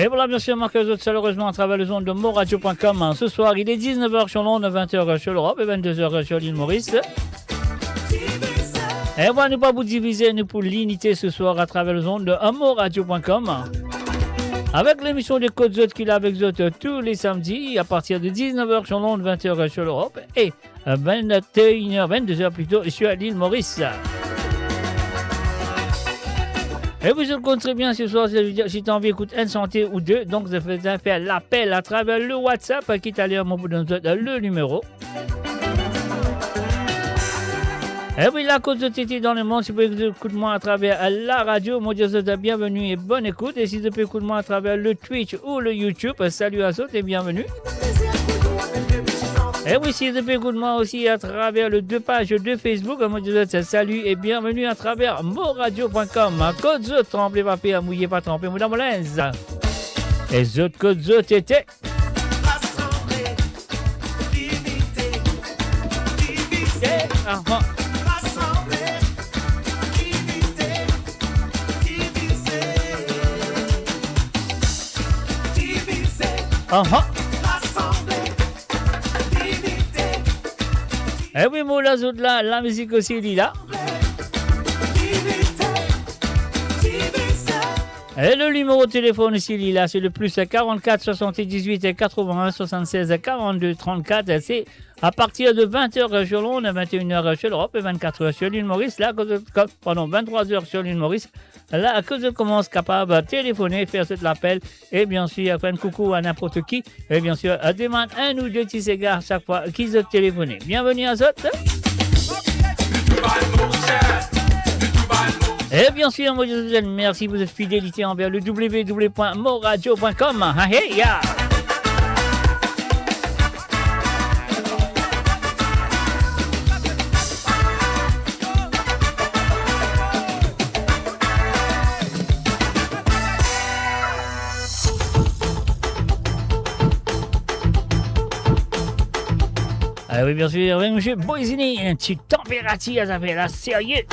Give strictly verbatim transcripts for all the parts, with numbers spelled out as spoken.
Et voilà, bien sûr, on accueille zot chaleureusement à travers les ondes de moradio point com. Ce soir, il est dix-neuf heures sur Londres, vingt heures sur l'Europe et vingt-deux heures sur l'île Maurice. Et voilà, nou pa pou divize, nou pou linite ce soir à travers les ondes de moradio point com. Avec l'émission de Kot Zot ki la avek zot tous les samedis à partir de dix-neuf heures sur Londres, vingt heures sur l'Europe et euh, vingt et une heures, vingt-deux heures plutôt, sur l'île Maurice. Et vous comprenez très bien ce soir, si, si tu as envie d'écouter une chantier ou deux, donc je vais faire l'appel à travers le WhatsApp, euh, qui t'a l'air mon bout de le numéro. Et oui, la Kot Zot ete dan lemonn, si vous pouvez écouter moi à travers, euh, la radio, mo dir zot bienvenue et bonne écoute. Et si vous pouvez écouter moi à travers le Twitch ou le YouTube, euh, salut à zot et bienvenue. Et oui, si vous pouvez écouter moi aussi à travers les deux pages de Facebook, mo dir zot salut et bienvenue à travers moradio point com. Kot Zot, tranpe pa per, mouye pa tranpe, mo dan mo linz. E zot kot zot ete? Rasanble, divinize, divize. Aha. Rasanble, divinize, divize. Aha. Rasanble, divinize. E oui, mo la, zot la, lamizik osi li la. Divinize, divize. E le nimero telefon osi li la, se le plus quarante-quatre soixante-dix-huit quatre-vingt-un soixante-seize quarante-deux trente-quatre. Se à partir de vingt heures sur Londres, vingt et une heures sur l'Europe et vingt-quatre heures sur l'île Maurice. La, kot zot, pardon, vingt-trois heures sur l'île Maurice. La, kot zot koumans kapab telefone, fer zot lapel, e bien sûr, fer enn koukou à n'importe qui, e bien sûr, demann enn ou de ti sigar chak fwa ki zot telefone. Bienvenue à zot. E bien sûr, mo dir zot mersi pou zot fidelite anver le w w w point moradio point com. Ha, hey, ya. Ah oui, bien sûr, avec Monsieur Boisini, un petit température, ça fait la sérieux.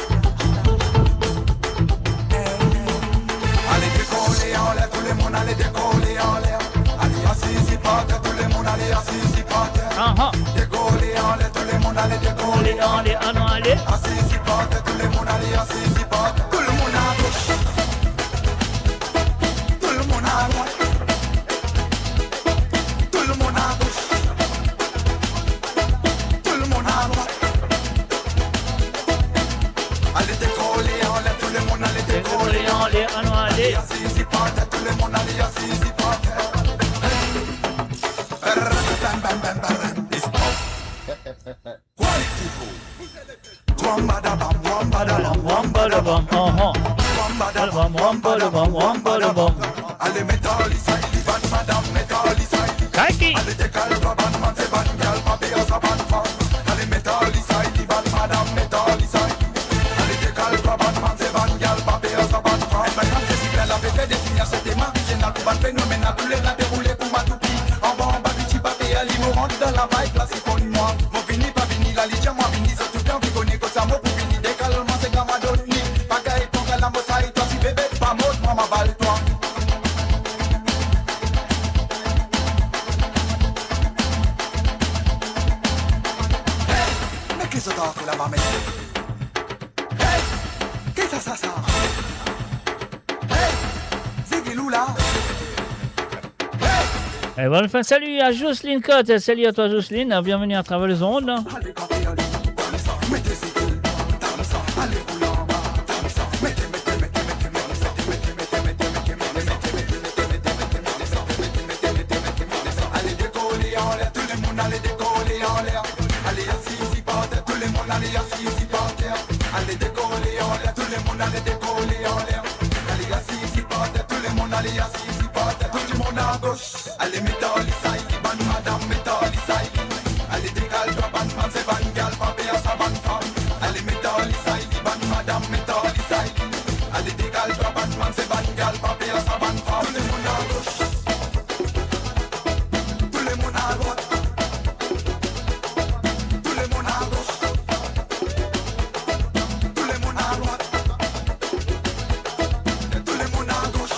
Ale dekole anler, tou lemonn ale dekole anler. Ale asiz par ter, tou lemonn ale asiz par ter. Aha. Dekole anler, tou lemonn ale dekole anler. Ale, ale, ale. Asiz par ter, tou lemonn ale asiz par ter. Tou lemonn a gos. Tou lemonn a drwat. Tou lemonn a gos. Tou lemonn a drwat. Ale dekole anler, tou lemonn ale dekole anler. Ale, ale. Asiz par ter, tou lemonn ale asiz par ter. Bam, bam, bam, bam, bam. Quality food. Wamba da bam, wamba da bam, wamba da bam, aha. Wamba da bam, wamba da bam, wamba da bam. Ale met ali say li, bann madam, met ali say li. Thank you. Ale dekal twa bann manze, bann gyal, pa per sa bann fam. Ale met ali say li, bann madam, met ali say li. Ale dekal twa bann manze, bann gyal, pa per sa bann fam. Enn bann fam ki sipe lapete, defini a sete ma, ki jenar pou bann fenomena, koulera deroule pou matoupi. Anba, anba, piti pa per li, mo rant dan la vibe, la sifonn mwa. Mo vini, pa vini, la li dir mwa vini, zot tou dan, ki kone kosa mo pou vini, dekal manze, gamadoni. Bagay pran kalamo say, twa si bebe, pa mod, mwa, ma bal twa. Hey, met lezot ankor laba, met. Hey, kisa sa, sa? Hey, Ziggy Lula. Hey. Et voilà, enfin, salut à Jocelyne Cotte. Salut à toi, Jocelyne. Bienvenue à travers les ondes. Ale dekole anler, tou lemonn ale dekole anler. Ale asiz par ter, tou lemonn ale asiz par ter. Ale dekole anler, tou lemonn ale dekole anler. Ale asiz par ter, tou lemonn ale asiz par ter. Tou lemonn a gos. Ale met ali say li, bann madam, met ali say li. Ale dekal twa bann manze, bann gyal, pa per sa bann fam. Ale met ali say li, bann madam, met ali say li. Ale dekal twa bann manze, bann gyal, pa per sa bann fam. Tou lemonn a gos. Tou lemonn a drwat. Tou lemonn a gos. Tou lemonn a drwat. Tou lemonn a gos.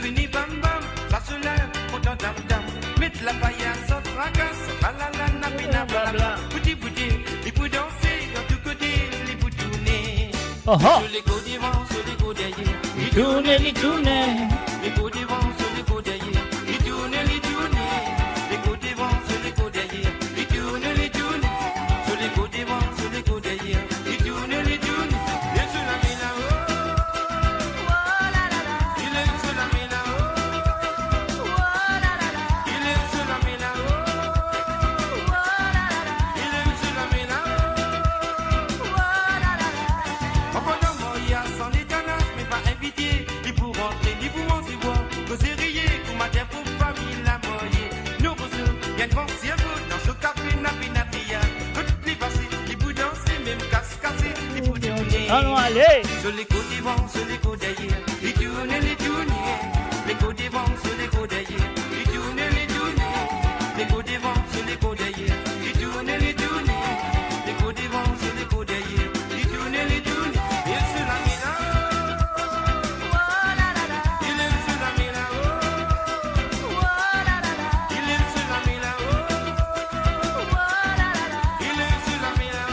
Vini bam bam, sa so la kontan tam tam. Met lapayas, sort frakas, balala, napina blabla. Bouti bouti, li pou danse, dan tou kote, li pou tourne. Oho. So le ko devan, so le ko deryer, li tourne, li tourne. Le ko devan, so le ko deryer, li tourne, li tourne. Le ko devan, so le ko deryer, li tourne, li tourne. So le ko devan, so le ko deryer, li tourne, li tourne. Li leve so lame lao. Li leve so lame lao. Li leve so lame lao. Li leve so lame lao. Pandan marye a san letanas, me pa invite, li pou rantre, li pou manze bwar, koze riye, kouma dir pou fami la marye. Nou rezo, enn gran sirvo, dan so kafe, napina triya. Kot li pase, li pou danse, mem kas kase, li pou tourne. Alon ale. So le ko devan, so le ko deryer, li tourne, li tourne. Le ko devan, so le ko deryer, li tourne, li tourne. Le ko devan, so le ko deryer, li tourne, li tourne. Le ko devan, so le ko deryer, li tourne, li tourne. Li leve so lame lao. Li leve so lame lao. Li leve so lame lao. Li leve so lame lao.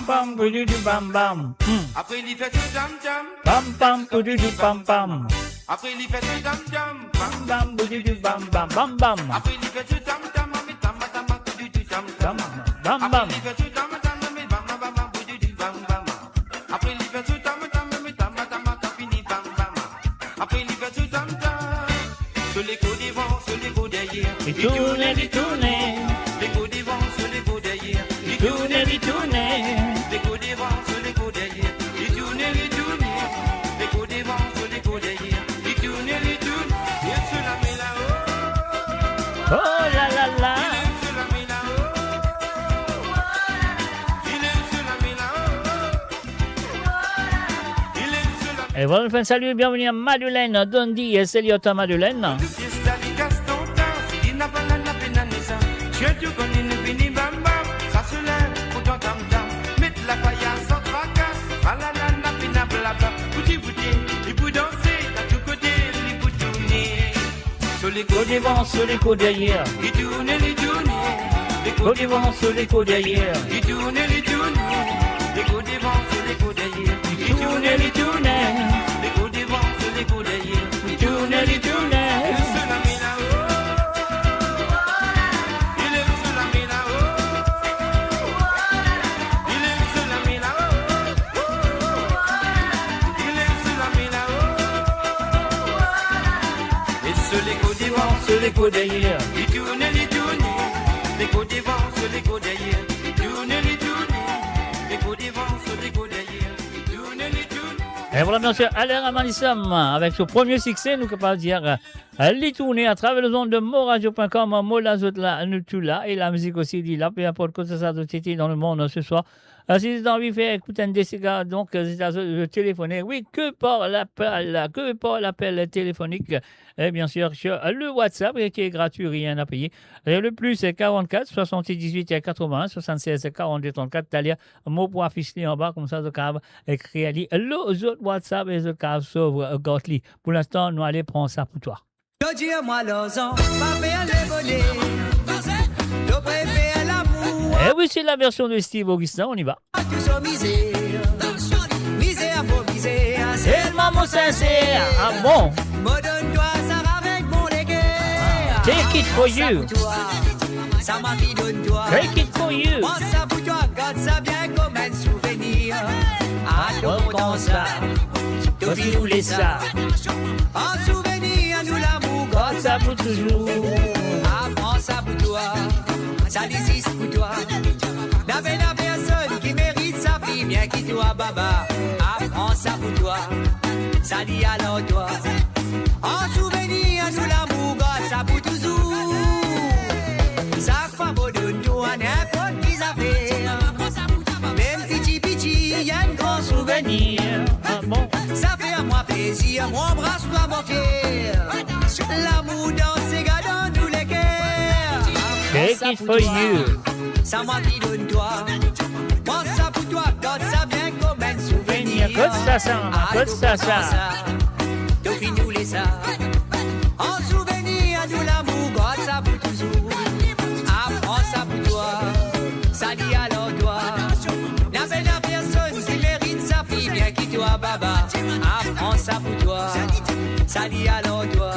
Bam bam, boudoudou bam bam. Hmm. Apre li fer so tam tam. Bam bam, boudoudou bam bam. Apre li fer so tam tam. Bam bam, boudoudou bam bam, bam bam. Apre li fer so tam tam, ame tama tama, boudoudou tam tam. Bam bam. Apre li fer so tam tam, ame bam bam bam, boudoudou bam bam. Apre li fer so tam tam, ame tama tama, kan fini bam bam. Apre li fer so tam tam. So le ko devan, so le ko deryer, li tourne, li tourne. Le ko devan, so le ko deryer, li tourne, li tourne. Le ko devan, so le ko deryer, li tourne, li tourne. Le ko devan, so le ko deryer, li tourne, li tourne. Li leve so lame lao. Oh la la la. Li leve so lame lao. Li leve so lame lao. E voilà, nou fer enn sali, bienveni a Madeleine, Dondi, e sali a twa Madeleine. Tou fiesta li kas tontan, si li napa la, napa pena nesa. Sirtou kan li vini bam bam, sa so la kontan tam tam. Met lapayas, sort frakas, balala, napina blabla. Bouti bouti, li pou danse, dan tou kote, li pou tourne. So le ko devan, so le ko deryer, li tourne, li tourne. Le ko devan, so le ko deryer, li tourne, li tourne. Le ko devan, so le ko deryer, li tourne, li tourne. Le ko devan, so le ko deryer, li tourne, li tourne. Li leve so lame lao. Li leve so lame lao. Li leve so lame lao. Li leve so lame lao. E so le ko devan, so le ko deryer, li tourne, li tourne. Le ko devan, so le ko deryer, li tourne, li tourne. Le ko devan, so le ko deryer, li tourne, li tourne. E voilà, mesye, Alain Ramanissam, avek so premie sikse, nou kapav dir, euh, li tourne atraver lezond de moradio pwin kom, mo la, zot la, nou tou la, e lamizik osi, li la, pe inport kote sa zot ete dan lemond, se swar, euh, si zot anvi fer ekout enn de sega, donk, euh, zot, zot telefone, wi, ke par lapel, ke par lapel telefonik, e bien sir, sir le WhatsApp, ki e gratwi, rien a peye. E le plis, euh, karant-kat, swasanndiz-wit, katrovin-enn, swasannsez, karant-de, trannkat, taler, mo pou afis li anba, koumsa zot kapav ekrir li lor zot WhatsApp e zot kapav sov, euh, gard li. Pou linstan, nou ale pran sa pou twa. To dir mwa larzan pa fer lebone, to prefer lamour. E wi, se la version de Steve Augustin, on y va. Tou so mizer, mizer pou mizer, selman mo sinser. Ah bon? Mo donn twa sa avek mo leker. Take it for you. Sa pou twa, sa mwa ki donn twa. Take it for you. Pran sa pou twa, gard sa bien kom enn souvenir. A to kontan sa, to finn oule sa. An souvenir nou lamour, gard sa pou touzour. A pran sa pou twa, sa li zis pou twa. Napa, napa personn ki merit sa fim bien ki twa, baba. A pran sa pou twa, sa li al ar twa. An souvenir nou lamour, gard sa pou touzour. Sak fwa mo donn twa ninport ki zafer, mem piti piti, enn gran souvenir. Sa fer mwa plezir, mo anbras twa, mo fier. Lamour dan sega dan nou leker. Take it for you. Sa mwa ki donn twa. Pran sa pou twa, gard sa bien kouma enn souvenir. Kot sa, sa, mama, kot sa, sa. To finn oule sa. An souvenir nou lamour, gard sa pou touzour. Ah, pran sa pou twa, sa li alor twa. Na pena personn ki merit sa finn bien ki twa, baba. Ah, pran sa pou twa, sa li alor twa.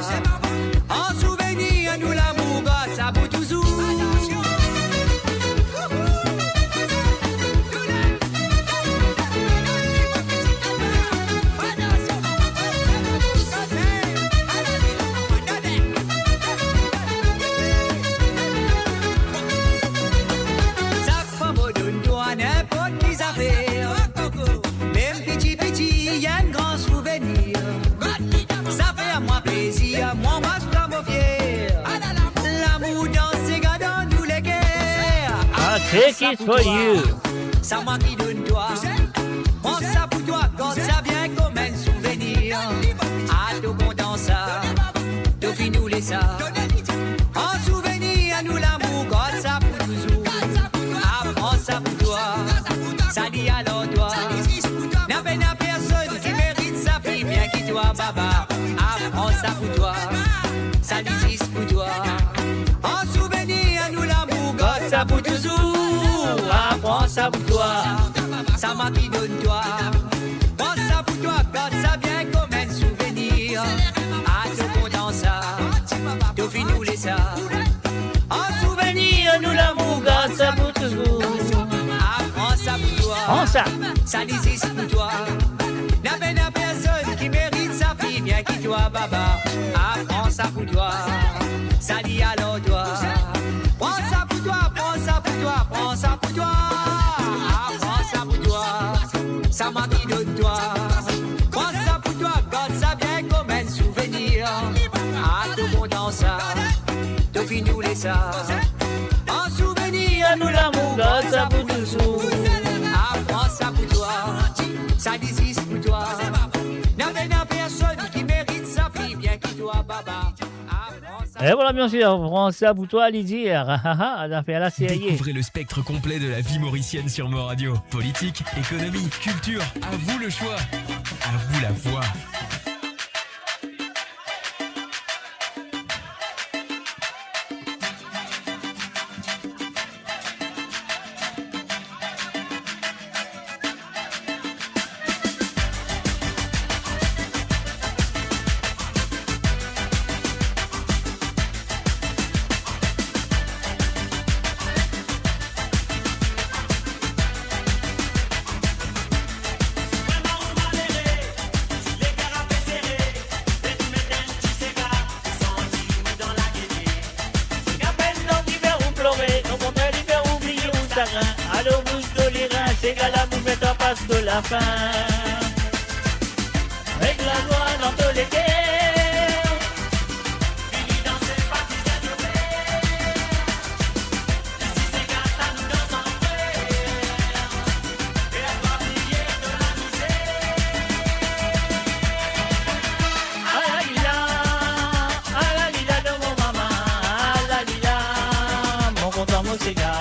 An souvenir nou lamour, gard sa pou touzour. Sak fwa mo donn twa ninport ki zafer, mem piti piti, enn gran souvenir. Sa fer mwa plezir, mo anbras twa, mo fier. Lamour dan sega dan nou leker. Ah, take it for you. Sa mwa ki donn twa. Pran sa pou twa, gard sa bien kouma enn souvenir. Ah, to kontan sa, to finn oule sa. An souvenir nou lamour, gard sa pou touzour. Ah, pran sa pou twa, sa li alor twa. Na pena personn ki merit sa finn bien ki twa, baba. Ah, pran sa pou twa, sa li zis pou twa. An souvenir nou lamour, gard sa pou touzour. Ah, pran sa pou twa, sa mwa ki donn twa. Pran sa pou twa, gard sa bien kouma enn souvenir. Ah, to kontan sa, to finn oule sa. An souvenir nou lamour, gard sa pou touzour. Ah, pran sa pou twa. Pran sa. Sa li zis pou twa. Na pena personn ki merit sa finn bien ki twa, baba. Ah, pran sa pou twa, sa li alor twa. Pran sa pou twa, pran sa pou twa, pran sa pou twa. Ah, pran sa pou twa, sa mwa ki donn twa. Pran sa pou twa, gard sa bien kouma enn souvenir. Ah, to kontan sa, to finn oule sa. An souvenir nou lamour, gard sa pou touzour. Ah, pran sa pou twa, sa li zis pou twa. Na pena personn ki merit sa finn bien ki twa, baba. Ah, pran sa. E vwala, bien sir, pran sa pou twa, li dir. Ah, ah, ah, zafer la serye. Découvrez le spectre complet de la vie mauricienne sur Mo Radio. Politique, économie, culture, à vous le choix. À vous la voix. Sega pena ki fer ou plore, okontrer li fer ou bliye ou sagrin. Alor bous to lerin, sega lamour fer twa pas to lafin. Met lalwa dan to leker. Vini danse, patize, zofe. Isi sega sa nou dans anfrer. Alalila, alalila, dan mo mama, alalila, mo kontan mo sega.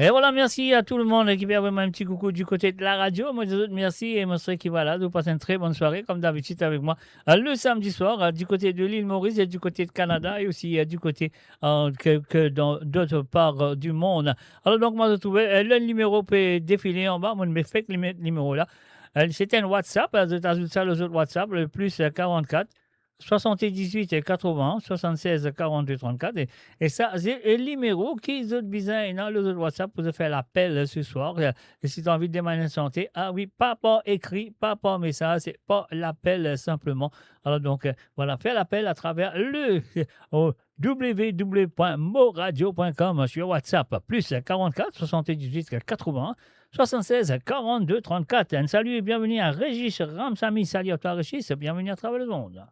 Et voilà, merci à tout le monde qui fait vraiment un petit coucou du côté de la radio. Moi, je vous remercie et moi, je souhaite que, voilà, vous passez une très bonne soirée, comme d'habitude avec moi, euh, le samedi soir, euh, du côté de l'île Maurice et du côté de Canada et aussi, euh, du côté, euh, que, que dans d'autres parts, euh, du monde. Alors, donc, moi, je trouve, euh, le numéro peut défiler en bas. Moi, je me fais que le numéro là. Euh, c'est un WhatsApp. Euh, je t'ajoute ça, le autre WhatsApp, le plus, euh, quarante-quatre, soixante-dix-huit quatre-vingts soixante-seize quarante-deux trente-quatre. E, e sa, se, e, limero ki zot bizin ena lor zot WhatsApp pou zot fer lapel, e, se swar. E, e si to anvi demann enn sante, ah wi, pa par ekri, pa par mesaz, se par lapel, e, sinpleman. Alor donk, e, vwala, fer lapel atraver le, o, w w w point moradio point com sur WhatsApp, plus quarante-quatre soixante-dix-huit quatre-vingts soixante-seize quarante-deux trente-quatre. Un salut et bienvenue à Régis Ramsamy. Salut à toi, Régis. Bienvenue à travers le monde.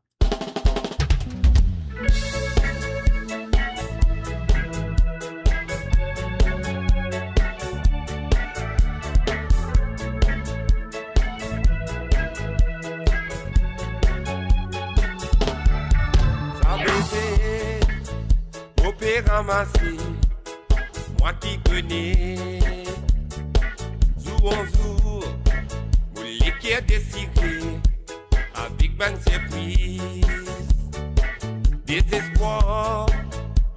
Sa bebe, mo pe ramase, mwa ki kone. Zour an zour, mo leker desire, avek bann sirpriz. Dezespwar,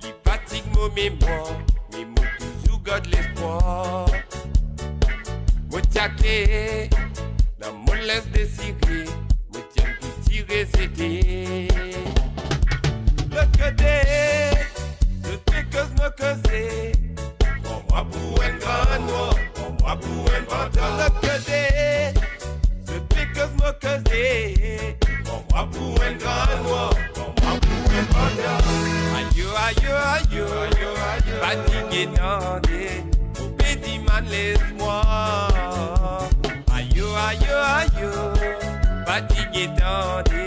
li fatig mo memwar, me mo touzour gard lespwar. Mo ti ake dan mo linz desire, mo ti enn piti rezete. Lot kote, zot pe koz mo koze, pran mwa pou enn gran nwar, pran mwa pou enn vantan. Lot kote, zot pe koz mo koze, pran mwa pou enn gran nwar, pran mwa pou enn vantan. Ayo, ayo, ayo, ayo, ayo, fatige tande, mo pe dimann lespwar. Ayo, ayo, ayo, fatige tande,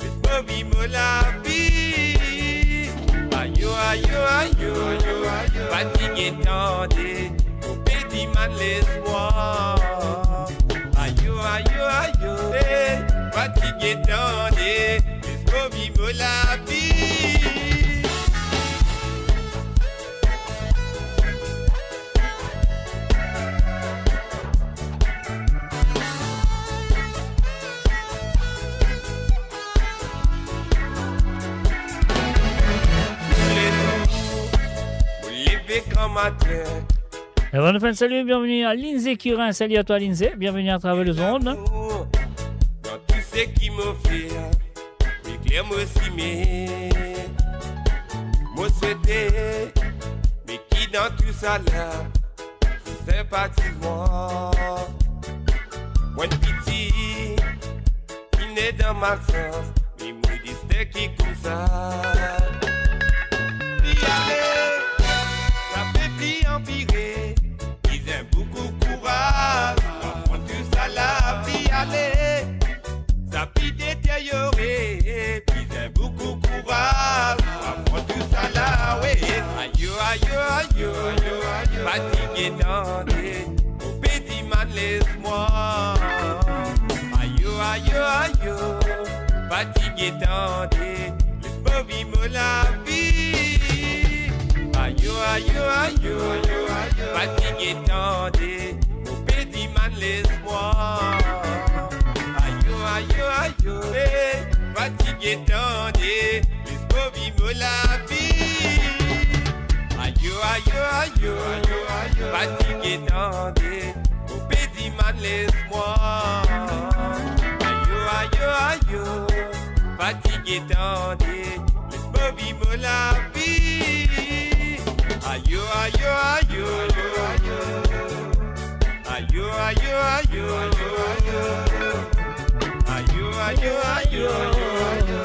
les mo viv mo lavi. Ayo, ayo, ayo, ayo, ayo, fatige tande, mo pe dimann lespwar. Ayo, ayo, ayo, eh, fatige tande, les mo viv mo lavi. Toulezour, mo leve gran matin. E nou fer enn sali, bienveni a Lindsay Curin. Sali a twa, Lindsay. Bienveni atraver lezond. Dan tou seki mo fer, ekler mo simin. Mo swete, me ki dan tousala, to sinpatiz mwa. Mwa enn piti, finn dan malsans, me mo destin ki koumsa. Li ale, sa pe pli anpire, bizin boukou kouraz, aprann tousala, li ale. Sa pe deteryore, bizin boukou kouraz, aprann tousala, we. Ayo, ayo, ayo, ayo, ayo, fatige tande, mo pe dimann lespwar. Ayo, ayo, ayo, fatige tande, les mo viv mo lavi. Ayo, ayo, ayo, ayo, ayo, fatige tande, mo pe dimann lespwar. Ayo, ayo, ayo, eh, fatige tande, les mo viv mo lavi. Ayo, ayo, ayo, ayo, ayo, fatige tande, mo pe dimann lespwar. Ayo, ayo, ayo, fatige tande, les mo viv mo lavi. Ayo, ayo, ayo, ayo, ayo. Ayo, ayo, ayo, ayo, ayo. Ayo, ayo, ayo, ayo, ayo.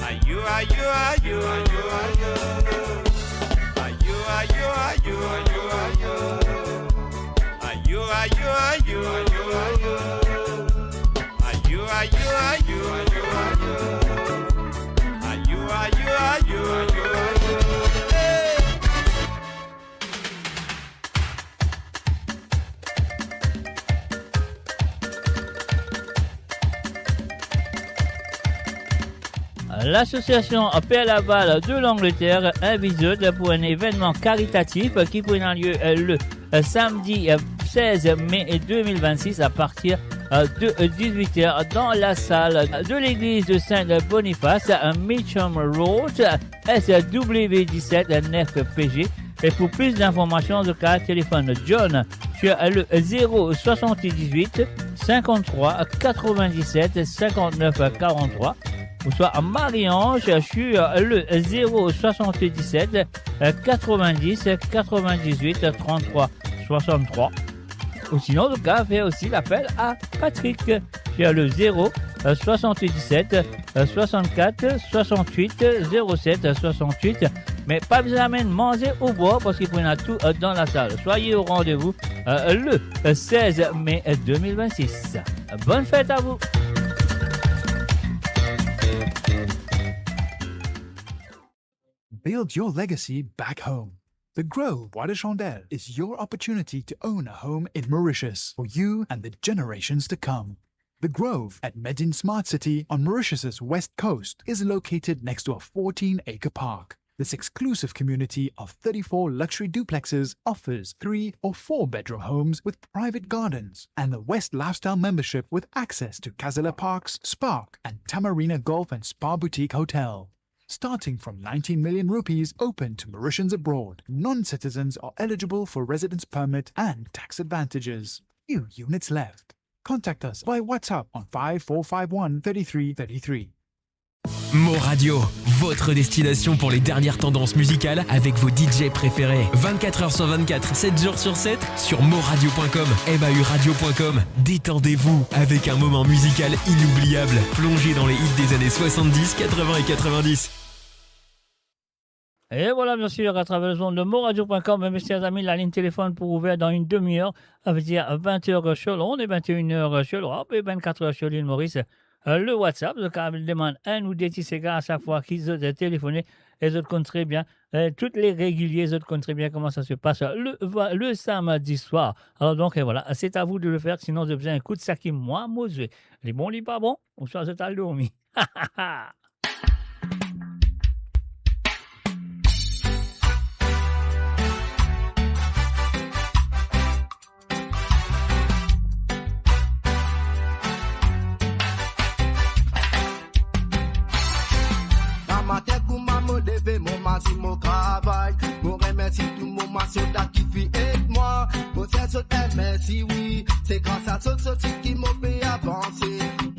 Ayo, ayo, ayo, ayo, ayo. Ayo, ayo, ayo, ayo, ayo. Ayo, ayo, ayo, ayo, ayo. Ayo, ayo, ayo, ayo, ayo. Ayo, ayo, ayo, ayo, ayo. Hey! Lasosiasion Per Laval de Langleter invit zot pou enn evennman karitatif ki pou ena lie, eh, le, eh, samdi, eh, sez me de mil vennsis a partir, eh, de, eh, dizwit er dan lasal de legliz de Saint Boniface, eh, Mitcham Road, S W disèt nef P G. E pou plis dinformasion, zot kav telefonn John sur le zéro soixante-dix-huit cinquante-trois quatre-vingt-dix-sept cinquante-neuf quarante-trois, ouswa Marie-Ange sur le zéro soixante-dix-sept quatre-vingt-dix quatre-vingt-dix-huit trente-trois soixante-trois. Ou sinon, zot kav fer osi lapel a Patrick sur le zéro soixante-dix-sept soixante-quatre soixante-huit zéro sept soixante-huit. Me pa bizin amenn manze ou bwar, parski pou ena tou, eh, dan lasal. Soyez au rendez-vous, eh, le, eh, sez me de mil vennsis. Bonne fête à vous! Build your legacy back home. The Grove Bois de Chandelle is your opportunity to own a home in Mauritius for you and the generations to come. The Grove at Medin Smart City on Mauritius's west coast is located next to a fourteen-acre park. This exclusive community of thirty-four luxury duplexes offers three or four bedroom homes with private gardens and the West Lifestyle membership with access to Casella Parks, Spark, and Tamarina Golf and Spa Boutique Hotel. Starting from nineteen million rupees, open to Mauritians abroad. Non-citizens are eligible for residence permit and tax advantages. Few units left. Contact us by WhatsApp on five four five one thirty-three thirty-three. Mo Radio, votre destination pour les dernières tendances musicales avec vos D J préférés. Vingt-quatre heures sur vingt-quatre, sept jours sur sept, sur moradio point com, M A U radio point com. Détendez-vous avec un moment musical inoubliable, plongé dans les hits des années soixante-dix, quatre-vingts et quatre-vingt-dix. Et voilà, bien sûr, à travers les ondes de moradio point com, mes chers amis, la ligne téléphone pour ouvert dans une demi-heure, ça veut dire vingt heures sur l'onde et vingt et une heures sur l'Europe et vingt-quatre heures sur l'île Maurice. Euh, le WhatsApp, zot kav demann enn ou de ti sega a sak fwa ki zot telefone, e zot konn tre bien, euh, tou le regilie, zot konn tre bien kouma sa se pas le, le samedi soir. Alors donc, euh, voilà, c'est à vous de le faire, sinon zot bizin ekout seki mwa mo zwe. Li bon, li pa bon, ouswa zot al dormi. Matin kouma mo leve, mo mazin, mo travay. Mo remersi tou mo masolda ki finn ed mwa. Mo dir zot mersi, wi. Se gras a zot, zot ki mo pe avanse.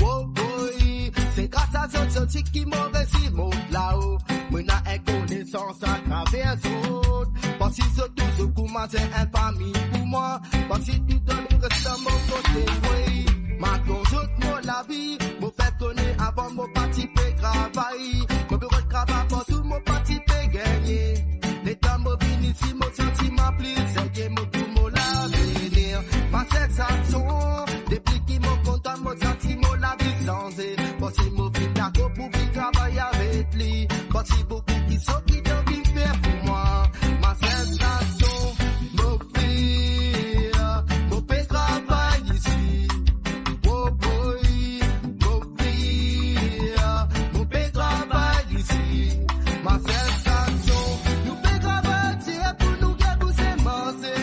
Oh, oh, wi. Se gras a zot, zot ki mo resi mont lao. Mo ena enn konesans atraver zot. Parski zot touzour kouma enn fami pou mwa. Parski toutan zot res dan mo kote, wi. Mo donn zot mo lavi, mo fer kone avan mo pa ti pe travay. Mo pe rod travay partou, mo pa ti pe gagne. Letan mo vini isi, mo santi mwa pli serye, mo pou mo lavenir. Mo sel sa son, depi ki mo kontan, mo santi mo lavi sanze. Parski mo finn dakor pou vinn travay avek li. Parski boukou ki sot ki dan vinn fer pou mwa. Mo sel sa son, mo finn, mo pe travay isi. Oh, oh, wi, mo finn, mo pe travay isi. Mo sel sa son, nou pe travay dir pou nou gagn pou se manze.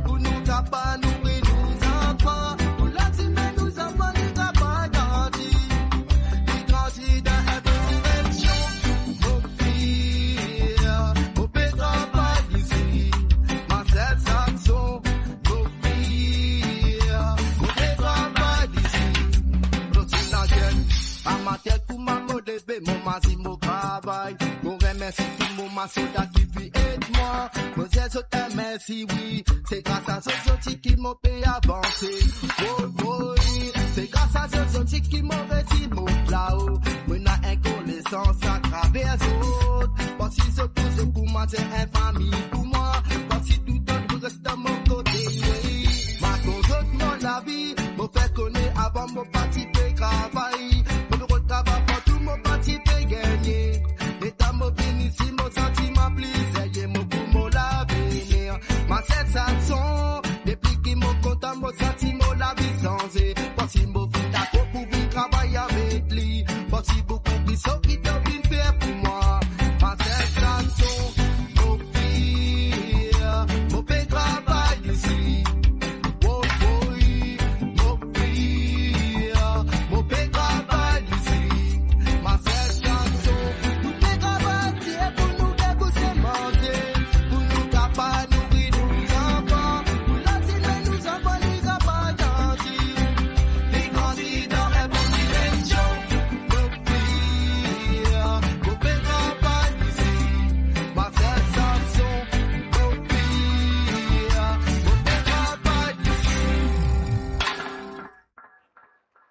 Pou nou kapav nouri nou zanfan, pou lasime nou zanfan, nou kapav grandi. Li grandi dan enn bon direksion. Mo finn, mo pe travay isi. Mo sel sa son, mo finn, mo pe travay isi. Mo ti lazenn, a matin kouma mo leve, mo mazin, mo travay. Mo remersi tou mo masolda ki finn ed mwa. Mo dir zot mersi, wi. Se gras a zot, zot ki mo pe avanse. Oh, oh, wi. Se gras a zot, zot ki mo resi mont lao. Mo ena enn konesans atraver zot. Parski zot touzour kouma enn fami pou mwa. Parski toutan zot res dan mo kote, wi. Mo donn zot mo lavi, mo fer kone avan mo pa ti pe travay. Mo pe rod travay partou, mo pa ti pe gagne. Letan mo vini isi, mo santi mwa pli serye, mo pou mo lavenir. Mo sel sa son, depi ki mo kontan, mo santi mo lavi sanze. Parski mo finn dakor pou vinn travay avek li. Parski boukou ki sot ki dan vinn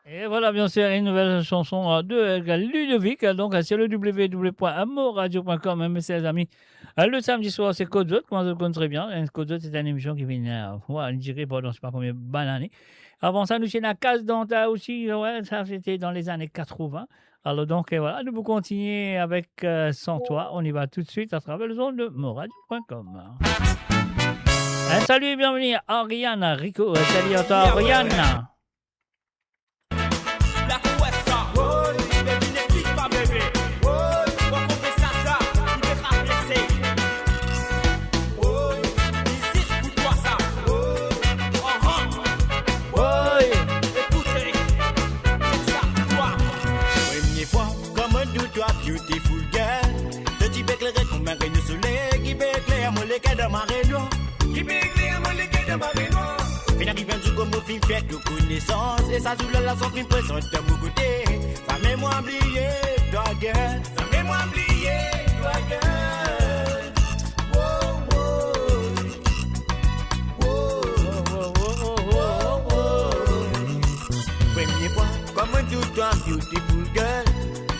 Et voilà, bien sûr, une nouvelle chanson, euh, de, euh, Ludovic, euh, donc, euh, sur le w w w point moradio point com, hein, mes chers amis. Euh, le samedi soir, c'est Kodzot, comme vous le connaissez très bien. Hein, Kodzot, c'est une émission qui vient, euh, ouais, durer pendant je sais pas combien d'années. Avant ça, nous, c'est la Case Dentaire aussi, ouais, ça, c'était dans les années quatre-vingts. Alors donc, euh, voilà, nous pouvons continuer avec, euh, Sans toi. On y va tout de suite à travers le zone de moradio point com. Hein, salut et bienvenue, Ariane Rico. Euh, salut à toi, Ariane. La kouwes sa, woy, bebe, li explik pa bebe. Woy, bon, konpran sa, sa, li pe pa blese. Woy, li zis pou twa sa. Woy, aha. Woy, ekoute, sa, twa. Premie fwa, koman nou twa, beautiful girl. To ti pe klere kouma enn soley ki pe ekler mo leker dan marenwar. Ki pe ekler mo leker dan marenwar. Finn ariv enn zour kot mo finn fer to konesans, e sa zour la, larzan finn prezant dan mo kote. Zame mwa bliye twa, girl. Zame mwa bliye twa, girl. Oh, oh. Oh, oh, oh, oh, oh. Premie fwa, koman nou twa, beautiful girl.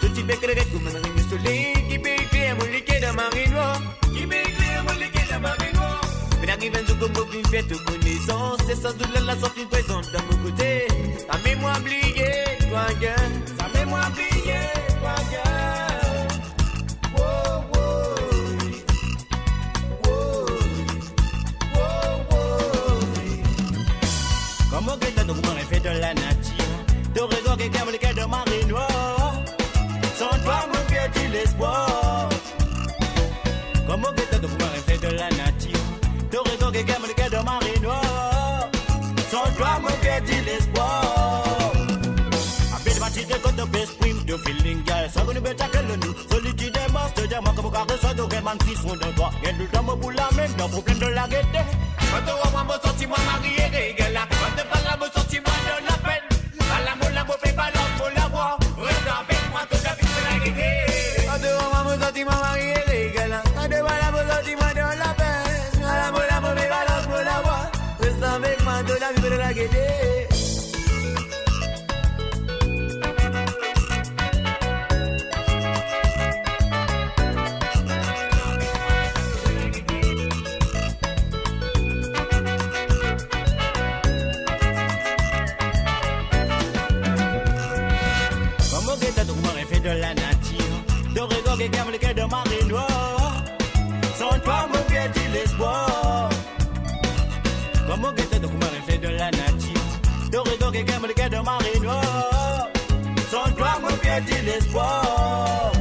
To ti pe klere kouma enn soley ki pe ekler mo leker dan marenwar. Ki pe ekler mo leker dan marenwar. Finn ariv enn zour kot mo finn fer to konesans, e sa zour la, larzan finn prezant dan mo kote. Zame mwa bliye twa, girl. Zame mwa bliye twa, girl. Oh, oh. Oh, oh, oh. Kouma get twa, to kouma enn fer dan lanatir. To regard ki ekler mo leker dan marenwar. San twa, mo perdi lespwar. Kouma get twa, to kouma enn fer dan lanatir. To regard ki ekler mo leker dan marenwar. San twa, mo perdi lespwar. Apel matin kot to pe exprim to feeling, girl. Sa nou pe takel nou. Solitid e mars, to dir mwa kouma karesar to get bann fis ronn dan twa. Get leta mo pou lamem, dan problem dan lagete. Kan to war mwa, mo santi mwa marie, girl la. Kan to parl la, mo santi mwa dan lapenn. Ala mo la, mo pe balans mo lavwa. Res avek mwa, to lavi se lagete. Kan to war mwa, mo santi mwa marie, girl la. Kan to parl la, mo santi mwa dan lapenn. Ala mo la, mo pe balans mo lavwa. Res avek mwa, to lavi se lagete. Kouma get twa, to kouma enn fer dan lanatir. To regard ki ekler mo leker dan marenwar. San twa, mo perdi lespwar. Kouma get twa, to kouma enn fer dan lanatir. To regard ki ekler mo leker dan marenwar. San twa, mo perdi lespwar.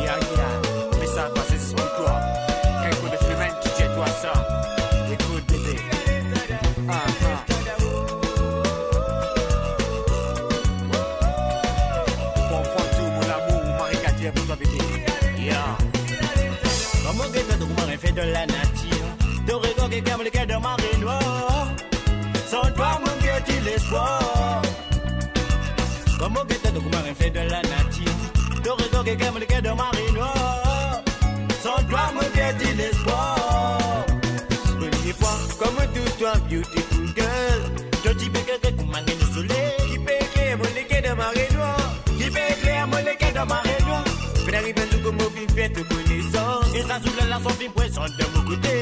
Ya, ya, mesaz pase zis pou twa. Kan to konn fenomenn, to dir twa sa. Ekout, bebe. Ah, ah. Fanfan tou, mon amour, Marie Cartier pou twa, bebe. Ya. Kouma get twa, to kouma enn fer dan lanatir. To regard ki ekler mo leker dan marenwar. San twa, mo perdi lespwar. Kouma get twa, to kouma enn fer dan lanatir. To regard ki ekler mo leker dan marenwar. San twa, mo perdi lespwar. Premie fwa, kouma nou twa, beautiful girl. To ti pe klere kouma enn soley ki pe ekler mo leker dan marenwar. Ki pe ekler mo leker dan marenwar. Finn ariv enn zour kot mo finn fer to konesans. E sa zour la, larzan finn prezant dan mo kote.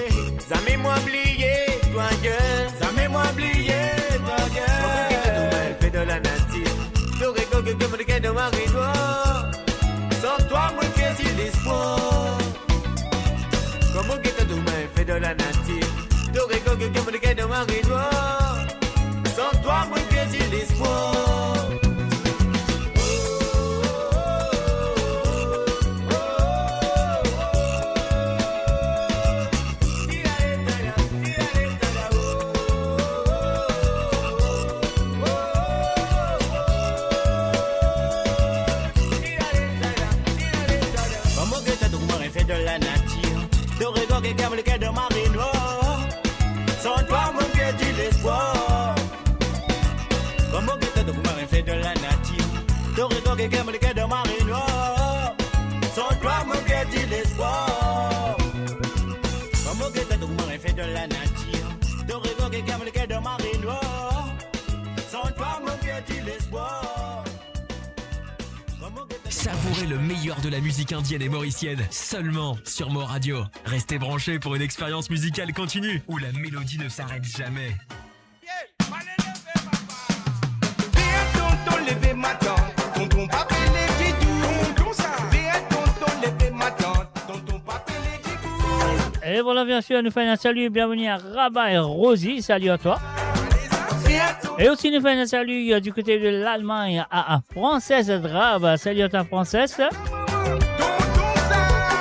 Zame mwa bliye twa, girl. Zame mwa bliye twa, girl. Kouma get twa, to kouma enn fer dan lanatir. To regard ki ekler mo leker dan marenwar. San twa, mo perdi lespwar. Kouma get twa, to kouma enn fer dan lanatir. To regard ki ekler mo leker dan marenwar. San twa, mo perdi lespwar. Kouma get twa, to kouma enn fer dan lanatir. To regard ki ekler mo leker dan marenwar. San twa, mo perdi lespwar. Kouma get twa, to kouma enn fer dan lanatir. To regard ki ekler mo leker dan marenwar. San twa, mo perdi lespwar. Kouma get twa, to kouma enn fer dan lanatir. To regard ki ekler mo leker dan marenwar. Savourez le meilleur de la musique indienne et mauricienne seulement sur Mo Radio. Restez branchés pour une expérience musicale continue où la mélodie ne s'arrête jamais. Fer tonton leve matant, tonton pa pe leve ditou. Tonton sa. Fer tonton leve matant, tonton pa pe leve ditou. Et voilà, bien sûr, nous faisons un salut, bienvenue à Rabat et Rosie, salut à toi. Et aussi, nous faisons un salut, euh, du côté de l'Allemagne à, à Française Drab, salut à toi, Française.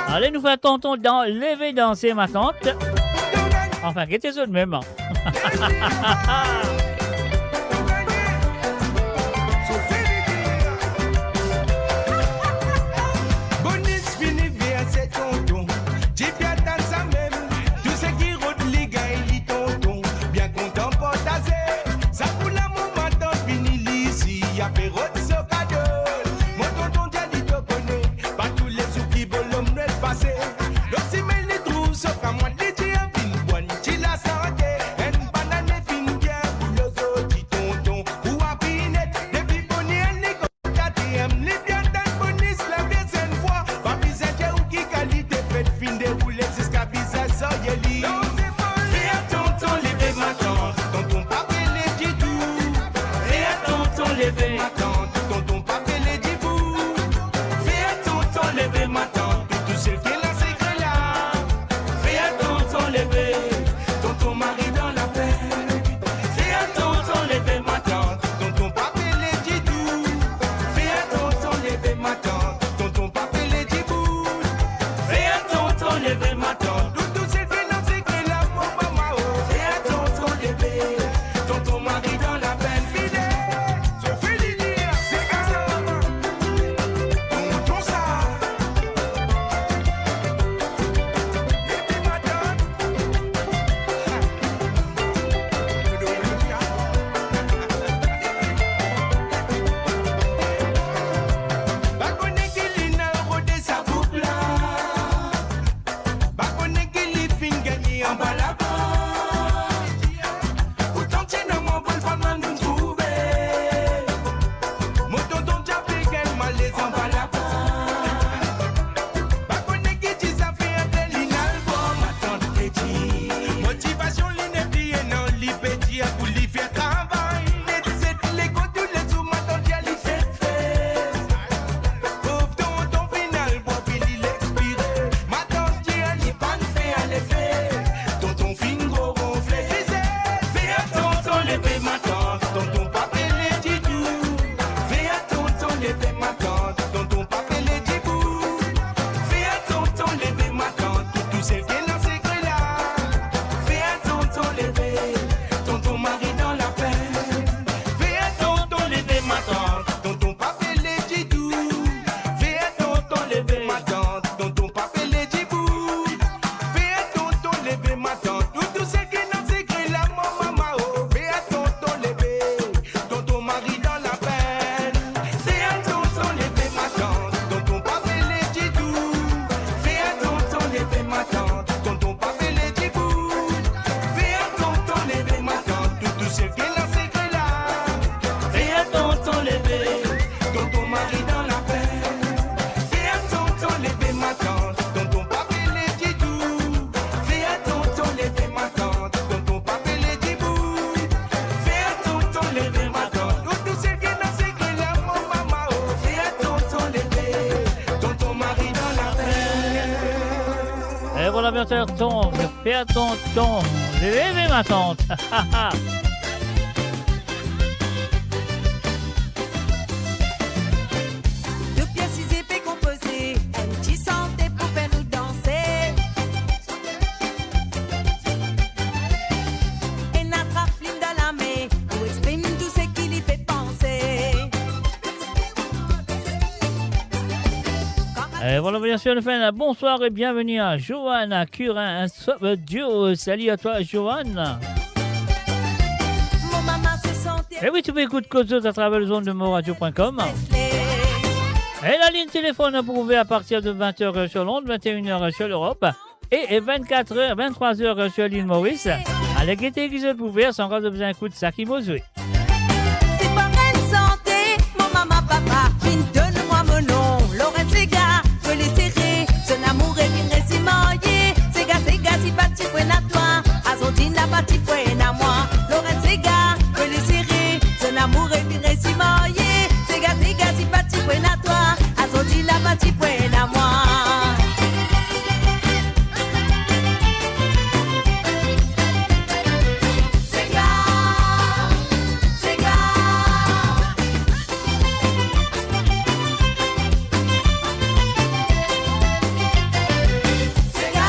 Allez, nou fer tonton dan, leve danse, matant. Anfin, get zot mem, an. Bonis fini verse tonton, ti pe atann sa mem. Tou seki rod li gagn li tonton, bien kontan partaze. Sa pou lamour matant vini li isi, ape rod so kado. Mo tonton dir li to kone, pa toulezour ki bolom nou pase. Lor simin li trouv so kamwad, li dir vinn pran ti lasante. Enn banane finn bien boul zordi tonton, ou api net. Depi boner li K T M, li bien tann Bonis la, deziem fwa. Pa bizin dir ou ki kalite fet finn deroule ziska bizin sarye li. Fer tonton leve matant, tonton pa pe leve ditou. Fer tonton leve matant, tonton pa pe leve ditou. Fer tonton leve matant, tou, tou sel ki ena sekre la. Fer tonton leve, tonton mari dan lapenn. Fer tonton leve matant, tonton pa pe leve ditou. Fer tonton leve matant, tonton pa pe leve ditou. Fer tonton leve matant, tou, tou sel ki ena sekre la, mo mama, oh. Fer tonton leve, tonton mari dan lapenn. Fidel, so fidel, se kazo. Tonton sa. Pa kone ki li ena rode sa boug la. Pa kone ki li finn gagne anba laba. Pourtan ti ena mwa bann fann la nou trouve. Mo tonton ti ape gagn malez anba laba. Pa kone ki ti zafer li ena albom, matant pe dir. Motivasion li nepli ena, li pe dir pou li fer travay. Li ti set lekol toulezour, matant dir li fer fer. Pov tonton finn al bwar, fini li expire. Matant dir li pa'nn fer lefe. Tonton finn gro ronfle. Fer tonton leve matant, tonton pa pe leve ditou. Fer tonton leve matant, tonton pa pe leve ditou. Fer tonton leve matant, tou, tou sel ki ena sekre la. Fer tonton leve, tonton mari dan lapenn. Fer tonton leve matant, tonton pa pe leve ditou. Fer tonton leve matant, tonton pa pe leve ditou. Fer tonton leve matant, tou, tou sel ki ena sekre la, mo mama, oh. Fer tonton leve, tonton mari dan lapenn. Fer tonton leve matant, tonton pa pe leve ditou. Fer tonton leve matant, tonton pa pe leve ditou. Fer tonton leve matant, tou, tou sel ki ena sekre la. Fer tonton leve, tonton mari dan lapenn. Fer tonton leve matant, tonton pa pe leve ditou. Fer tonton leve matant, tonton pa pe leve ditou. Fer tonton leve matant, tou, tou sel ki ena sekre la, mo mama, oh. Fer tonton leve, tonton mari dan lapenn. Et voilà, bien sûr, ton, fer tonton leve matant. Tou pies izi pe konpoze, enn ti sante pou fer nou danse. Ena trap lim dan lame, pou exprim tou seki li pe panse. Et voilà, bien sûr, nous faisons un bonsoir et bienvenue à Joanne à Curin, un sub duo. Salut à toi, Joanne. Mo mama se sante. Et oui, tu peux écouter Kozo à travers les ondes de moradio point com. Et la ligne téléphone pour ouvrir à partir de vingt heures sur Londres, vingt et une heures sur l'Europe. Et, et vingt-quatre heures, vingt-trois heures sur l'île Maurice. Aler gete ki zot pou fer, si ankor zot bizin ekout sa ki mo zwe. Se pa enn sante, mo mama papa finn donn mwa mo nom. azordi napa ti pou ena mwa. Lorenz Sega, kole sere, zot amour e finn resi marye. Sega, Sega, sipa ti pou ena twa, azordi napa ti pou ena mwa. Sega, Sega. Sega,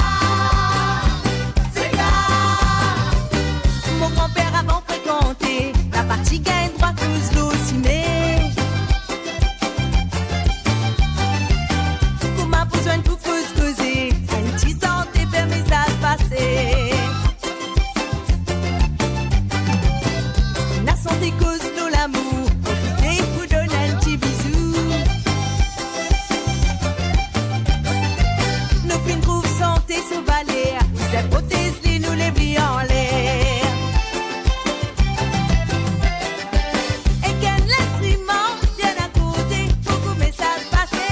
Sega. Mo granper avan frekante, napa ti gagn drwa koz lor sime. Kouma pou zwenn pou koz koze, enn ti sante fer mesaz pase. Na sante koz nou lamour, profite pou donn enn ti bizou. Nou finn trouv sante so valer, nou serr protez li, nou lev li anler. Ek enn linstriman bien akorde, pou koz mesaz pase.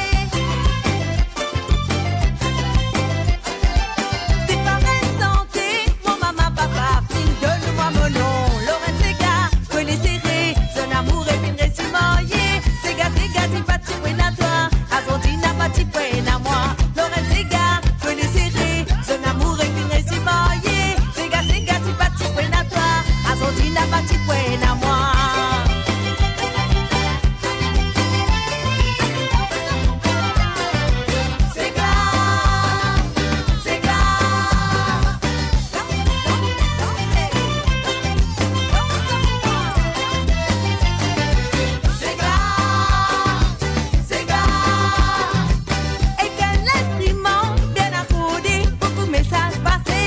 Se pa enn sante, mo mama papa finn donn mwa mo nom. Lorenz Sega, kole sere, zot amour e finn resi marye. Sega, Sega, sipa ti pou ena twa, azordi napa ti pou ena mwa. Lorenz Sega, kole sere, zot amour e finn resi marye. Sega, Sega, sipa ti pou ena twa, azordi napa ti pou ena mwa. Sega, Sega. Sega, Sega. Ek enn linstriman bien akorde, pou koz mesaz pase.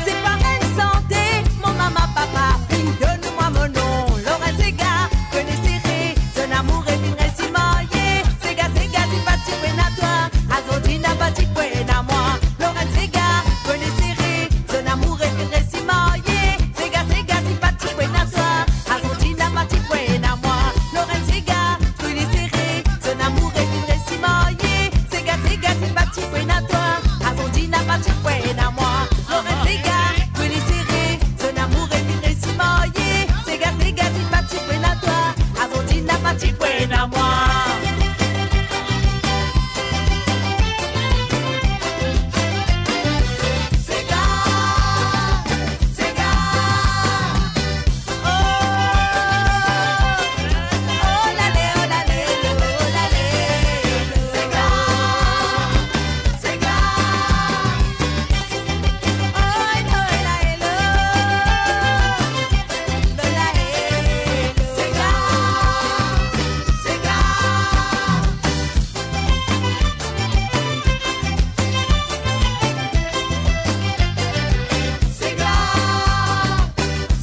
Se pa enn sante, mo mama papa finn donn mwa mo nom. Lorenz Sega, kole sere, zot amour e finn resi marye. Sega, Sega, sipa ti pou ena twa, azordi napa ti pou ena mwa. Lorenz Sega, kole sere, zot amour e finn resi marye. Sega, Sega, sipa ti pou ena twa, azordi napa ti pou ena mwa. Lorenz Sega, kole sere, zot amour e finn resi marye. Sega, Sega, sipa ti pou ena twa, azordi napa ti pou ena mwa. Lorenz Sega, kole sere, zot amour e finn resi marye. Sega, Sega, sipa ti pou ena twa, azordi napa ti pou ena mwa. Sega, Sega. Oh, oh, lale, oh, lale, oh, lale, Sega, Sega. Oh, oh, la, hello. Sega, Sega. Sega,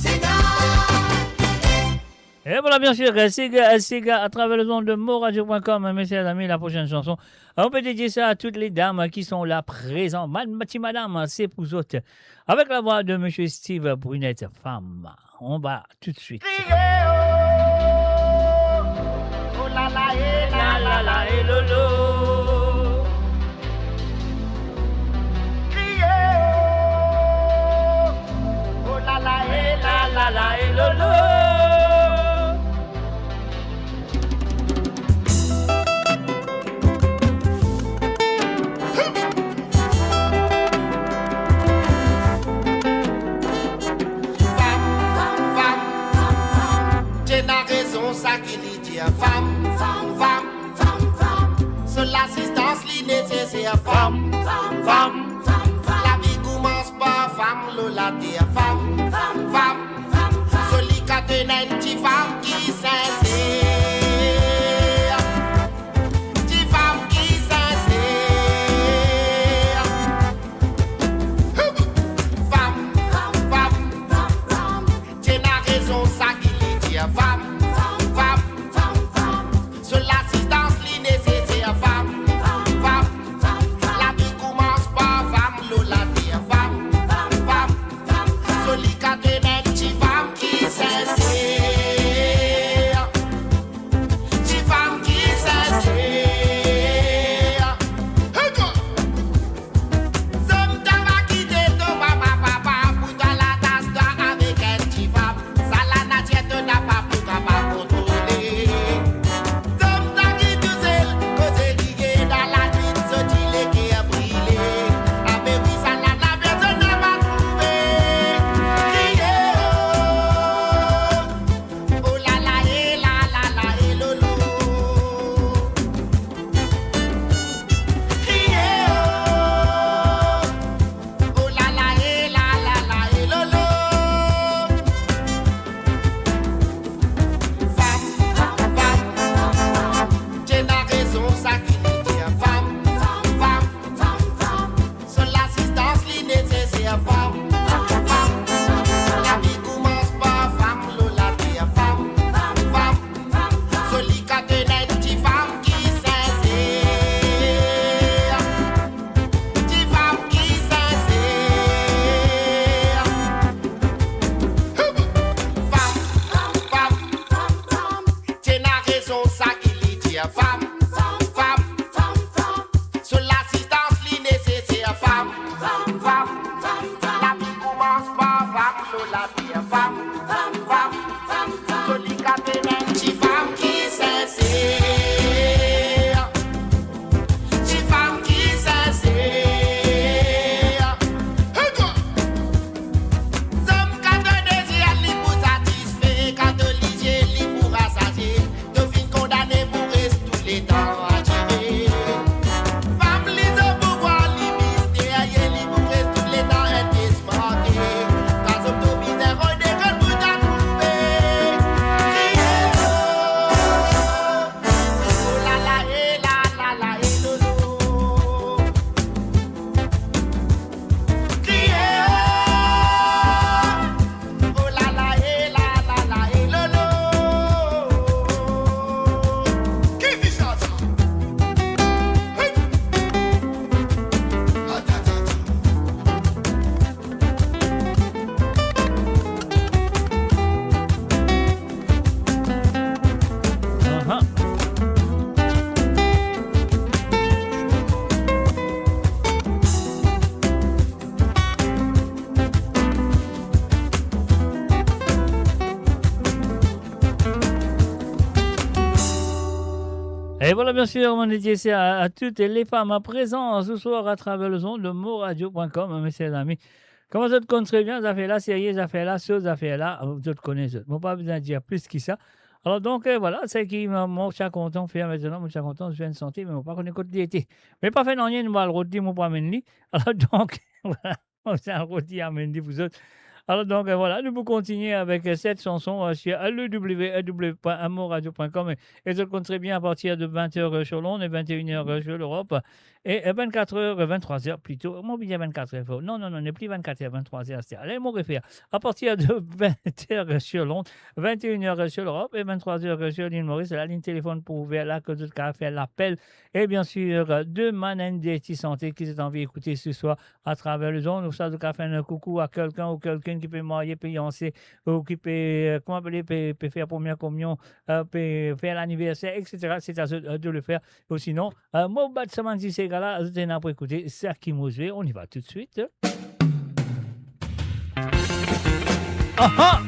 Sega. Et voilà, bien sûr, Sega, Sega, à travers les ondes de moradio point com. Mes chers amis, la prochaine chanson, on peut dédier ça à toutes les dames qui sont là présentes. Ma-, ma-, ti madame, c'est pour zot. Avec la voix de Monsieur Steve Brunet, Femme. On va tout de suite. Kriye, oh, oh la la, eh la la la, eh lolo. Kriye, oh, oh la la, eh la la la, eh lolo. Fam, fam, fam, fam, fam. Ti ena rezon sa ki li dir. Fam, fam, fam, fam, fam. So lazistans li neseser. Fam, fam, fam, fam, fam. Lavi koumans par fam lor later. Fam, fam, fam, fam, fam. So li kapav ena enn ti fam ki sinser. Ti fam ki sinser. Fam, fam, fam, fam, fam. Ti ena rezon sa ki li dir. Fam, fam, fam, fam, fam. So lazistans li neseser. Fam, fam, fam, fam, fam. Lavi koumans par fam lor later. Fam, fam, fam, fam, fam. So li kapav ena enn ti fam ki sinser. Voilà, bien sûr, mon dédié, c'est à, à toutes les femmes à présent, ce soir, à travers les ondes de moradio point com, hein, mes chers amis. Kouma zot konn tre bien, zafer la serye, zafer la so, zafer la, zot kone zot. Mo pa bizin dir plis ki sa. Alor donk, euh, voilà, seki mo, mo ti a kontan fer aster la, mo ti a kontan zwenn sante, me mo pa kone kot li ete. Me pa fer nanye, nou al rod li, mo pou amenn li. Alor donk, voilà. Mo ti a rod li, amenn li pou zot. Alor donk, euh, voilà, nou pou kontigne avek, euh, set sanson, euh, sur le w w w point moradio point com. E, e zot konn tre bien, a partir de vingt heures, euh, sur Londres et vingt et une heures, euh, sur l'Europe, e, euh, vingt-quatre heures, euh, vingt-trois heures plito. Mo bizin vingt-quatre heures, non, non, non, nepli vingt-quatre heures, vingt-trois heures, aster. Ale, mo refer. A partir de vingt heures, euh, sur Londres, vingt et une heures, euh, sur l'Europe e vingt-trois heures, euh, sur l'île Maurice, la lign telefonn pou ouver la, kot zot kapav fer lapel. E bien sûr, euh, demann enn de ti sante ki zot anvi ekoute se swar a traver lezond, ou sa zot kapav fer enn koukou a kelkenn ou kelkenn ki pe marye, pe fianse, ou ki pe, euh, kouma apele, pe, pe fer premie kominion, euh, pe fer laniverser, et cetera. Se a zot, euh, de le fer. Ou sinon, euh, mo bat sa bann ti sega la, zot ena pou ekoute sa ki mo zwe. On y va tout de suite. Aha!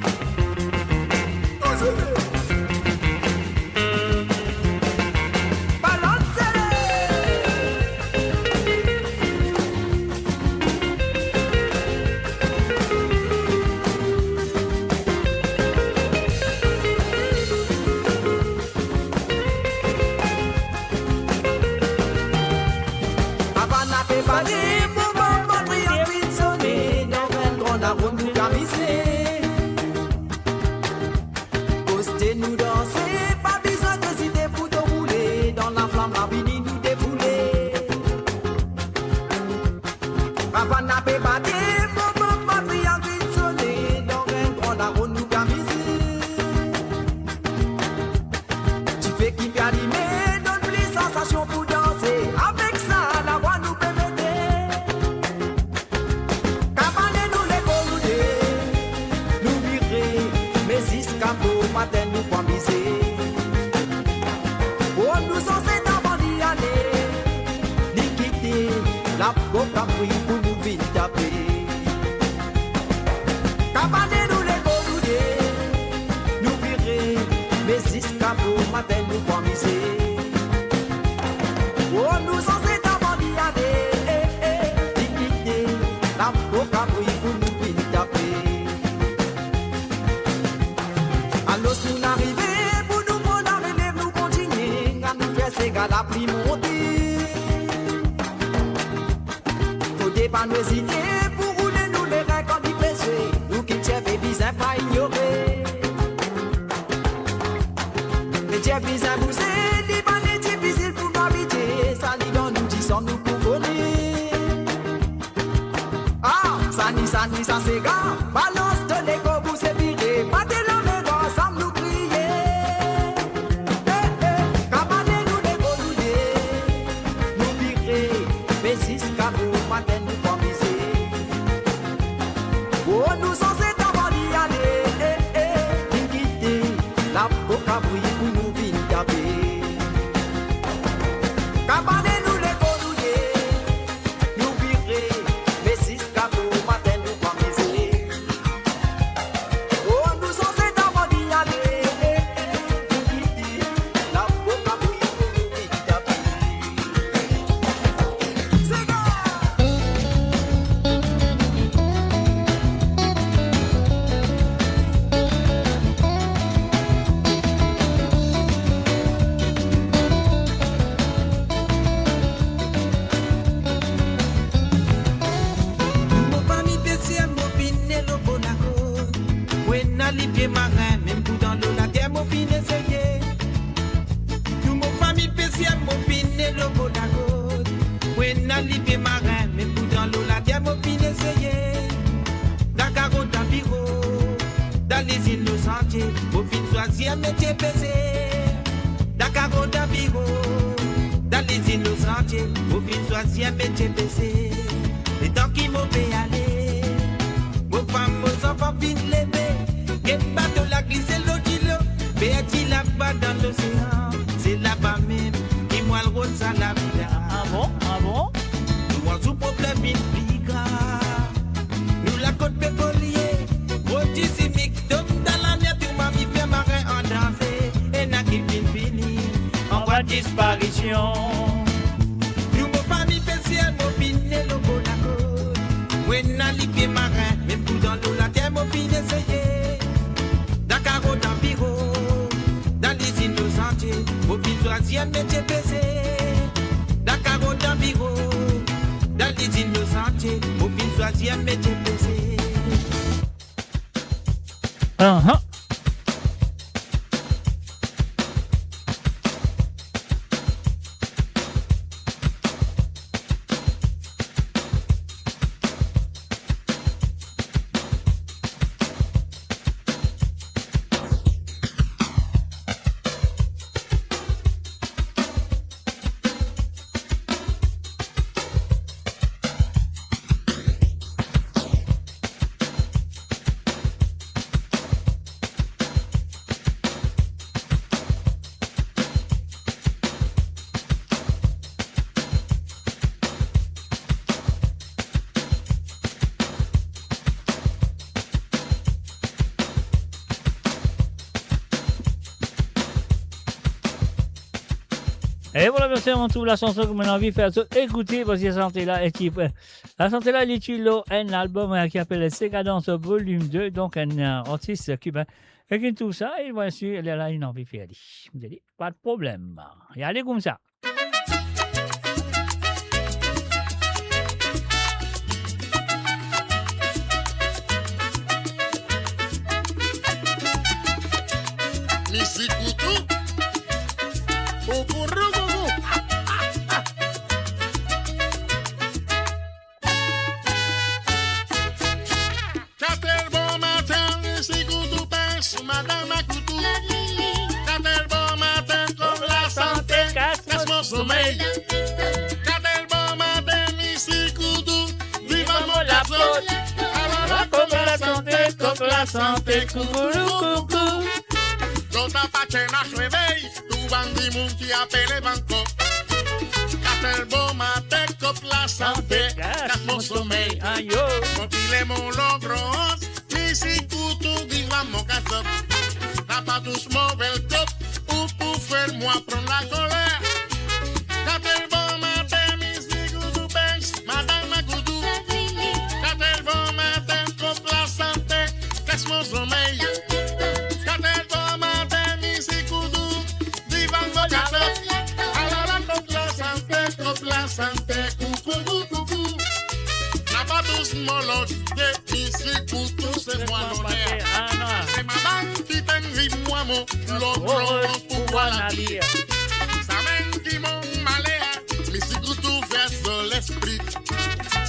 Avana pe bale, moman, moman, triangle sone, dan enn gran laronn nou amize. Koste nou danse, pa bizin ezite pou to boule, dan laflam lavini nou defoule. Avana pe bale, moman, moman, triangle sone, dan enn gran laronn nou amize. Dife ki pe alime, donn pli sansasion pou danse. Avek sa, lavwa nou pe mete. Kabane nou lekor nou de, nou vire, me ziska bomatin nou pou amize. Oh, nou sanse avan li ale, li kite lapo kabri pou nou vinn tape. Kabane nou lekor nou de, nou vire, me ziska bomatin nou pou amize. Oh, nou sanse avan li ale, eh, eh, li kite lapo kabri pou nou vinn tape. Alos nou arive, pou nou pran larelev, nou kontigne, anou fer sega la pli monte. Fode pa nou ezite pou roule nou lerin kan li prese, nou kiltir pe bizin pa inyore. Kiltir bizin bouze, li bann difisil pou nou abite, sa li dan nou disan nou pou kone. Ah, sani, sani, sa sega, balans to lekor bouse vire, bate lame ansam nou kriye. Eh, eh, kabane nou lekor nou de, nou vire, me ziska bomatin nou pou amize. Oh, nou sanse avan li ale, eh, eh, li kite lapo kabri pou nou vinn tape. Kabane nou lekor nou de, nou vire, me ziska bomatin nou pou amize. Oh, nou sanse avan li ale, eh, eh, nou kite lapo kabri pou nou vinn tape. Sega! Mo fami pesier, mo finn ena lor lakoz. Mo ena lipie marin, mem pou dan lor later mo finn eseye. Tou mo fami pesier, mo finn ena lor lakoz. Mo ena lipie marin, mem pou dan lor later mo finn eseye. Dan karo, dan biro, dan lizinn, lor santie, mo finn swazir metie pese. Dan karo, dan biro, dan lizinn, lor santie, mo finn swazir metie pese. Letan ki mo pe ale, mo fam, mo zanfan finn leve, get bato la glise lor dilo, perdi laba dan losean. Se laba mem ki mo al rod sa lavi la. Ah bon? Ah bon? Nou ann sou problem vinn pli grav. Nou lakot pe polie, prodwi simik tom dan lamer, tou mamifer marin an danze. Ena ki finn fini, anvi dispare. Tou mo fami peser, mo finn ena lor lakoz. Mo ena lipie marin, mem kou dan lor later, mo finn eseye. Dan karo, dan biro, dan lizinn, dan santie, mo finn swazir metie peser. Dan karo, dan biro, dan lizinn, dan santie, mo finn swazir metie peser. Ahan. E vwala, mezanmi, mo trouv lasanson ki mo anvi fer zot ekoute, parski sa sante la, e ki, eh, sa sante la, li ti lor enn albom, eh, ki apel Sega Dance Volume de, donk enn, eh, artis kiben, e ki trouv sa, e mo sir li la, li anvi fer li. Mo dir li, pa de problem. E ale koumsa. Mizik Koutou. Koukourou, koukou. Katel bon matin, mizik Koutou pens, madam a Koutou. Katel bon matin, kom lasante, kas mo somey. Katel bon matin, mizik Koutou, viv mo kazo. Alala, kom lasante, kom lasante, koukourou, koukou. Zot apa ti ena revey, tou bann dimoun ki apele bann kok. Katel bon matin, kom lasante, kas mo somey. Ayo. Mo pile mo lor gran ros, mizik Koutou, viv mo kazo. Napa tous mo bel kop, ou pou fer mwa pran lakoler. Katel bon matin, mizik Koutou pens, madam a Koutou. Katel bon matin, kom lasante, kas mo somey. Katel bon matin, mizik Koutou, viv mo kazo. Alala, kom lasante, kom lasante, koukourou, koukou. Napa tous mo lor de mizik Koutou, se mwa loner. Se madam ki tann viv mwa mo lor gran ros pou bwar labier. Samem ki mo maler, mizik Koutou fer so lespri.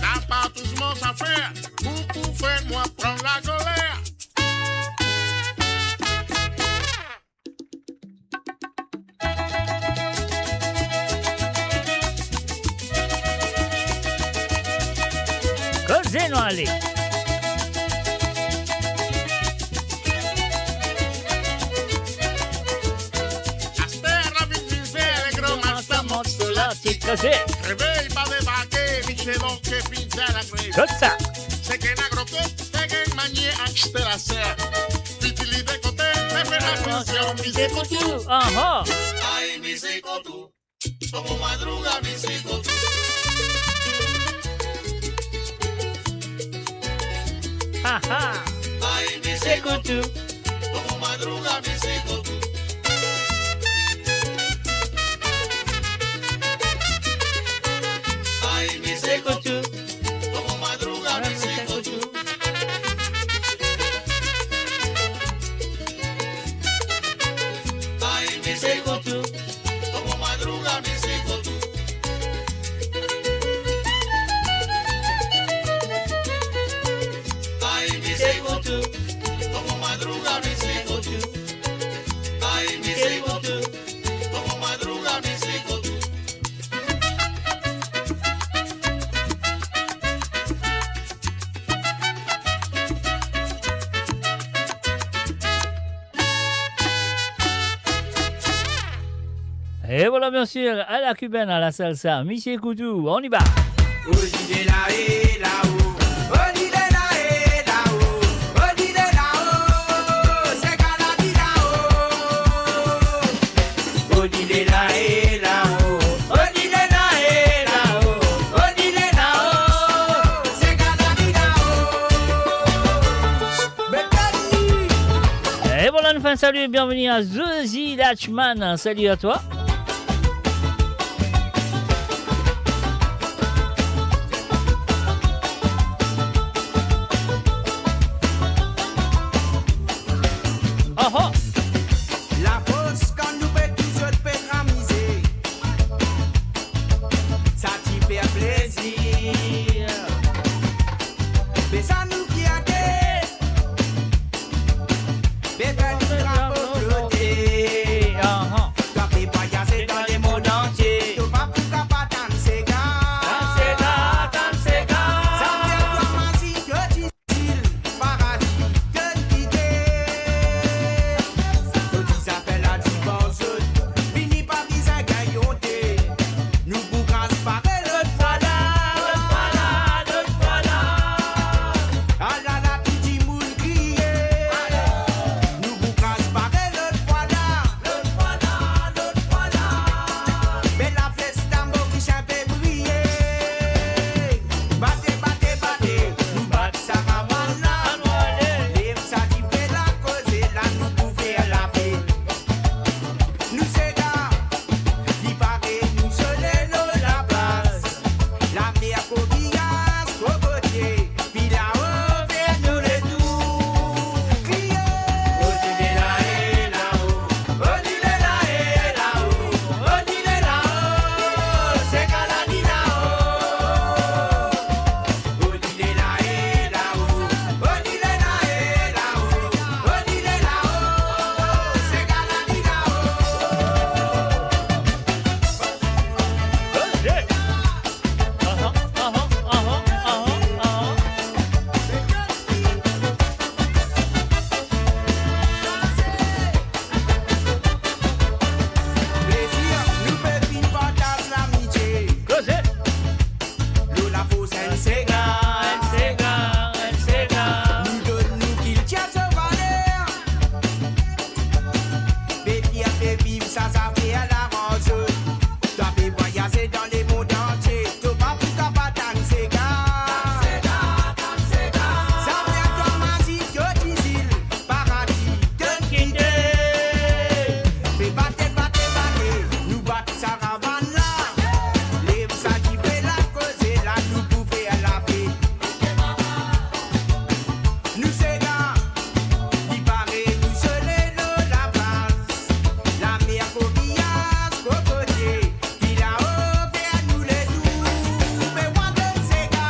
Napa tous mo zafer, ou pou fer mwa pran lakoler. Koze nou ale. Aster la vinn finn fer le gran masta mont so latik. Koze. Revey pa debake, Michelin ke finn fer lagrev. Kot sa? Seki ena gro kok, seki manier aste laser. Fiti li de kote, me fer atansion, mizik Koutou. Aha. Ay, mizik Koutou. Kouma madruga, mizik Koutou. Aha. Ay, mizik Koutou. Kouma madruga, mizik Koutou. Ay, mizik Koutou. Kouma madruga, mizik Koutou. Ay, mizik Koutou. Kouma madruga, mizik Koutou. Ay, mizik Koutou. Kouma madruga, mizik Koutou. Ay, mizik Koutou. Kouma madruga, mizik Koutou. Et voilà, bien sûr, à la cubaine, à la salsa, Misie Koutou, on y va. Odi de la e lao, odi de la e lao, odi de lao, se ka lavi lao. Odi de la e lao, Voilà, nou fer enn sali, bienveni a Zozi Lachman. Salut à toi. Aha. Lafors kan nou pe touzour pe tramize, sa ti fer plezir. Me sa nou fierte, pe fer nou drapo flote. Aha. Twa pe vwayaze dan lemond antie, to pa pou kapav tann sega. Tann sega, tann sega. Sa fer twa mazinn to ti zil paradi to'nn kite. To ti zafer la divan zot, vini pa bizin gagn onte. Nou pou kraz pare lot fwa la. Lot fwa la, lot fwa la. Alala, tou dimoun kriye. Nou pou kraz pare lot fwa la. Lot fwa la, lot fwa la. Me lafesta Moris pe briye. Bate, bate, bate, nou bat sa karavane la. Lev sa dife la, koze la, nou pou fer lape. Nou sega, li pare, nou sole lor laplas. Lamer, kokias, kokotie, pi lao fer nou letour. Kriye! Odi lela e lao, odi lela e lao, odi lela o, sega la di lao. Plezir, nou pe vinn partaz lamitie. Koze. Lor lafors enn sega, enn sega, enn sega. Nou donn nou kiltir so valer. Pe fier, pe viv sa zafer laranz. Twa pe vwayaze dan lemond antie, to pa pou kapav tann sega. Sa fer twa mazinn to ti zil paradi to'nn kite. Pe bate, bate, bate, nou bat sa karavane la. Lev sa dife la, koze la, nou pou fer lape. Nou sega, li pare, nou sole lor laplas. Lamer, kokias, kokotie, pi lao fer nou letour. Be wan donn sega.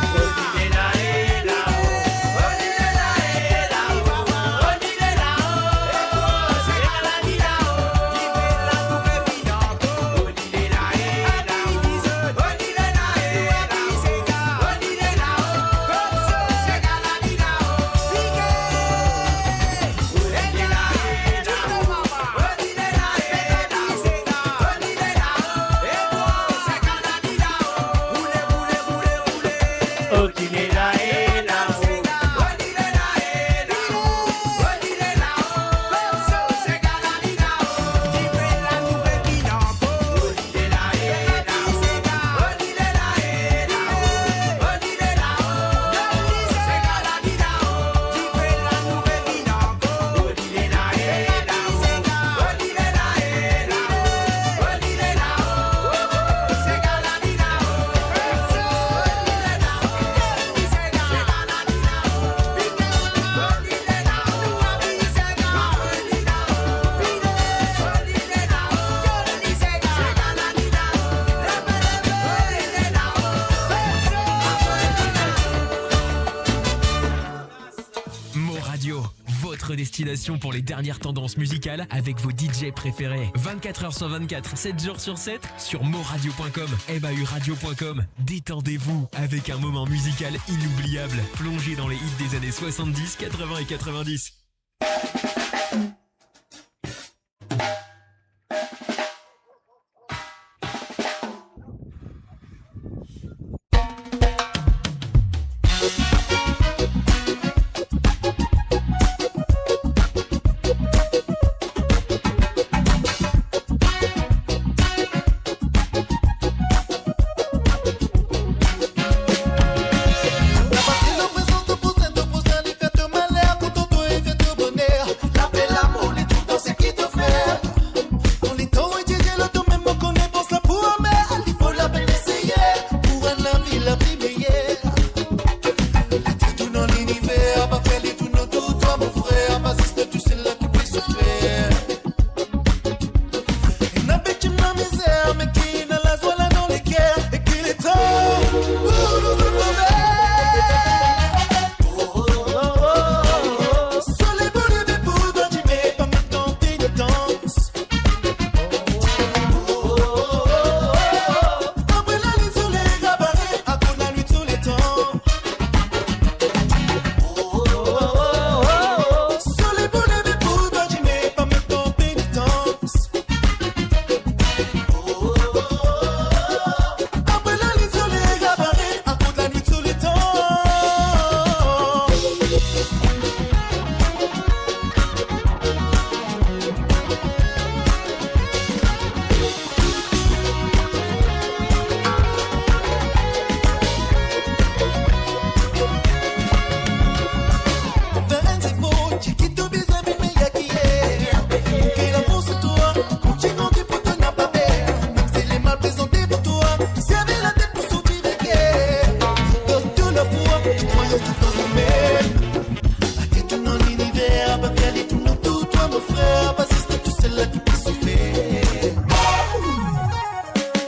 Mo Radio, votre destination pour les dernières tendances musicales avec vos D J préférés. Vingt-quatre heures sur vingt-quatre, sept jours sur sept, sur moradio point com, M A U radio point com. Détendez-vous avec un moment musical inoubliable, plongé dans les hits des années soixante-dix, quatre-vingts et quatre-vingt-dix.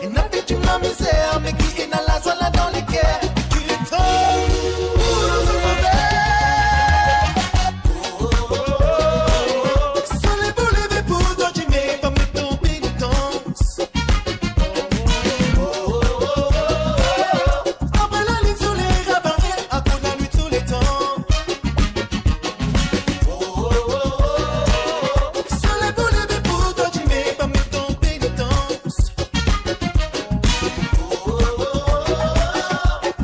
Ena ki ena lamizer, me ki ena lazwa la dan leker. Ki letan pou nou soufer. Soley pou leve pou dor dime, pa met nou penitans. Apre lanin soley reaparet, akoz lanwit tou letan. Soley pou leve pou dor dime, pa met nou penitans.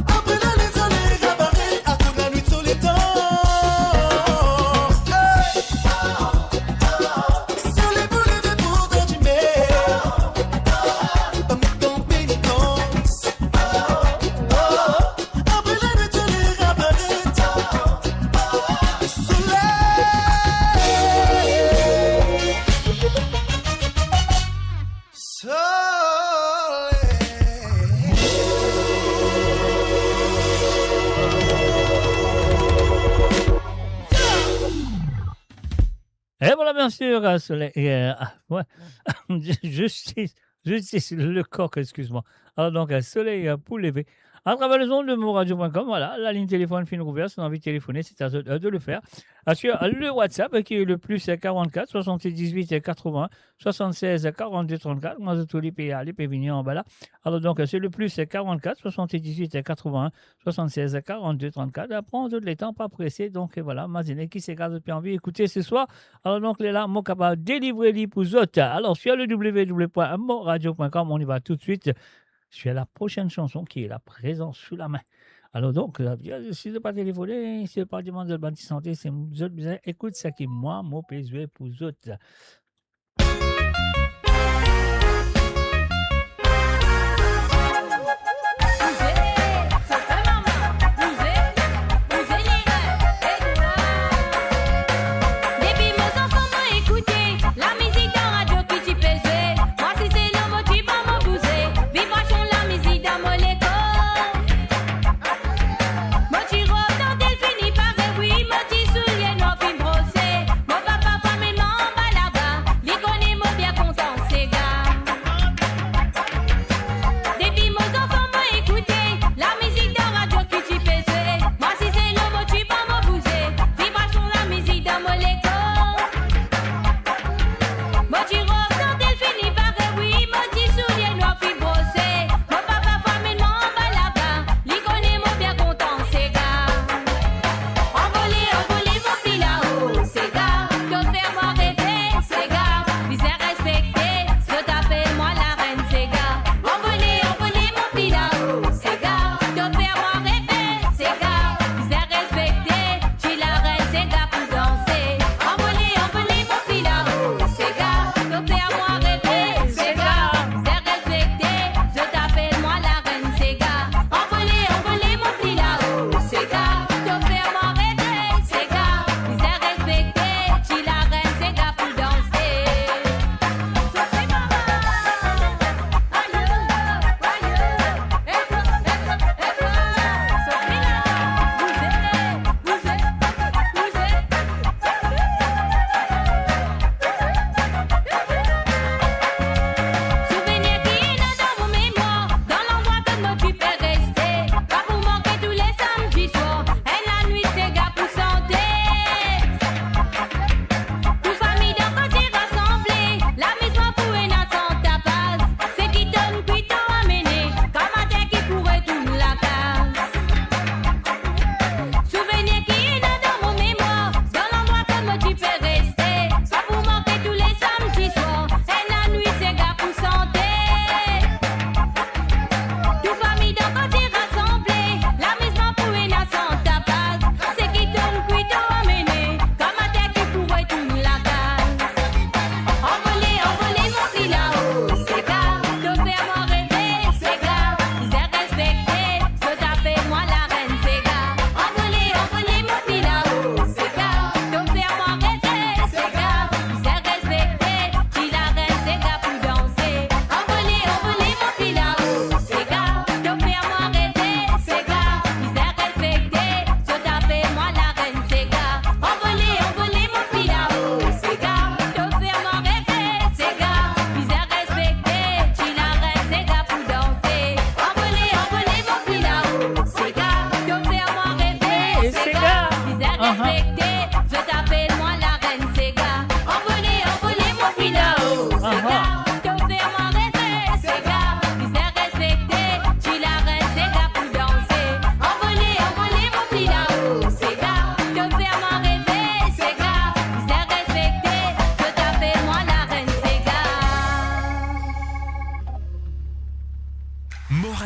Apre lanin soley reaparet, akoz lanwit tou letan. Soley pou leve pou dor dime, pa met nou penitans. Apre lanwit soley reaparet. Soley. Soley. Et voilà, bien sûr, euh, Soley, euh, ah, ouais. Justice, Justice Lecoq, excuse-moi. Alors donc, euh, Soley, euh, pou leve. À travers les ondes de moradio point com, voilà, la ligne téléphone finn ouverte, si vous avez envie de téléphoner, c'est à vous, euh, de le faire. Euh, sur, euh, le WhatsApp, euh, qui est le plus, euh, quarante-quatre soixante-dix-huit, euh, quatre-vingts, soixante-seize, euh, quarante-deux, trente-quatre. Moi, je te dis, puis allez, puis venez en bas là. Alors donc, euh, c'est le plus, euh, quarante-quatre soixante-dix-huit, euh, quatre-vingts, soixante-seize, quarante-deux, trente-quatre. Pran zot letan, pa prese. Donc, euh, voilà, mazinn ki seki zot pe anvi ekoute ce soir. Alors donc, lerla mo kapav delivre li pou zot. Alors, sur le w w w point moradio point com, on y va tout de suite sur la prochaine chanson qui est la présent sous la main. Alors donc, euh, si zot pa telefone, si zot pa demann zot bann ti sante, se zot bizin ekout seki mwa mo pe zwe pou zot. Depi mo zanfan mo ekoute lamizik dan radio ki ti pe zwe. Mwa si se lor mo divan mo bouze, vibration lamizik dan mo lekor. Mo ti rob dan tel fini pare, wi, mo ti soulie nwa finn brose. Mo papa pa met mwa anba laba, li kone mo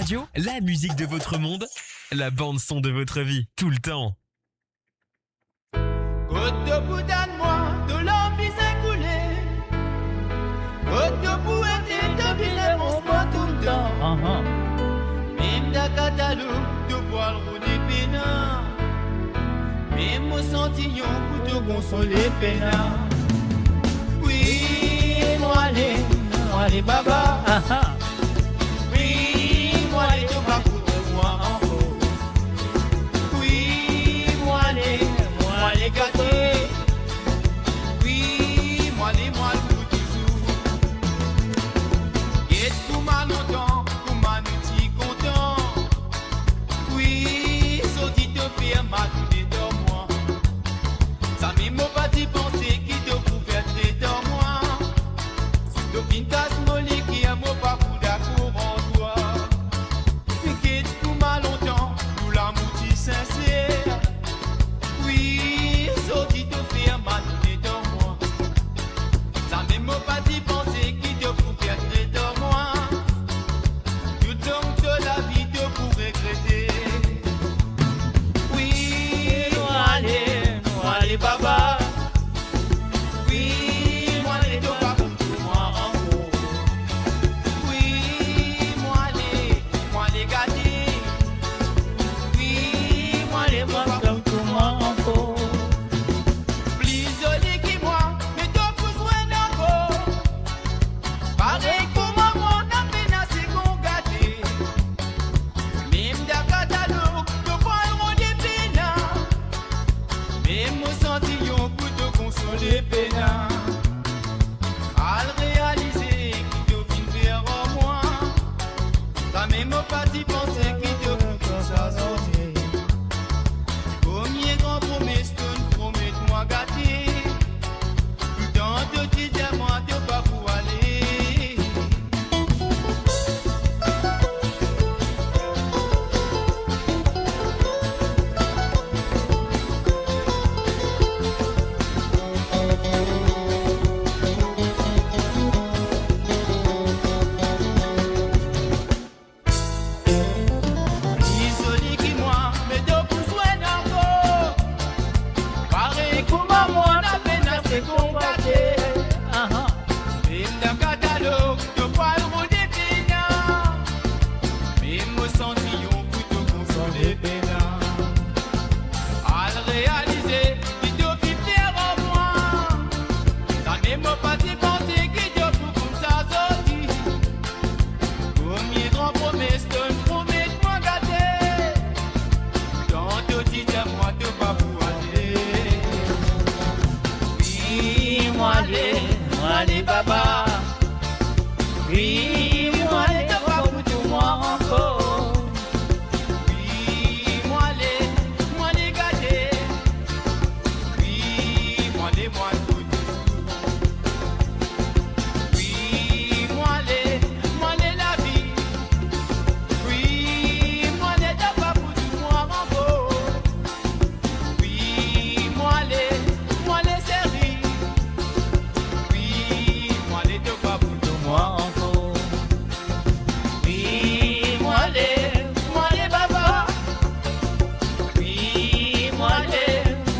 Radio, la musique de votre monde, la bande son de votre vie, tout le temps. Kot to pou tann mwa, to larm bizin koule. Kot to pou ete, to bizin rans mwa toultan. Ahan. Mem dan katalog, to pou al rode pena. Mem mo santiyon pou to konsole pena. Wi, mo ale, mo ale baba. Aha. Wi, mo ale, to pa pou trouv mwa ankor. Wi, mo ale, mo ale gate. Wi, mo ale, mo ale pou touzour. Get kouma lontan, kouma nou ti kontan. Wi, sorti to fer mal dan mwa. Samem mo pa ti panse ki to pou fer tret ar mwa. To finn kas mo leker, mo pa pou dakor ar twa. Me get kouma lontan, nou lamour ti sinser. Wi, sorti to fer mal tret ar mwa. Samem mo pa ti panse ki to pou fer tret ar mwa. Toutlong to lavi to pou regrete. Wi, mo ale, mo ale baba. Wi, mo ale, to pa pou trouv mwa ankor. Wi, mo ale, mo ale gate. Wi, mo ale, mo pa pou trouv mwa ankor. Pli zoli ki mwa, me to pou zwenn ankor. Parey kouma mwa, na pena sekonn gate. Mem dan katalog, to pou al rode pena. Mem mo santiyon pou to konsole pena. Al realize ki to finn fer ar mwa. Samem mo pa ti panse ki to pou koumsa sorti. Komie gran promes to'nn promet mwa gate. Toutan to ti dir mwa to pa pou ale. Pli zoli ki mwa, me to pou zwenn ankor. Parey kouma mwa, na pena sekonn gate. Aha. Mem dan katalog, to pou al rode pena. Mem mo santiyon pou to konsole pena. Al realize ki to finn fer ar mwa. Samem mo pa ti panse ki to pou koumsa sorti. Komie gran promes to'nn promet mwa gate. Toutan to ti dir mwa to pa pou ale. Wi, mo ale, mo ale baba. Wi, mo ale, to pa pou trouv mwa ankor. Wi, mo ale, mo ale gate. Wi, mo ale, mo ale pou touzour. Wi, mo ale, mo ale lavi. Wi, mo ale, to pa pou trouv mwa ankor. Wi, mo ale, mo ale seri. Wi, mo ale, to pa pou trouv mwa ankor. Wi, mo ale, mo ale baba. Wi, mo ale,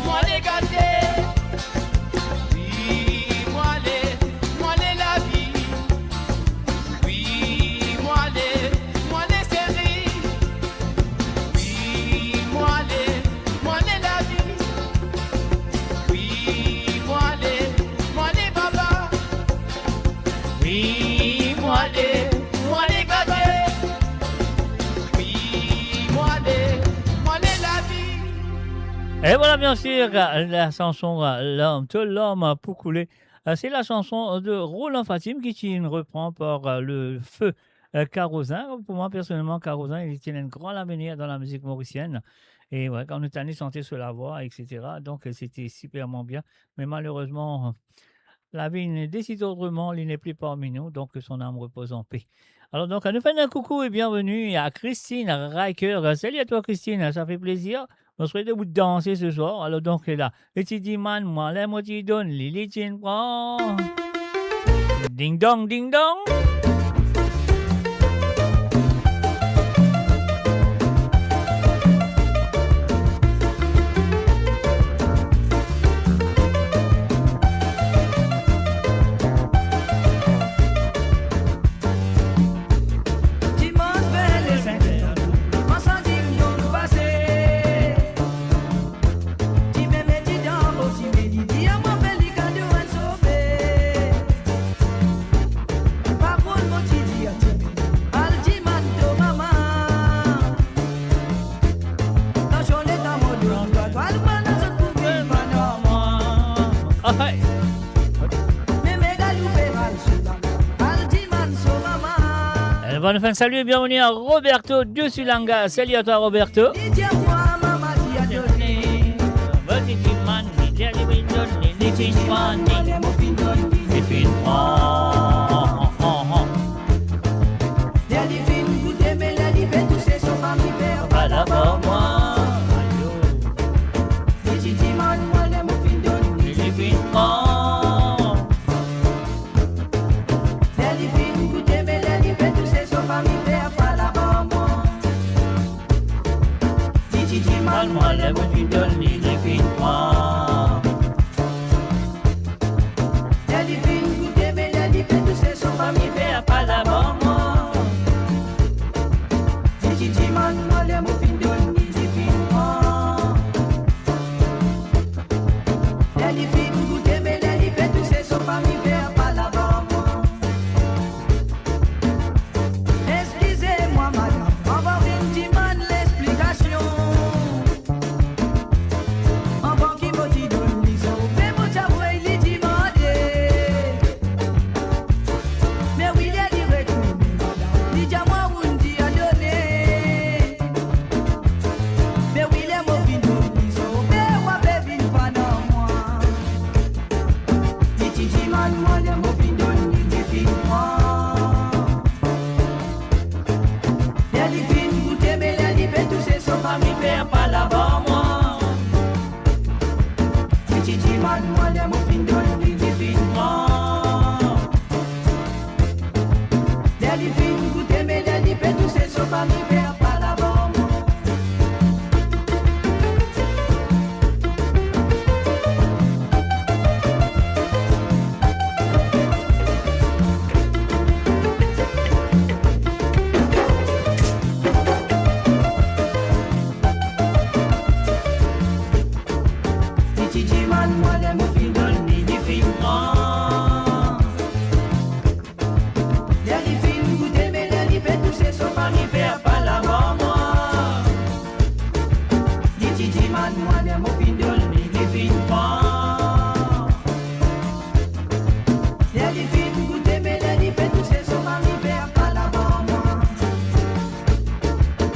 mo ale gate. Wi, mo ale, mo ale lavi. Wi, mo ale, mo ale seri. Wi, mo ale, mo ale lavi. Wi, mo ale, mo ale baba. Wi, mo ale, mo ale gate. Wi, mo ale, mo ale lavi. Et voilà, bien sûr, la chanson, euh, Larme, To larm pou koule. Euh, c'est la chanson de Roland Fatim qui, qui est reprise par, euh, le feu, euh, Karozin. Pour moi, personnellement, Karozin, il était un grand lavenir dans la musique mauricienne. Et ouais, kan nou tann li sante so lavoie, et cetera. Donc, euh, c'était superment bien. Mais malheureusement, lavi inn desid otreman, li n'est plus parmi nous, donc que son âme repose en paix. Alors donc, nous faisons un coucou et bienvenue à Christine Riker. Salut à toi, Christine, ça fait plaisir. Mo swete ou danse ce soir. Alors donc, la, li ti dimann mwa, ler mo ti donn li, li ti'nn pran. Ding dong, ding dong. Hey. Me mega loupe al sou la, al dimann so mama. Eh ben, nou fer enn salu e bienveni a Roberto de Sulanga. Salut à toi, Roberto. Li dir mwa mama ti a done. Mwa ti dimann, li dir li finn donn li, li finn pran li. Li finn pran. Ler li finn goute, me ler li pe touse so fami fer pala par mwa. Li ti dimann mwa ler mo finn donn li, li finn pran. Ler li finn goute, me ler li pe touse so fami fer pala par mwa. Li ti dimann mwa ler mo finn donn li, li finn pran. Ler li finn goute, me ler li pe touse so fami fer pala par mwa. Li ti dimann mwa ler mo finn donn li, li finn pran. Ler li finn goute, me ler li pe touse so fami fer pala par mwa. Eskize mwa madam, anvan finn dimann lesplikasion. Anvan ki mo ti donn li so, me mo ti avoy li dimande. Me wi, ler li retourne, li dir mwa ou ti a done. Me wi, ler mo finn donn li so, be wa pe vinn fann ar mwa. Li ti dimann mwa ler mo finn donn li, li finn pran. Ler li finn goute, me ler li pe touse so fami fer pala par mwa. Li ti dimann mwa ler mo finn donn li, li finn pran. Ler li finn goute, me ler li pe touse so fami fer pala par mwa. Li ti dimann mwa ler mo finn donn li, li finn pran. Ler li finn goute, me ler li pe touse so fami fer pala par mwa. Li ti dimann mwa ler mo finn donn li, li finn pran. Ler li finn goute, me ler li pe touse so fami fer pala par mwa.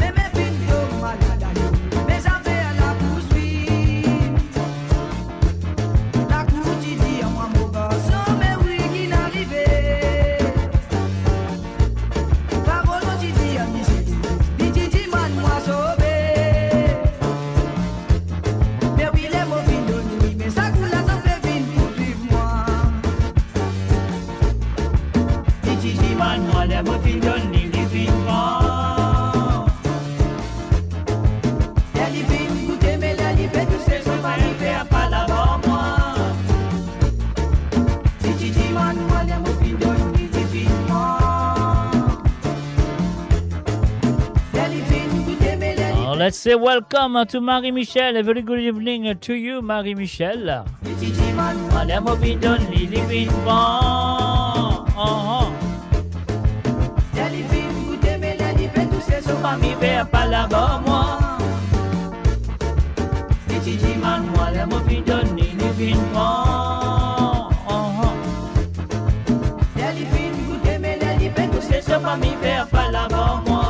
Me, me finn tom malad ale, me zafer la pou swit. Lakour ti dir mwa mo garson, me wi ki'nn arive. Parol mo ti dir misie, li ti dimann mwa sove. Me wi, ler mo finn donn li, me sa kou la zot pe vinn pou swiv mwa. Li ti dimann mwa, ler mo finn donn li, li finn pran. Ler li finn goute, me ler li pe touse so fami fer pala par mwa. Li ti dimann mwa, ler mo finn donn li, li finn pran. Ler li finn goute, me ler li... Oh, let's say welcome to Marie Michel. A very good evening to you, Marie Michel. Li ti dimann mwa, ler mo finn donn li, li finn pran. Aha. Ler li finn goute, me ler li pe touse so fami fer pala par mwa. Li ti dimann mwa, ler mo finn donn li, li finn pran. Aha. Ler li finn goute, me ler li pe touse so fami fer pala par mwa.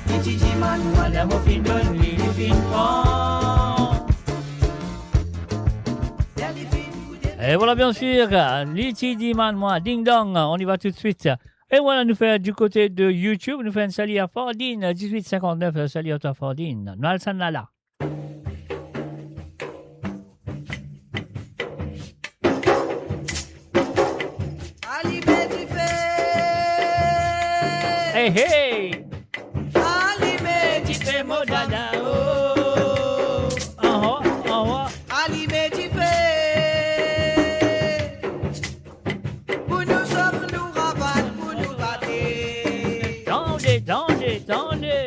Li ti dimann mwa, ler mo finn donn li, li finn pran. Ler li finn goute... Et voilà, bien sûr, li ti dimann mwa, ding dong, on y va tout de suite. Et voilà, nou fer du côté de YouTube, nou fer enn salu a Fardine, dix-huit cinquante-neuf, salut à toi Fardine. Nou al sa nala. Alime dife. Hey, hey. Alime dife, mo dada, oh. Aha, aha. Alime dife. Pou nou sof, nou raval, pou nou bate. Tande, tande, tande.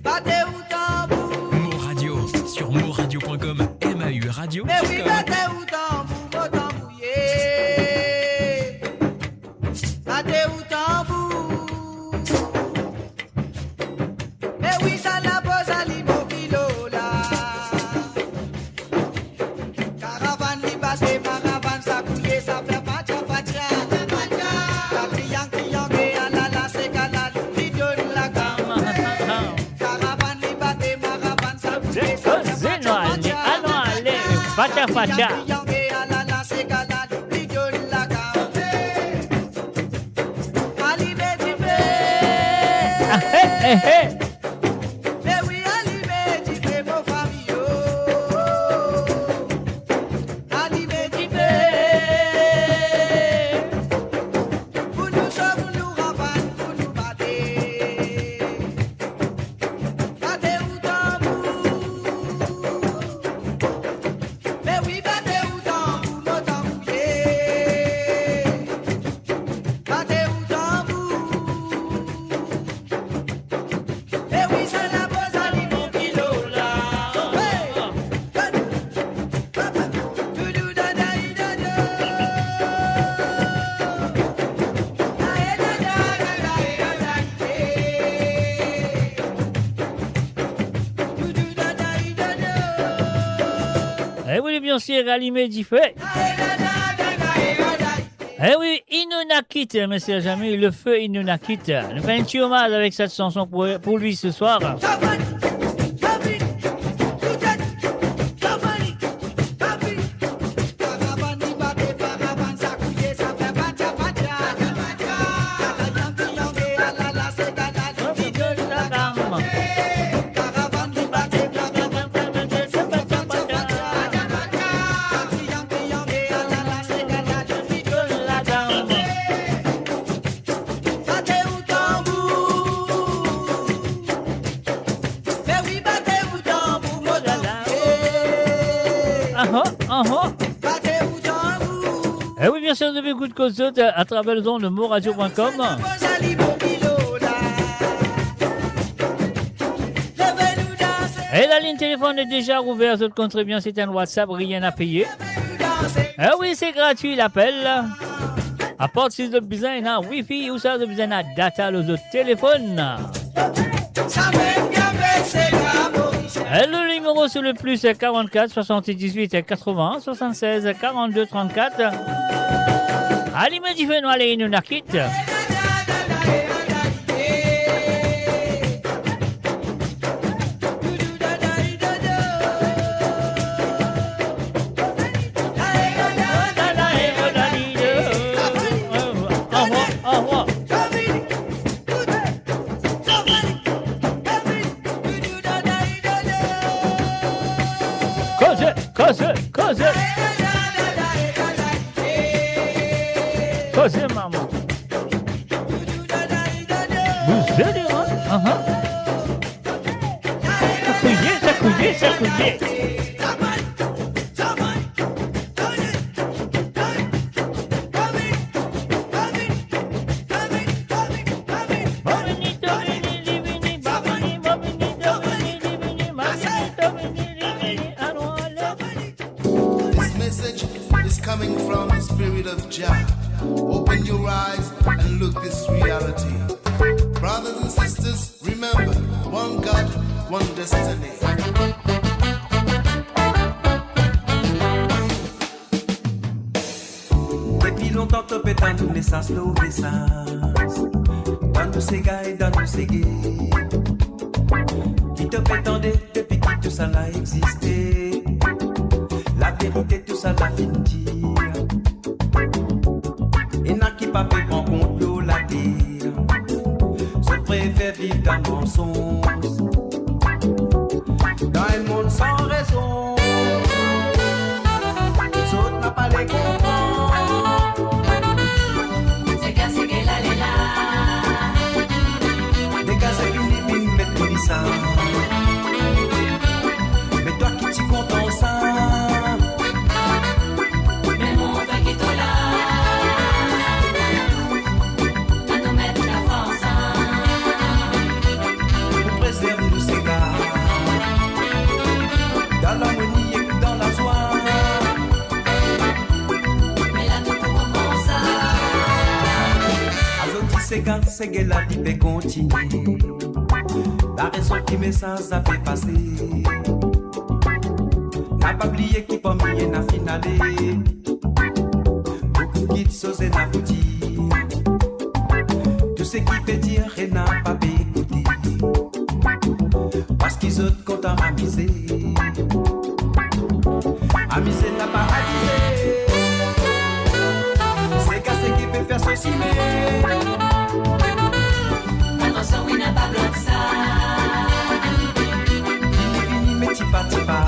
Bate ou tanbou. Mo Radio, sur moradio point com, M A U radio point com. Me wi, bate ou tanbou, mo tanbou ye. Bate ou tanbou. Me wi, sa la poz alimo kilo la. Koze nou ale, anon ale, fatia fatia. Ah, he, he, he. Me wi, alime dife, mo fami, oh. Alime dife. Pou nou sof, pou nou ravann, pou nou bate. Bate ou tanbour. Me wi, bate ou tanbour, mo tanbour ye. Bate ou tanbour. E wi, sa la poz ali mon kilo la. Hey! Doudou dada i dodo. Ae dada, dada, e dada, e. Doudou dada i dodo. E wi, bien sir, alime dife. Ae dada, dada, e dada, e. Eh oui, Inonakit, mes chers amis, le feu Inonakit. Nou fer enn ti omaz avek set sanson pou, pou li se swar. Aha, aha. Eh oui, bien sûr, nou ekout koz zot à travers les ondes de moradio point com. Et la ligne téléphone est déjà ouverte, zot konn tre bien, c'est un WhatsApp, rien à payer. Eh oui, c'est gratuit l'appel. Apar si zot bizin ena wifi ouswa zot bizin ena data lor zot telefonn. Eh, le numéro c'est le plus quarante-quatre soixante-dix-huit quatre-vingts soixante-seize quarante-deux trente-quatre. Alime dife, nou ale Inonakit. Koze, koze, koze. Koze, mama. Bouze li, hein? Ahan. Sakouye, sakouye, sakouye. This message is coming from the Spirit of Jah. Open your eyes and look this reality. Brothers and sisters, remember, one God, one destiny. Depi lontan to pe tann nou nesans, nou nesans. Dan nou sega e dan nou sege. Ki to pe tande depi ki tousala existe. Laverite tousala finn dir. Ena ki pa pe pran kont lor later. Zot prefer viv dan mansonz. Dan enn mond san rezon. Zot napa le konpran. Sega, sega, la, la, la. Dega se fini, finn met pou li sa. Me twa ki ti kontan sa. Me mwa, twa ki to la. Anou met lafrans. Pou prezerv nou sega. Dan larmoni ek dan lazwa. Me la to pou konpran sa. Azot ki sega, sega la li pe kontinie. La rezon ki mesaz la pe pase. A pa bliye ki parmi ena finale. Boukou kit soz ena pou dir. Tou seki pe dir ena pa pe ekoute. Paski zot kontan amize. Amize napa abize. Sega seki pe fer so sime. Koman sa wi napa blok sa. Vini, vini, me tipa, tipa.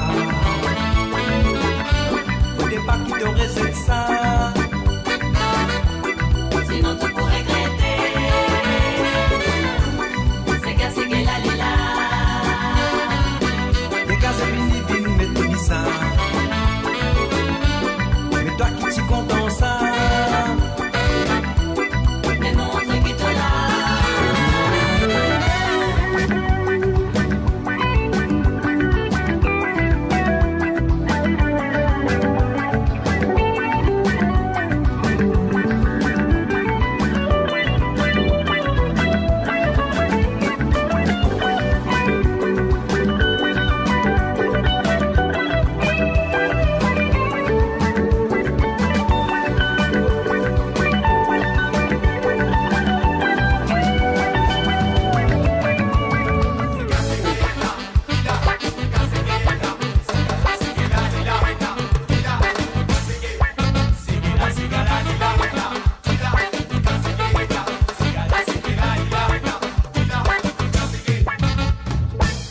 Fode pa ki to rezet sa. Sinon to pou regrete. Sega, sega, la, li la. Degaz vini, vinn met li sa. Me twa ki ti kontan sa. Me montre ki to la.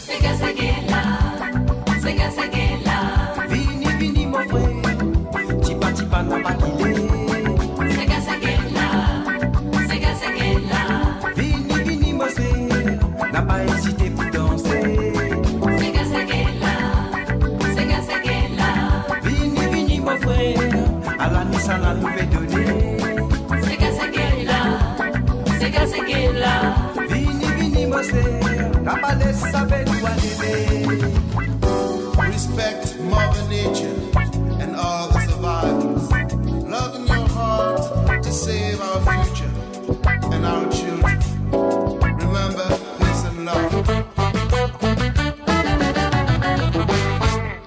Sega, sega, la. Sega, sega, la. Vini, vini, mo frer. Tipa, tipa, napa kile. Sega, sega, la. Sega, sega, la. Vini, vini, mo ser. Napa ezite pou danse. Sega, sega, la. Sega, sega, la. Vini, vini, mo frer. Ala ni sa la nou pe done. Sega, sega, la. Sega, sega, la. Vini, vini, mo ser. Napa les save nou ale. Respect Mother Nature and all the survivors. Love in your heart to save our future and our children. Remember, peace and love.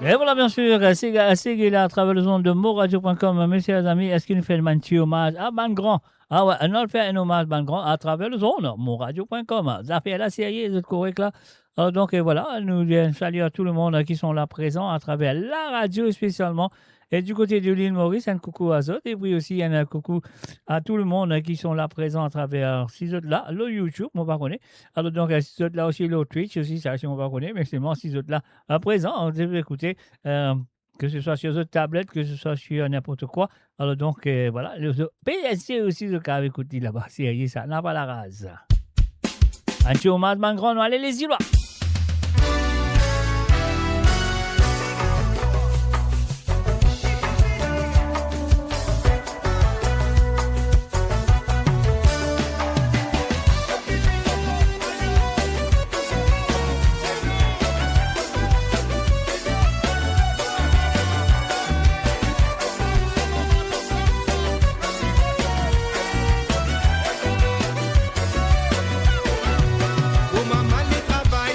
Et voilà, bien sûr, Sega, Sega la, à travers les ondes de moradio point com. Mes chers amis, eski nou fer bann ti omaz a bann gran? Ah ouais, nou al fer enn omaz bann gran à travers les ondes, moradio point com. Zafer la serie, zot korek la. Alors donc, euh, voilà, nous, euh, saluons à tout le monde, euh, qui sont là présents à travers la radio spécialement. Et du côté de l'île Maurice, un coucou à zot. Et puis aussi, un, un coucou à tout le monde, euh, qui sont là présents à travers, euh, si zot la, le YouTube, mo pa kone. Alors donc, euh, si zot la aussi, le Twitch aussi, sa, si mo pa kone, mais seulement si zot la, euh, présent, hein, vous écoutez, euh, que ce soit sur zot tablet, que ce soit sur n'importe quoi. Alors donc, euh, voilà, le, le P S G aussi, zot kapav ekout li laba, serie sa, napa laraz. Enn ti omaz bann gran, nou ale Lezilwa. Mo mama li travay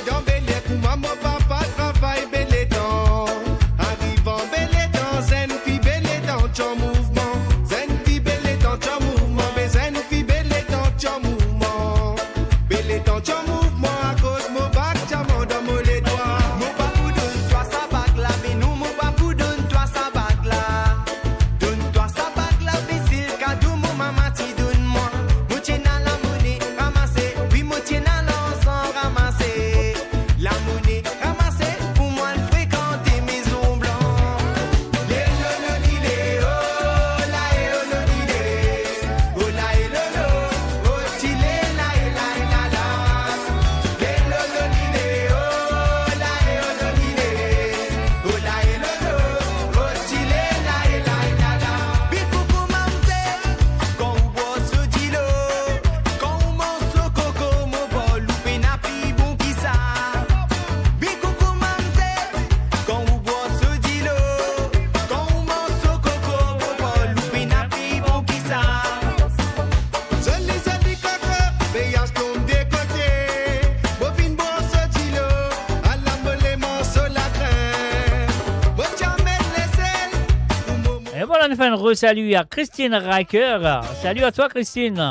Bon, nou fer enn resalu a Christine Riker. Salut à toi, Christine.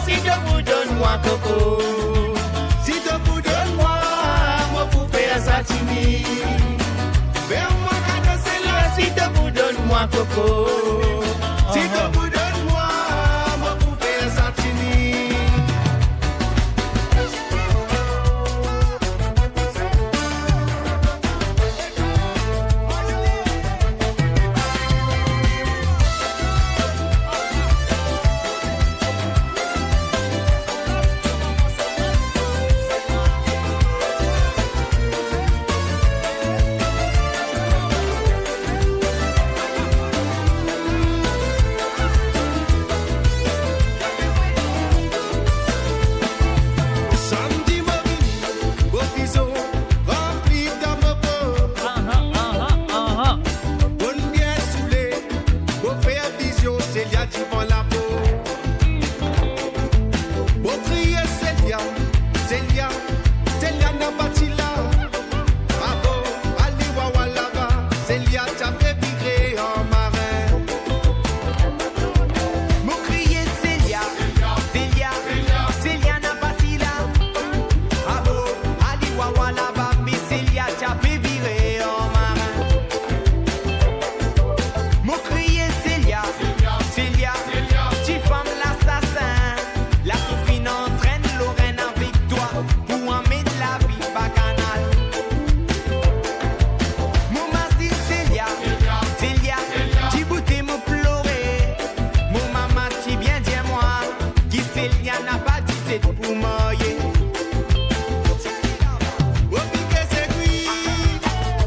Si to pou donn mwa koko, si to pou donn mwa, mo pou fer sa tini. Fer mwa kado sela, si to pou donn mwa koko, si to pou donn mwa, mo pou fer sa tini. Samdi mo vini, mo fizo ranpli dan mo kor. Aha, aha, aha. Bonn bien soule, mo fer vizion, Celia divan lapo. Mo kriye Celia, Celia, Celia napa ti la. Abo, ali wawa laba, Celia ti ape vire an marin. Mo kriye Celia, Celia, Celia napa ti la. Abo, ali wawa laba, me Celia ti ape vire an marin. Mo kriye Celia, Celia, tifam lasasin. La to finn antrenn Lorraine avek twa pou amenn lavi bakanal. Mo mazinn Celia, Celia, diboute mo plore. Mo mama ti bien dir mwa ki Celia napa diset pou marye. O pike segwi,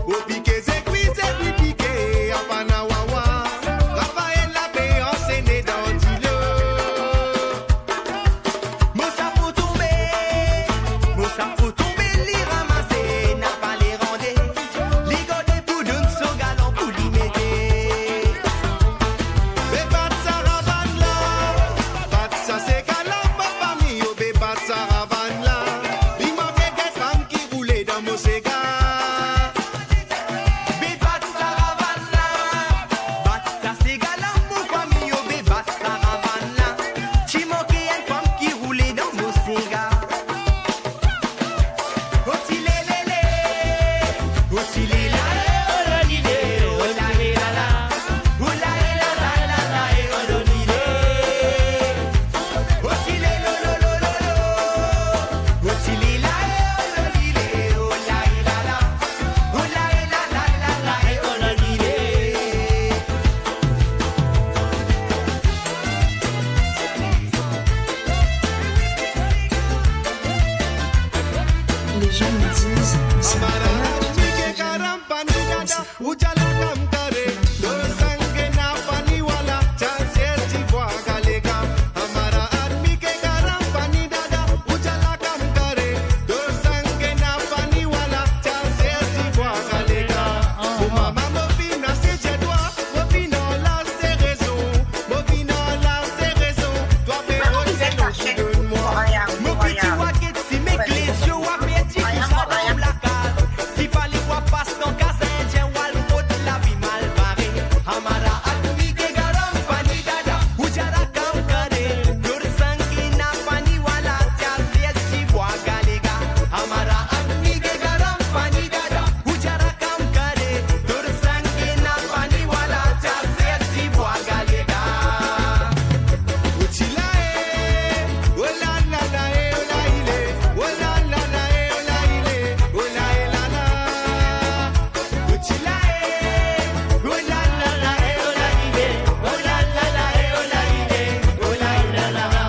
o pike segwi, segwi pike, apa na wawa. Rafael la pe ansene dan dilo. Mo sa pou tonbe, mo sa pou tonbe, li ramase, napa le rande, li gode pou donn so galon pou li mete. Be bat sa ravann la, bat sa sega la, mo fami, yo be bat sa ravann la. Li manke get fam ki roule dan mo sega. Be bat sa ravann la, bat sa sega la, mo fami, yo be bat sa ravann la. Ti manke enn fam ki roule dan mo sega. O ti le le le, o ti le la, e o la li le, o la e la la, o la e la la la la, e o lo li le. O ti le lo lo lo lo lo, o ti le la, e o lo li le, o la e la la, o la e la la la la, e o lo li le. Les gens me disent, c'est incroyable, tu te sens jamais comme ça. Mo finn al aste rezon, twa pe rod se nou ki donn mwa. Mo piti wa get si me kle zye, wa perdi tousa dan lakaz. Si fale wa pas dan kaz Indien, wa al rod lavi mal bare. Hamara aadmi ke garam pani dada, ou zara kam kare, dur sang ki na pani wala, tya se si bwa galega. Hamara aadmi ke garam pani dada, ou zara kam kare, dur sang ki na pani wala, tya se si bwa galega. O ti la e, o la la la e, o la i le, o la la la e, o la i le, o la e la la. O ti la e, o la la la e, o la i le, o la la la e, o la i le, o la e la la.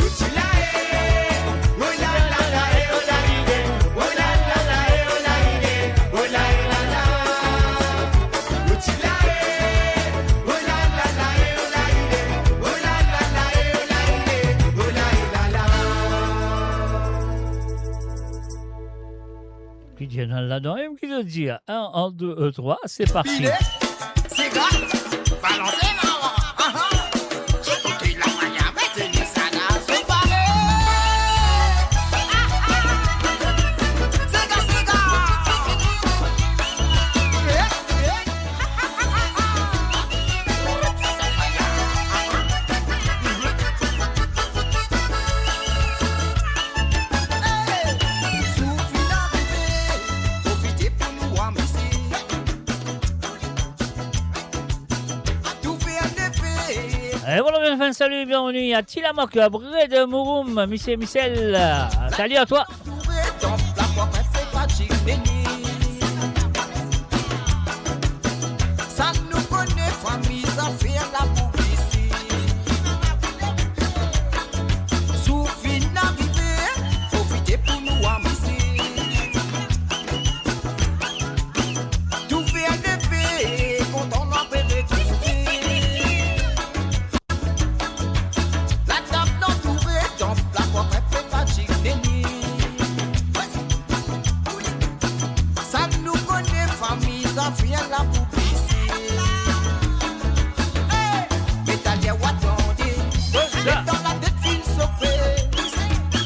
O ti la e, o la la la e, o la i le, o la la la e, o la i le, o la e la la. O ti la e, o la la la e, o la i le, o la la la e, o la i le, o la e la la. Ki dir ena ladan, em ki zot dir? Un, un, deux, euh, trois, c'est parti. Pile, sega, balanse mama. Aha. Sega, sega. Salut, bienvenue à Tilamoc, près de Mouroum, Monsieur Michel. Salut à toi. Sa nou kone fami zafer lapoublisite. Zour finn arive, profite pou nou amize. Tou fer leve, kontan nou apel vizite. Latab antoure, tanp laport, enpe fatig nini. Sa nou kone fami zafer lapoublisite. Hey! Met aler, wa tande, letan latet finn sofe.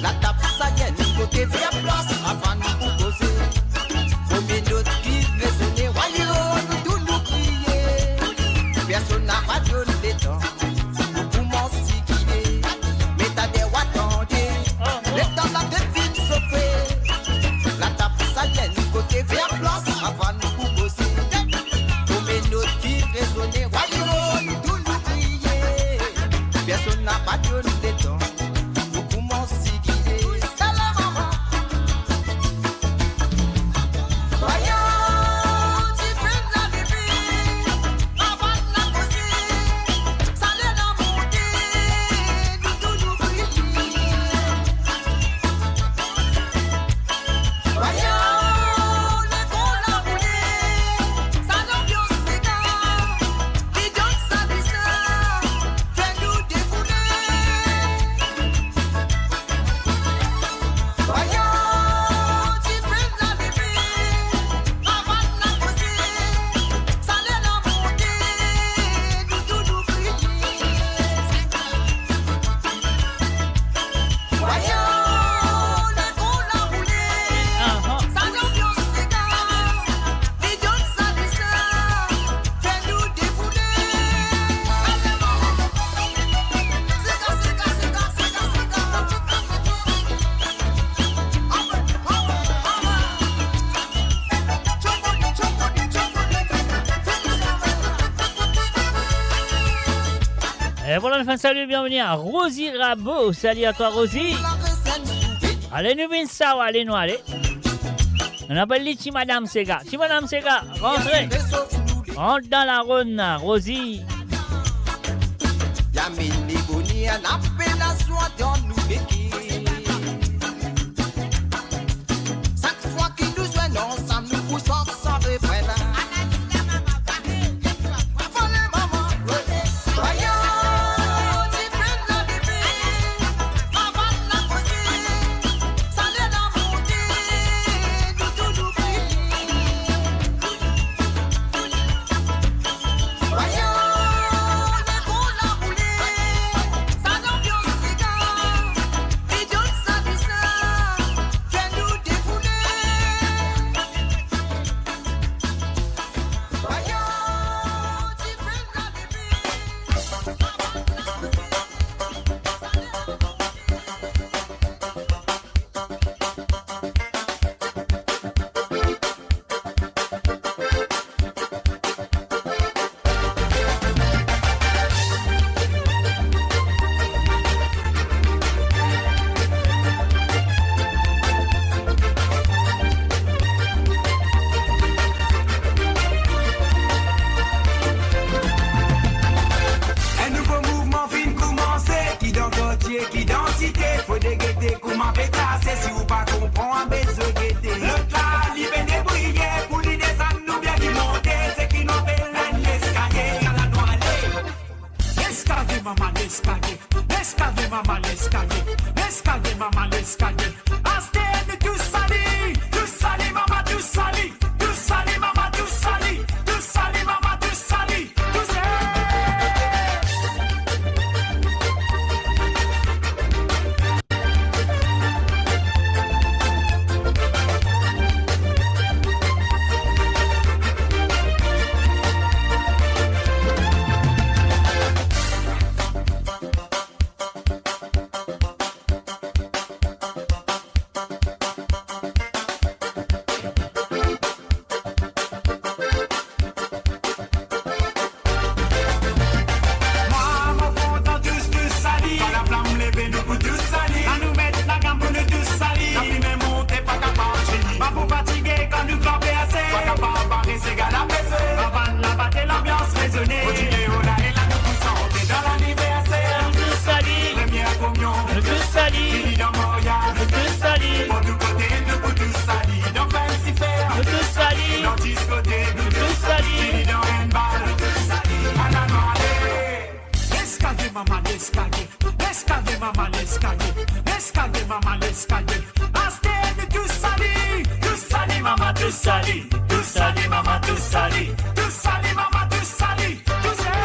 Latab sa enn kote, fer plas, avan nou pou koze. Premie not ki rezone, wayo, nou tou nou kriye. Personn napa donn letan pou koumans zigile. Met aler, wa tande, letan latet finn sofe. Latab sa enn kote, fer plas, avan nou pou koze. Premie not ki rezone, wayo, nou tou nou kriye. Personn napa donn letan pou koumans zigile. Sa la mama. Wayo, ti finn arive, avan nou koze, saler la monte, nou tou nou kriye. Wayo, lekol la boule, sa lanbians sega, li donn sa lizar, fer nou defoule. Wayo, ti finn arive, avan nou koze, saler la monte, nou tou nou kriye. Wayo, lekol la boule, sa lanbians sega, li donn sa lizar, fer nou defoule. Ale, mama. Sega, sega, sega, sega, sega. Awe, awe, awe. Tchopodi, tchopodi, tchopodi. E vwala, nou fer enn sali, bienvenue à Rosie Rabo. Salut à toi, Rosie. Ale, nou vinn sa, ale, nou ale. Nou apel li Ti Madam Sega. Ti Madam Sega, rantre. Rant dan laronn, Rosie. Li amenn leboni, enn apel lazwa dan nou lekor. Sak fwa ki nou zwenn ansam, nou pou sant sa refren la. Vale mama, vale. Wayo, ti finn arive, avan nou koze, saler la monte, nou tou nou kriye. Wayo, lekol la boule, sa lanbians sega, Tous sali, tous sali, mama, tous sali. Tous sali, mama, tous sali. Tous sali.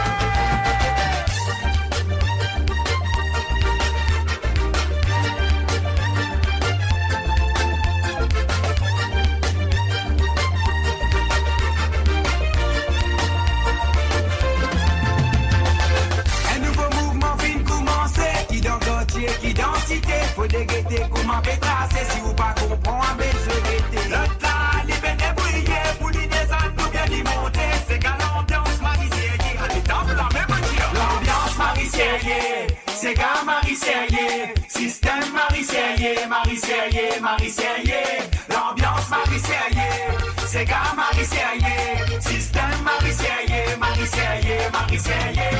Enn nouvo mouvman finn koumanse, ki dan kartie, ki dan site. Fode gete kouma pe trase, si ou pa konpran, abe zwe gete. Lot la, li pe debrouye pou li desann oubien li monte. Sega lanbians Marie Serrier, ale tanp lame pou dir. Lanbians Marie Serrier, sega Marie Serrier, sistem Marie Serrier, Marie Serrier, Marie Serrier. Lanbians Marie Serrier, sega Marie Serrier, sistem Marie Serrier, Marie Serrier, Marie Serrier.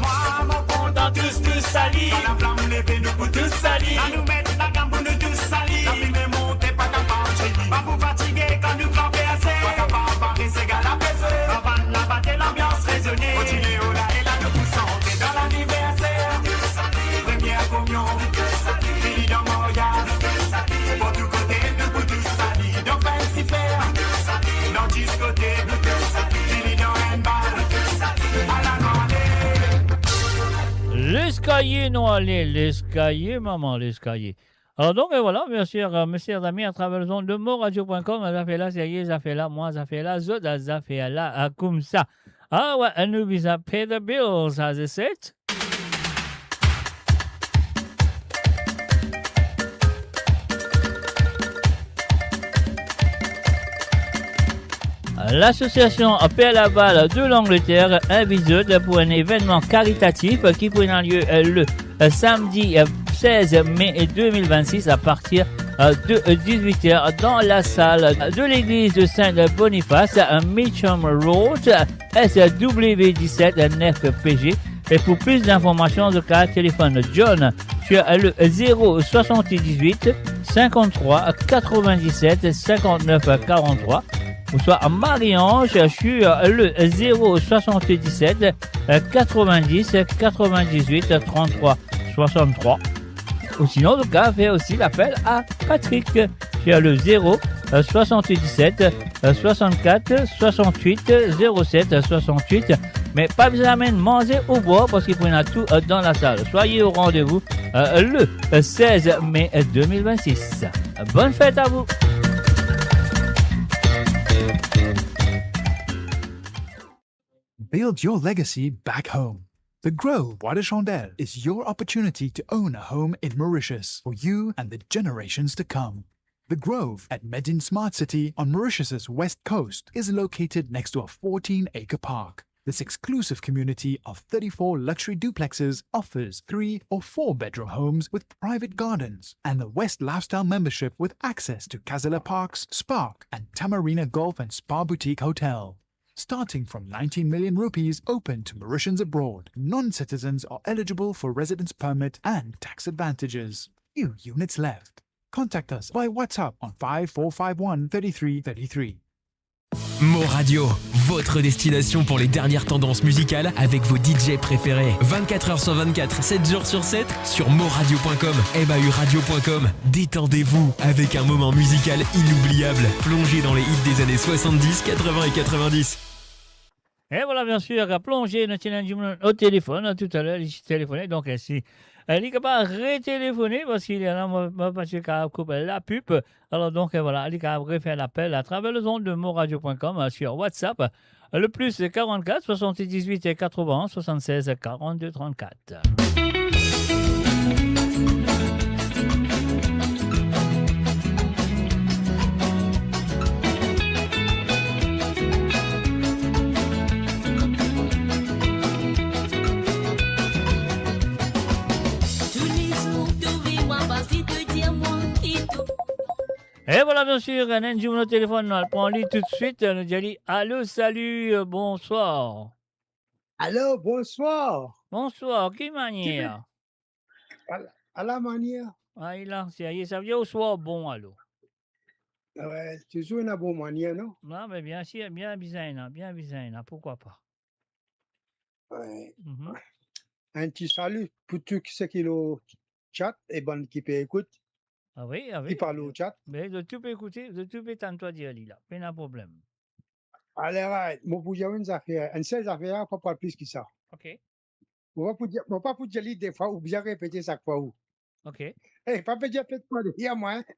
Mwa, mo kontan tous, tous sali. Kan laflam leve, nou pou tous sali. Anou met lagam pou nou tous sali. Lafime monte, pa kapav tini. Pa pou fatige kan nou tranpe ase. Pa kapav bare, sega la peze. Kavann la bate, lanbians rezone. Kontinie ola e la, nou pou sante dan laniverser. Premie komion, fini dan maryaz. Partou kote nou pou tous sali. Dan festival, dan diskotek, fini dan handball. Ala nou ale. Leskaye nou ale, leskaye, mama, leskaye. Alors donc, euh, voilà, bien sûr, euh, mes chers amis, à travers les ondes de moradio point com, zafer la serye, zafer la mwa, zafer la zot, zafer la, euh, koumsa. Ah ouais, nou bizin pay the bills, as I said. L'association Père Laval de l'Angleterre invite vous pour un événement caritatif qui prendra lieu, euh, le, euh, samedi, euh, seize mai deux mille vingt-six à partir, euh, de, euh, dix-huit heures dans la salle de l'église de Saint-Boniface à Mitcham Road, S W dix-sept neuf P G. Et pour plus d'informations, vous pouvez téléphoner John sur le zéro soixante-dix-huit cinquante-trois quatre-vingt-dix-sept cinquante-neuf quarante-trois, ou soit à Marie-Ange sur le zéro soixante-dix-sept quatre-vingt-dix quatre-vingt-dix-huit trente-trois soixante-trois. Ou sinon, vous pouvez faire aussi l'appel à Patrick sur le zéro soixante-dix-sept soixante-quatre soixante-huit zéro sept soixante-huit. Mais pas besoin de manger ou boire parce qu'il faut tout, euh, dans la salle. Soyez au rendez-vous, euh, le, euh, seize mai deux mille vingt-six. Bonne fête à vous. Build your legacy back home. The Grove Bois de Chandelle is your opportunity to own a home in Mauritius for you and the generations to come. The Grove at Medin Smart City on Mauritius's west coast is located next to a fourteen-acre park. This exclusive community of thirty-four luxury duplexes offers three or four bedroom homes with private gardens and the West Lifestyle membership with access to Casala Parks, Spark, and Tamarina Golf and Spa Boutique Hotel. Starting from nineteen million rupees, open to Mauritians abroad, non-citizens are eligible for residence permit and tax advantages. Few units left. Contact us by WhatsApp on five four five one thirty-three thirty-three. Mo Radio, votre destination pour les dernières tendances musicales avec vos D J préférés. Vingt-quatre heures sur vingt-quatre, sept jours sur sept, sur moradio point com, M A U radio point com. Détendez-vous avec un moment musical inoubliable. Plongez dans les hits des années soixante-dix, quatre-vingts et quatre-vingt-dix. E vwala, bien sir, plonze, nou ti ena enn dimoun o telefonn toutalè, li ti telefone, donk, eh, si, eh, li kapav retelefone, parski li la, mo, mo pa ti kapav koup lapib. Alor, donk, eh, vwala, li kapav refer lapel atraver lezond de moradio point com, eh, sur WhatsApp, eh, le plus quarante-quatre soixante-dix-huit quatre-vingts soixante-seize quarante-deux trente-quatre. E vwala, bien sir, ena enn dimoun o telefonn, nou al pran li toutswit, nou dir li, alo, salut, euh, bonsoir. Alo, bonswar. Bonswar, ki manier? Ki pe-, ala, ala manier. Ay la, serye, savedir ou swar bon alor? Wi, touzour ena bon manier, non? Non, me bien sir, bien bizin ena, bien bizin ena, pourkwa pa? Wi. Mhm. Enn ti sali pou tou seki lor chat e bann ki pe ekout. Ah wi, ah wi. Ki parl lor chat. Me zot tou pe ekoute, zot tou pe tann twa dir li la. Pena problem. Alright, mo pou dir enn zafer, enn sel zafer, pa, pa plis ki sa. Ok. Mo pa pou dir, mo pa pou dir li de fwa, ou bizin repete sak fwa ou. Ok. Eh, pa pe dir pet mwa deryer mwa, hein.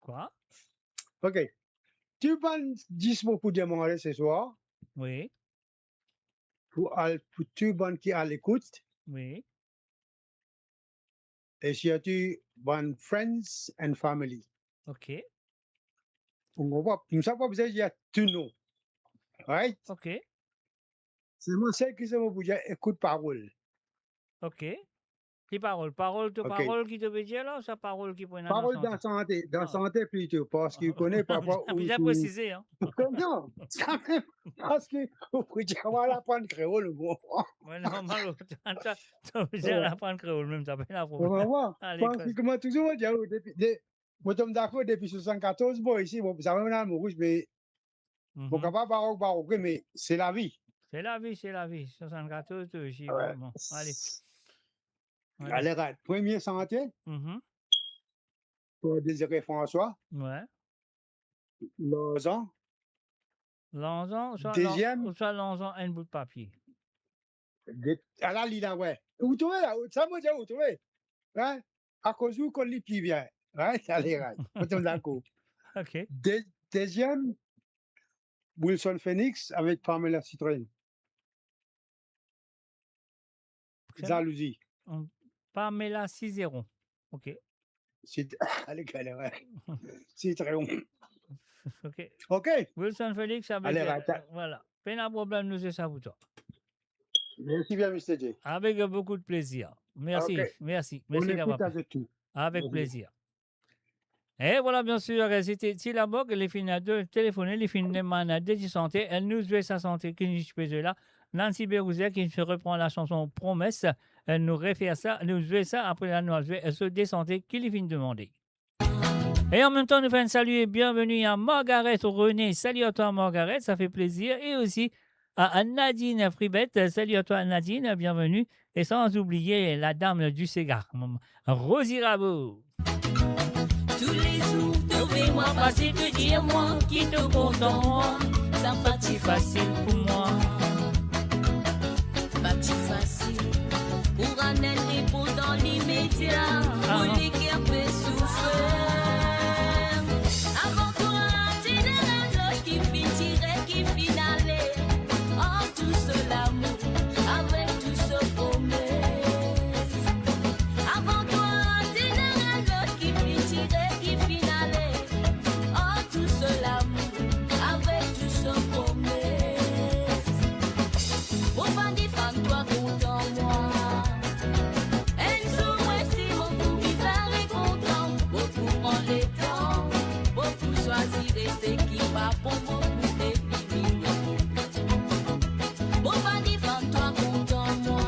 Kwa? Ok. Tou bann dis mo pou demande seswar. Wi. Pou al, pou tou bann ki alekout. Wi. E sirtou bann friends and family. Ok. Ou konpran? Koumsa pa bizin dir tou non. Right? Ok. Selman sel ki mo pou dir, ekout parol. Ok. Ki parol? Parol to parol ki to pe dir la, ouswa parol ki pou ena dan sante? Parol dan sante, dan sante plito, parski ou kone parfwa ou bizin presize, hein. Non, sa mem, parski ou pou dir, mo al aprann kreol, ou konpran? Wi, normal, to, to bizin al aprann kreol mem, sa pena problem. Ou konpran? Ale, parski kouma touzour mo dir, depi, de, mo tom dakor depi swasannkatorz, bon, isi, bon, zame mo al Moris, me mo kapav barok, barok, me se lavi. Se lavi, se lavi. Swasannkatorz to isi, vreman. Ale. Ale, gard, premie sante, mhm, pou Dezire Franswa. Wi. Larzan. Larzan, ouswa lan-, deziem, ouswa larzan enn bout papie. De-, ala li la, wi. Ou trouve la, sa mo dir ou trouve. Hein? Akoz ou konn li pli bien. Hein? Ale, right. Mo tom dakor. Ok. De-, deziem, Wilson Phoenix avek Pamela Citroën. Zalouzi. Pamela Cizeron. Ok. Cit-, ale, ale, wi. Cizeron. Ok. Ok. Wilson Phoenix avek, ale, euh, voilà. Pena problem, nou se sa pou twa. Mersi bien, Mister J. Avek, euh, beaucoup de plaisir. Mersi, ok, mersi, mersi d'avoir participé. Bonn ekout a zot tou. Avek plezir. E vwala, bien sir, se te Ti Labok, li finn telefone, li finn demann de ti sante, e nou zwe sa sante ki nou ti pe zwe la, Nancy Bérouzet qui se reprend la chanson Promesse, e nou refer sa, nou zwe sa, apre la nou al zwe so de sante ki li finn demande. E an mem tan, nou fer enn salut e bienvenue à Margaret René. Salut à toi, Margaret, ça fait plaisir. Et aussi à, à Nadine Fribet. Salut à toi, Nadine, bienvenue. Et sans oublier la dame du séga, Rosie Rabault. Toulezour to vey mwa pase, to dir mwa ki to kontan mwa, sa pa ti fasil pou mwa. Pa ti fasil pou rann enn repons dan limedia, mo leker pe soufer. Avan twa, ti ena enn lot ki finn tire, ki finn ale. Oh, tou so lamour, avek tou so promes. Avan twa, ti ena enn lot ki finn tire, ki finn ale. Oh, tou so lamour, avek tou so promes. Mo pa difann twa kontan mwa. Enn zour mo osi mo pou bizin rekontan. Mo pou pran letan, mo pou swazir seki pa bon, mo pou elimine. Mo pa difann twa kontan mwa.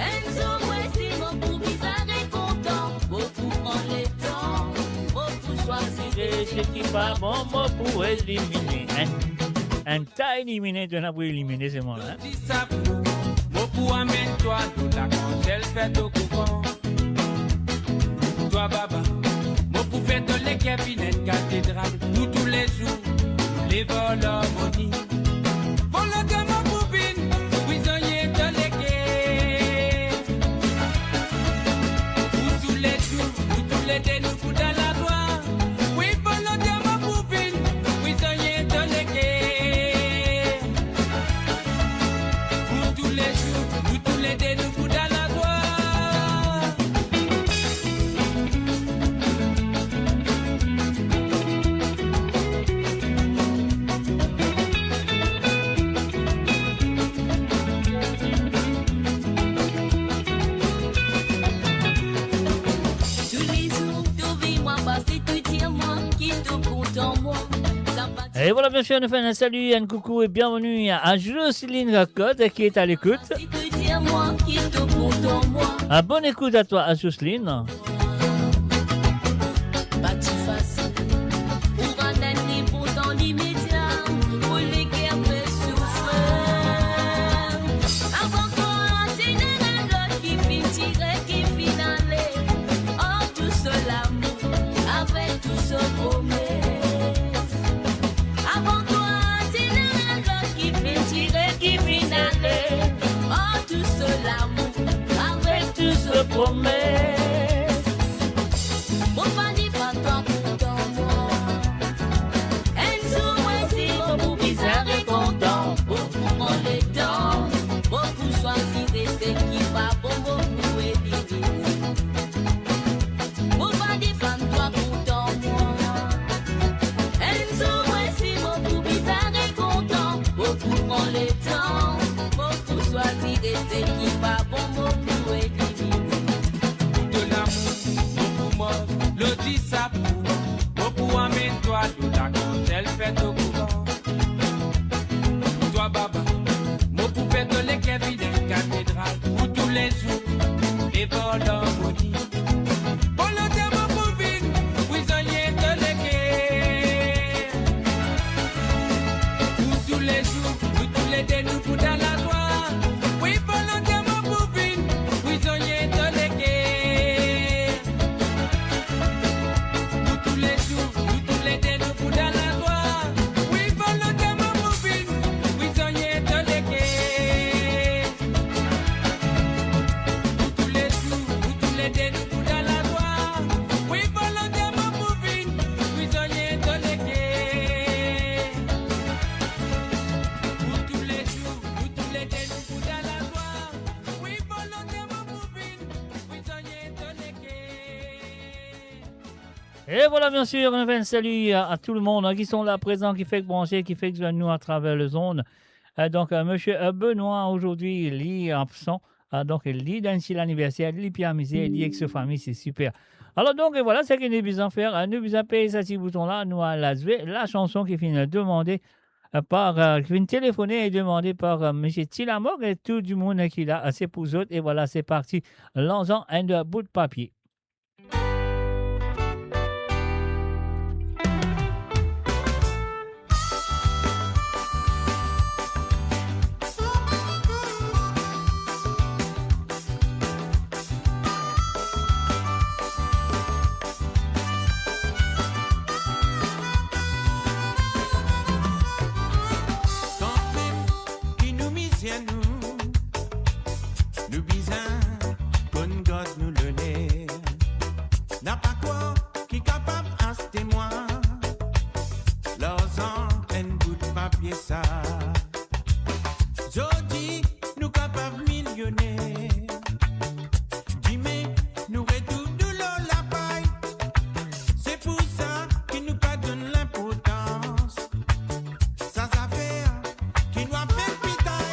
Enn zour mo osi mo pou bizin rekontan. Mo pou pran letan, mo pou swazir seki pa bon, mo pou elimine. Enn, enn ta elimine, to ena pou elimine selman la, hein? Dis sa pou, mo pou amenn twa lor lakanzel fer to kouran. Twa baba, mo pou fer to leker vinn enn katedral pou toulezour, lev ar larmoni. Volonte mo pou vinn prizonnie to leker. Pou toulezour, pou toulede nou pou dan lazwa. Wi, volonte mo pou vinn prizonnie to leker. Pou toulezour, pou toulede nou pou dan lazwa. Toulezour to vey mwa pase, to dir mwa ki to kontan mwa. Sa pa... Et voilà, bien sûr, nous faisons un salut, un coucou et bienvenue à, à Jocelyne Cocotte qui est à l'écoute. Ah, bonne écoute à toi, à Jocelyne. Pa ti fasil pou rann enn repons dan limedia, mo leker pe soufer. Avan twa, ti ena enn lot ki finn tire, ki finn ale. Oh, E vwala, biensir, nou fer enn sali a, a tou lemonn, hein, ki son la prezan, ki fek branse, ki fek zwenn nou atraver lezond. Euh, donk, euh, Misie, euh, Benoît, ozordi, li absan. Ah, donk, li dan enn ti laniverser, li pe amize, li ek so fami, se siper. Alor, donk, e vwala, seki nou bizin fer, euh, nou bizin pey sa ti bouton la, nou al zwe la sanson ki finn demande, euh, par, euh, ki finn telefone e demande par, euh, Misie Tilamog e tou dimoun, euh, ki la, euh, se pou zot. E vwala, se parti, Larzan enn bout papie. Kanmem ki nou mizer nou, nou bizin konn gard nou loner. Napa krwar ki kapav aste mwa larzan enn bout papie sa. Zordi nou kapav milioner, dime nou retourn nou lor lapay. Se pou sa ki nou pa donn linportans sa zafer ki nou apel pitay.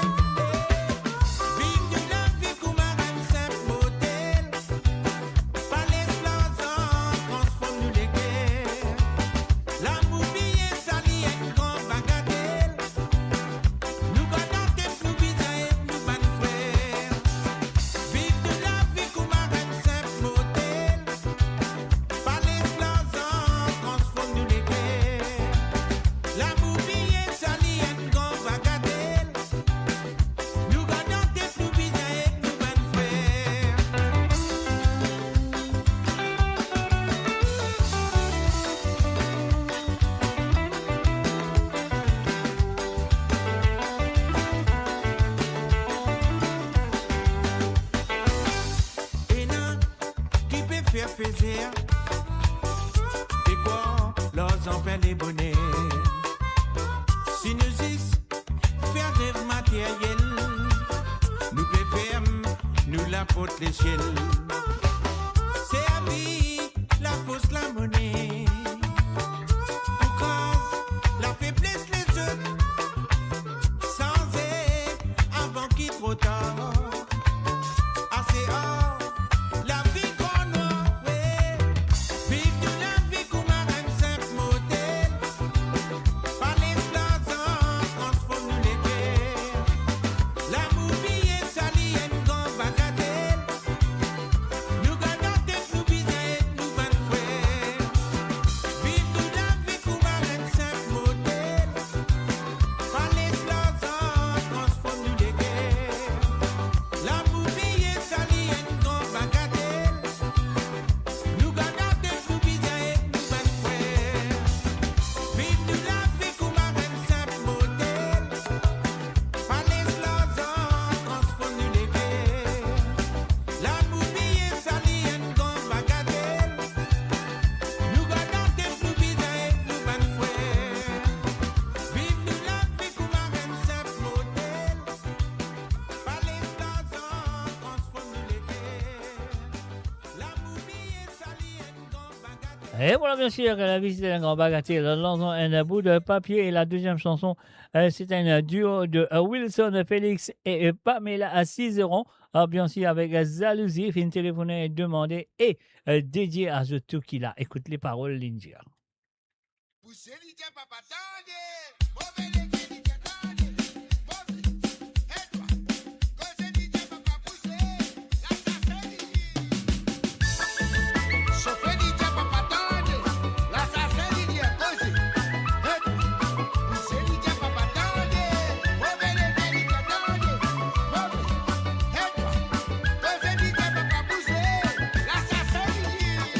Viv nou lavi kouma enn sinp mortel. Pa les larzan transform nou leker. Lamour bien sali enn gran bagatel. Nou gard dan tet nou bizin ed nou bann frer. Viv nou lavi kouma enn sinp mortel. Pa les larzan transform nou leker. Lamour bien sali enn gran bagatel. Nou gard dan tet nou bizin ed nou bann frer. Ena ki pe fer fezer, pe krwar larzan fer leboner. Si nou zis fer rev materyel, nou pe ferm nou laport lesiel. Servi lafors lamone pou kraz lafebles lezot. Sanze avan ki tro tar. Ase ar lavi gran nwar, we. Viv nou lavi kouma enn sinp mortel. Pa les larzan transform nou leker. Lamour bien sali enn gran bagatel. Nou gard dan tet nou bizin ed nou bann frer. Viv nou lavi kouma enn sinp mortel. Pa les larzan transform nou leker. Lamour bien sali enn gran bagatel. Nou gard dan tet nou bizin ed nou bann frer. Viv nou lavi kouma enn sinp mortel. Pa les larzan transform nou leker. Lamour bien sali enn gran bagatel. Nou gard dan tet nou bizin ed nou bann frer. Viv nou lavi kouma enn sinp mortel. Pa les larzan transform nou leker. Lamour bien sali enn gran bagatel. E vwala, biensir, ke lavi se enn gran bagatel. Larzan enn bout papie e la deziem sanson, euh, se enn duo de, euh, Wilson Felix e, euh, Pamela Cizeron. Ah, biensir, avek, euh, Zalouzi, finn telefone e demande e, euh, dedie a zot tou ki la. Ekout le parol li dir. Pouse li dir papa tande, move lege li dir tande, move, hey twa, koze li dir papa pouse, lasasen li dir. Sofe li dir papa tande, lasasen li dir koze, hey twa, pouse li dir papa tande, move lege li dir tande, move, hey twa, koze li dir papa pouse, lasasen li dir.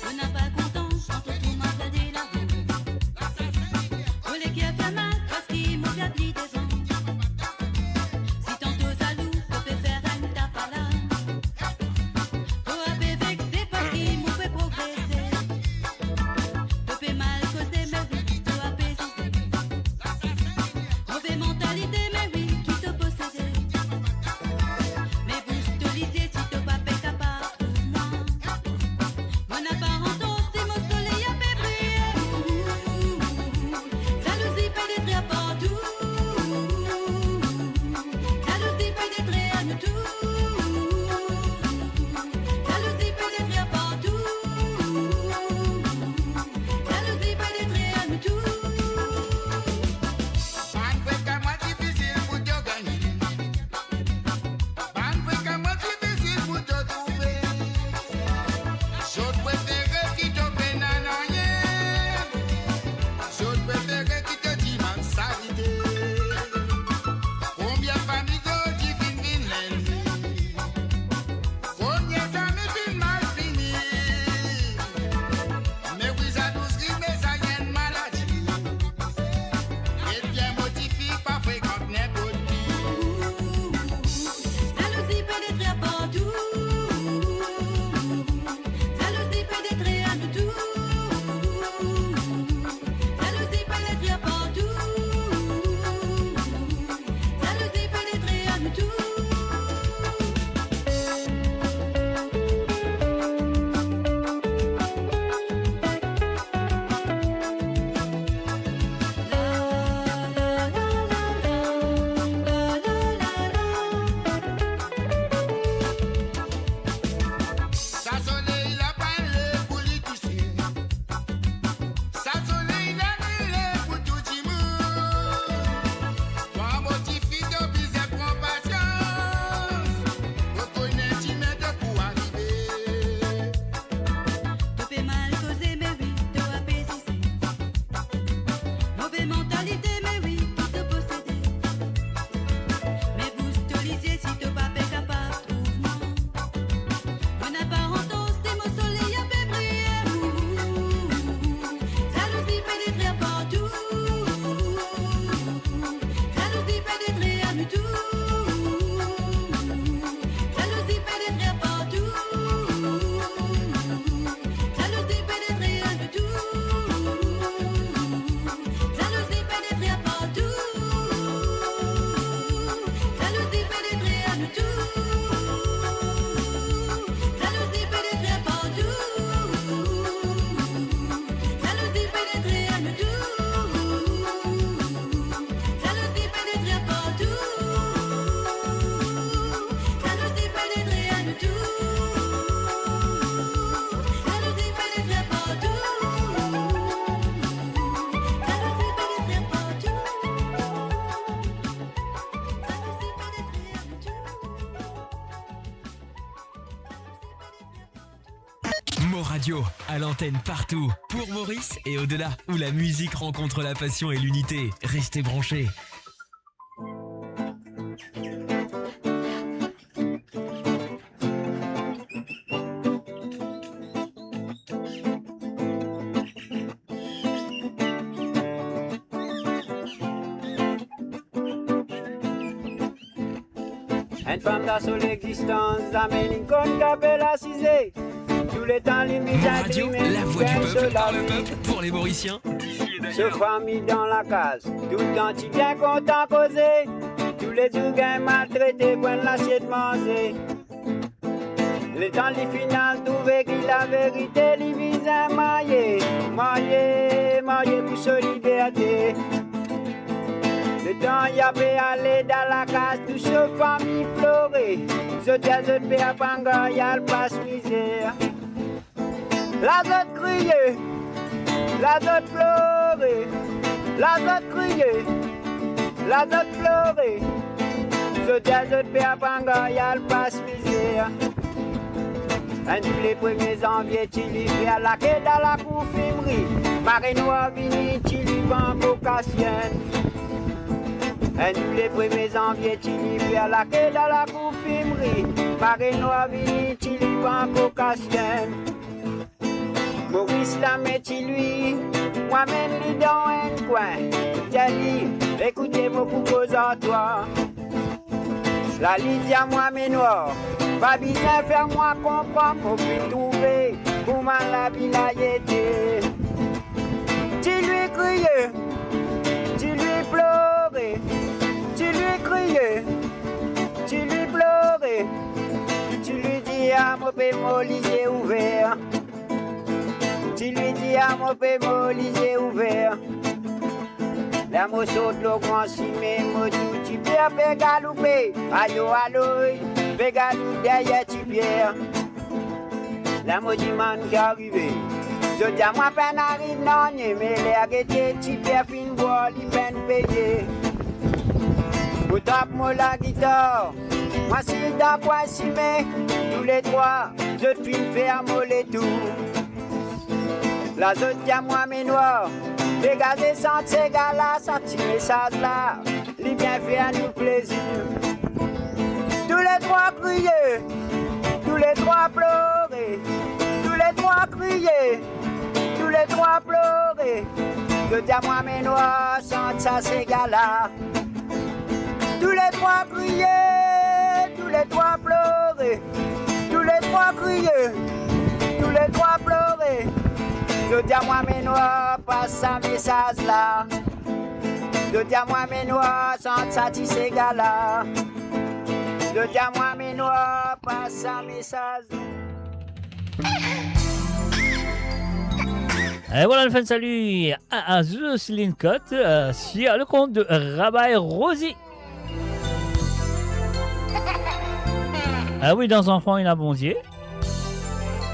Ou napa kontan, kan tonton Marcel de la rue. Ou leker fer mal, Radio, à l'antenne partout, pour Maurice et au-delà, où la musique rencontre la passion et l'unité. Restez branchés. Enn fam dan so lexistans, zame linn konn kape lasize. Touletan li bizin trime, la voix du peuple, par le peuple, pour les Mauriciens. So fami dan lakaz, touletan ti bien kontan koze. Toulezour gagn maltrete, pran lasiet manze. Letan li finn al trouve ki laverite, li bizin marye, marye, marye pou so liberte. Letan li pe ale dan lakaz, tou so fami plore. Zot dir zot pe aprann garye al pas mizer. La zot kriye, la zot plore, la zot kriye, la zot plore. Zot dir zot pe aprann garye al pas mizer. Enn tou le premie zanvie, ti li fer lake dan lakour fimri. Mare nwar vini, ti li pankor kas enn. Enn tou le premie zanvie, ti li fer lake dan lakour fimri. Mare nwar vini, ti li pankor kas enn. Moris lame ti li, mwa mem li dan enn kwin. Dir li, ekoute mo pou koz ar twa. La li dir mwa, me nwar, pa bizin fer mwa konpran, mo finn trouve kouma lavi la ete. Ti li kriye, ti li plore, ti li kriye, ti li plore. Ti li dir, mo pe mo lizie ouver. Ti li dir, mo pe mo lizie ouver. La mo sot lor gran sime, mo trouv ti per pe galoupe. Alo, alo, pe galoup deryer ti per. La mo dimann ki arive. Zot dir mwa pena ariv nanye, me ler gete ti per finn bwar, li pena peye. Mo trap mo lagitar, mo asiz dan kwin sime, touletrwa zot finn fer mo letour. La zot dir mwa, me nwar, degaze sant sega la, sa ti mesaz la, li bien fer nou plezir. Touletrwa kriye, touletrwa plore, touletrwa kriye, touletrwa plore. Zot dir mwa, me nwar, sant sa sega la. Touletrwa kriye, touletrwa plore, touletrwa kriye, touletrwa plore. Zot dir mwa, me nwar, pas sa mesaz la. Zot dir mwa, me nwar, sant sa ti sega la. Zot dir mwa, me nwar, pas sa mesaz. Et voilà, nou finn salir a, a Jocelyne Cotte, euh, sur le compte de Rabay Rosie. Ah oui, dans Enfants, il y a Bondie.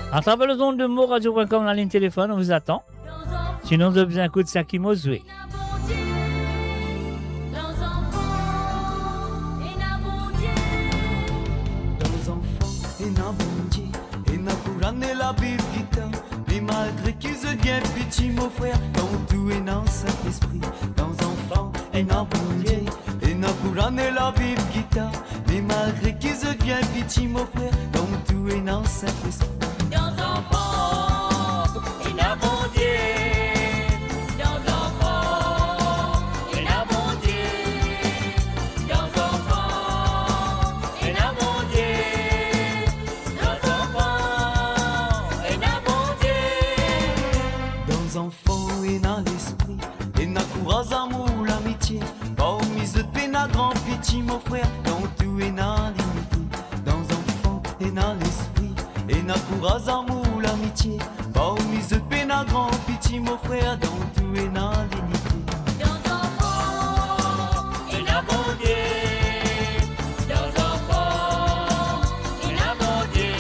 À travers les ondes de Moradio point com, la ligne téléphone, on vous attend. Sinon, zot bizin ekout seki mo zwe. Dan Zanfan ena Bondie, ena Koran e Labib gita. Me malgre ki zot bien piti, mo frer, dan tou ena Sint-Lespri. Dan Zanfan ena Bondie, ena Koran e Labib gita. Me malgre ki zot bien piti, mo frer, dan tou ena Sint-Lespri. Dan Zanfan ena Bondie. Dan Zanfan ena Bondie. Dan Zanfan ena Bondie. Dan Zanfan ena Bondie. Dan Zanfan ena Lespri, ena kouraz, amour, lamitie. Parmi zot pena gran piti, mo frer, dan tou ena linite. Dan Zanfan ena Lespri, ena kouraz, amour, lamitie. Parmi zot pena gran piti, mo frer, dan tou ena linite. Dan Zanfan ena Bondie. Dan Zanfan ena Bondie.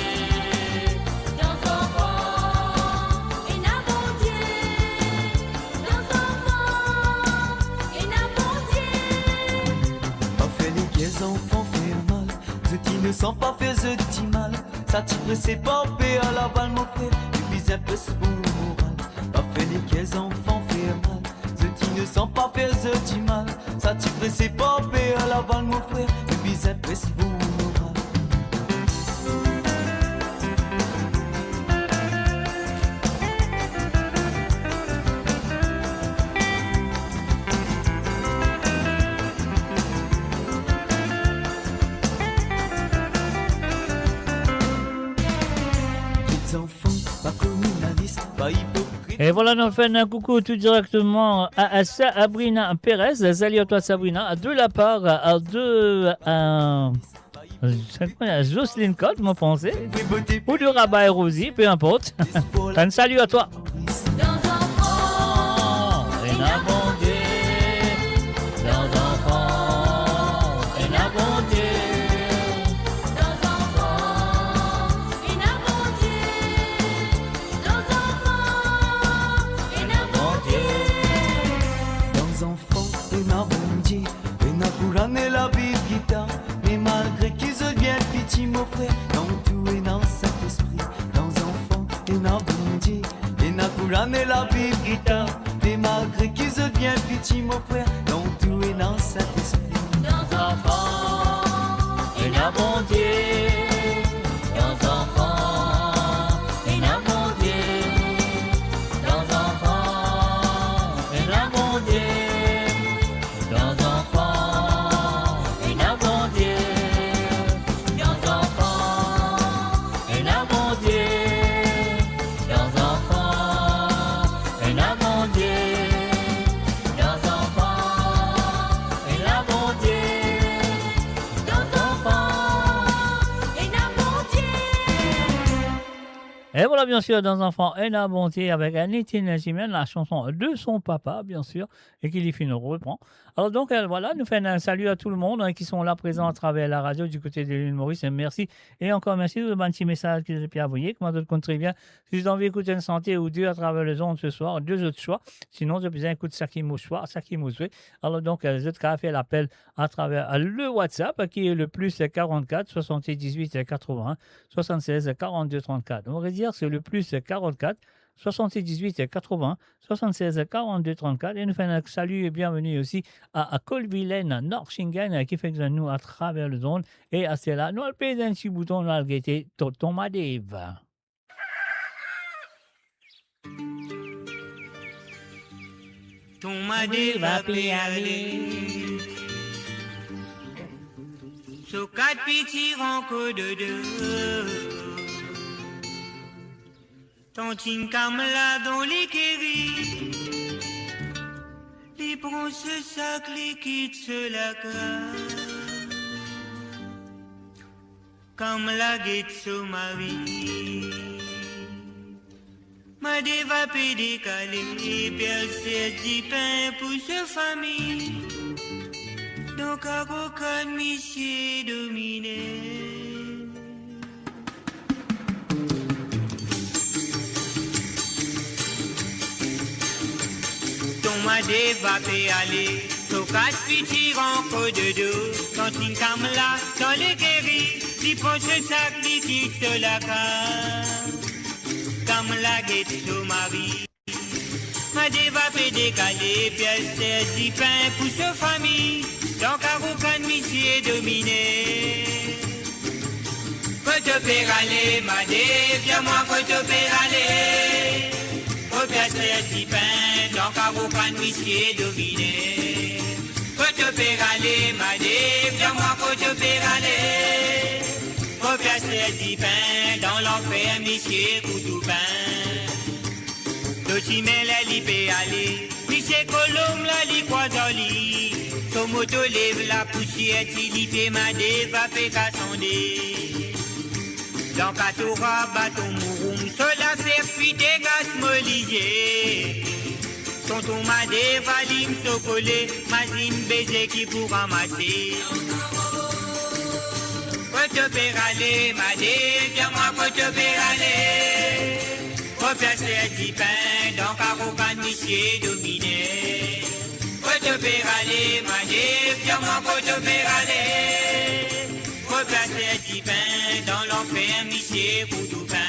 Dan Zanfan ena Bondie. Dan Zanfan ena Bondie. Pa fer leker zanfan fer mal, zot inosan pa fer zot dimal. Sa ti prese pa pe al aval, mo frer, epi Bizin pres pou moral, pa fer leker zanfan fer mal. Zot inosan, pa fer zot dimal. Sa ti pres, pa per laval, mo frer, bizin pres pou moral. Zanfan, pa kriminalis, pa ipokrit. E vwala, nou fer enn koukou tou direkteman a, a Sabrina Perez. Salut à toi, Sabrina, de la part, euh, de, euh, Jocelyne Cotte, mon français, ou de Rabat et Rosie, peu importe. Un salut à toi. Dan zanfan, ena Bondie. Dan zanfan, ena Bondie. Dan zanfan, ena Bondie. Dan zanfan, ena Bondie. Dan zanfan, ena Bondie. Ena Koran e Labib ki ta. Me malgre ki zot bien piti, mo frer, dan tou ena Sintespri. Dan zanfan, ena Bondie. Ena Koran e Labib ki ta. Me malgre ki zot bien piti, mo frer, dan tou ena Sintespri. Dan zanfan, ena Bondie. Dan zanfan, ena Bondie. Dan zanfan, ena Bondie. Dan zanfan, ena Bondie. Dan zanfan, ena Bondie. Dan zanfan, ena Bondie. Dan zanfan, ena Bondie. Dan zanfan, ena Bondie. Et voilà, bien sûr, Dan zanfan, ena Bondie avec Nitin Jimène, la chanson de son papa, bien sûr, et qui li finn repran. Alors donc, euh, voilà, nous faisons un salut à tout le monde, hein, qui sont là présents à travers la radio du côté de l'île Maurice. Et merci. Et encore merci pour le petit message que vous avez envoyé, comment d'autres comptent très bien. Si vous avez envie d'écouter une santé ou deux à travers les ondes ce soir, deux autres choix. Sinon, vous avez besoin d'écouter Saki Mouchoir, Saki Mouchoir. Alors donc, euh, vous avez qu'à faire l'appel à travers, euh, le WhatsApp, qui est le plus quarante-quatre soixante-dix-huit quatre-vingts soixante-seize quarante-deux trente-quatre. On va redire, c'est le plus quarante-quatre soixante-dix-huit quatre-vingts soixante-seize quarante-deux trente-quatre. Et nous faisons un salut et bienvenue aussi à, à Colvilaine, Norchingen, qui fait que nous à travers le monde. Et à cela, nou al pez enn ti bouton, nou al gete Tonton Madeva. Tonton Madeva pe ale. So kat piti ranko dodo. Tantin Kamla dan lekeri. Li pran so sak, li kit so lakaz. Kamla get so mari. Madeva pe dekale, pe al sers dipin pou so fami. Dan karo kann misie domine. Tonton Madeva pe ale, so kat piti ranko dodo, tantin Kamla dan lekeri, li pran so sak, li kit so lakaz. Kamla get so mari. Madeva pe dekale, pe al sers dipin pou so fami, dan karo kann misie domine. Kot to pe ale, Made, dir mwa kot to pe ale. Mo pe al sers dipin, dan karo kann misie domine. Kot to pe ale, Made, dir mwa kot to pe ale. Mo pe al sers dipin, dan lanfer misie kout ou pin. Lor simin la li pe ale, misie kolonb la li krwaz ar li. So moto lev lapousier, ti li pe Madeva pe kasande. Dan katora baton mouroum, so laser fite gas mo lizie. Tonton Madeva lim so kole, mazinn beze ki pou ramase. Kot to pe ale, Made, dir mwa kot to pe ale. Mo pe al sers dipin, dan karo kann misie domine. Kot to pe ale, Made, dir mwa kot to pe ale. Mo pe al sers dipin, dan lanfer misie kout ou pin.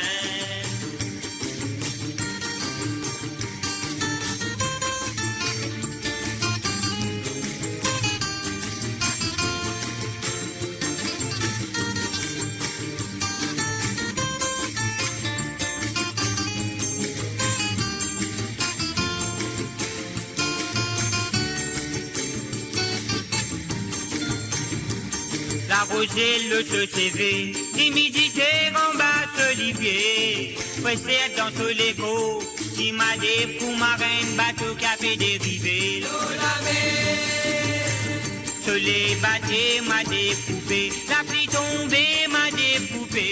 Laroze lor so seve, limidite anba so lipie. Fresel dan so lekor, ti madev kouma enn bato ki ape derive lor lamer. Sole bate, madev koupe, lapli tonbe, madev koupe.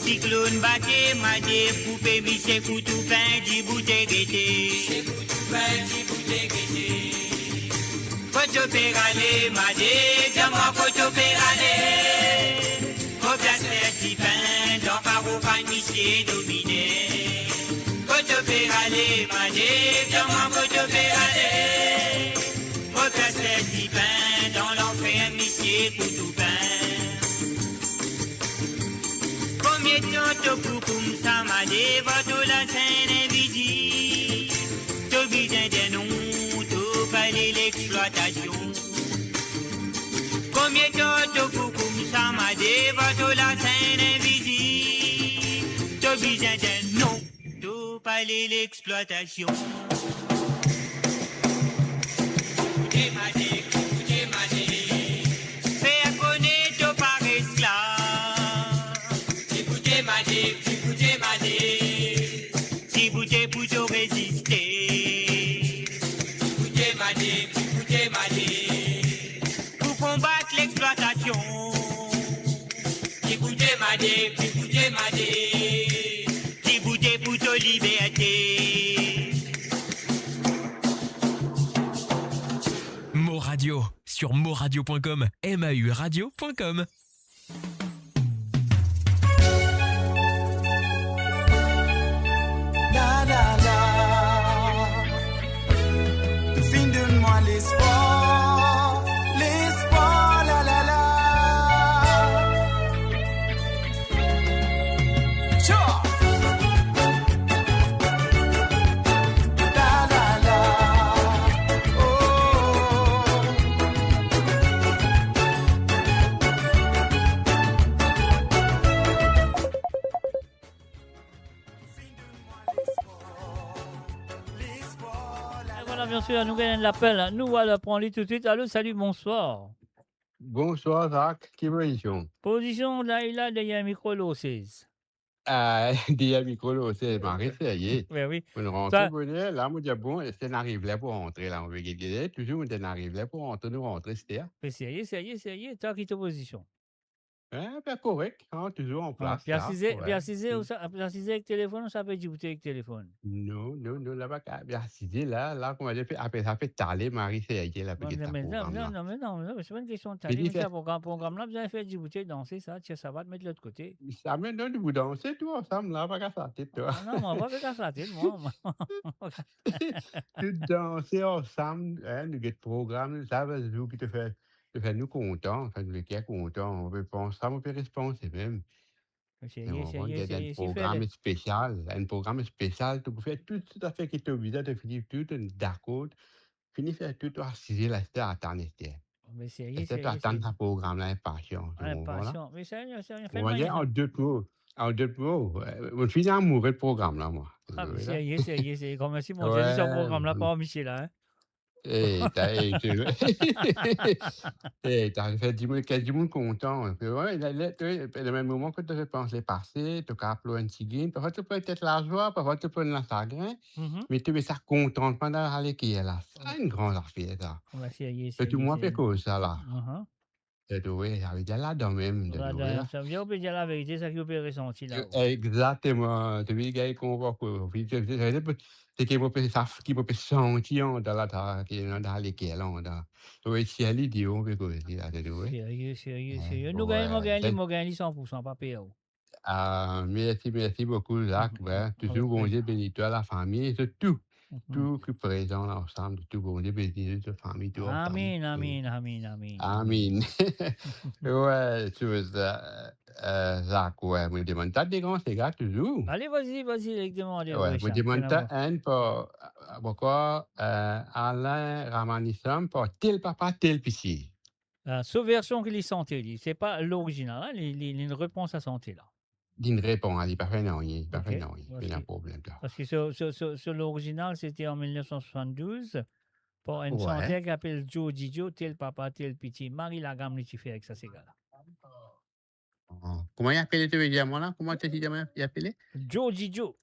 Siklonn bate, madev koupe, misie Koutoupin dibout e gete. Misie Koutoupin dibout e gete. Kot to pe ale, madev, dir mwa kot to pe ale. Mo pe aste dipin dan karo bann misie domine. Kot to pe ale, madev, dir mwa kot to pe ale. Mo pe aste dipin dan lanfer misie Koutoupin. Komie tan to pou koumsa madev ar to lasenn invizib? To bizin dir non, to pe ale lexplwatasion. Komie tan to pou koumsa madev ar to lasenn invizib? To bizin dir non, to pe ale lexplwatasion. Dibout e madev, dibout e madev. Fer kone to pa res la. Dibout e madev, dibout e madev. Dibout e pou to reziste. Dibout e madev, dibout e madev. Pou konbat lexplwatasion. Dibout e madev, dibout e madev. Dibout e pou to liberte. Mo Radio, sur moradio point com, M A U radio point com. La, la, la. To finn donn mwa lespwar, lespwar, la, la, la. Sure. La, la, la. Oh. E vwala, biensir, nou gagn enn lapel. Nou al pran li toutswit. Alo, salut, bonsoir. Bonsoir, Zak. Ki pozision? Pozision la, li la deryer mikro lor sez. Ah, deryer mikro lor sez, mari serye. Be wi. Mo rantre boner, la, mo dir, bon, eski inn ariv ler pou rantre la? Mo pe gete, touzour mo dir inn ariv ler pou rantre, nou rantre, sete, a. Be serye, serye, serye. Twa, ki to pozision? Hein, be korek, hein, touzour an plas, pe asize, la, pe asize, ou sa, pe asize ek telefonn, ou sa pe diboute ek telefonn? Non, non, non, la pa ka, pe asize la, la, kouma dir, pe, apre sa, pe tale, mari serye la, pe get sa program la. Non, non, non, non, non, se pa enn kestion tale, me sa program, program la bizin fer diboute, danse, sa, tir savat, met lot kote. Sa, me non, nou pou danse tou ansam la, pa kas latet, twa. Ah non, mwa pa pe kas latet, mwa, mwa. Tou danse ansam, hein, nou get program, sa, zour ki to fer, to fer nou kontan, fer nou leker kontan. Mo pe pans sa, mo pe res panse mem. Serye, serye, serye, serye. Enn program spesial, enn program spesial, to pou fer tou, tou zafer ki to bizin, to fini tou, to dakor, fini fer tou, to asize la, to atann, ete. Be serye, serye, serye. To atann sa program la, inpasian, to konpran la? Inpasian. Me sa, sa, sa, an de mo, an de mo, eh, mo finn amoure program la, mwa. Ah, be serye, serye, serye. Gran mersi Bondie, sa program la pa misisie la, hein. Eh, ta, eh, to, eh, ta fer dimoun, kel dimoun kontan. Wi, la, la, to, wi, lemem moman kot to repans lepase, to kav plor enn tigit, parfwa to plor enn tigit lazwa, parfwa to plor enn tigit lasagrin, me to met sa kontantman dan leker la. Sa enn gran zafer, sa. Be serye, serye, serye. Tou mwa pe koz sa la. To trouve, sa vedir ladan mem, to trouve la. Sa vedir ou pe dir laverite, sa ki ou pe resanti la. Exakteman. To pe gagn konpran ki, seki mo pe, sa ki mo pe santi andan la, sa ki andan leker la, andan. To trouve, si li dir, ou pe koze la, to trouve. Serye, serye, serye. Nou gagn, mo gagn li, mo gagn li san pou san, pa per. Ah, mersi, mersi boukou, Zak. Be touzour Bondie beni twa, lafami, sirtou tou ki prezan la ansam, tou Bondie beni zot, lafami, tou. Amin, amin, amin, amin. Amin. Wi, tou sa, eh, Zak, wi, mo demann twa de gran sega touzour. Ale, vas-y, vas-y, demann. Wi, mo demann twa enn par, ankor, eh, Alain Ramanisamy, par Tel Papa, Tel Piti. Ah, so version ki li sante li, se pa lorizinal, hein, li, li, li repran sa sante la. Li repran, li pa fer nanye, li pa fer nanye, pena problem, sa. Parski so, so, so, so lorizinal, sete an mil nef san swasann-douz. par enn santer ki apel Georgie Joe, Tel Papa, Tel Piti. Marie Lagamme li ti fer ek sa sega la. Ah, kouma li apele, to pe dir mwa la? Kouma to ti dir mwa li apele? Georgie Joe.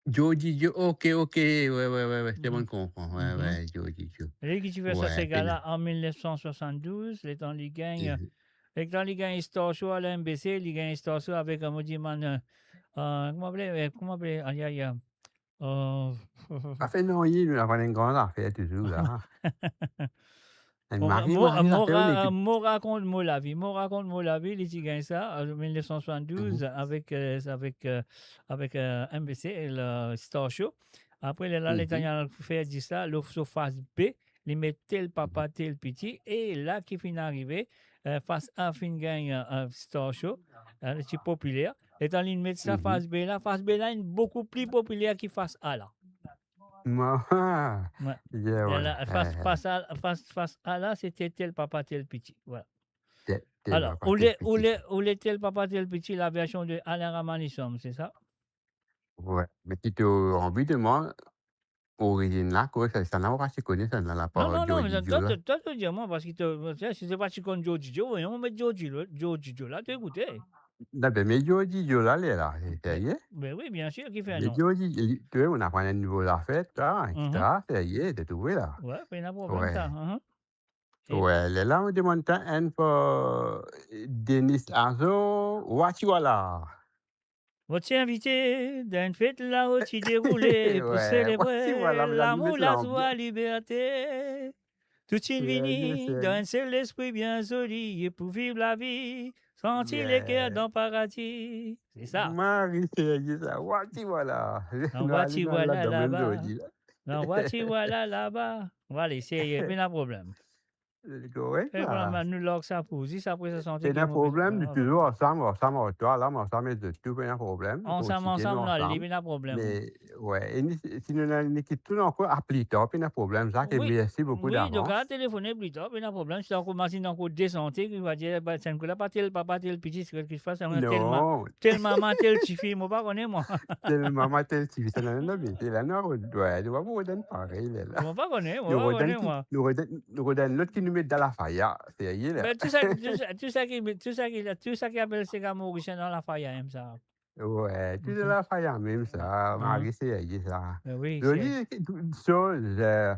Georgie Joe, ok, ok, wi, wi, wi, wi, se bon, konpran, wi, wi, Georgie Joe. Li ki ti fer sa sega la an mil nef san swasanndouz, letan li gagn, letan li gagn Star Show a la M B C, li gagn Star Show avek, euh, mo dimann, euh, euh, kouma apele, euh, kouma apele, ay, ay, ay, euh, Sa fer nanye, nou, nou aprann enn gran zafer touzour la. Enn mo, mari, mo, mari, mo zafer, ra-, mo rakont mo lavi. Mo rakont mo lavi, li ti gagn sa, an mil nef san swasanndouz, avek, euh, avek, euh, avek, euh, M B C, le Star Show. Apre, lerla, letan li al fer dis la, lor so fas B, li met Tel Papa, Tel Piti, e la ki finn arive, euh, fas A finn gagn, euh, Star Show, euh, li ti popiler. Letan li met sa fas B la, fas B la inn boukou pli popiler ki fas A la. Wi. Lerla, fas, fas A, fas, fas A la, se te Tel Papa, Tel Piti. Vwala. Alor, ou le, ou le, ou le Tel Papa, Tel Piti, la version de Alain Ramanisum, se sa? Wi, me si to anvi demann orizinn la, kouma sa, sa la, mo pa ti kone sa la, lapar Georgie Joe la. Non, non, non, me twa, twa, twa, to dir mwa, parski to, si to pa ti konn Georgie Joe, voyon, met Georgie Joe, Georgie Joe la, to ekoute. Non, be, me Georgie Joe la, li la, se serye. Be wi, biensir, ki fer non. Me Georgie, li, to, nou aprann enn nouvo zafer, sa, etsetera, serye, to trouve la. Wi, pena problem sa. Wi, lerla mo demann twa enn par Denis Azo, Wa Ti Wa La. Mo ti invite dan enn fet la, mo ti deroule pou selebre lamour, lazwa, liberte. Tou ti vini dan enn sel lespri bien zoli, e pou viv lavi, santi leker dan paradi. Se sa. Marie, serye sa. Wa Ti Wa La. Wa Ti Wa La laba. Wa Ti Wa La laba. Vwala, serye, pena problem. Korek, pena problem, nou larg sa pou zis apre sa sante. Pena problem, nou touzour ansam, ansam ar twa la, ansam e de tou, pena problem. Ansam, ansam, nou ale, pena problem. Me, wi, e ni, si nou ena, ni kit tou ankor, a pli tar, pena problem, sa, ke mersi boukou davans. Wi, donk, al telefone pli tar, pena problem. Si ankor, mazinn ankor de sante, ki va dir, ba, sa enn kou la, pa Tel Papa, Tel Piti, se ki fas, sa, tel ma-, tel mama, tel tifi, mo pa kone, mwa. Tel mama, tel tifi, sa, non, non, non, bien, la, non, wi, nou pa pou donn parey, la. Mo pa kone, mo pa kone, mwa. Nou redonn, nou redonn lot ki nou met dan lafaya, serye la. Be, tou sa, tou sa, tou sa ki, tou sa ki, tou sa ki apel sega morisien dan lafaya, mem sa. Wi, tou dan lafaya mem sa, Marie, serye sa. Be wi, zoli, ki, tou, soz, euh,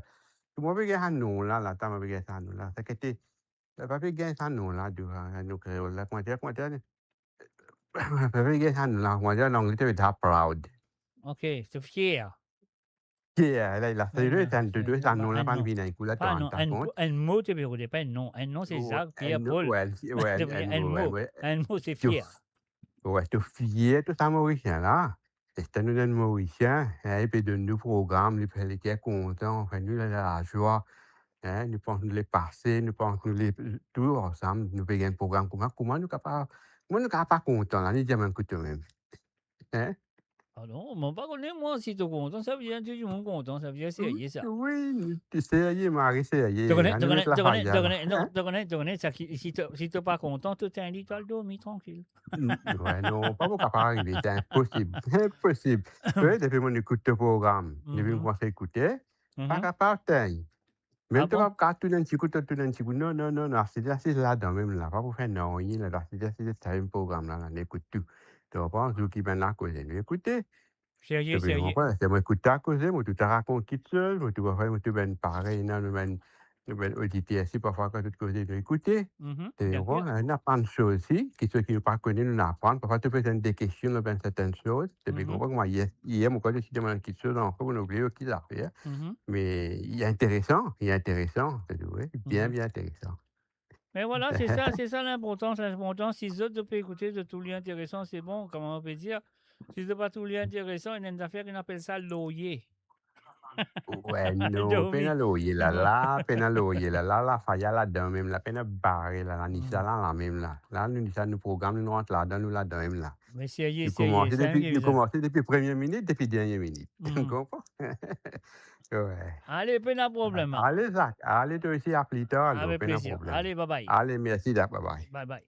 kouma pe gagn sa non la, la, ta, mo pe gagn sa non la, sa ki te, pa pe gagn sa non la, de, euh, nou kreol la, kouma dir, kouma dir, pa pe gagn sa non la, kouma dir, an angle, to pe dir proud. Ok, so fier. Fier, la, la, se le tan de, de, sa non la pa vinn enn kou la, pa non, enn mo, to pe dir, pa non, enn mo, se Zak Pier Pol. Wi, wi, enn mo, enn mo, se fier. Wi, to fier, tou sa Morisien la. Eski nou enn Morisien, hein, li pe donn nou program, li fer leker kontan, fer nou la, lazwa, hein, nou pans nou lepase, nou pans nou le, tou ansam, nou pe gagn program kouma, kouma nou kapav, kouma nou kapav pa kontan la, ni dir mem kout mem. Hein? Ah non, mo pa kone, mwa, si to kontan, sa ve dir tou dimoun kontan, sa ve dir serye sa. Wi, wi, serye, Marie, serye. To kone, to kone, to kone, non, to kone, to kone, sa ki, si to, si to pa kontan, to tegn li, to al dormi trankil. Wi, non, pa pou kapav arive, se inposib, inposib. Wi, depi mo ekout to program, depi mo koumans ekoute, pa kapav tegn. Mem to pa kapav tourn enn ti kou, to tourn enn ti kou. Non, non, non, non, asiz, asiz ladan mem la, pa pou fer nanye la, asiz, asiz, sa mem program la, la, nou ekout tou. To konpran, zour ki bann la koze, nou ekoute. Serye, serye. Mo ekout ta koze, mo tou ta rakont kiksoz, mo tou fer, mo tou bann parey, non, nou bann, nou bann oditer, si parfwa kan zot koze, nou ekoute. To konpran, ena bann soz si, kiksoz ki nou pa kone, nou aprann. Parfwa to poz enn de kestion lor bann sertenn soz, to konpran kouma yer, yer mo krwar to ti demann kiksoz ankor, mo oubliye ki zafer. Me li interesan, li interesan, se vre, bien, bien interesan. Me vwala, se sa, se sa linportans, linportans, si zot, zot pe ekoute, zot trouv li interesan, se bon, kouma nou pe dir, si zot pa trouv li interesan, ena enn zafer ki nou apel sa lorye. Wi, non, pena lorye la, la, pena lorye la, la, lafaya ladan mem la, pena bare la, la, ni sa la, la mem la. La, nou, ni sa nou program, nou rant ladan, nou ladan mem la. Me serye, serye, nou koumans depi, nou koumans depi premie minit, depi dernie minit. To konpran? Wi. Ale, pena problem. Ale, Zak, ale, to osi, a pli tar, alor, pena problem. Ale, bye bye. Ale, mersi, Zak, bye bye. Bye bye.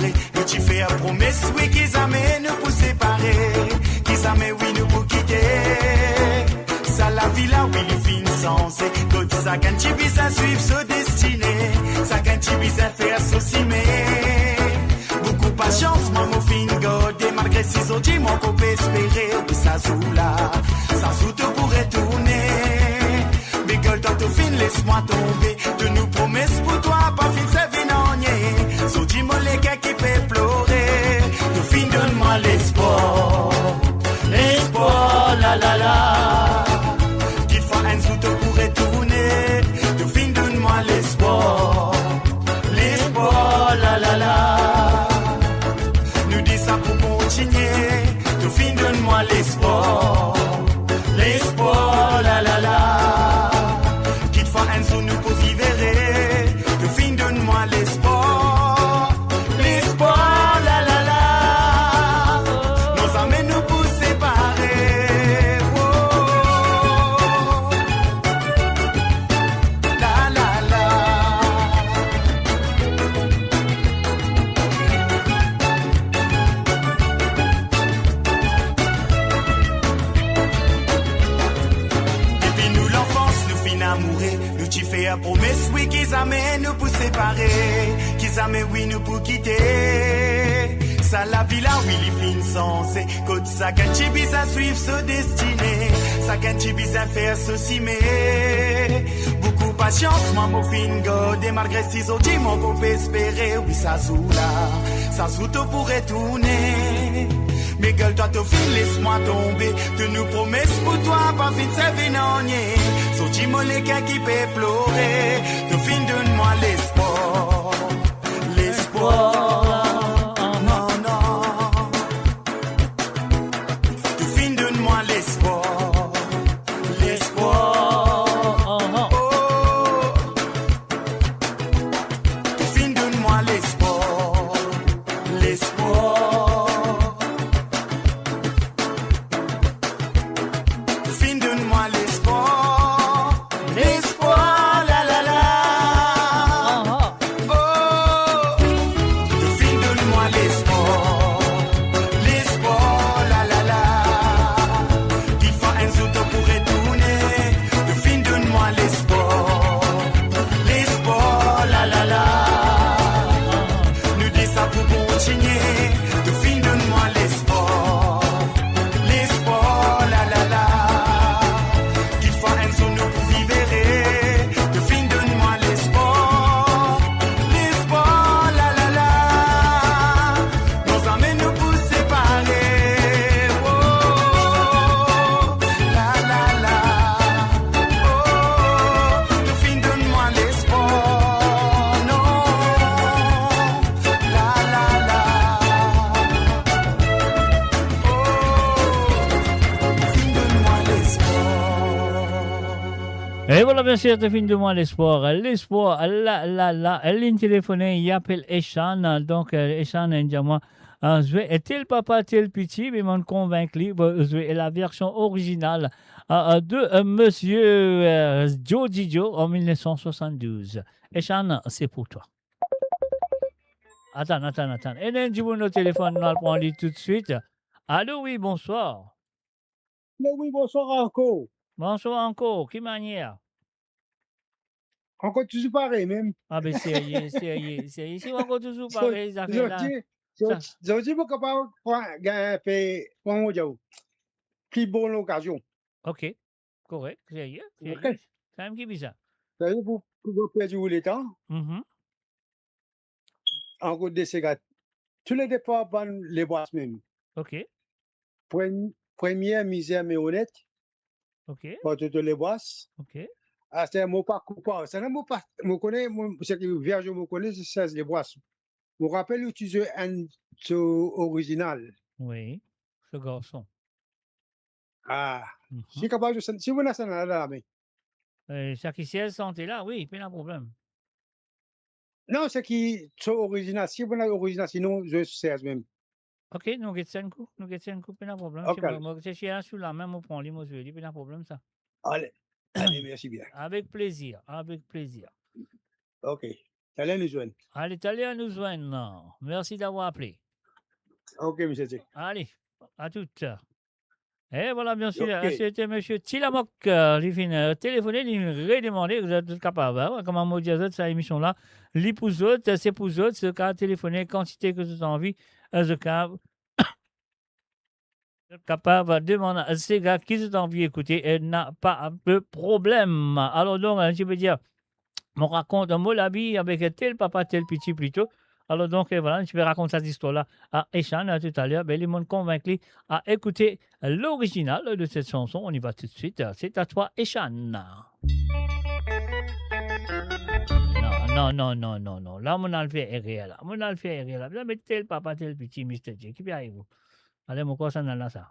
Nou ti fer promes, wi, ki zame nou pou separe, ki zame, wi, nou pou kite. Sa lavi la, wi, li finn sanze. Kot sakenn ti bizin swiv so destine, sakenn ti bizin fer so sime. Boukou pasians, mwa mo finn garde, malgre si zordi mo ankor pe espere, wi, sa zour la, sa zour to pou retourne. Me girl, twa to finn les mwa tonbe. Tout nou promes pou twa pa finn servi nanye. Zordi mo leker ki pe plore. To finn donn mwa lespwar, lespwar, la, la, la. Kitfwa enn zour to pou retourne. To finn donn mwa lespwar, lespwar, la, la, la. Nou de sa pou kontinie. To finn donn mwa lespwar, lespwar, la, la, la. Kitfwa enn zour nou pou viv ere, to finn donn mwa lespwar, lespwar, la, la, la. Non, zame nou pou separe. Oh. La, la, la. Depi nou lanfans, nou finn amoure, nou ti fer promes, wi, ki zame nou pou separe, ki zame, wi, nou pou kite. Sa lavi la, wi, li finn sanze. Kot sakenn ti bizin swiv so destine, sakenn ti bizin fer so sime. Boukou pasians, mwa mo finn garde, malgre si zordi mo ankor pe espere, wi, sa zour la, sa zour to pou retourne. Me girl, twa to finn les mwa tonbe. Tout nou promes pou twa pa finn servi nanye. Zordi mo leker ki pe plore. To finn donn mwa lespwar, lespwar. Non, non. To finn donn mwa lespwar, lespwar. Oh. To finn donn mwa lespwar, lespwar. To finn donn mwa lespwar, lespwar, la, la, la. Oh, to finn donn mwa lespwar, lespwar, la, la, la. Kitfwa enn zour to pou retourne, to finn donn mwa lespwar, lespwar, la, la, la. Nou de sa pou kontinie, to finn donn mwa lespwar, lespwar, la, la, la. Kitfwa enn zour nou pou viv ere, to finn donn mwa lespwar, lespwar, la, la, la. Non, zame nou pou separe. Oh, la, la, la. Oh, to finn donn mwa lespwar, non. La, la, la. Oh, to finn donn mwa lespwar. E vwala, bien sir, to finn donn mwa lespwar. Lespwar, la, la, la. Linn telefone, li apel Eshan. Donk, euh, Eshan, li dir mwa, euh, zwe, euh, Tel Papa, Tel Piti, me mo'nn konvink li, bon, zwe la version originale, euh, euh, de, euh, Monsieur, euh, Joe Didjo an mil nef san swasanndouz. Eshan, se pou twa. Atann, atann, atann. Ena enn dimoun o telefonn, nou al pran li toutswit. Alo, wi, bonswar. Alo, wi, bonswar ankor. Bonswar ankor, ki manier? Ankor touzour parey mem. Ah be, serye, serye, serye. Si ou ankor touzour parey, zafer la, zordi, sa zordi, zordi, mo kapav pran, gagn pe, kouma mo dir ou, pli bon lokazion. Ok, korek, serye, serye. Ok. Samem ki bizin. Serye pou, pou pa perdi ou letan. Mhm. Ankor de sega. Toulede par bann Lebwas mem. Ok. Prem-, premie Mizer Me Onet. Ok. Par Toto Lebwas. Ok. Aster mo pa koupab. Sa la mo pa, mo kone, mo, seki version mo kone, se Serge Lebwas. Mo rapel ou ti zwe enn so orizinal. Wi, so garson. Ah, mhm. Si kapav, si ou ena sa la, la, me. Eh, sa ki Serge sante la, wi, pena problem. Non, seki so orizinal, si ou ena orizinal, sinon, zwe Serge mem. Ok, nou get sa enn kou, nou get sa enn kou, pena problem. Ok. Se bon, mo, se seki la sou lame, mo pran li, mo zwe li, pena problem sa. Ale, ale, mersi bien. Avek plezir, avek plezir. Ok. Taler nou zwenn. Ale, taler nou zwenn. Mersi d'avoir apele. Ok, misie Tchek. Ale, a tout. E vwala, bien sir, ok. Sete misie Tilamok, euh, li finn, euh, telefone, li finn redemande, zot kapav, hein, kouma mo dir zot, sa emision la, li pou zot, se pou zot, zot kapav telefone kantite ki zot anvi, euh, zot kapav kapav demann sega ki zot anvi ekoute, e napa de problem. Alor donk, ti pe dir, mo rakont mo lavi avek tel papa, tel piti plito. Alor donk, e vwala, ti pe rakont sa zistwar la a Eshan, a toutaler. Be, li, mo konvink li a ekoute lorizinal de cette chanson. On y va tout de suite. C'est à toi, Eshan. Non, non, non, non, non, non. La, mo al fer erer la. Mo al fer erer la. Bizin met tel papa, tel piti, misie Tchek. Ki pe ariv ou? Ale, mo krwar sa nana sa.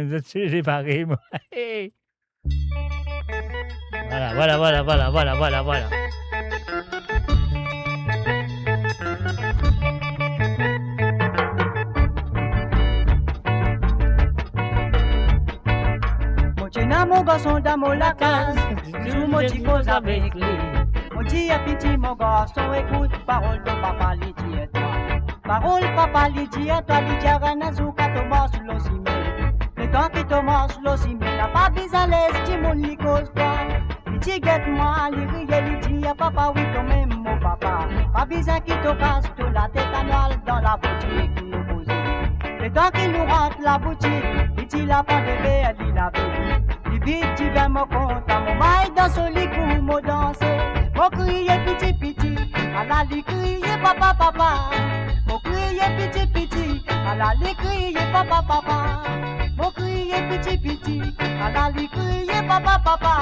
Zot ti parey mwa. Vwala, vwala, vwala. Mo ti ena mo garson dan mo lakaz, zour mo ti koz avek li. Mo dir, piti mo garson, ekout parol to papa li dir twa. Parol papa li dir twa, li dir enn zour kan to mars lor sime, letan ki to mars lor sime, napa bizin les dimoun li koz twa. Li ti get mwa, li riye, li dir, papa, wi, tomem mo papa, pa bizin ki to kas to latet, anou al dan laboutik, nou koze. Letan ki nou rant laboutik, li ti la pran de ver, li lave. Li vid diven, mo kontan, mo may dan so likou, mo danse. Mo kriye piti piti, ala li kriye papa, papa. Mo kriye piti piti, ala li kriye papa, papa. Mo kriye piti piti, ala li kriye papa, papa.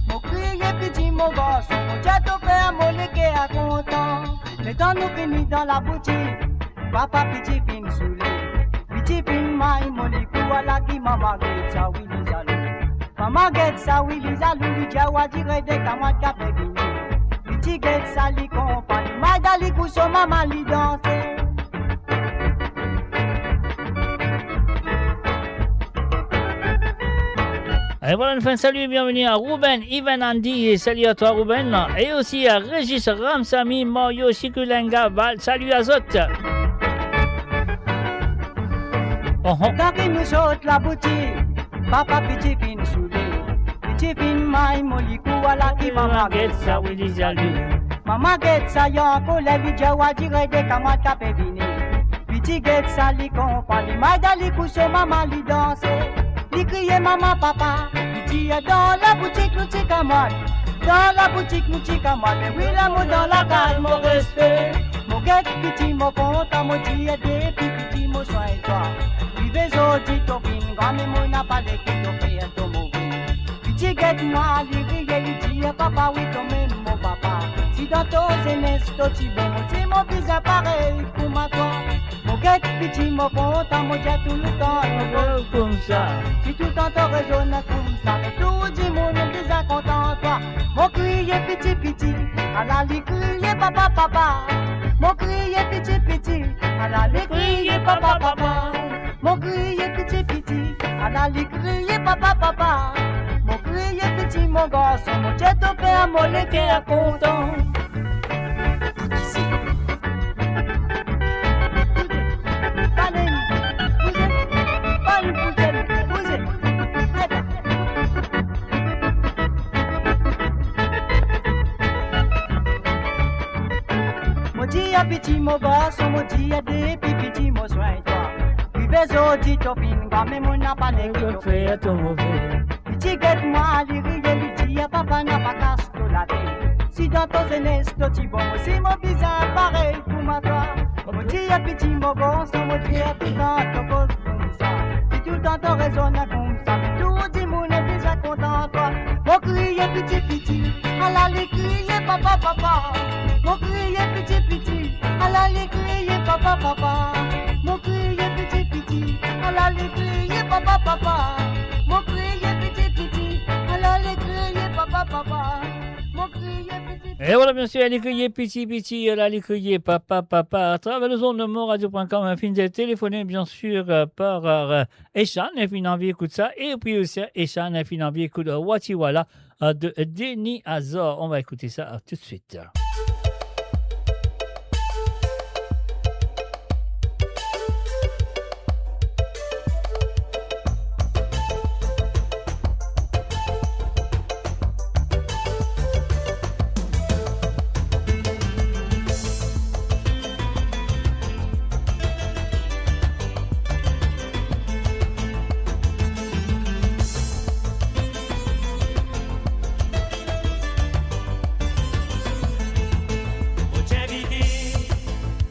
Mo kriye piti mo garson, mo dir to fer mo leker kontan. Letan nou fini dan laboutik, papa piti finn soule. Piti finn may mo likou, ala ki mama get sa, wi li zalou. Mama get sa, wi li zalou, li dir, wa, direk de kamwad kapav vini. Piti get sa, li konpran, li may dan likou so mama, li danse. Et voilà, une fois, salut et bienvenue à Ruben, Ivan, Andy, et salut à toi, Ruben, et aussi à Régis, Ramsamy, Mario, Chikulenga, Val, salut à zot. Oh, oh. Kan ki nou sort laboutik, papa piti finn soule. Piti finn may mo likou, ala ki mama get sa, wi li zalou. Mama get sa, li ankoler, li dir, wa, direk de kamwad kapav vini. Piti get sa, li konpran, li may dan likou so mama, li danse. Li kriye mama, papa, li dir, dan laboutik nou ti kamwad. Dan laboutik nou ti kamwad, me wi la mo dan lakaz, mo respe. Mo get piti, mo kontan, mo dir, depi piti mo swagn twa. Rive zordi to finn gran, me mo napa le ki to fer to move. Piti get mwa, li riye, li dir, papa, wi, tomem mo papa. Si dan to zenes to ti bon, mo ti mo bizin parey kouma twa. Mo get piti, mo kontan, mo dir toultan to koz koumsa. Si toultan to rezonn koumsa, me tou dimoun bizin kontan twa. Mo kriye piti piti, ala li kriye papa, papa. Mo kriye piti piti, ala li kriye papa, papa. Mo kriye piti piti, ala li kriye papa, papa. Mo kriye piti mo garson, mo dir to fer mo leker kontan. Mo dir piti mo garson, mo dir depi piti mo swagn twa. Rive zordi to finn gran, me mo napa le ki to fer to move. Li ti get mwa, li riye, li dir, papa, napa kas to latet. Si dan to zenes to ti bon, mo si mo bizin parey kouma twa. Mo dir piti mo garson, mo dir toultan to koz koumsa. Si toultan to rezonn koumsa, tou dimoun bizin kontan twa. Mo kriye piti piti, ala li kriye papa, papa. Mo kriye piti piti, ala li kriye papa, papa. Mo kriye piti piti, ala li kriye papa, papa. Mo kriye piti piti, ala li kriye papa, papa. Mo kriye piti piti. E vwala, biensir, li kriye piti, piti, la, li kriye papa, papa. Atraver lezond mo radio pwin kom, finn telefone, biensir, euh, par, euh, Eshan, finn anvi ekout sa. E pi osi, Eshan, finn anvi ekout, euh, Wati Wala, euh, de Denis Azor. On va écouter ça, euh, tout de suite. Mo ti invite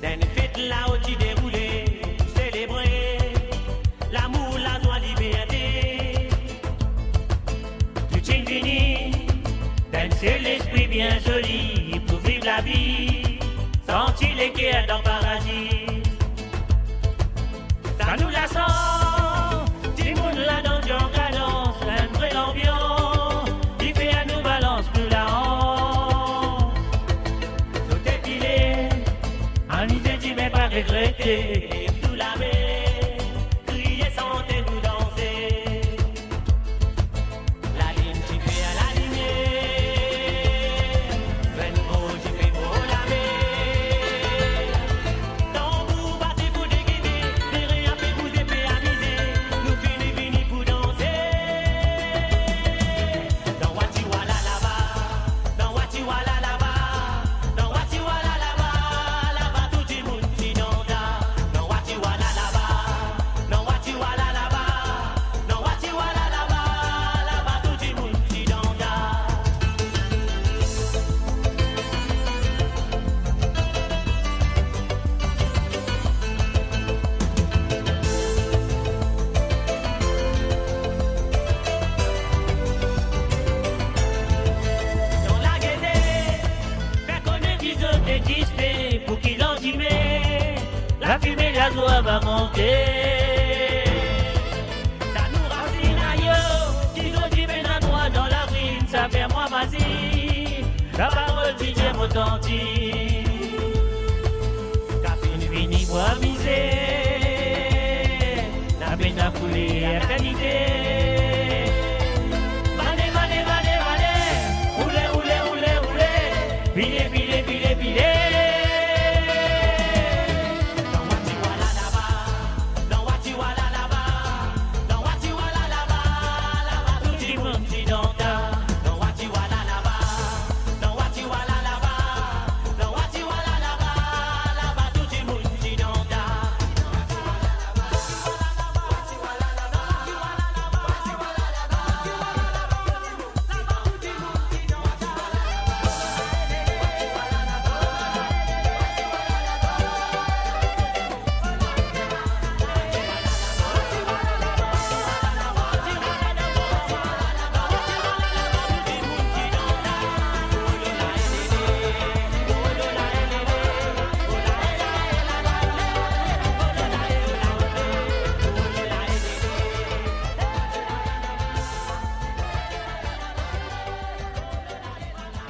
dan enn fet la, ou ti deroule pou selebre lamour, lazwa, liberte. Tou ti vini dan enn sel lespri bien zoli pou viv lavi, santi leker dan paradi. Sa nou lasan, dimoun ladan ti an kadans, enn vre lanbians, dife a nou balans nou laans. Sote pile, amize, dime pa regrete, tou lame, kriye, sante, nou danse. Lalinn ti fer lalimier, bann mo ti fer mo lamer. Tanbour, bati pou degete, lerin a pe bouze, pe amize, nou fini vini pou danse. Dan Wati Wala laba, dan Wati Wala laba, dan Wati Wala laba, laba tou dimoun ti dan sa. Dan Wati Wala laba, dan Wati Wala laba, dan Wati Wala laba, laba tou dimoun ti dan sa. Dan lagete, fer kone ki zot existe, pou ki landime lafime lazwa va monte. Sa nou rasinn ayo, ki zot dife dan lavi, sa fer mwa mazi, laparol ti dir mo tanti. Ka finn vini pou amize, la pena koule a kalite. Vale, vale, vale, vale, oule, oule, oule, oule, pile, pile, pile, pile. Dan Wati Wala laba, dan Wati Wala laba, dan Wati Wala laba, laba tou dimoun ti dan sa. Dan Wati Wala laba, dan Wati Wala laba, dan Wati Wala laba, laba tou dimoun ti dan sa.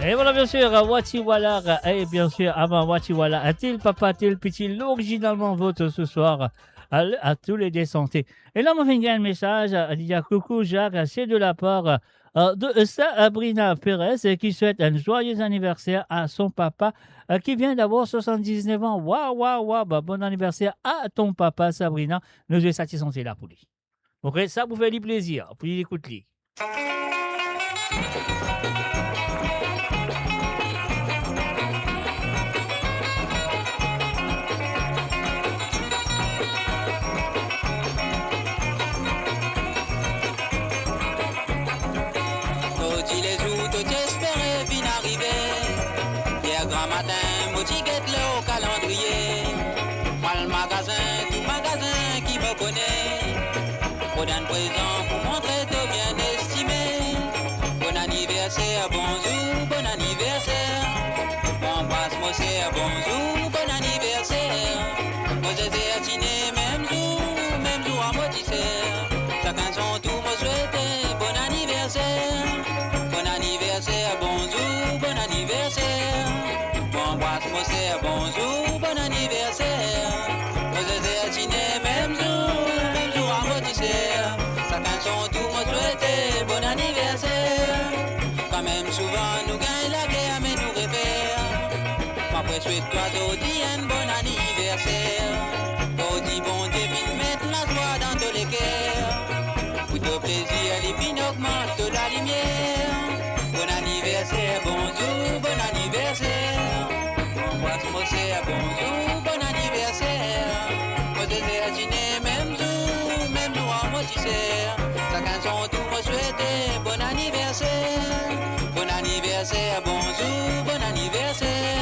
Et voilà, bien sûr, Wati Wala, et bien sûr, avan Wati Wala, Atel Papa, Atel Piti, l'originalman vôtre ce soir, à, à tous les deux santé. Et là, mo finn gagn message, euh, li dir, coucou Jacques, c'est de la part, euh, de Sabrina Perez, euh, qui souhaite un joyeux anniversaire à son papa, euh, qui vient d'avoir soixante-dix-neuf ans. Waouh, waouh, waouh, bah, bon anniversaire à ton papa, Sabrina. Nou zwe sa ti santi la pou li. Ok, sa pou fer li plezir, pou li ekout li. Zordi lezour to ti espere finn arive. Yer gramatin, mo ti get lor kalandriye. Mo al magazin, tou magazin ki mo kone. Mo donn prezan pou montre to bien estime. Bon aniverser, bonzour, bon aniverser. Mo anbras mo ser, bonzour, bon aniverser. Mo zezer ti ne mem zour, mem zour a mo ti ser. Sakenn son tour mo swete bon aniverser. Bon aniverser, bonzour, bon aniverser. Li finn ogmant to lalimier. Bon aniverser, bonzour, bon aniverser. Anbras mo ser, bonzour, bon aniverser. Mo dezer dine mem zour, mem zour an mo diser. Sakenn son tour mo swete bon aniverser. Bon aniverser, bonzour, bon aniverser.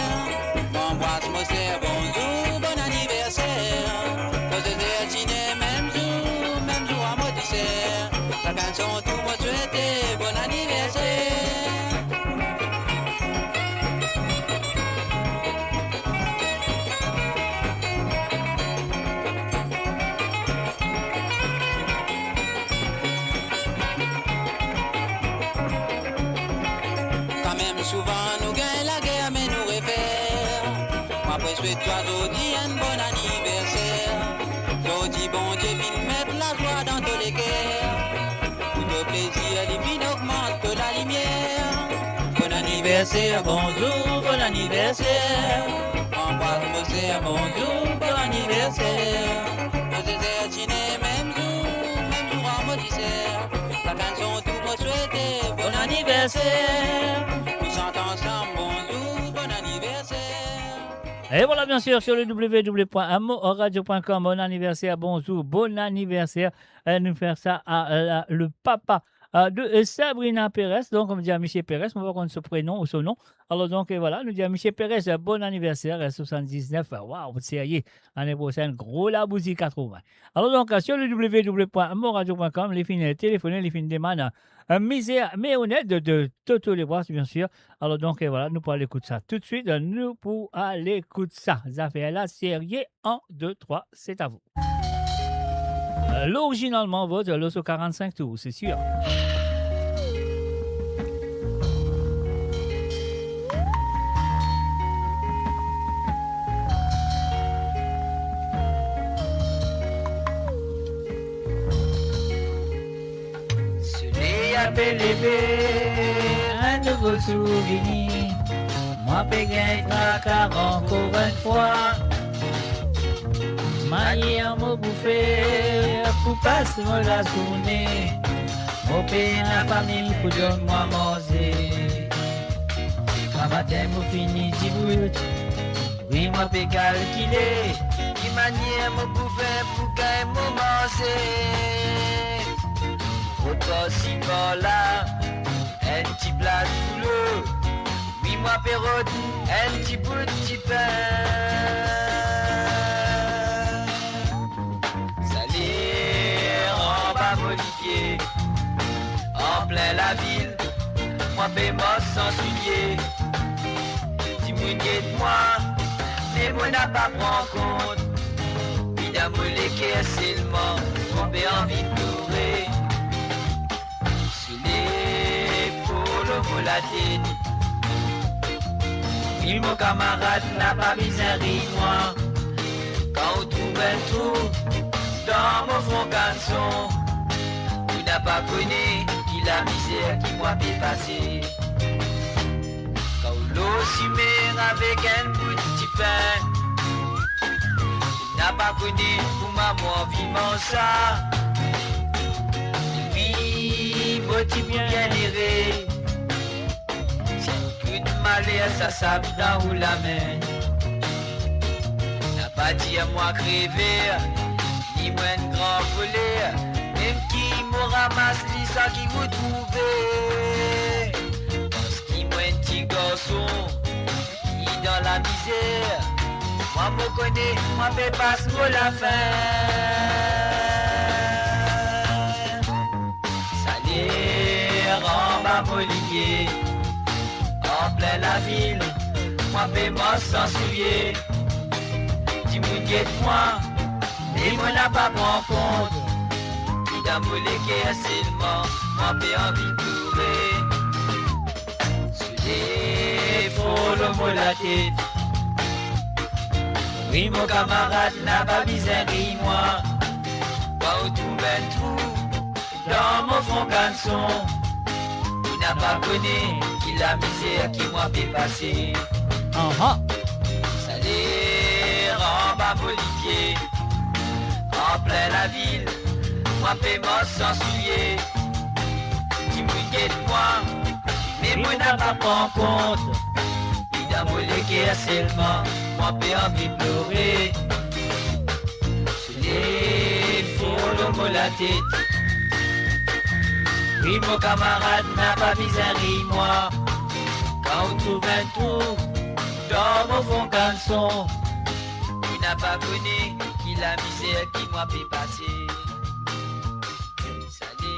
Mo anbras mo ser, bonzour, bon aniverser. Mo dezer dine mem zour, mem zour an mo diser. Sakenn son tour mo swete bon aniverser. Kanmem souvan nou gagn lager, me nou refer. Mo pe swet twa zordi enn bon aniverser. Zordi Bondie finn met lazwa dan to leker. Pou to plezir, li finn ogmant to lalimier. Bon aniverser, bonzour, bon aniverser. Anbras mo ser, bonzour, bon aniverser. Mo dezer dine mem zour, mem zour an mo diser. Sakenn son tour mo swete bon aniverser. Nou sant ansam, bonzour, bon aniverser. Et voilà, bien sûr, sur le w w w point m o radio point com, bon anniversaire, bonjour, bon anniversaire. Euh, nou fer sa a, euh, le papa, euh, de, euh, Sabrina Perez. Donc, on dit à Monsieur Perez, on va prendre son prénom ou son nom. Alors, donc, euh, voilà, nou di a Monsieur Perez, euh, bon anniversaire, euh, soixante-dix-neuf. Euh, waouh, serye, lane prosenn, gro labouzi, quatre-vingts. Alors, donc, euh, sur le w w w point m o radio point com, li finn telefone, li finn demann, euh, Misère mais honnête de, de Toto Lebras, bien sûr. Alors, donc, euh, voilà, nou pou al ekout sa tout de suite. Euh, nou pou al ekout sa. Zafer la, serye, un, deux, trois, c'est à vous. Euh, l'original Manvot, euh, l'osso quarante-cinq tours, c'est sûr. Soley la pe leve, enn nouvo zour vini. Mwa pe gagn traka ankor enn fwa. Manier mo pou fer pou pas mo lazourne. Mo pena fami pou donn mwa manze. Gramatin mo fini dibout. Wi, mwa pe kalkile ki manier mo pou fer pou gagn mo manze. Rod parsi parla, enn ti plas boulo. Wi, mwa pe rod enn ti bout dipin. Sale anba mo lipie, an plin lavil, mwa pe mars san soulie. Dimoun get mwa, me mo napa pran kont. Li dan mo leker selman, mo pe anvi ploure. Soley for lor mo latet. Wi, mo kamarad, napa bizin riy mwa. Kan ou trouv enn trou dan mo fron kanson, ou napa kone ki lamizer ki mwa pe pase. Kan ou lor simin avek enn bout dipin, napa kone kouma mo anvi manz sa. Wi, mo ti pou bienere. Ti kout maler sa sab dan ou lame. Napa dir mwa krever, ni mwa enn gran voler, mem ki mo ramas li sa ki ou trouve. Parski mwa enn ti garson ki dan lamizer, mwa mo kone mwa pe pas mo lafin. Sale anba mo lipie, an plin lavil, mwa pe mars san soulie. Dimoun get mwa, me mo napa pran kont. Li dan mo leker selman, mwa pe anvi ploure. Soley for lor mo latet. Wi, mo kamarad, napa bizin riy mwa. Kan ou trouv enn trou dan mo fron kanson, ou napa kone ki lamizer ki mwa pe pase. Aha. Sale anba mo lipie, an plin lavil, mwa pe mars san soulie. Napa pran kont, li dan mo leker selman, mwa pe anvi plore. Soley fort lor mo latet. Wi, mo kamarad, napa bizin riy mwa. Kan ou trouv enn trou dan mo fon kalson, ou napa kone ki lamizer ki mwa pe pase. Sale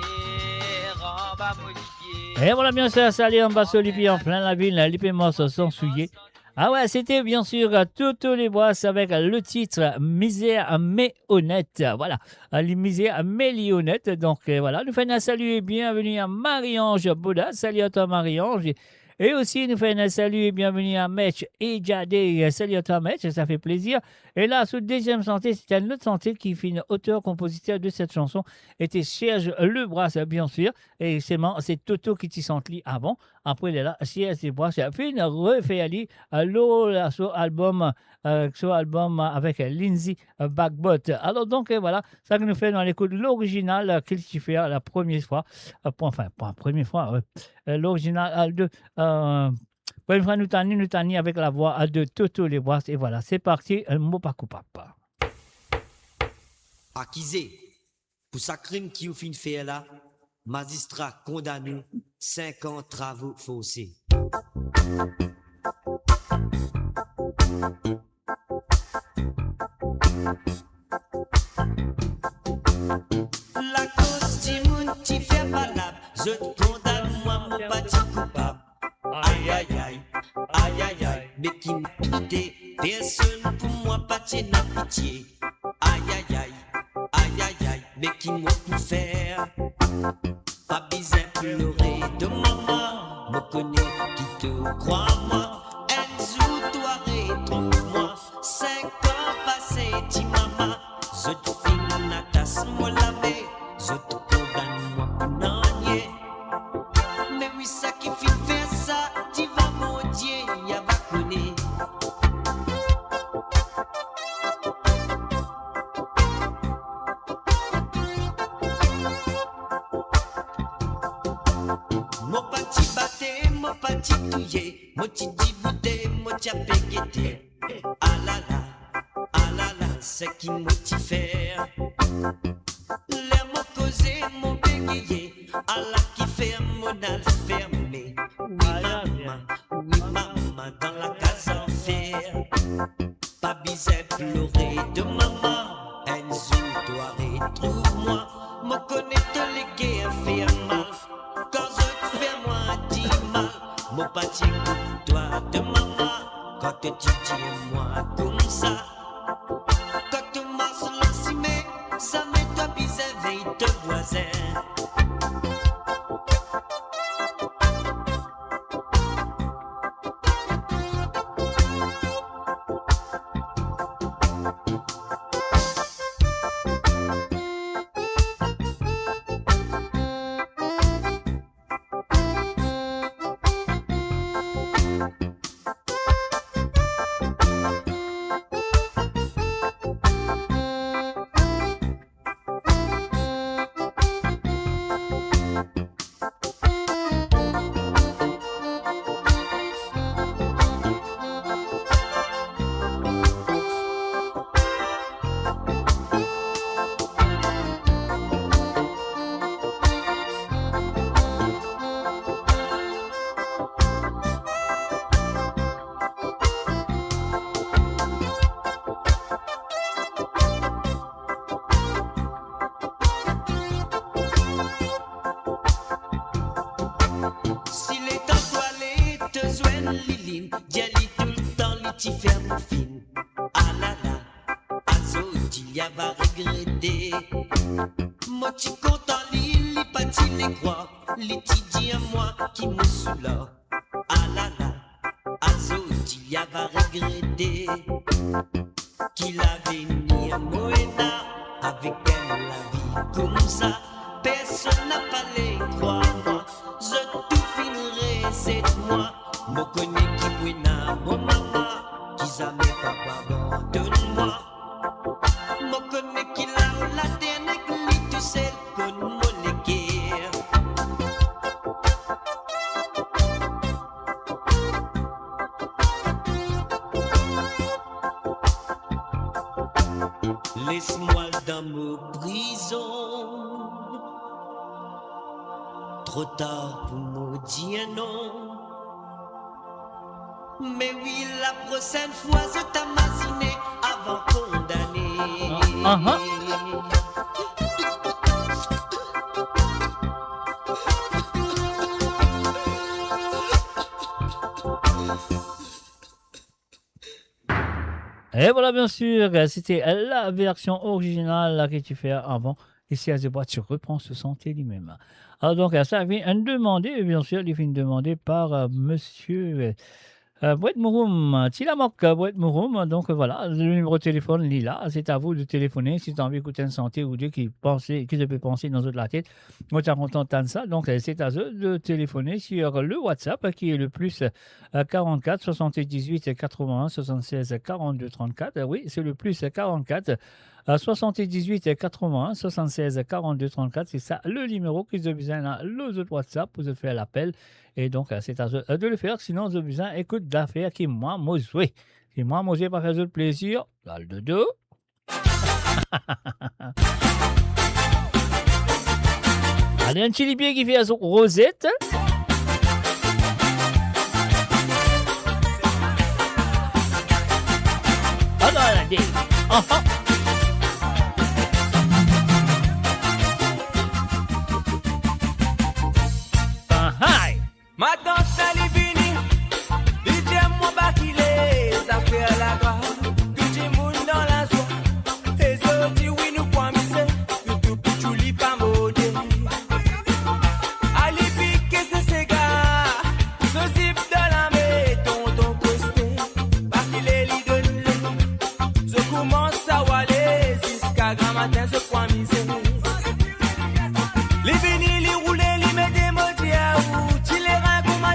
anba mo lipie. E vwala, bien sir, Sale anba so lipie an plin lavil, li pe mars san souye. Ah ouais, c'était bien sûr, euh, Toto Lebras avec le titre Misère mais honnête. Voilà, euh, li mizer me li onet. Donc, euh, voilà, nou fer enn salut et bienvenue à Marie-Ange Boda. Salut à toi, Marie-Ange. Et aussi, nou fer enn salut et bienvenue à Metch et Jade. Salut à toi, Metch, ça fait plaisir. Et là, sou dezyem sante, c'est un autre sante ki finn auteur-compositeur de cette chanson, était Serge Lebras, bien sûr. E selman, se Toto ki ti sant li avan. Apre, lerla, Serge Lebras finn refer li, euh, lor la, so album, euh, so album avek Lindsey, euh, Bagbot. Alor, donk, euh, vwala, sa ki nou fer, nou al ekout lorizinal, euh, ki li ti fer la premie fwa, euh, pou, anfin, pou la premie fwa, euh, euh, lorizinal, euh, de, euh, premie fwa nou tann li, nou tann li avek lavwa, euh, de Toto Lebras. E vwala, c'est parti, euh, Mo pa koupab. Akize. Pou sa krim ki ou finn fer la, mazistra kondann ou sink an travo forse. Lakoz dimoun ti fer palab, zot kondann mwa, mo pa ti koupab. Ayayay, ayayay, me ki mo kite, personn pou mwa pa ti ena pitie. Ayayay, ayayay, me ki mo pou fer? Pa bizin plore to mama, mo kone ki to krwar mwa. Enn zour to a retrouv mwa, sink an pase ti mama, zot finn atas mo lame, zot kondann mwa pou nanye. Me wi, seki finn fer sa, divan Bondie, li ava kone. Mo pa ti bate, mo pa ti touye, mo ti diboute, mo ti ape gete. Alala, alala, seki mo ti fer? Ler mo koze, mo begeye, ala kifer mo al ferme. Wi mama, wi mama, dan lakaz anfer. Pa bizin plore to mama, enn zour to a retrouv mwa. Mo kone to leker fer mal, kan zot fer mwa dimal. Mo pa ti ekout twa to mama, kan to ti dir mwa koumsa. Kan to mars lor sime, zame to bizin vey to vwazin. Si letan to ale, to zwenn Liline, dir li toultan li ti fer mofin. Alala, azordi li ava regrete. Mo ti kontan li, li pa ti le krwar, li ti dir mwa ki mo soulor. Alala, azordi li ava regrete. Ki lavenir mo ena avek enn lavi koumsa? Personn napa le krwar mwa, zot tou finn rezet mwa. Mo kone ki mo ena mo mama, ki zame pa pou abandonn mwa. Mo kone ki lao later nek li tousel konn mo leker. Les mwa dan mo prizon. Tro tar pou mo dir non. Me wi, laprosenn fwa zot a mazine avan kondane. Ah, ah. Et voilà, bien sûr, c'était la version originale là que tu fais avant. Ici à Zebra, tu reprends ce santé lui-même. Alors donc, ça vient demandé, bien sûr, il vient demandé par euh, monsieur euh, euh, Bouet Mouroum, Tilamok, euh, Bouet Mouroum. Donc euh, voilà, le numéro de téléphone, il est là. C'est à vous de téléphoner si tu as envie d'écouter une santé ou deux qui pensent, qui peut penser dans votre la tête. Moi, tu as content de ça. Donc, euh, c'est à eux de téléphoner sur le WhatsApp qui est le plus euh, quarante-quatre soixante-dix-huit quatre-vingts soixante-seize quarante-deux trente-quatre. Euh, oui, c'est le plus quarante-quatre euh, soixante-dix-huit quatre-vingts soixante-seize quarante-deux trente-quatre. C'est ça le numéro que vous avez besoin là, le autre WhatsApp pour faire l'appel. Et donc, euh, c'est à eux euh, de le faire. Sinon, vous avez besoin, écoute, d'affaires qui moi, moi, jouer. Si moi, moi, j'ai pas fait le plaisir, dans le dodo. Ale, enn ti lipie ki fer so rozet. Ala, ale. Aha. Aha. Matant la li vini, li dir mwa bakile, zafer lagra, tou dimoun dan lazwa. E zot dir wi nou pou amize, nou tou pitchou li pa mode. Ali pike so sega, so zip dan lame, tonton koste, bakile li donn li. Zot koumans a wale, ziska gramatin zot pou amize. Li vini, li roule, li mete mo dir ou, ti lerin kouma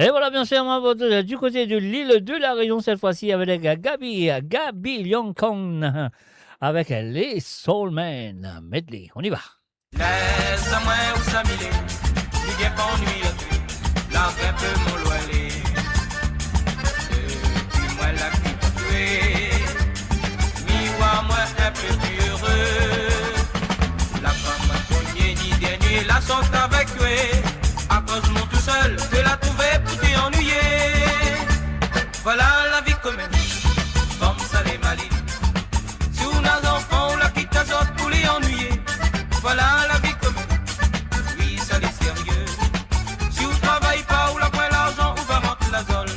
Et voilà, bien sûr, on va du côté de l'île de la Réunion cette fois-ci avec Gaby, Gaby Liangkong avec les Soul Man Medley. On y va. Les amants ou sa mile, li bien pa annuiye, la bien pe mo lwale. Depi mwa la kit twe, mi war mwa inpe pli ere. La pa mwa premie ni dernie, la sort avek twe. Akoz mwa tousel, to la trouve pou to annuiye. Vwala lavi komem, fanm sa le malin. Si ou ena zanfan, ou la kit zot pou li annuiye. Vwala lavi komem. Wi, sa le serie. Si ou travay pa, ou la pwin larzan, ou va rant lazol.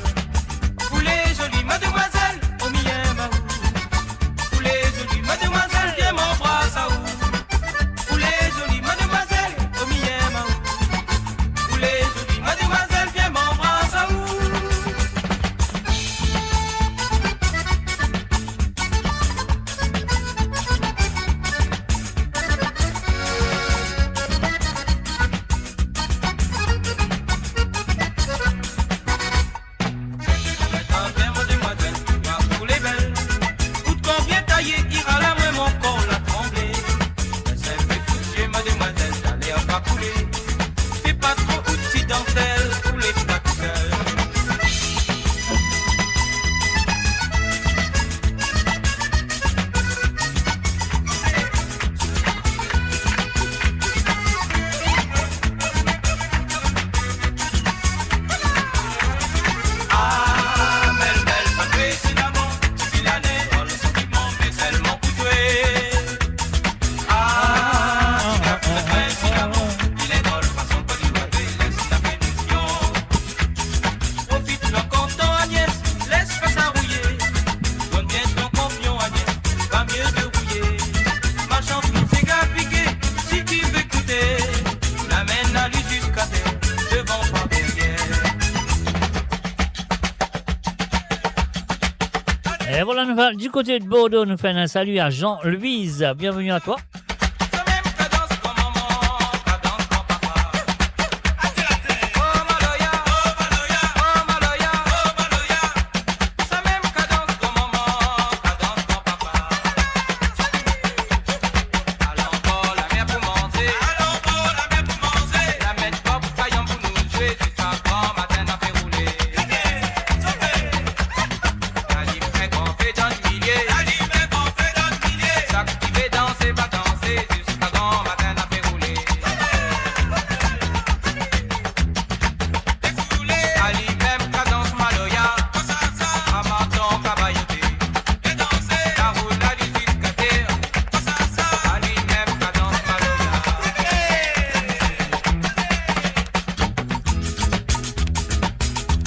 Ou le zoli mademwazel, o mi enn aou. Ou le zoli mademwazel, vien mo anbras aou. Ou le zoli mademwazel, o mi enn aou. Ou le zoli mademwazel, vien mo anbras aou. Ou konbien taye, ira la mwa, mo kor la tranble. Mes inpe kout zie, mademwazel, ta ler va koule. Fer pa tro ou ti dantel pou le plak kel. Ah, bel, bel, pa twe sinamon, si lane, rol santiman, me selman pou twe. Ah, ti gars, pa twe sinamon, li le drol fason kot li rwate, les sa finision. Profit lor kontan Agnès, les pa sa rouye. Donn bien to konfians Agnès, va mie de rouye. Marsand, mo sega pike, si ti ve koute, amenn ali ziska ter, devan pa deryer. Et voilà, nous va du côté de Bordeaux, nous fait un salut à Jean-Louise. Bienvenue à toi.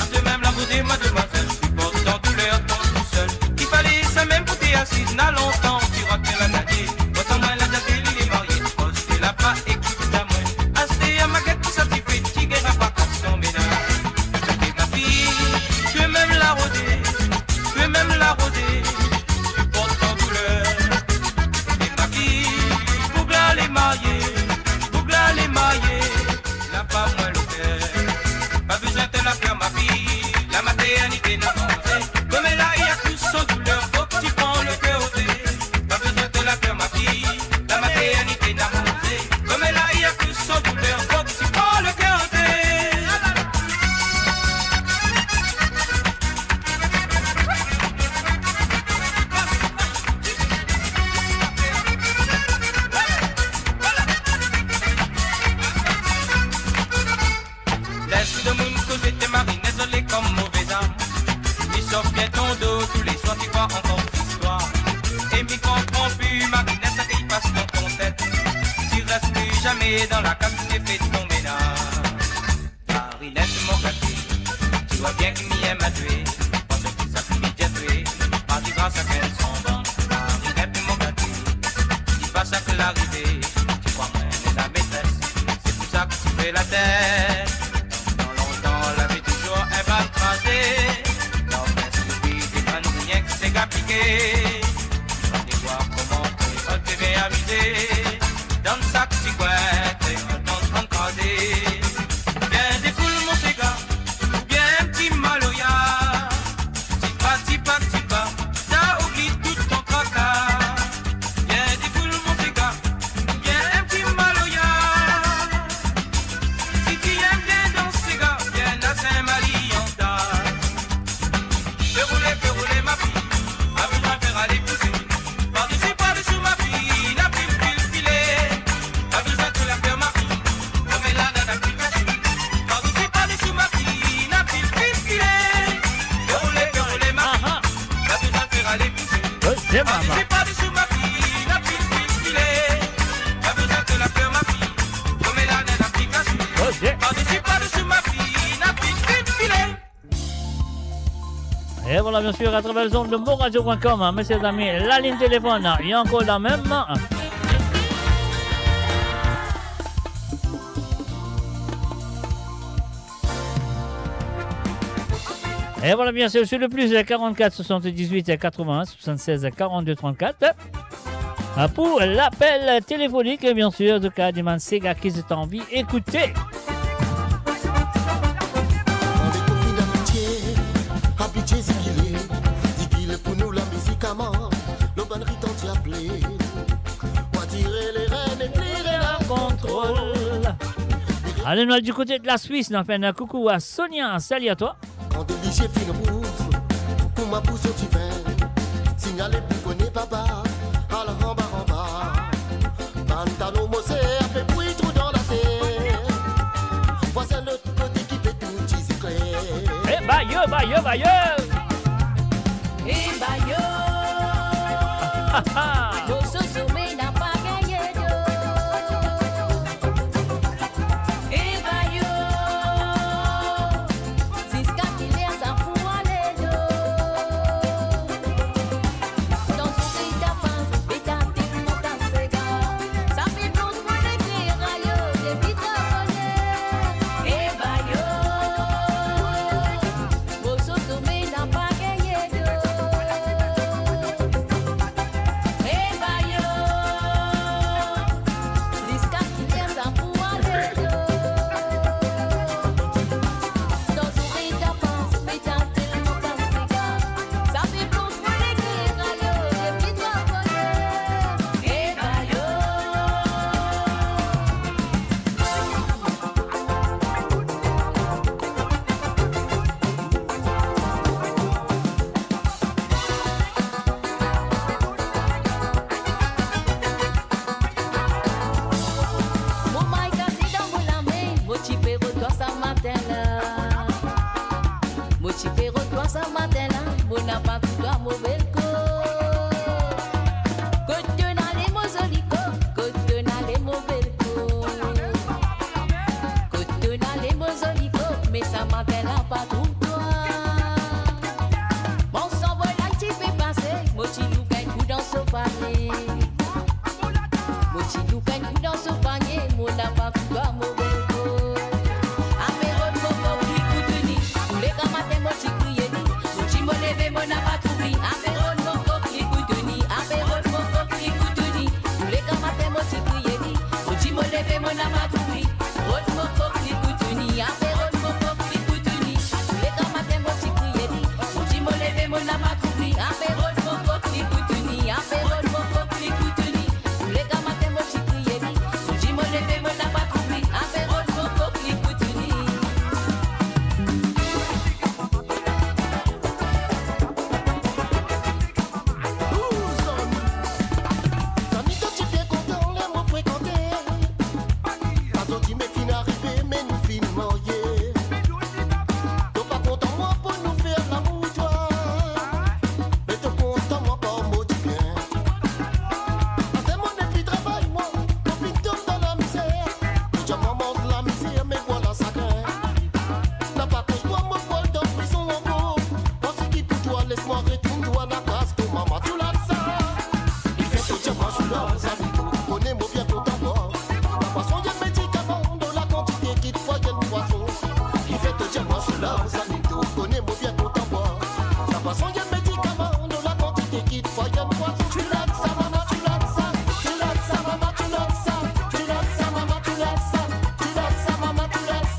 Ase mem la rode, mademwazel, siport dan douler, dan tousel. Li fale sa mem pou te asiz, na lontan ti rod pe la dadie. Bota mwa la date, li le marye, paske la pa ekout mwa. Aster a maget pou sa ti fre, ti gera pa kas son menaz. Gete ma fille, to mem la rode, to mem la rode, siport dan douler. Gete ma fille, boug la le marye, boug la le marye. La pa mwa loker. Pa bizin to lafer ma fille, la maternite ena manze. Kome la i akous san douler, fok ti pran leker ote. Pa bizin to lafer ma fille, la maternite ena manze. Kome la i akous san douler, fok ti pran leker ote. Les demoun koze de Marine, zot le kom move zam. Li sof bien to do, touleswar ti krwar ankor zistwar. E mi konpran pli, Marine, seki pas dan to tet. Ti res pli zame dan lakaz, ti fer to menaz. Marinette, mon gâté, ti wa bien ki mi enn twa. Panse ki sa ki mi dir twa, pa ti gras a kel sanblan. Marinette, mon gâté, ti pa sa ki la arive. Ti krwar mwa la metres, se pou sa ki ti fer later. Dan lontan, lavi touzour enn bal kraze. Love, les, loubli, depann, rien ki sega pike. Vinn war kouma kreol pe bien amize. Dan sak ti kwin, kreol dan, dan kraze. Bien defoul mo sega, oubien Bien sûr, à travers les ondes de Mon Radio point com, hein, messieurs, amis, la ligne téléphone, hein, il y a encore la même, hein. Et voilà, bien sûr, sur le plus quarante-quatre soixante-dix-huit quatre-vingts soixante-seize quarante-deux trente-quatre. Ah, pour l'appel téléphonique, bien sûr, de cas de man séga ki zot anvi ekoute. Abitie, abitie zigile, zigile pou nou lamizik aman, lor bann rit andiable. Pou atire lerinn e pli rena kontrol. Allez, nou al du côté de la Suisse, nou fer enn coucou à Sonia, salut à toi. Kan delizie finn rouz, kouma pou soti vin, signale pou kone baba, al anba, anba. Bann tanou mo se ape pou trou dan later. Vwazin lot kote ki pe tou ti zikler. Eh, bayo, bayo, bayo. Eh, bayo. Mo so some napa gagne do. Eh, bayo. Ziska ki ler sa pou ale do? Dan zourit apans, beta telman ta sega. Sa pe plonz mwa lekler ayo depi tro boner. Eh, bayo. Mo so some napa gagne do. Eh, bayo. Ziska ki ler sa pou ale do? Dan zourit apans, beta telman ta sega. Sa pe plonz mwa lekler ayo depi tro boner. Eh, bayo. Mo may kase dan mo lame, mo ti pe rod twa sa matin la. Mo ti pe rod twa sa matin la, mo napa trouv twa mo bel kor. Kot to'nn ale mo zoli kor, kot to'nn ale mo bel kor. Kot to'nn ale mo zoli kor, me sa matin la pa trouv twa. Mo sanvol la ti pe pase, mo ti louk enn kou dan so panie. Mo ti louk enn kou dan so panie, mo napa trouv twa mo bel kor. Ape rod mo kor li pou touni, toule gramatin mo ti kriye li. Mo ti mo leve, mo napa trouv li. Ape rod mo kor li pou touni, ape rod mo kor li pou touni. Toule gramatin mo ti kriye li. Mo ti mo leve, mo napa trouv li. Rod mo kor li pou touni, ape rod mo kor li pou touni. Toule gramatin mo ti kriye li. Mo ti mo leve, mo napa trouv li. Ape rod mo kor li pou touni, ape rod mo kor li pou touni. Toule gramatin mo ti kriye li. Mo ti mo leve, mo napa trouv li. Ape rod mo kor li pou touni. Zanmi, zanmi, to ti bien kontan ler mo frekante. Azordi me finn arive, me nou finn marye. To pa kontan mwa pou nou fer lamour twa. Me to kontan mwa par mo dibien. Aster mo nepli travay mwa, mo finn tom dan lamizer. Mo ti a manz lamizer, me vwala sagrin. Napa koz twa, mo pou al dan prizon ankor. Parski pou twa, les mwa retourn twa lakaz to mama, tou la sa. Kifer to dir mwa sou lor zanmi to, kone mo bien kontan bwar. Sa pa sonn enn medikaman, dan lakantite ki twa enn pwazon. Kifer to dir mwa sou lor zanmi to, kone mo bien kontan bwar. Sa pa sonn enn medikaman, dan lakantite ki twa enn pwazon. Tou la sa, mama, tou la sa. Tou la sa, mama, tou la sa. Tou la sa, mama, tou la sa.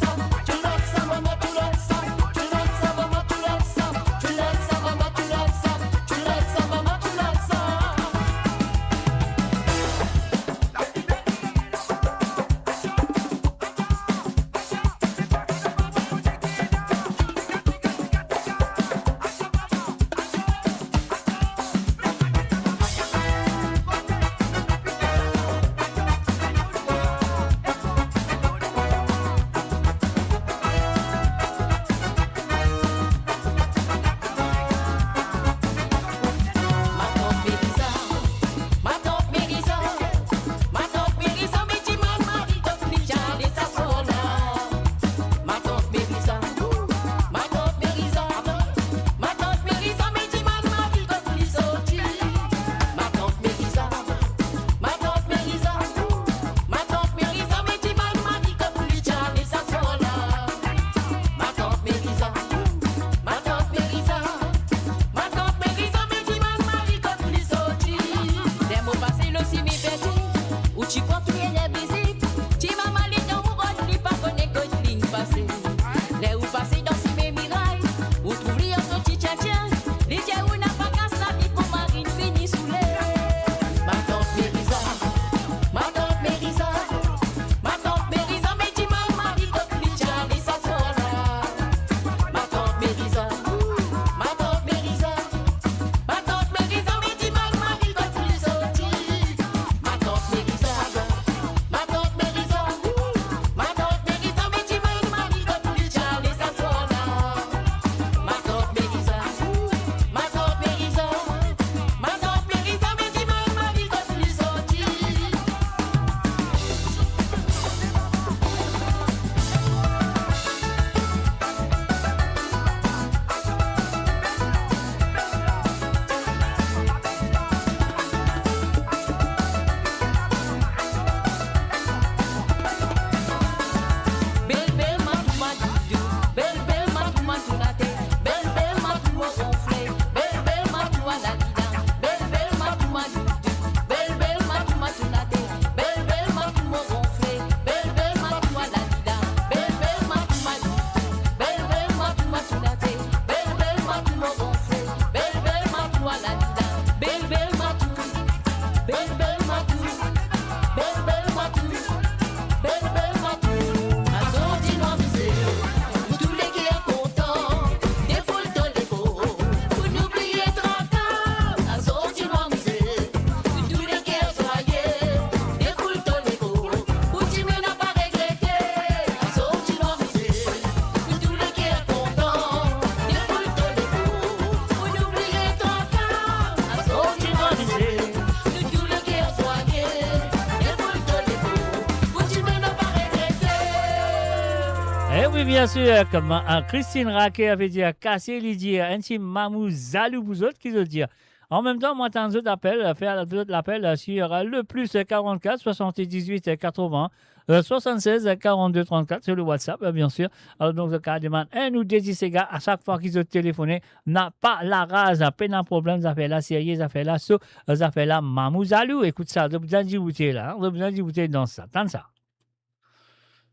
Bien sûr, comme, euh, Christine Raquet avait dit, casser les dires, enn ti mamou zalou pou zot, ki zot dir. An mem tan, mo atann zot apel, fer zot lapel, euh, sur, euh, le plus, euh, quarante-quatre soixante-dix-huit, euh, quatre-vingts, euh, soixante-seize, euh, quarante-deux trente-quatre sur le WhatsApp, euh, bien sûr. Alors, donk, zot kapav demann enn ou de ti sega a sak fwa ki zot telefone, napa laraz, pena problem, zafer la serye, zafer la so, euh, zafer la mamou zalou. Ekout sa, zot bizin diboute la, hein, zot bizin diboute dan sa, tann sa.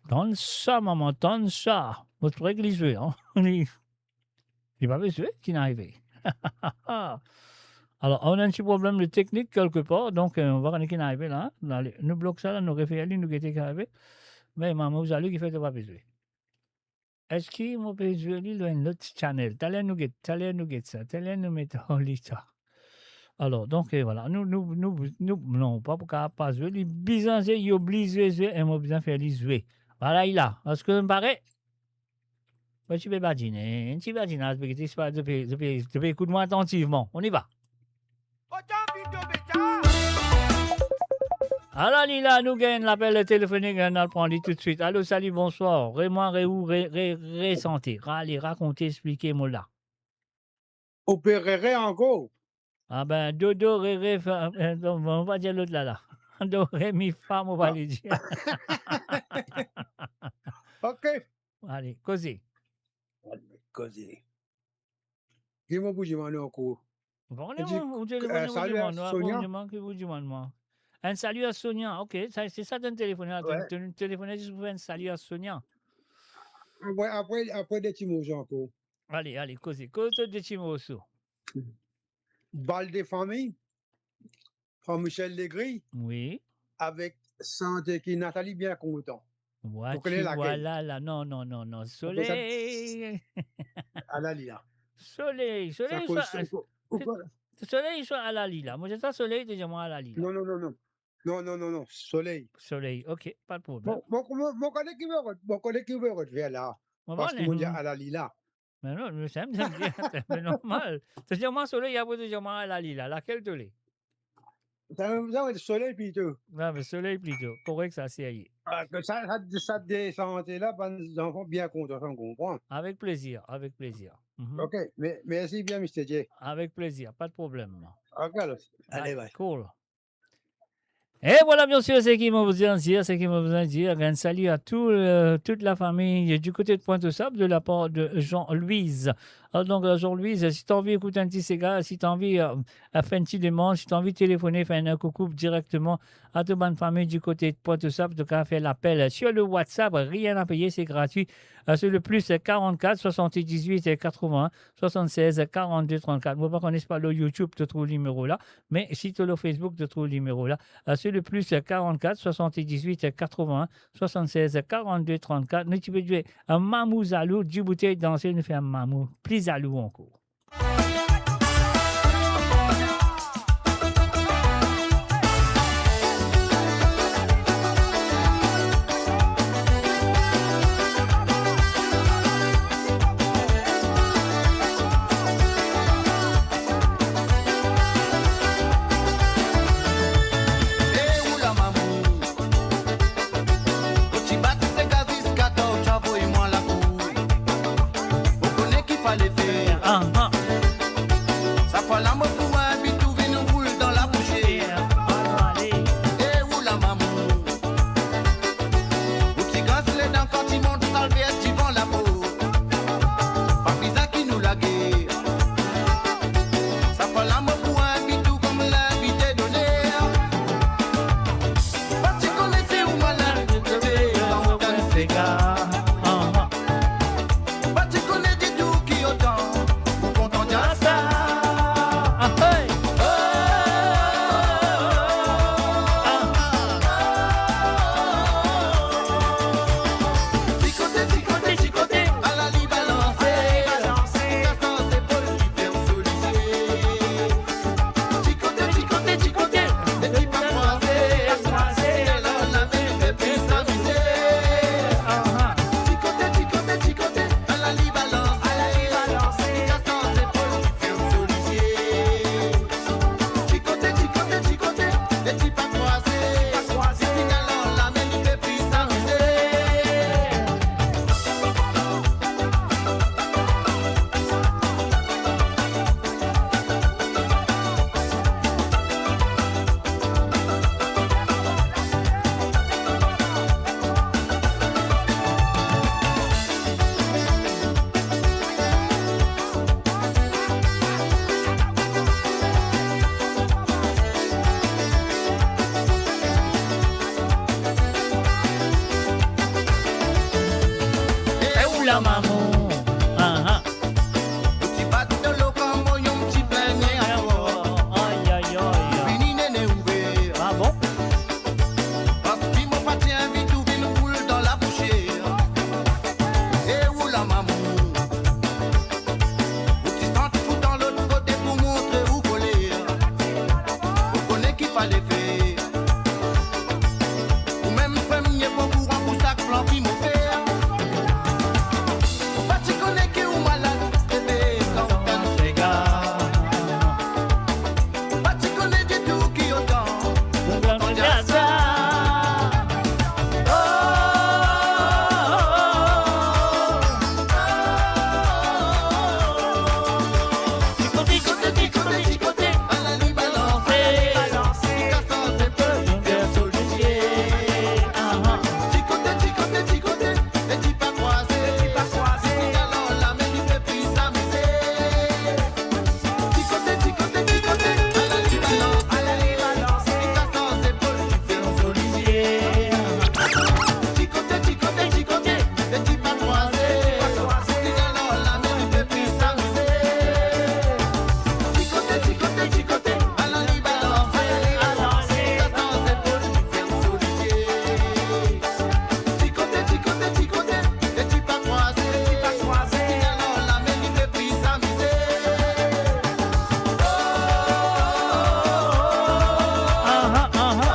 Tann sa, mama, tann sa. Mo ti pe glis zwe, hein. Li, li pa pe zwe, ki'nn arive? Alors, on a un petit problème de technique quelque part, donc, euh, on va regarder ki'nn arive la. Allez, nou blok sa la, nou refer li, nou gete ki'nn arive. Me mama, ou zalou ki fer to pa pe zwe. Eski mo pe zwe li lor enn lot channel? Taler nou get, taler nou get sa, taler nou met an leta. Alors, donk, euh, voilà, nou, nou, nou, nou, non, pa pou kapav pa zwe, li bizin zwe, li oblize zwe, e mo bizin fer li zwe. Voilà, li la. Eski nou pare? Mo ti pe badine, ti badinaz, pe gete, ti pe, ti pe, ti pe ekout mwa atantivman. On y va. Ala li la, nou gagn lapel telefonik, nou al pran li toutswit. Alo, sali, bonswar. Re mwa, re ou, re, re, re sante. Rale, rakonte, explike mo la. Ou pe rere ankor? Ah ben, do, do, re, re, fa, euh, non, mo pa dir lot la, la. Do, re, mi, fa, mo pa le dir. Ok. Ale, koze. Koze. Ki mo pou dimann ankor? Bon, e di, mwa, ou telefone, euh, ou sali dimann, a Sonia. Ou dimann, ki ou dimann mwa. Enn sali a Sonia, ok, sa, se sa to'nn telefone la, to'nn, ouais, to'nn telefone zis pou fer enn sali a Sonia. Apre, apre, apre de ti mo ankor. Ale, ale, koze, koze to de ti mo. Bal de fami. Fran Michel Legris. Wi. Avek sante ki Nathalie bien kontan. Ou kone lakel? Voilà, la. Non, non, non, non. Soley. Ala li la. Soley, Soley, sa, swa, sa, ou, ou, Soley, swa Ala li la. Mo, se sa Soley, to dir mwa Ala li la. Non, non, non, non. Non, non, non, non. Soley. Soley, ok, pa de problem. Bon, mo, mo, mo kone ki mo, mo kone ki mo rod ver la. Mo, parski mo dir Ala li la. Me non, me sa, me dir, me normal. To dir mwa Soley, apre to dir mwa Ala li la. Lakel to le? Sa, sa, wi, Soley plito. Non, me Soley plito. Korek sa, serye. Ah, ke sa, sa, sa de sante la, bann zanfan bien kontan, sa, ou konpran. Avek plezir, avek plezir. Mhm. Ok, me, mersi bien, Mister J. Avek plezir, pa de problem. Ok, alor. Ale, ale, bye. Cool. Et voilà, bien sûr, ce qui m'a besoin de dire, ce qui m'a besoin de dire. Un salut à tout, euh, toute la famille du côté de Pointe-aux-Sables, de la part de Jean-Louise. Alors, donc, euh, Jean-Louise, si t'as envie d'écouter un petit séga, si t'as envie, euh, à faire un petit demande, si t'as envie de téléphoner, faire un coucou directement à toute bonne famille du côté de Pointe-aux-Sables, donc, à faire l'appel sur le WhatsApp, rien à payer, c'est gratuit. Euh, c'est le plus quarante-quatre soixante-dix-huit quatre-vingts soixante-seize quarante-deux trente-quatre. Mo pa kone si pa lor YouTube to trouv nimero la, me si to lor Facebook to trouv nimero la. Euh, c'est le plus quarante-quatre soixante-dix-huit quatre-vingts soixante-seize quarante-deux trente-quatre. Nou ti pe zwe, euh, Mamou Zalou, diboutey danse, nou fer Mamou pli zalou ankor. Ah, ah. Mamour. Ah, ah. Ou ti bat dolo kan mo yon ti plenyen aswar. Ay, ay, ay. Vini nene ouver. Ah bon? Parski mo pa ti invit ou vinn roul dan labousier. E ou la mamour. Ou ti sant fou dan lot kote pou montre ou koler. Ou kone ki fale fer. Ou mem premie pou kouran pou sak plan ki mo fer. Ou pa ti kone ki ou malad, bebe, kan ou tann sega. Ou pa ti kone ditou ki otan ou kontan dir sa. Oh, oh, oh, oh. Ti kote, ti kote, ti kote, ti kote. Ala li balanse, li kas zepol, li fer so lizie. Ah, ah. Ti kote, ti kote, ti kote, e ti pa krwaze. Ti kote, ti kote, ti kote, ala li balanse, ala li balanse, li kas zepol, li fer so lizie. Ti kote, ti kote, ti kote, e ti pa krwaze. Ti dan lor lame, li pe pli amize. Ti kote, ti kote, ti kote, ala li balanse, li kas zepol, li fer so lizie. Ti kote, ti kote, ti kote, e ti pa krwaze. Ti dan lor lame, li pe pli amize. Aha, aha.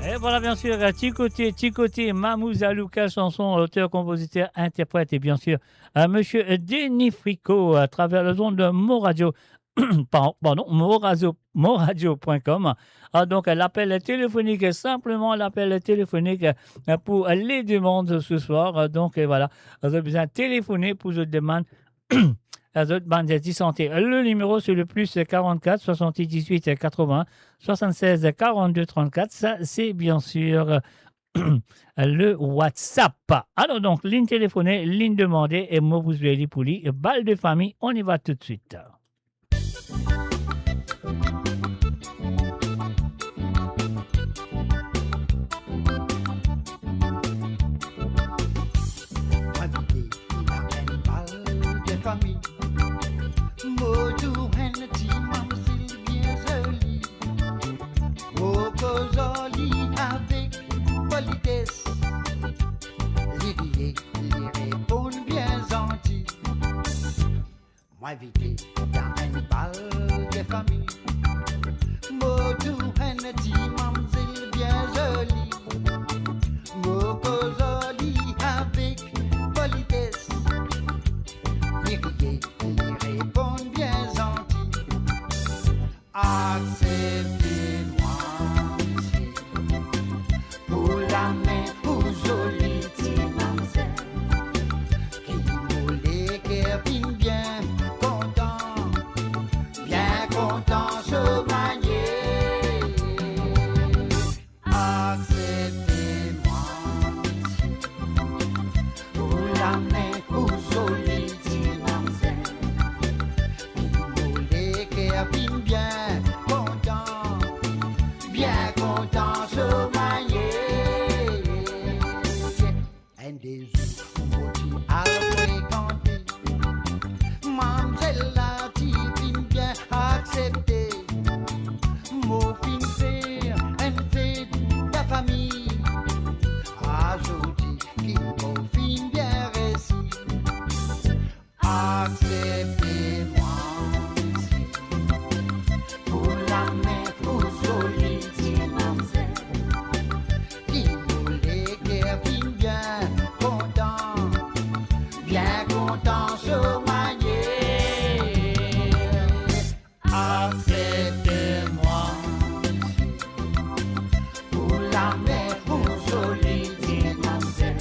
Et voilà, bien sûr, Ti Kote, Ti Kote, Mamou Zalou, quelle chanson, auteur, compositeur, interprète, et bien sûr, euh, monsieur Denis Fricot, à travers les ondes de Mo Radio, par-, pardon, Mo Radio, mo radio point com. Ah, donc, l'appel téléphonique, simplement l'appel téléphonique, euh, pour les demandes ce soir. Euh, donc, euh, voilà, vous avez besoin de téléphoner pour votre demande. Zot bann ti sante. Le numéro, c'est le plus quarante-quatre soixante-dix-huit quatre-vingts soixante-seize quarante-deux trente-quatre. Ça, c'est bien sûr le WhatsApp. Alors donc, ligne téléphonée, ligne demandée, et mo pou zwe li pou li. Bal de famille, on y va tout de suite. Mo invite dan enn bal de fami. Mo trouv enn ti mamzel bien zoli. Mo koz ar li avek polites. Li dir, li reponn bien zanti. Mo invite dan enn bal de fami. Mo trouv enn ti mamzel bien zoli. Mo koz ar li avek polites. Li rie, li reponn bien zanti. Aksepte mwa, misie, pou lame ou zoli ti mamzel, ki mo leker finn bien kontan, bien kontan so manie. Aksepte mwa, misie, pou lame ou zoli ti mamzel, ki mo leker finn bien kontan, bien kontan so manie. Enn de zour, mo ti al frekante. Mamzel la ti finn bien aksepte. Mo finn fer enn fet dan fami. Azordi ki mo finn bien resi. Aksepte mwa, misie, pou lame ou zoli ti mamzel, ki mo leker finn bien kontan, bien kontan so manie. Aksepte mwa, misie, pou lame ou zoli ti mamzel,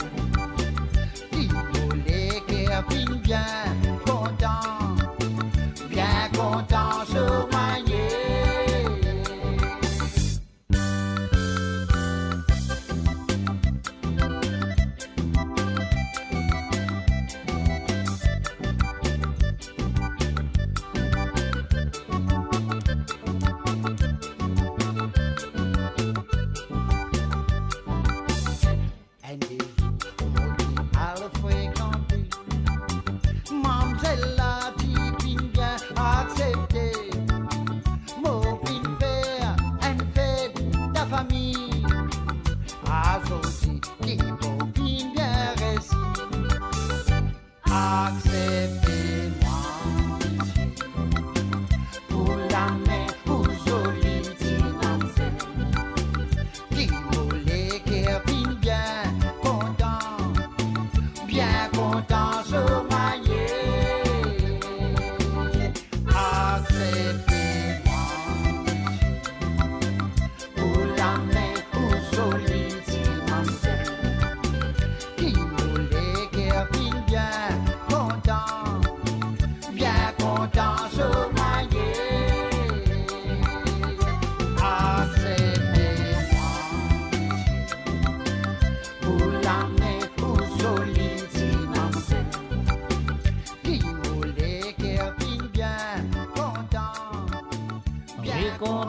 ki mo leker finn bien kontan, bien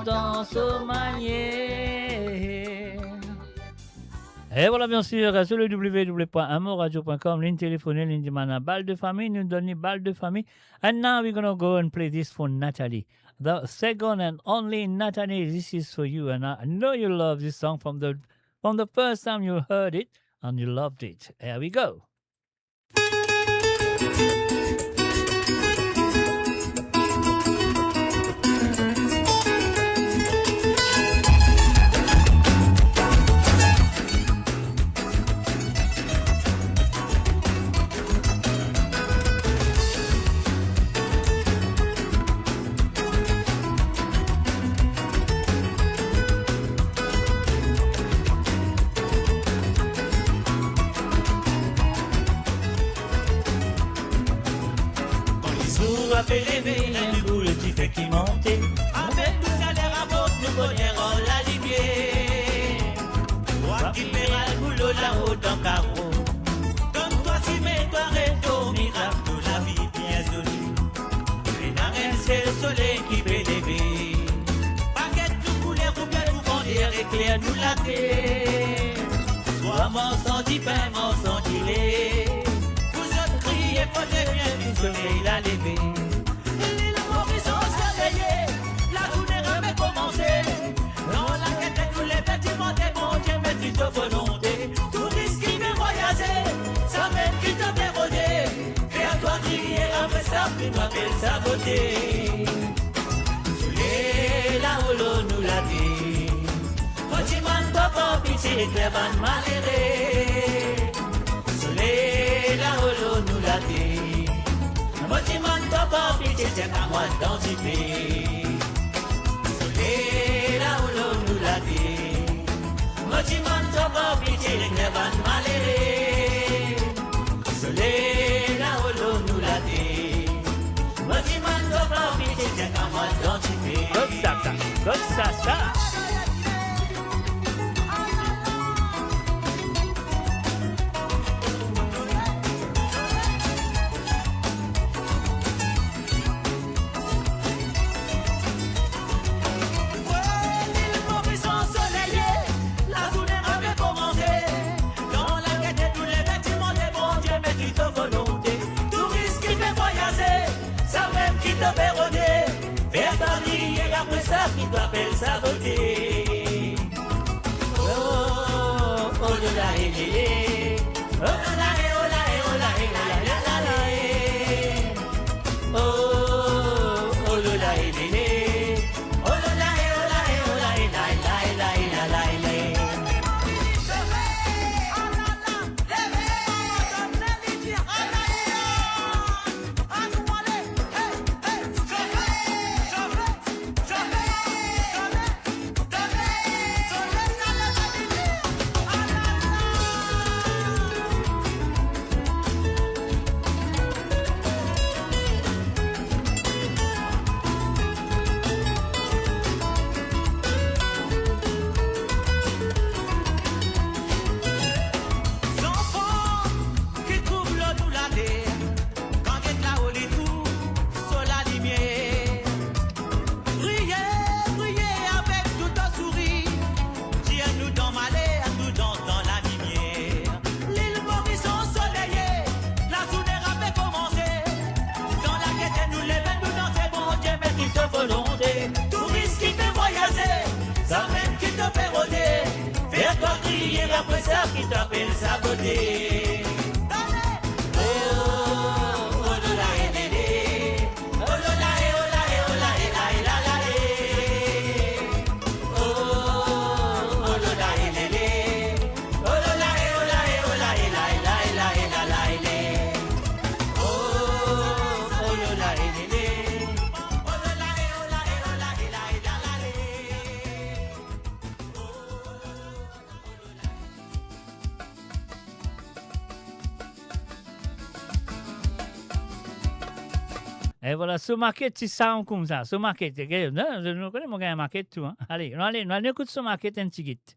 Dans so manier. E vwala, bien sir, sur le w w w point amourradio point com, li'nn telefone, li'nn dimann bal de fami, nou donn li bal de fami. And now we're gonna go and play this for Nathalie. The second and only Nathalie, this is for you, and I know you love this song from the, from the first time you heard it, and you loved it. Here we go. Kan lezour pe leve, enn boul dife ki monte, avek tou saler aport nou boner ar lalimier. Twa ki pe al boulot lao dan karo, donn twa sime, twa reto mirak, to lavi bien zoli. Ena enn sel soley ki pe leve, pa get nou kouler oubien nou grander, ekler nou later. Twa marsan dipin, marsan dile, pou zot kriye fode bien vit soley la leve. Lil Moris ansoleye, lazourne rekomanse. Dan laket nou leve, dimande Bondie, met li to volonte. Touris ki pe vwayaze, samem ki to pe rode, fer twa kriye, apre sa pou twa apel sa bote. Soley lao lor nou later, mo dimoun to par pitie, ekler bann malere. Soley lao lor nou later, mo dimoun to par pitie, zet amwa dan dife. Soley lao lor nou later, mo dimoun to par pitie, ekler bann malere. Soley lao lor nou later, mo dimoun to par pitie, zet amwa dan dife. Kot sa sa? Kot sa sa? Lil Moris ansoleye, lazourne rekomanse. Dan laket nou leve, dimande Bondie, met li to volonte. Touris ki pe vwayaze, samem ki to pe rode, fer twa kriye, apre sa ki to apel sa bote. Oh, oh, lola, eh, lele. Oh, lola, eh, oh, la, eh, oh, la, eh, la, la, la, la, eh. Oh, oh, lola, eh, lele. Oh, lola, eh, oh, la, eh, oh, la, eh, la, la, la, la, la, la, la. Zanfan ki trouv lor nou later, kan get lao li trouv so lalimier. Priye, priye avek tou to sourir, dir nou dan maler, nou dan, dan lalimier. Lil Moris ansoleye, lazourne rekomanse. Dan laket nou leve, nou danse, Bondie, met li to volonte. Touris ki pe vwayaze, samem ki to pe rode, fer twa kriye, apre sa ki to apel sa bote. Oh, oh, lola, eh, lele. Oh, lola, eh, oh, la, eh, oh, la, eh, la, eh, la, la, eh. Oh, oh, lola, eh, lele. Oh, lola, eh, oh, la, eh, oh, la, eh, la, eh, la, eh, la, eh, la, eh, la, eh. Oh, oh, lola, eh, lele. Oh, lola, eh, oh, la, eh, oh, la, eh, la, eh, la, la, eh. E vwala, so maket ti sound koumsa, so maket, e, non, nou kone mo gagn maket tou, hein. Ale, nou ale, nou ale ekout so maket enn tigit.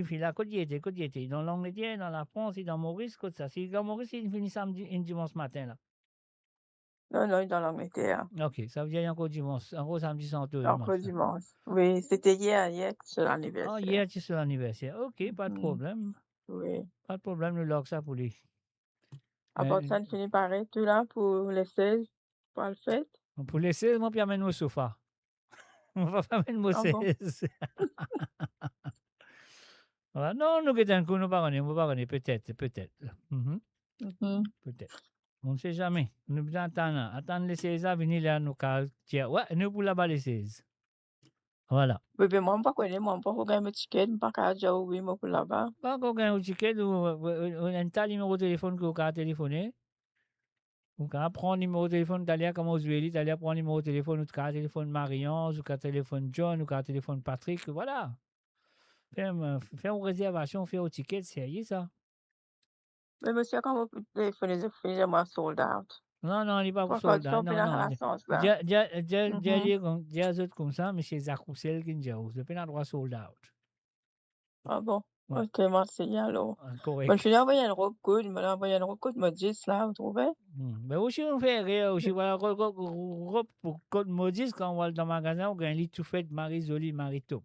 tifi la, kot li ete, kot li ete? Dan Langleter, dan Lafrans, li dan Moris, kot sa? Si li dan Moris, li fini samdi, enn dimans matin la. Non, non, li dan Langleter. Ok, savedir li ankor dimans, ankor samdi santo, Ankor dimans la. dimans. Wi, sete yer, yer ti so laniverser. Ah, yer ti so laniverser. Ok, pa de Mhm. problem. Wi. Pa de problem, nou larg sa pou li. Apar Eh, sa, nou fini pare tou la pou le sez, pou al fet. Pou le sez, mo pe amenn mo sofa. Mo pa pe amenn mo Ah bon? sez. Voilà. Non, nou get enn kou, nou pa kone, nou pa kone, petet, petet. Mhm. Mhm. Petet. On sait jamais. Nou bizin atann, atann le sez la vini la, nou kapav dir, "Wi, nou pou laba le sez." Voilà. Wi, be mwa, mo pa kone, mwa, mo pankor gagn mo tiket, mo pa kapav dir ou wi, mo pou laba. Pankor gagn ou tiket, ou, ou, ou, ou enn ta nimero telefonn ki ou kapav telefone. Ou kapav pran nimero telefonn, taler kouma ou zwe li, taler pran nimero telefonn, ou kapav telefonn Marie-Ange, ou kapav telefonn John, ou kapav telefonn Patrick, voilà. Fer, fer ou rezervasion, fer ou tiket, serye sa. Me misie, kan mo telefone, zot finn dir mwa sold out. Non, non, li pa pou Parski sold out, zot non, pena non. lasans la. Dir, dir, dir, dir Mhm. li kom-, dir zot koumsa, misie Zak Roussel ki dir ou, zot pena drwa sold out. Ah bon? Wi. Ok, mersi alor. Ah, korek. Mo finn anvoy enn rob kot, mo anvoy enn rob kot Modis la, ou trouve? Hmm. Be osi, ou fer erer osi, voilà, ro-, ro-, ro-, rob kot Modis, kan ou al dan magazin, ou gagn li tou fet, mari zoli, mari top.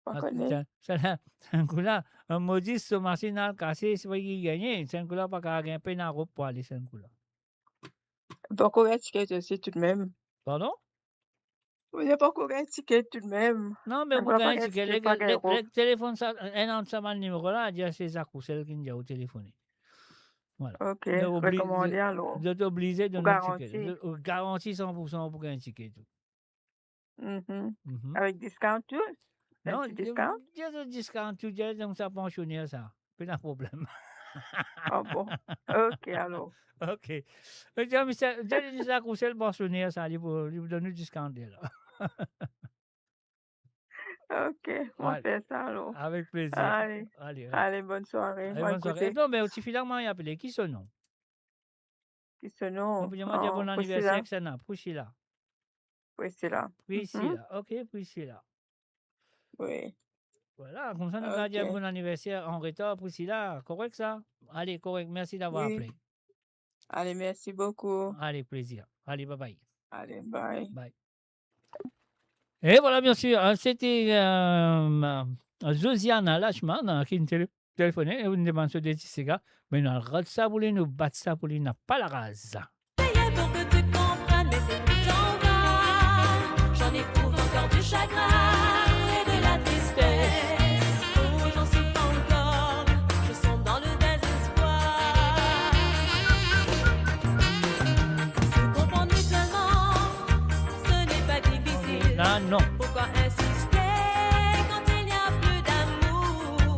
Pa Ah, kone. Sa, sa la, sa kou la, Modis, so masinn al kase, se pa ki gagne, sa kou la, pa kapav gagn pena rob pou ale, sa kou la. Pankor gagn tiket osi toudmem. Pardon? Wi, li pankor gagn tiket toudmem. Non, me Ankor ou pa gagn gagn tiket, tiket, le, pa gagn le, rob. Le telefonn sa, enn an sa bann nimero la, dir se Zak Roussel ki dir ou telefone. Vwala. Ok, rekomande alor. Zot oblize donn garanti. Garanti san pour san pou gagn tiket tou. Mhm. Mhm. Avek discount tou? Non, discount tou, dir zot discount tou, dir zot sa pansioner sa. Pena problem. Ah bon? Ok, alor. Ok. Dir misie, dir misie Lacourcelle pansioner sa, li pou, li pou donn nou discount la. Ok, mo fer sa alor. Avek plezir. Ale, ale, bonn sware. Ale, bonn sware. Non, me ti fi la, mo apele, ki so nom? Ki so nom? Mo pou dir, mo dir bon aniverser, Priscilla. Priscilla. Priscilla. Mhm. Priscilla. Ok, Priscilla. Wi. Vwala, koumsa nou kapav dir bon aniverser an retar, Priscilla. Korek sa? Ale, korek. Mersi davwar apele. Ale, mersi boukou. Ale, plezir. Ale, bye bye. Ale, bye. Bye. E vwala, biensir, sete, euh, Josiana Lachman, euh, ki inn tele-, telefone e inn demann so dezi siga. Me nou al rod sa pou li, nou bat sa pou li, napa laraz. Essayé pour que tu comprennes, mais c'est tout en vain. J'en éprouve encore du chagrin et de la tristesse. Oh, j'en souffre encore, je sombre dans le désespoir. Se comprendre mutuellement, ce n'est pas difficile. Ah non. Pourquoi insister quand il n'y a plus d'amour?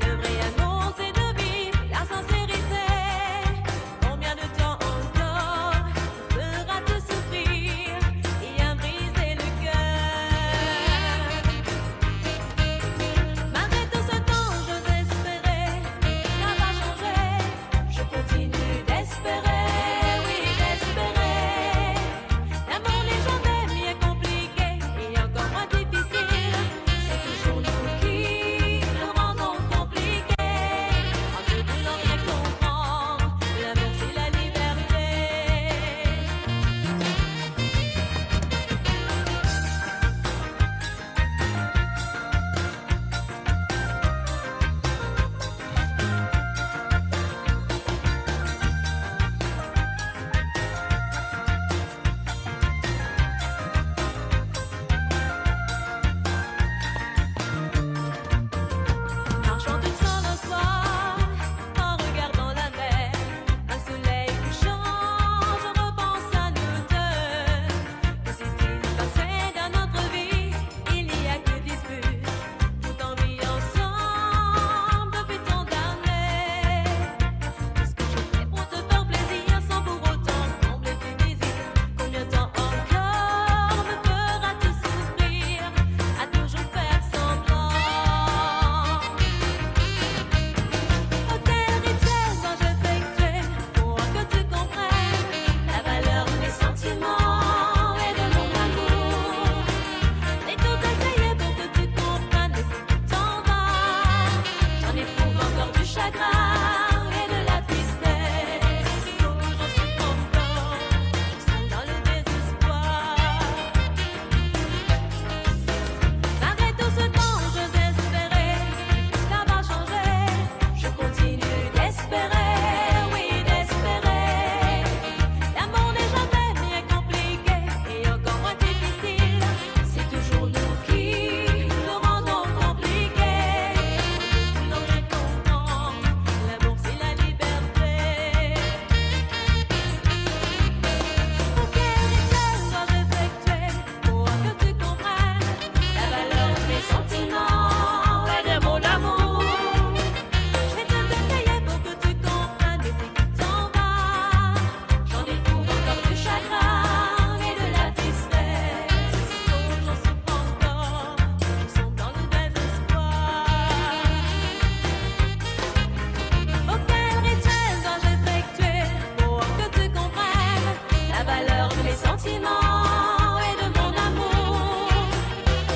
Le vrai amour, c'est de vivre la sincérité. Combien de temps encore fera-t-on souffrir et en briser le cœur? Malgré tout ce temps, j'ose espérer que ça va changer. Je continue d'espérer, oui, d'espérer. L'amour n'est jamais mieux compliqué et encore moins difficile. C'est toujours nous qui le rendons compliqué. En ne voulant rien comprendre, l'amour c'est la liberté. Marchant toute seule au soir, en regardant la mer, un soleil couchant, je repense à nous deux. Que s'est-il passé dans notre vie? Il n'y a que dispute, tout en vie ensemble depuis tant d'années. Tout ce que je fais pour te faire plaisir, sans pour autant combler tes désirs. Combien de temps encore me feras-tu souffrir à toujours faire semblant? Oh, quel rituel dois-je effectuer pour que tu comprennes la valeur de mes sentiments et de mon amour? J'ai tout essayé pour que tu comprennes, mais c'est tout en vain. J'en éprouve encore du chagrin et de la tristesse. Oh, j'en souffre encore, je sombre dans le désespoir. Malgré tout ce temps, j'ose espérer que ça va changer. Je continue d'espérer, oui, d'espérer. L'amour n'est jamais mieux compliqué et encore moins difficile. C'est toujours nous qui le rendons compliqué. Nous ne voulons rien comprendre. L'amour, c'est la liberté. Oh, quel rituel dois-je effectuer pour que tu comprennes la valeur de mes sentiments et de mon amour? Je vais tout essayer pour que tu comprennes, mais c'est tout en vain. J'en éprouve encore du chagrin et de la tristesse. Oh, j'en souffre encore, je sombre dans le désespoir. Oh, quel rituel dois-je effectuer pour que tu comprennes la valeur de mes sentiments et de mon amour?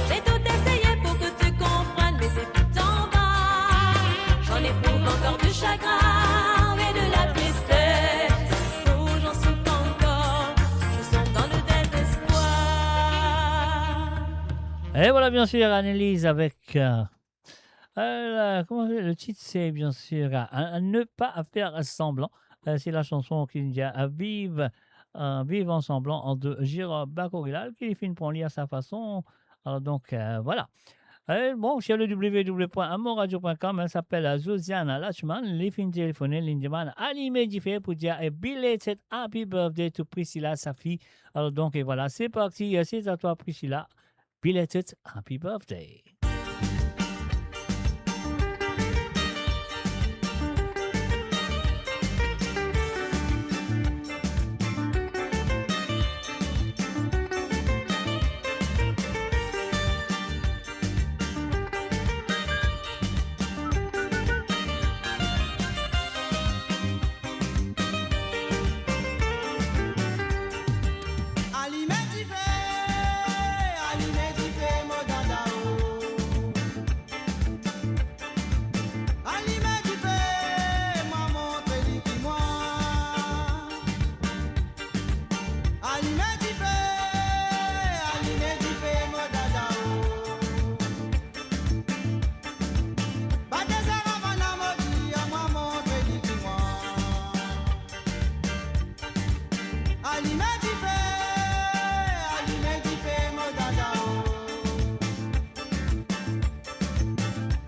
J'ai tout essayé pour que tu comprennes, mais c'est tout en vain. J'en éprouve encore du chagrin et de la tristesse. Oh, j'en souffre encore, je sombre dans le désespoir. Et voilà, biensir, Annelise avec, euh, Euh, la, kouma le tit, se biensir, euh, À ne pas faire semblant. Euh, se la sanson ki dir, euh, Viv, euh, Viv an sanblan ant Gérard Bacorilal, ki finn pran li a sa fason. Alor donk, euh, vwala. Eh, bon, sur le w w w point amourradio point com, hein, s'appelle Josiana Lachman, li finn telefone, li dimann alime dife pou dir a belated happy birthday to Priscilla, sa fi. Alors donc, et voilà, c'est parti, euh, c'est à toi, Priscilla. Belated happy birthday. Alime dife, alime dife, mo dada o. Alime dife, mwa montre li ki mwa. Alime dife, alime dife, mo dada o. Bate sa ravan la, mo dir, mwa montre li ki mwa. Alime dife, alime dife, mo dada o.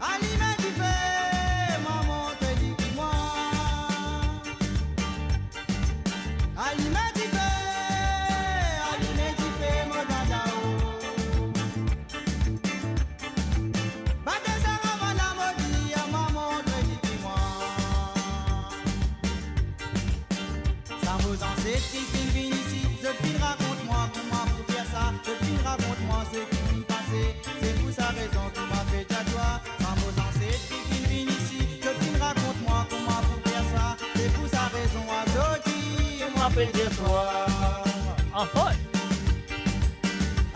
Alime dife, mwa montre li ki mwa. Alime dife, alime dife, mo dada o. Bate sa ravan la, mo dir, mwa montre li ki mwa. Sa mo zanset ki finn vinn isi, zot finn rakont mwa kouma pou fer sa, zot finn rakont mwa seki finn pase. Se pou sa rezon ki mwa pe dir twa, sa mo zanset ki finn vinn isi, zot finn rakont mwa kouma pou fer sa. Se pou sa rezon azordi mwa pe dir twa. Ahoy!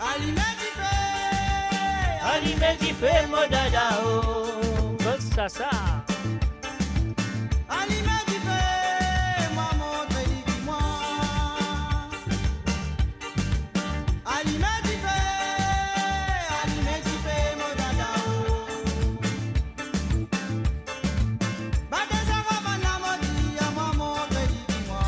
Alime dife, alime dife, mo dada o. Kot sa sa? Alime dife, mwa montre li ki mwa. Alime dife, alime dife, mo dada o. Bate sa ravan la, mo dir, mwa montre li ki mwa.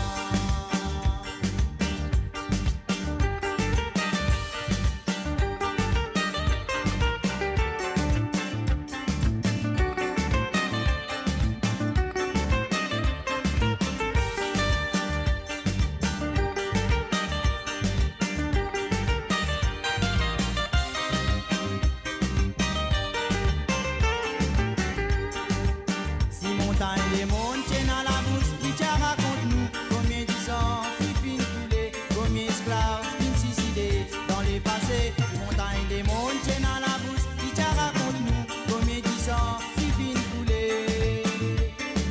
Si montagn lemonn ti ena labous, li ti a rakont nou konbien disan ki finn koule, konbien esklav finn sizide dan lepase. Si montagn lemonn ti ena labous, li ti a rakont nou konbien disan ki finn koule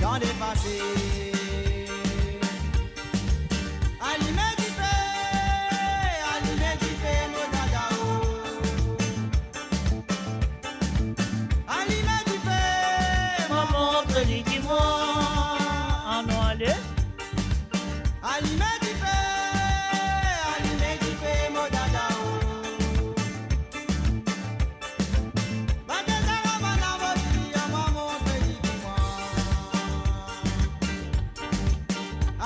dan lepase. Alime dife, alime dife, mo dada o. Alime dife, mwa montre li ki mwa. Anou ale. Alime dife, alime dife, mo dada o. Bate sa ravan la, mo dir, mwa montre li ki mwa.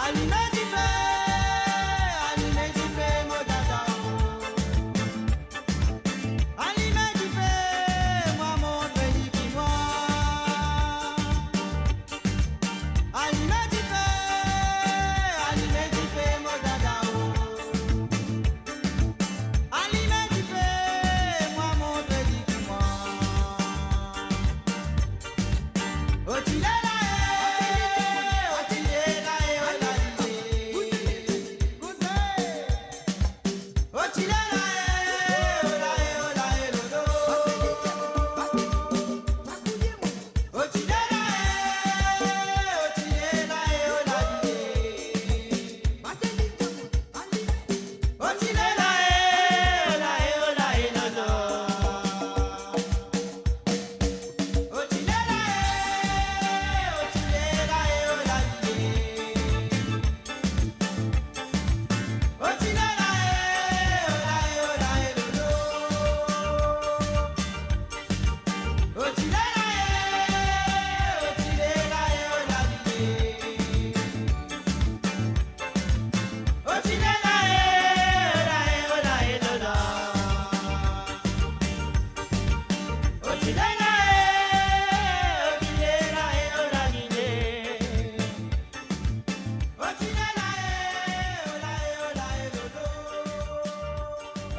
Alime dife, alime dife, mo dada o. Alime dife, mwa montre li ki mwa. Alime dife, alime dife, mo dada o. Alime dife, mwa montre li ki mwa. Oti lela e, oti lela e, o la li e.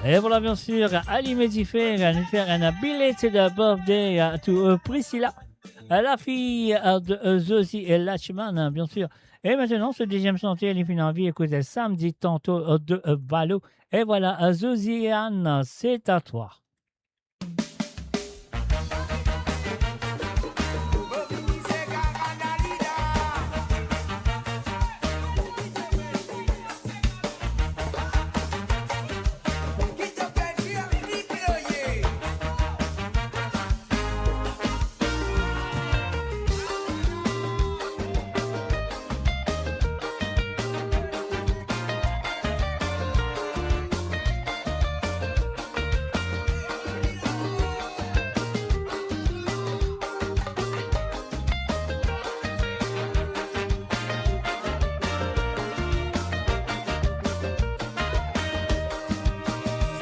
E vwala, bien sir, alime dife, nou fer enn belated birthday, euh, to, euh, Priscilla, euh, lafiy, euh, de, euh, Zozi e Lachman, hein, bien sir. E aster, se deziem sante, li finn anvi ekout Samedi Tanto, euh, de, euh, Valo. E vwala, euh, Zoziane, c'est à toi.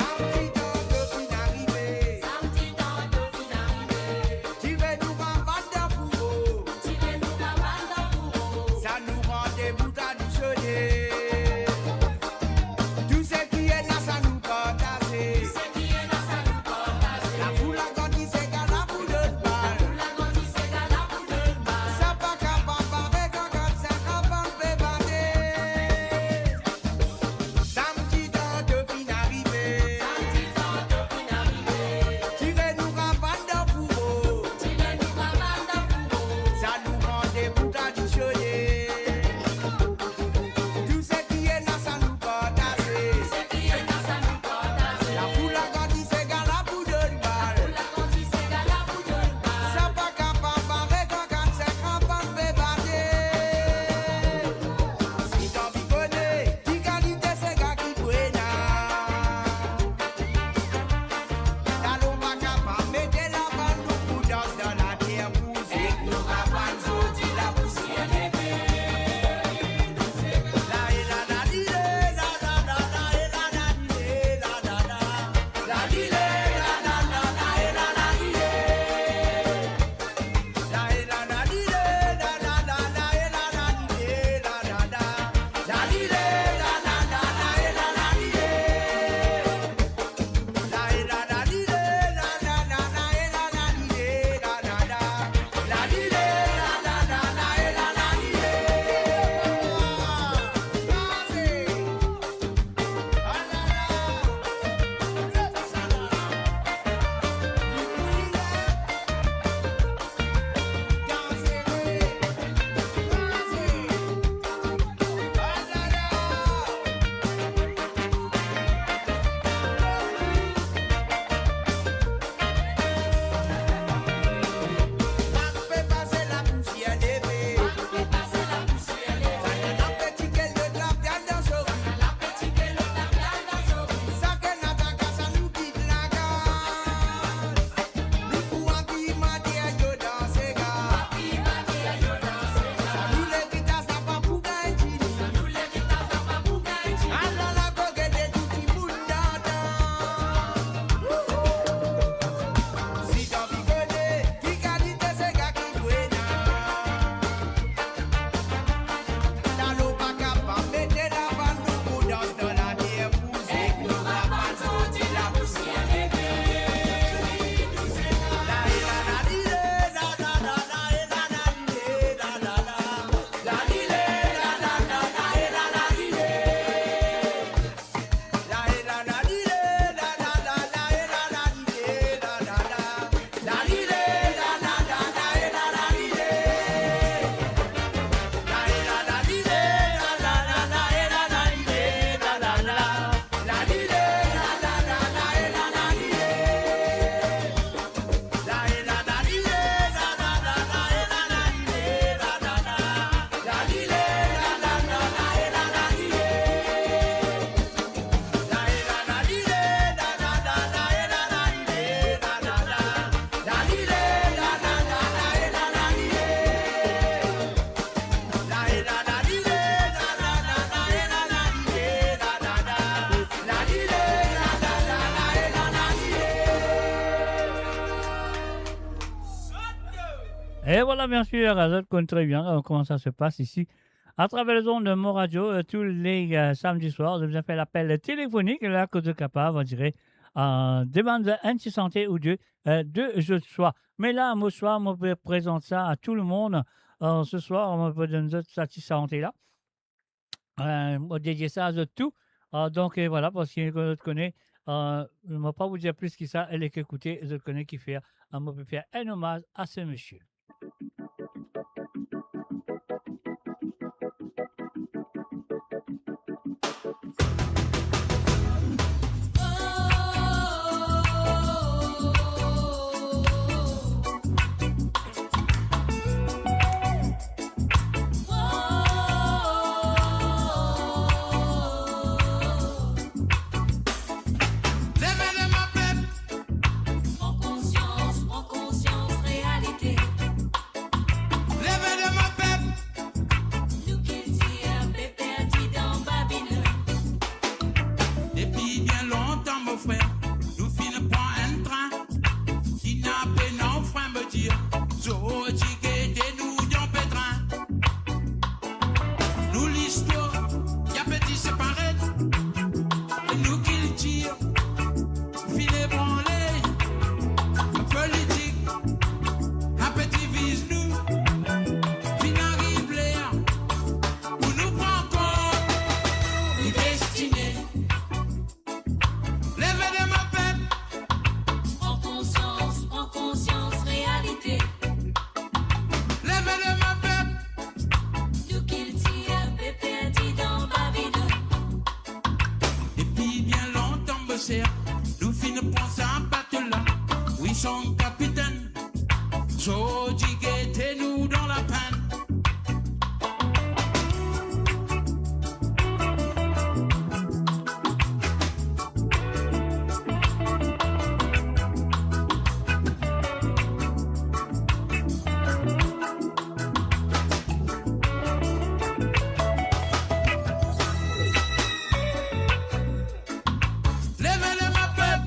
Samedi Tanto finn arive. Samedi Tanto finn arive. Tire nou kabann dan fouro. Tire nou kabann dan fouro. Sa nou randevou Tradisione. Tou seki ena sa nou partaze. Tou seki ena sa nou partaze. Lafoul agrandi, sega la pou donn bal. Lafoul agrandi, sega la pou donn bal. Sa pa kapav bare kan kat sink anfan pe bate. Samedi Tanto finn arive. Samedi Tanto finn arive. Tire nou kabann dan fouro. Tire nou kabann dan fouro. Sa nou randevou Tradisione. Tou seki ena sa nou partaze. Tou seki ena sa nou partaze. Lafoul agrandi, sega la pou donn bal. Lafoul agrandi, sega la pou donn bal. Sa pa kapav bare kan kat sink anfan pe bate. Si to anvi kone ki kalite sega ki pou ena, talon pa kapav mete labann nou pou dans dan later pou zwe. Nou kabann sorti la pou sir leve. La e la la li le, la la la la e la la li le, la la la. La li le, la la la la e la la li le. E vwala, bien sir, zot konn tre bien, euh, kouma sa se pas isi. atraver lezond Mo Radio, euh, tou le, euh, samdi swar, zot bizin fer lapel telefonik, la kot zot kapav, on dirait, euh, demann enn ti sante ou de, euh, de zot swa. Me la, mo swa, mo pe prezant sa a tou lemonn. Euh, se swar, mo pe donn zot sa ti sante la. Euh, mo dedie sa a zot tou. Euh, donk, euh, vwala, parski zot kone, euh, mo pa pou dir plis ki sa, e ler ki ekoute, zot kone ki fer, euh, mo pe fer enn omaz a se misie. Leve lame pep, pran konsians, pran konsians realite. Leve lame pep, nou kiltir pe perdi dan Babilonn. Depi bien lontan, mo frer, nou finn pran enn trin. Ki napa ena frin, mo dir, zordi gete nou dan petrin. Nou listwar, ya pe disparet. Nou kiltir, finn ebranle. Politik, ape diviz nou. Finn ariv ler pou nou pran kont nou destine. Leve lame pep, pran konsians, pran konsians realite. Leve lame pep, nou kiltir pe perdi dan Babilonn. Depi bien lontan, mo frer, nou finn pran sa bato la. Wi, son kapitenn, zordi gete nou dan lapenn. Leve lame pep,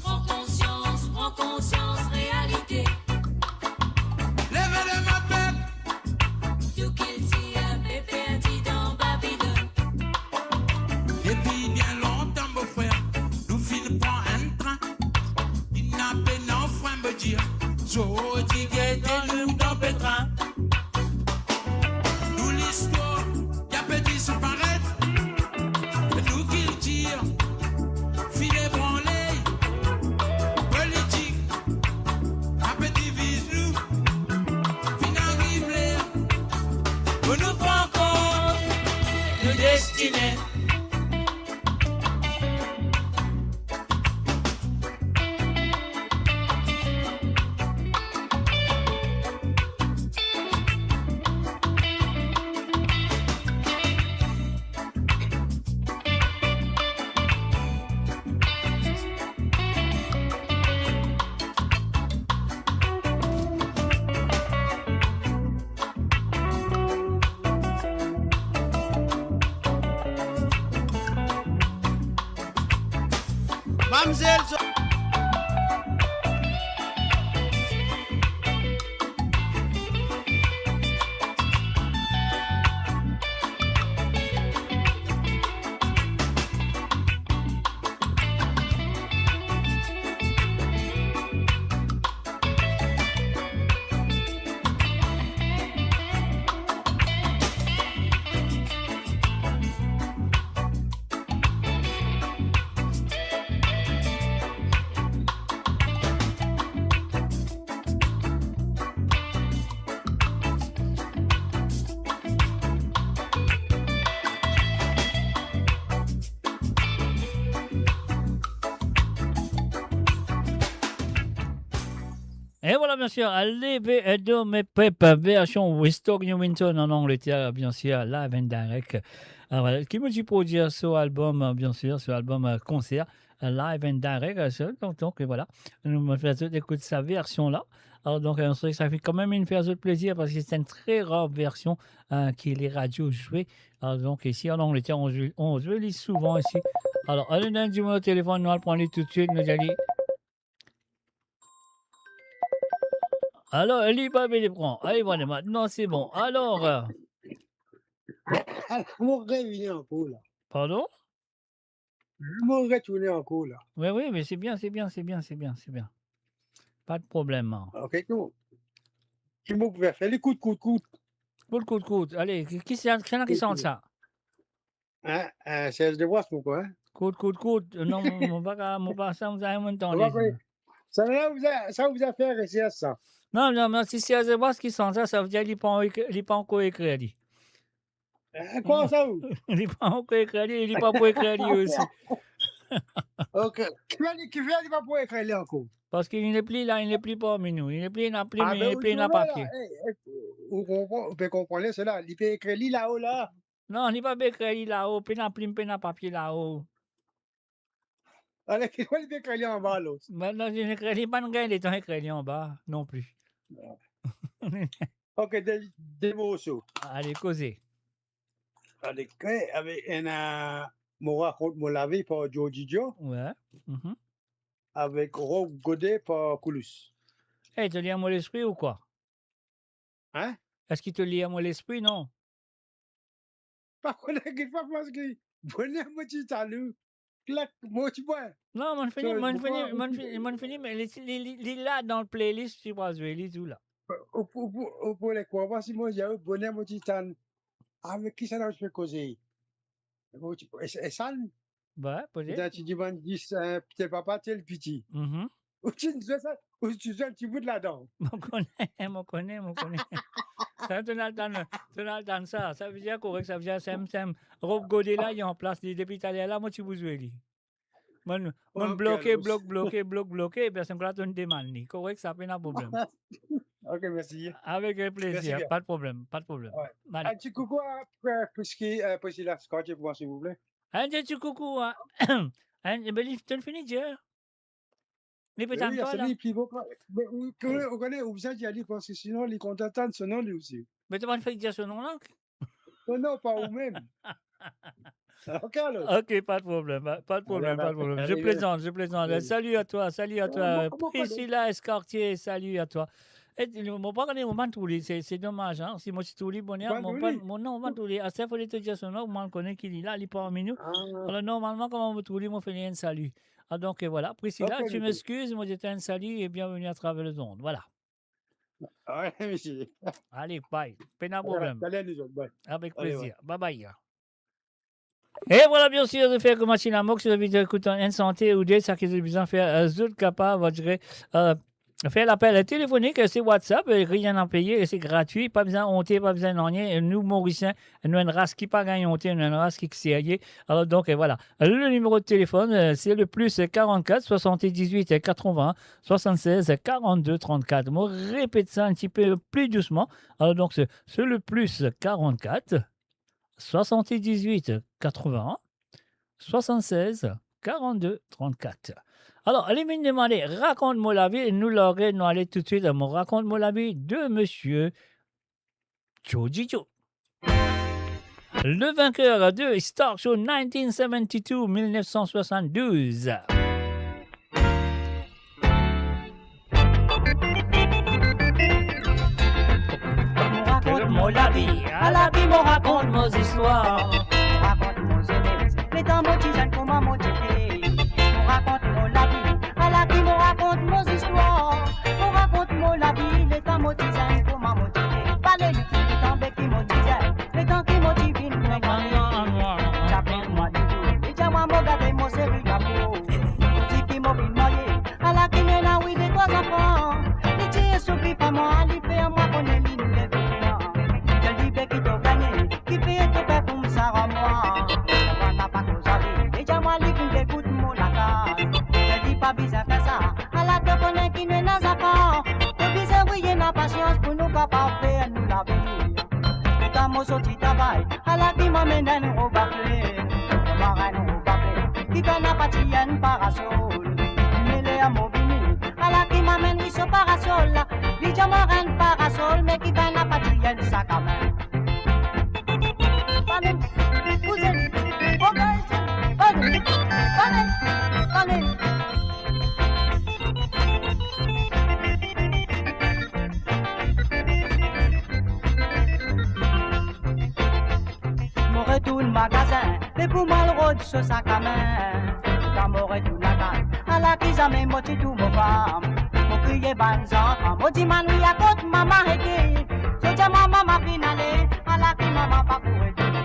pran konsians, pran konsians realite. Leve lame pep, tou kiltir pe perdi dan Babilonn. Depi bien lontan, mo frer, nou finn pran enn trin. Li napa ena frin, mo dir, zordi gete nou dan petrin. Nou listwar, ya pe disparet. Nou kiltir, finn ebranle. Politik, ape diviz nou. Finn ariv ler pou nou pran kont nou destine. Mamzel, E vwala, biensir, Leve lame pep, version Winston Newington an Angleter, biensir, live and direct. Ah, vwala, ki mo ti pou dir so albom, biensir, so albom, euh, konser, euh, live and direct, euh, so, donk, donk, euh, vwala, nou fer zot ekout sa version la. Alor, donk, euh, sa, sa finn kanmem inn fer zot plezir, parski se enn tre rar version, euh, ki le radio zwe. Alor, donk, isi an Angleter, on zwe, on zwe li souvan isi. Alor, ale, nou ena enn dimoun o telefonn, nou al pran li toutswit, nou dir li, Alor, li pa vle pran. Ale, vwala, aster se bon. Alor, euh, Mo revini ankor la. Pardon? Mo retourne ankor la. Wi, wi, me se bien, se bien, se bien, se bien, se bien. Pa de problem, an. Ok, kouma, ki mo pou fer? Fer li kout, kout, kout. Kout, kout, kout. Ale, ki, ki, ki, ki, ki sant sa? Hein, euh, Serge Desbois, mo krwar, hein? Kout, kout, kout. Non, mo, mo pa ka, mo pa, sa, mo pa, mo pa tande. Sa la, ou a, sa, ou a fer resersy, sa. Non, non, non, si Serge Desbois ki sant sa, savedir li pa ek-, li pa ankor ekrir li. Eh, kouma sa, ou? Li pa ankor ekrir li, li pa pou ekrir li osi. Ok. Kifer li, kifer li pa pou ekrir li ankor? Parski li nepli la, li nepli parmi nou. Li nepli, li nepli, ah, li nepli, li nepli papie. Eh, eh, ou konpran, ou pe konpran sela, li pe ekrir li lao la. Non, li pa pe ekrir li lao, pena plim, pena papie lao. Ale, ki, li pe ekrir li anba, alor? Be non, li ekrir li, pa gagn letan ekrir li anba non pli. Ok, de, de morso. Ale, koze. Ale, ke, avek ena Mo rakont mo lavi par Georgie Joe. Wi. Mhm. Avek Rob Godet par Koulous. Ey, to lir mo lespri ou kwa? Hein? Eski to lir mo lespri, non? Pa kone ki pa, parski boner mo ti talou. Klak, mo ti bwar. Non, mo'nn fini, so, mo'nn fini, mo'nn fini, mo'nn fini, me li, li, li, li la dan playlist, ti pou zwe li tou la. Ou, ou, ou, ou pou le krwar, parski mo dir, boner mo ti tann. Avek kisannla ou ti pe koze? Ou ti, e, e sann? Wi, pete. Ti dimann dis, eh, tel papa, tel piti. Mhm. Ou ti zwe sa, ou ti zwe enn ti bout ladan. Mo kone, mo kone, mo kone. Sa, to'nn al tann, to'nn al tann sa. Savedir korek, savedir sem, sem. Rob Godet la, li anplas, li, depi taler la, mo ti pou zwe li. Mo'nn, mo'nn bloke, alor, blok, bloke, blok, bloke, personn la to'nn demann li. Korek, sa pena problem. Ok, mersi. Avek plezir, mersi bien. Pa de problem, pa de problem. Wi. Ale. Enn ti koukou a, eh, Prisky, eh, Priscilla Scartier pou mwa, silvouple. Enn ti koukou a, enn, be li, to'nn fini dir. Li pe tann twa la. Wi, li pli bon, me ou, ou, ou kone, ou bizin dir li, parski sinon, li kontan tann so nom, li osi. Me to pa'nn fek dir so nom la? Non, non, pa ou mem. Ok, alor. Ok, pa de problem, pa, pa de problem, pa de problem. Ale, ale, ale. Je plaisante, je plaisante. Salut à toi, salut à toi. Priscilla Escartier, salut à toi. E, mo pa kone, mo pa'nn trouv li, se, se domaz, hein. Si mo ti trouv li boner, mo pa, mo, non, mo pa'nn trouv li. Aster fode to dir so nom, mo'nn kone ki li la, li parmi nou. Ah. Alor, normalman, kouma mo trouv li, mo fer li enn sali. Ah, donk, euh, voilà. Priscilla, tu m'excuses, mo dir twa enn sali e bienvenue à travers les ondes. Voilà. Wi, mersi. Ale, bye. Pena problem. Avek plezir. Bye bye. E vwala, biensir, nou fer kouma ti lamok, si zot anvi ekout enn sante ou de, sa ki zot bizin fer, euh, zot kapav, on dirait, euh, fer lapel telefonik, euh, se WhatsApp, euh, rien à payer, e se gratwi, pa bizin onte, pa bizin nanye, nou Morisien, nou enn ras ki pa gagn onte, nou enn ras ki serye. Alor donk, euh, vwala. Le nimero de telefon, euh, se le plus quarante-quatre soixante-dix-huit quatre-vingts soixante-seize quarante-deux trente-quatre. Mo repet sa enn tipe pli dousman. Alor donk, se, se le plus quarante-quatre soixante-dix-huit quatre-vingts soixante-seize quarante-deux trente-quatre. Alor, li finn demande, rakont mo lavi, nou large, nou ale toutswit, mo rakont mo lavi de misie Georgie Joe. Le vainqueur de Star Show nineteen seventy-two, mil nef san swasann-douz. Mo rakont mo lavi, ala ki mo rakont mo zistwar. Mo rakont mo zenes, letan mo ti zenn kouma mo ti ete. Mo rakont mo lavi, ala ki mo rakont mo zistwar. Mo rakont mo lavi, letan mo ti zenn kouma mo ti ete. Pale li ki letan be ki mo ti zenn, letan ki mo ti vinn gran gason. Ti apel mwa Doudou, li dir mwa mo gate mo seri lamour. Mo dir ki mo finn marye, ala ki ena wi de trwa zanfan. Li ti soufri pa mwa, li fer mwa kone li nou leve mwa. Kel dife ki to gagne, ki fer to fer koumsa ar mwa? Mwa napa koz ale, li dir mwa li finn degout mo lakaz. Kel li pa bizin fer sa, ala to kone ki nou ena zanfan. To bizin wi ena pasians pou nou kapav fer nou lavenir. Letan mo sorti travay, ala ki mo amenn enn rob a fler. Mo amenn enn rob a fler, ki fer napa ti enn parasol. Me ler mo vini, ala ki mo amenn li so parasol la. Li dir mo enn parasol, me ki fer napa ti enn sakamin. Pale, kouzin, kouzin, pale, pale, pale. Mo Retourn magazin, me pou mwa al rod so sakame. Kan mo retourn lakaz, ala ki zame mo ti trouv mo fam. Mo kriye bann zanfan, mo dimann li kot mama ete. Zot dir mama, mama finn ale, ala ki mama pa pou retourne.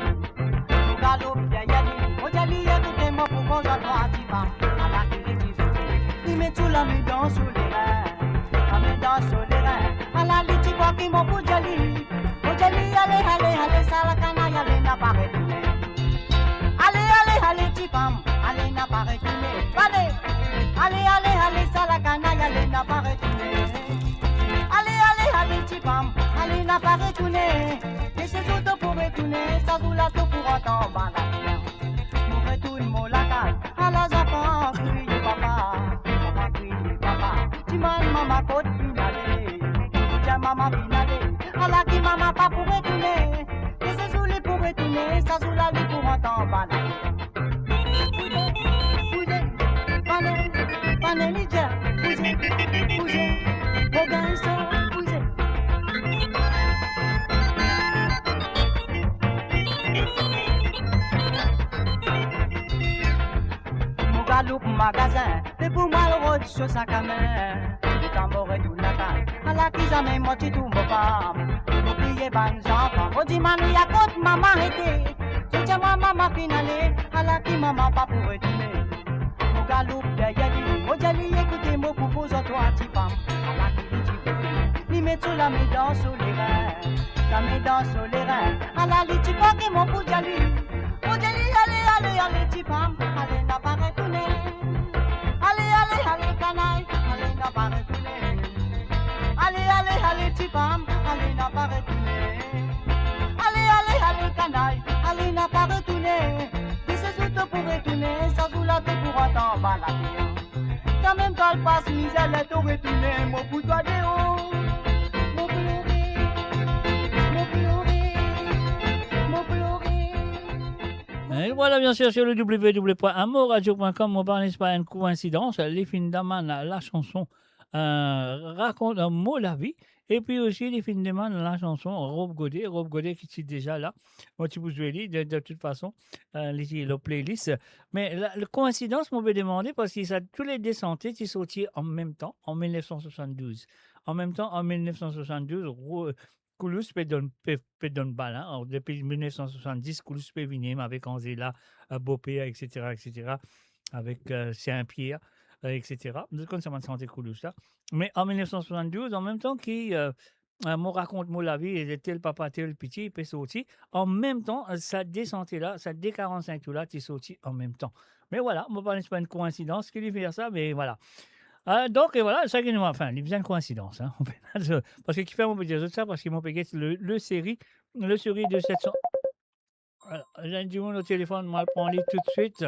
Mo galoup deryer li, mo dir li ekoute mo pou koz ar twa ti fam. Ala ki li ti zoure, li met so lame dan so lerin. Lame dan so lerin, ala li ti krwar ki mo pou dir li. Mo dir li ale, ale, ale, sa lakanay ale, na pa retourne. Ale, ale, ale, ti fam, ale, na pa retourne. Ale, ale, ale, ale, sa lakanay ale, na pa retourne. Ale, ale, ale, ti fam, ale, na pa retourne. Lese zot pou retourne, sa zour la to pou rant anba lame. Mo retourn mo lakaz, ala zanfan kriye papa, papa kriye papa. Dimann mama kot finn ale, dir mama finn ale, ala ki mama pa pou retourne. Lese zour li pou retourne, sa zour la li pou rant anba lame. Bouze, bouze, fane, fane li dir, bouze, bouze, mo garson, bouze. Mo galoup magazin, me pou mwa al rod so sakame. Kan mo retourn lakaz, ala ki zame mo ti trouv mo fam. Mo kriye bann zanfan, mo dimann li kot mama ete. Zot dir mama, mama finn ale, ala ki mama pa pou retourne. Mo galoup deryer li, mo dir li ekoute mo pou koz ar twa ti fam. Ala ki li ti fete, li met so lame dan so lerin. Lame dan so lerin, ala li ti krwar ki mo pou dir li. Mo dir li ale, ale, ale, ti fam, ale, na pa retourne. Ale, ale, ale, kanay, ale, na pa retourne. Ale, ale, ale, ti fam, ale, na pa retourne. Ale, ale, ale, kanay, ale, na pa retourne. Lese zot pou retourne, sa zour la to pou rant anba lame. Kanmem kan al pas mizer, ler to retourne, mo pou twa deor. Mo plore, mo plore, mo plore. Et voilà, bien sûr, sur le w w w point amourradio point com, mo pa, n'est-ce pas, enn koinsidans, li finn demann la, la chanson, euh, Rakont mo lavi. Epi osi, li finn demann la chanson Rob Godet. Rob Godet ki ti deza la. Mo ti pou zwe li, de, de tout fason, euh, li ti lor playlist. Me la, la koinsidans, mo pe demande, parski sa, tou le de sante ti sorti an mem tan, an mil nef san swasanndouz. An mem tan, an mil nef san swasanndouz, Ro-, Koulous pe donn, pe, pe donn bal, hein. Alor, depi mil nef san swasanndis, Koulous pe vini, mem avek Anzela, euh, Boper, et cetera, et cetera, avek, euh, Saint-Pierre, euh, et cetera. Zot konn sa bann sante Koulous la. Me an mil nef san swasanndouz, an mem tan ki, euh, euh, Mo rakont mo lavi, e tel papa, tel piti, pe sorti, an mem tan, euh, sa de sante la, sa de karannsink tour la, ti sorti an mem tan. Me vwala, mo pa, se pa enn koinsidans ki li fer sa, me vwala. Euh, donk, e vwala, sa ki nou, anfin, li bizin enn koinsidans, hein. Parski kifer mo pe dir zot sa, parski mo pe get le, le seri, le seri de set san. Alor, ena enn dimoun o telefonn, mo al pran li toutswit.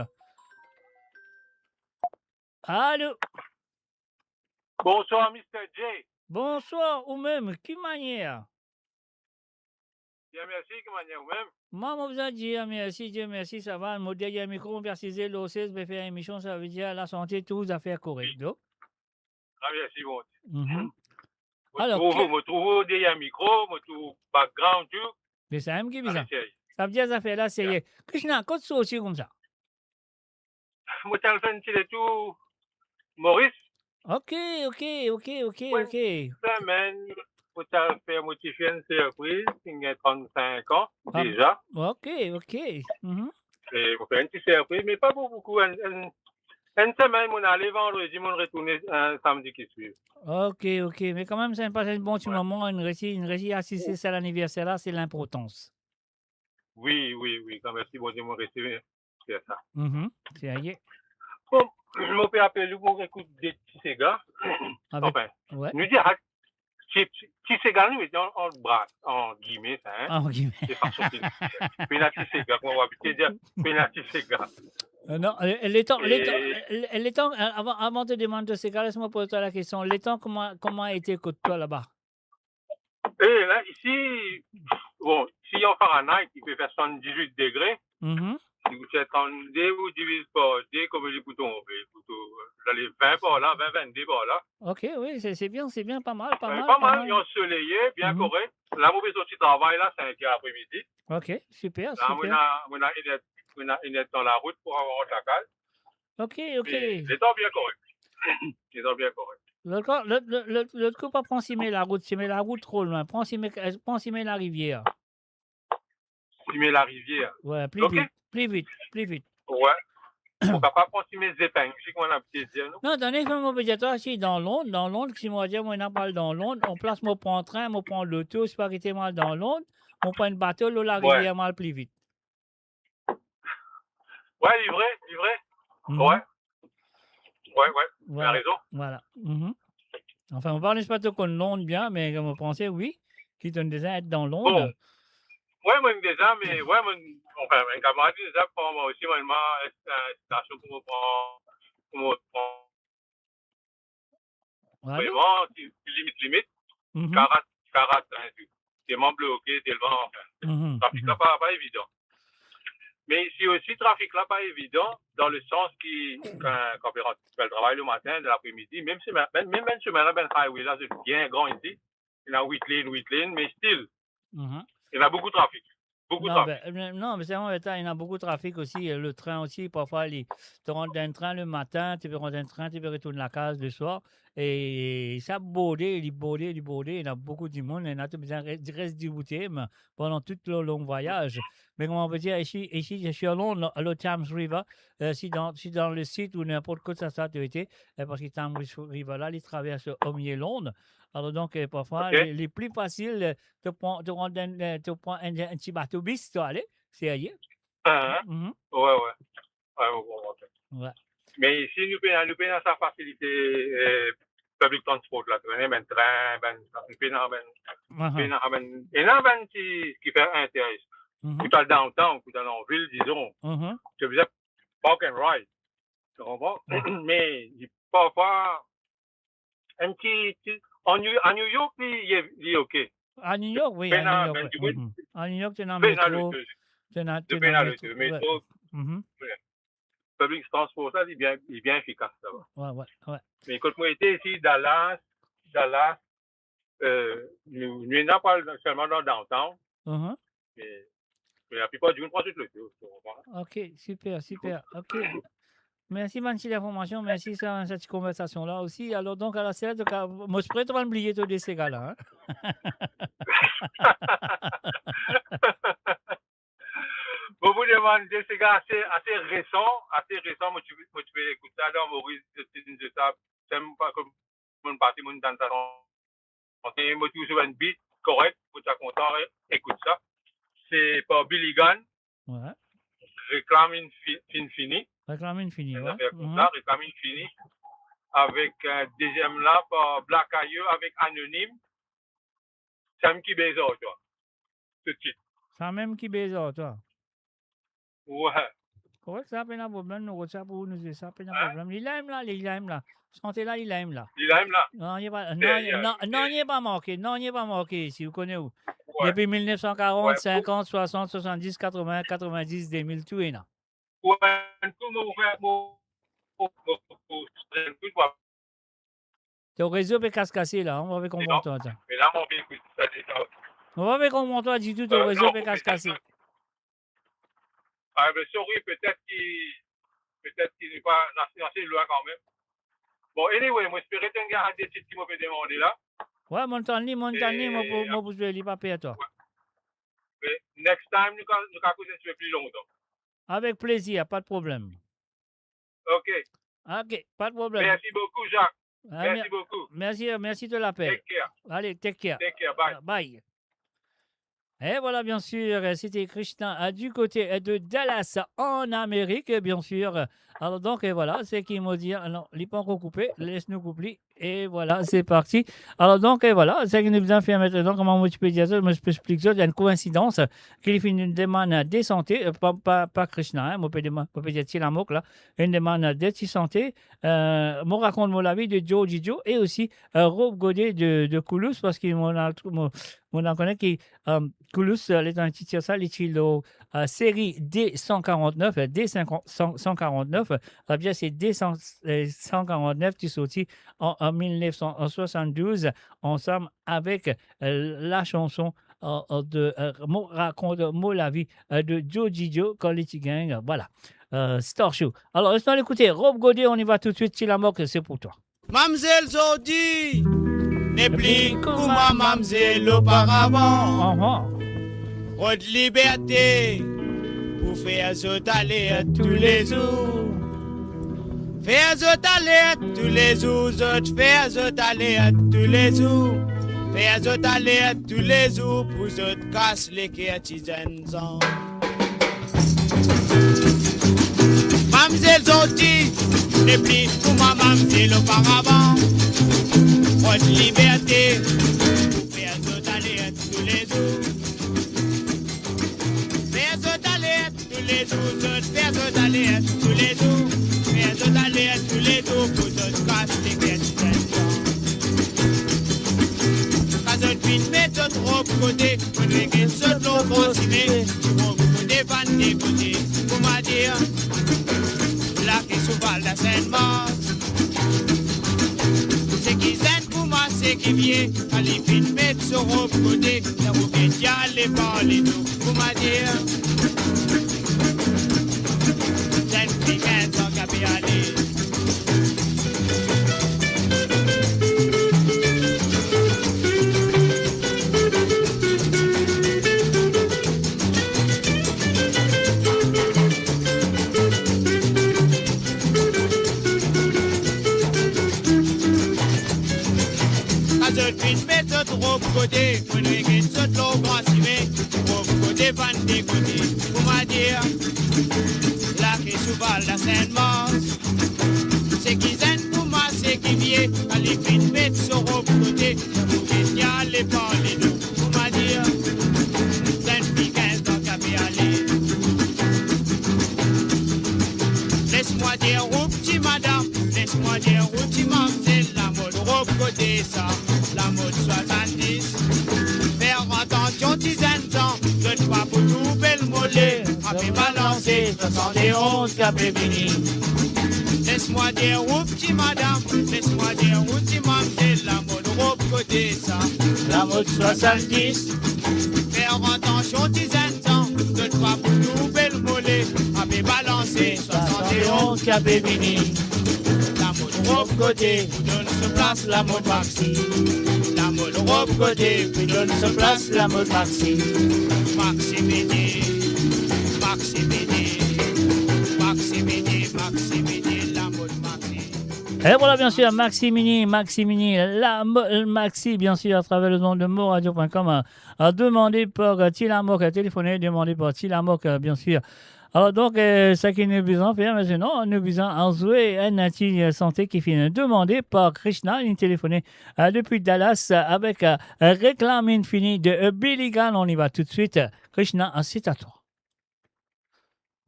Alo? Bonswar, Mister J. Bonswar, ou mem, ki manier? Bien, mersi, ki manier ou mem? Mwa, mo bizin dir mersi, Dieu merci, sa va. Mo deryer mikro, mo pe asize lor sez, pe fer emision, savedir lasante, tou zafer korek, donk. Ah, mersi Bondie. Mhm. Mo trouv, mo trouv ou deryer mikro, mo trouv background tou. Me samem ki bizin. Sa vedir zafer la serye. Krishna, kot sorti koumsa? Mo ti al fer enn ti letour Moris. Ok, ok, ok, ok, ok. Semenn, mo ti al fer mo tifi enn sirpriz, li gagn trannsink an deza. Ok, ok. Mhm. E mo fer enn ti sirpriz, me pa pou boukou, enn, enn, enn semenn, mo ale vandredi, mo retourne, euh, samdi ki swiv. Ok, ok. Me kanmem, sa inn pas enn bon ti moman, inn resi, inn resi asiste sa laniverser la, se linportans. Wi, wi, wi. Gran mersi Bondie, mo resi fer sa. Mhm, serye. Bon, mo pe apel ou pou ekout de ti sega. Anfin, nou dir, ah, ti, ti, ti sega, nou met an, an bra, an gime, sa, hein. An gime. Se fason ki, pena ti sega, kouma nou abitye dir, pena ti sega. Euh, non, euh, letan, letan, euh, letan, euh, avan, avan de demann to sega, les mo poz twa la kestion. Letan, kouma, kouma ete kot twa laba? E la, isi, bon, si an Fahrenheit, li pe fer swasanndiz-wit degre, mhm, si ou tir trannde, ou diviz par de, konbien li pou tonbe, pou tonbe, ale vin par la, vin, vennde par la. Ok, wi, se, se bien, se bien, pa mal, pa mal, pa mal. Li ansoleye, bien korek. La, mo pe sorti travay la, sink er apremidi. Ok, super, super. La, mo ena, mo ena enn er, mo ena enn er tan larout pou rant lakaz. Ok, ok. Me letan bien korek. Letan bien korek. Lot, lot, lot, lot, lot kou pa pran sime larout, sime larout tro lwin. Pran sime, eh, pran sime larivier. Sime larivier. Wi, pli vit, pli vit, pli vit. Wi. Mo kapav pran sime zepeng, si kouma nou pe dir, non? Non, tande, mo pe dir twa, si dan Lond, dan Lond, si mo dir mo ena pou al dan Lond, anplas mo pran trin, mo pran loto, si pa kite mo al dan Lond, mo pran enn bato, lor larivier, mo al pli vit. Wi, li vre, li vre. Wi. Wi, wi, ou ena rezon. Vwala. Anfin, mo pa kone si to konn Lond bien, me mo panse wi, ki to'nn deza et dan Lond. Bon. Wi, mo'nn deza, me wi, mo'nn, anfin, enn kamarad li deza pran mwa osi, mo'nn, mwa, eh, stasion pou mo pran, pou mo pran. Alo? Vreman, ti, ti limit, limit. Karat, karat, hein, ti, telman bloke, telman, anfin, trafik la pa, pa evidan. Me isi osi, trafik la pa evidan, dan le sans ki, kan, kan pe rant, pe al travay le matin, dan lapre-midi, mem semin, mem, mem semin la, bann highway la, zot bien gran isi, ena wit lane, wit lane, me still, ena boukou trafik. Boukou trafik. Non, be, non, me se vre, ena boukou trafik osi, eh, le trin osi, parfwa, li, to rant dan enn trin le matin, to pe rant dan enn trin, to pe retourn lakaz le swar, e sa borde, li borde, li borde, ena boukou dimoun, ena to bizin re-, res dibout, me pandan tou lor long vwayaz. Me kouma nou pe dir, isi, isi, si Lond, lor, lor Thames River, eh, si dan, si dan le City ou ninport kot sa, sa to ete, eh, parski Thames River la, li travers omie Lond. Alor donk, eh, parfwa, li, li pli fasil, eh, to pran, to rant dan, eh, to pran enn, enn ti bato bis, to ale, serye. Wi, wi. Wi, wi, wi, wi. Wi. Me isi, nou pena, nou pena sa fasilite, eh, public transport la, to kone, bann trin, bann, nou pena bann, nou pena bann, ena bann ki, ki fer inter-, pou to al downtown, pou to al anvil, dizon, to bizin park and ride. To konpran? Me, li, parfwa, enn ti, ti, an New, an New York, li, li, li ok. A New York, wi, a New York, wi. A New York, to ena metro, to ena, to ena metro, wi. Public transport sa, li bien, li bien efikas, sa va. Wi, wi, wi. Me kot mo ete isi, Dallas, Dallas, eh, nou, nou ena pou al selman dan downtown. Me, me laplipar dimoun pran zot loto, to konpran? Ok, super, super. Ok. Mersi bann ti linformasion, mersi sa, sa ti konversasion la osi. Alor donk, ala sela, donk, ah, mo espere to pa'nn bliye to de sega la, hein? Bon, mo demann de sega ase, ase resan, ase resan, mo ti, mo ti pe ekout sa dan Moris, zot ti dinn zwe sa, sem pa kom mo'nn parti, mo'nn tann sa. Mo trouv so bann beat korek, mo ti kontan ekout sa. Se par Billy Gunn. Wi. Reklam inn fi-, finn fini. Reklam inn fini, wi. Enn zafer koumsa, Reklam inn fini. Avek, eh, deziem la par Black Ayo avek Anonim. Samem ki beza twa. Toutswit. Samem ki beza twa. Wi. Korek, sa pena problem, nou rod sa pou nou zwe, sa pena problem. Li la mem la, li la mem la. Sante la, li la mem la. Li la mem la. Non, li pa, non, non, non, li pa marke, non, li pa marke isi, ou kone ou. Wi. Depi mil nef san karant, sinkant, swasant, swasanndiz, katreven, katrevendiz, de mil, tou ena. Wi, tou nou fer, mo, mo, mo, mo, mo, mo, To rezo pe kas kase la, hein, mo pa pe konpran twa, sa. Me la, mo anvi ekout sa deza. Mo pa pe konpran twa ditou, to rezo pe kas kase. Ah, ben, sorry, petet ki, petet ki li pa, li ase lwin kanmem. Bon, anyway, mo espere to'nn gagn de tit ki mo pe demande la. Wi, mo'nn tann li, mo'nn tann li, mo pou, mo pou zwe li, pa per twa. Wi. Me next time, nou ka, nou ka koze enn tipe pli lontan. Avek plezir, pa de problem. Ok. Ok, pa de problem. Mersi boukou, Jacques. Ah, mersi boukou. Mersi, mersi de lapel. Take care. Ale, take care. Take care, bye. Ah, bye. Et voilà, bien sûr, c'était Krishna, euh, du côté, euh, de Dallas, en Amérique, bien sûr. Alors donc, euh, voilà, seki mo dir, ah non, li pa ankor koupe, les nou koup li. Et voilà, c'est parti. Alors donc, euh, voilà, seki nou bizin fer aster, kouma mo ti pe dir zot, mo ti pe explik zot, ena enn koinsidans, euh, ki li finn demann de sante, euh, pa, pa, pa Krishna, hein, mo pe demann, mo pe dir Ti Lamok la, inn demann de ti sante, euh, mo rakont mo lavi de Georgie Joe et aussi, euh, Rob Godet de, de Koulous, parski mo, mo, mo konn ki, euh, Koulous, euh, letan ti tir sa, li ti lor, euh, seri de san karant-nef, euh, de san, san, san karant-nef, euh, sa ve dir se de san, euh, san karant-nef ti sorti an, an mil nef san swasanndouz, ansam avek, euh, la chanson, euh, euh, de, euh, mo rakont mo lavi, euh, de Joe Didjo, Quality Gang, euh, voilà. Euh, Star Show. Alors, laisse-nous l'écouter. Rob Godet, on y va tout de suite. Ti Lamok, c'est pour toi. Mamzel zordi nepli kouma mamzel oparavan. Aha. Rod liberte pou fer zot ale toulezour. Fer zot ale toulezour, zot fer zot ale toulezour. Fer zot ale toulezour pou zot kas leker ti zenn zan. Mamzel zordi nepli kouma mamzel oparavan. Rod liberte pou fer zot ale toulezour. Fer zot ale toulezour, zot fer zot ale toulezour. Fer zot ale toulezour pou zot kas leker ti zenn zan. Kan zot finn met zot rob kote, fode get zot lor gran sime, rob kote vann de kote, kouma dir, lake sou Val Saint-Marc. Seki zenn kouma seki vie, kan li finn met so rob kote, dan ou get li ale partou, kouma dir, zenn finn kinz an ki pe ale. Kan zot finn met zot rob kote, fode get zot lor gran sime, rob kote vann de kote, kouma dir, lake sou Val Saint-Marc. Seki zenn kouma seki vie, kan li finn met so rob kote, pou get li ale partou, kouma dir, zenn finn kinz an ki pe ale. Les mwa dir ou ti madam, les mwa dir ou ti mamzel, lamod rob kote sa, lamod swasanndis. Fer atansion ti zenn zan, zot pa pou trouv bel mole, ape balanse swasann-e-onz ki pe vini. Les mwa dir ou ti madam, les mwa dir ou ti mamzel, lamod rob kote sa, lamod swasanndis. Fer atansion ti zenn zan, zot pa pou trouv bel mole, ape balanse swasann-e-onz ki pe vini. Lamod rob kote pou donn so plas lamod maxi. Lamod rob kote pou donn so plas lamod maxi. Maxi mini, maxi mini, maxi mini, maxi mini, lamod maxi. Et voilà, bien sûr, Maxi Mini, Maxi Mini, lamod maxi, bien sûr, à travers le monde de moradio point com, euh, euh, demandé par, euh, Ti Lamok, euh, téléphoné, demandé par Ti Lamok, euh, bien sûr. Alors donc, euh, ce que nous besoin faire maintenant, nous besoin en jouer un petit, euh, santé qui finit demandé par Krishna, il téléphoné, euh, depuis Dallas, euh, avec, euh, réclame infinie de, euh, Billy Gunn. On y va tout de suite. Krishna, c'est à toi.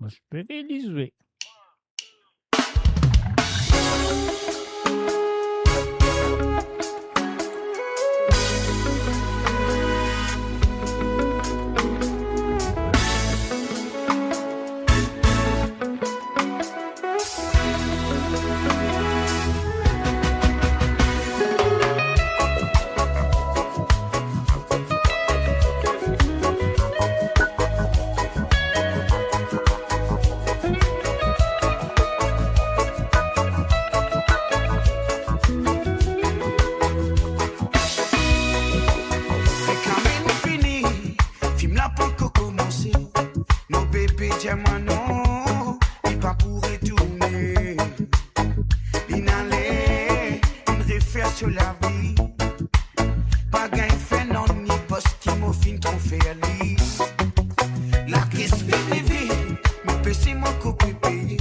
Mo espere li zwe. Reklame fini, fim la pankor koumanse. Mon bebe diaman non, li pa pou retourne. Li ale, li refer so lavi. Pa gagn fer nanye parski mo finn tro fer li. Lakes fini vit, me pese mo koupe peye.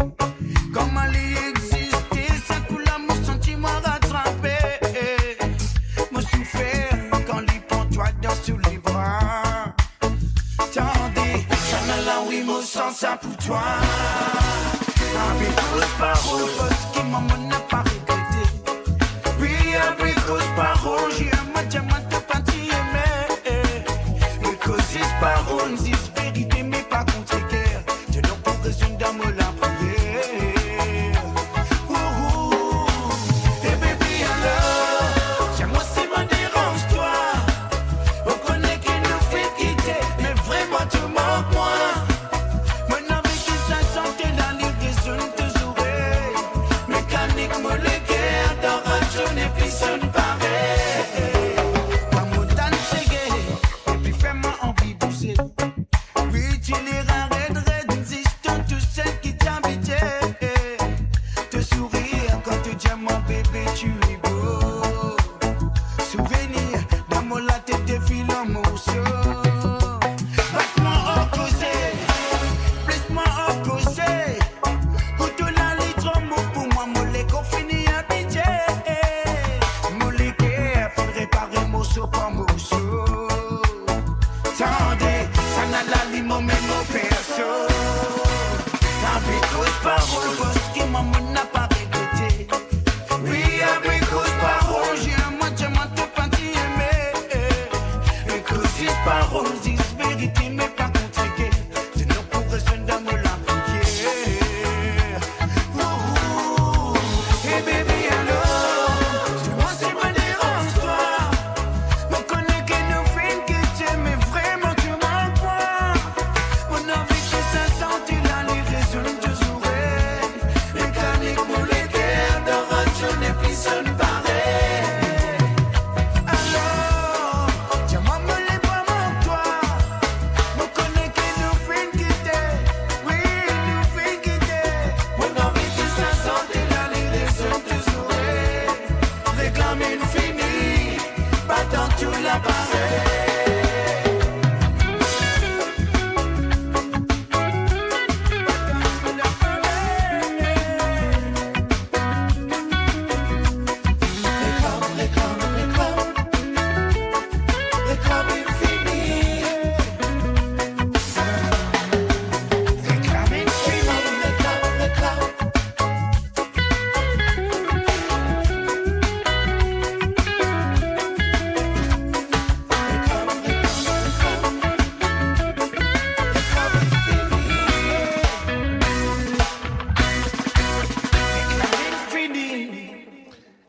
Kouma li existe, sa kou la mo santi mwa ratrape. Mo soufer kan li pran twa dan so lebra. Tande, sa la wi mo san sa pou twa. Abe koz parol, parski mwa mo napa regrete. Wi, abe koz parol, zis mo diaman to pa ti eme. Abe koz zis parol, zis verite, me pa kont ker. Te donn pou rezon dan mo lapriyer. Ouh, ouh. Hey baby, alors, tiens-moi si mo deranz twa. Ou kone ki nou finn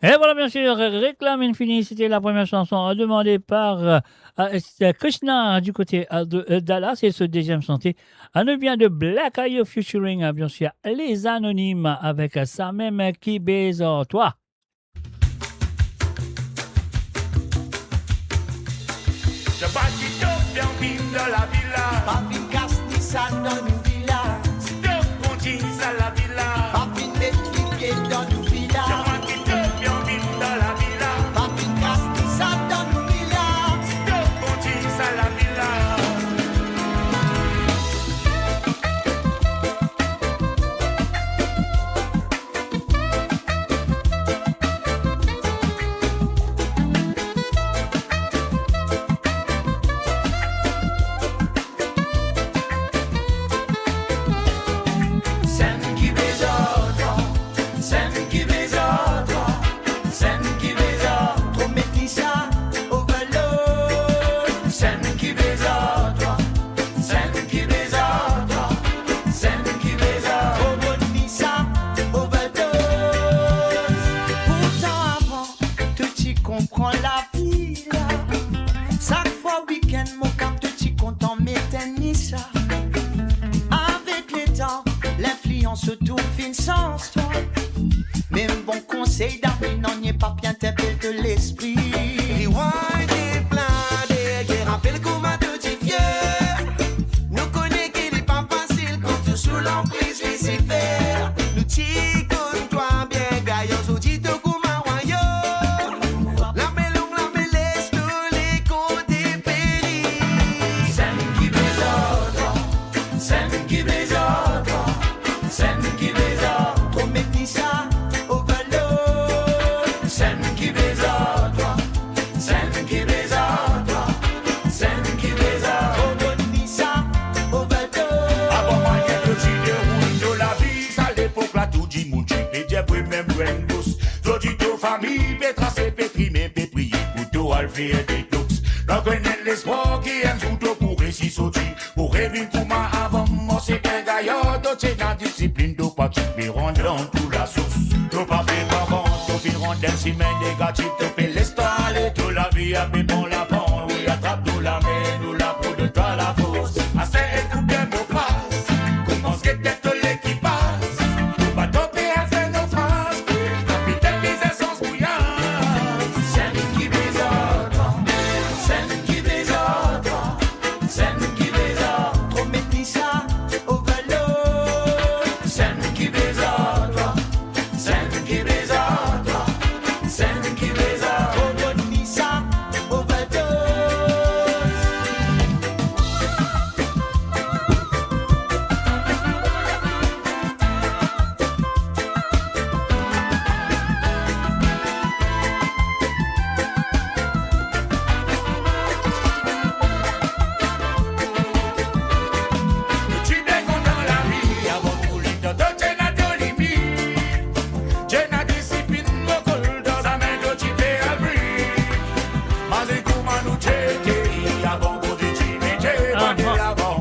Et voilà, bien sûr, réclame infini, c'était la première chanson, euh, demandée par, euh, euh, Krishna du côté, euh, de, euh, Dallas, et ce deuxième chanté, euh, nous vient de Black Eyed featuring, euh, bien sûr, Les Anonymes avec, euh, Sa mem ki beza twa. Sa pa ki to pe anvi dan lavil la. Pa vinn kas ni sa dan nou vila. Si to kontign sa lavil la. Pa vinn met lipie dan nou vila. Sa pa ki to pe anvi dan lavil la. Pa vinn kas ni sa dan nou vila. Si to kontign sa lavil la. Sa mem ki beza twa, sa mem ki beza twa, sa mem ki beza twa, met li sa overload. Sa mem ki beza twa, sa mem ki beza twa, sa mem ki beza twa, met li sa overload. Pourtan avan, to ti konpran lavi la. Sak fwa wikenn mo kap, to ti kontan met enn ni sa. Avek letan, linflians otour finn sanz twa. Mem bon konsey dami, nanye pa pe interpel to lespri. Rewind e plin deryer, rapel kouma to ti fie. Nou kone ki li pa fasil kan to sou lanpriz Lisifer. Nou ti konn twa bien gayar, zordi to kouma wayo. Lame long, lame les, tou le kote peri. Sa mem ki beza twa, sa mem ki beza twa, sa mem ki beza twa, met li sa overload. Sa mem ki beza twa, sa mem ki beza twa, sa mem ki beza twa, met li sa overload. Avan mwayin to ti deroul to lavi, sa lepok la tou dimoun ti pe dir vre mem grenn bous. Zordi to fami pe trase, pe trime, pe priye pou to al fer detox. Gagn enn lespwar ki enn zour to pou resi sorti, pou revinn kouma avan. Mo se enn gayar, to ti ena disiplin, to pa ti pe rant dan tou lasours. To pa pe pa vant, to pe rant dan simin negatif, to pe les twa ale, to lavi a pe pran lavan. Wi, atrap to lame, nou la pou donn twa lafors. Aster ekout mo fraz, koumans get to lekipaz. Pou pa to pe al fer nofraz, kapitaliz sans bouyaz. Sa mem ki beza twa, sa mem ki beza twa, sa mem ki beza twa, met li sa overload. Sa mem ki beza twa, sa mem ki beza twa, sa mem ki beza twa, met li sa overload. Ti bien kontan lavi avan tou letan to ti ena to limit. Ti ena disiplin, mo kol dan zame to ti pe al vini. Mazin kouma nou ti ete avan, koze ti mete pa delavan.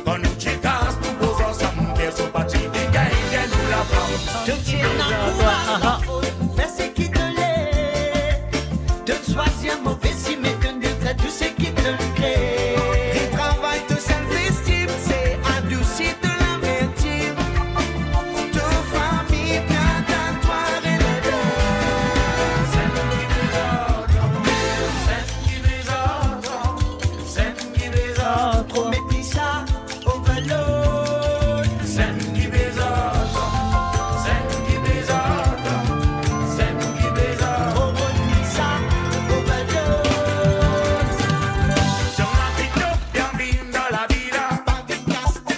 Kan nou ti kas, nou poz ansam, personn pa ti pe gagn nou laflam. To ti ena kouraz, lafors, fer seki to le. To swazir move simin, to retret tou seki to kre. Retravay to self-esteem, se adousi to lamertim. To fami pe atann twa releve. Sa mem ki beza twa, sa mem ki beza twa, sa mem ki beza twa, met li sa overload. Sa mem ki beza twa, sa mem ki beza twa, sa mem ki beza twa, met li sa overload.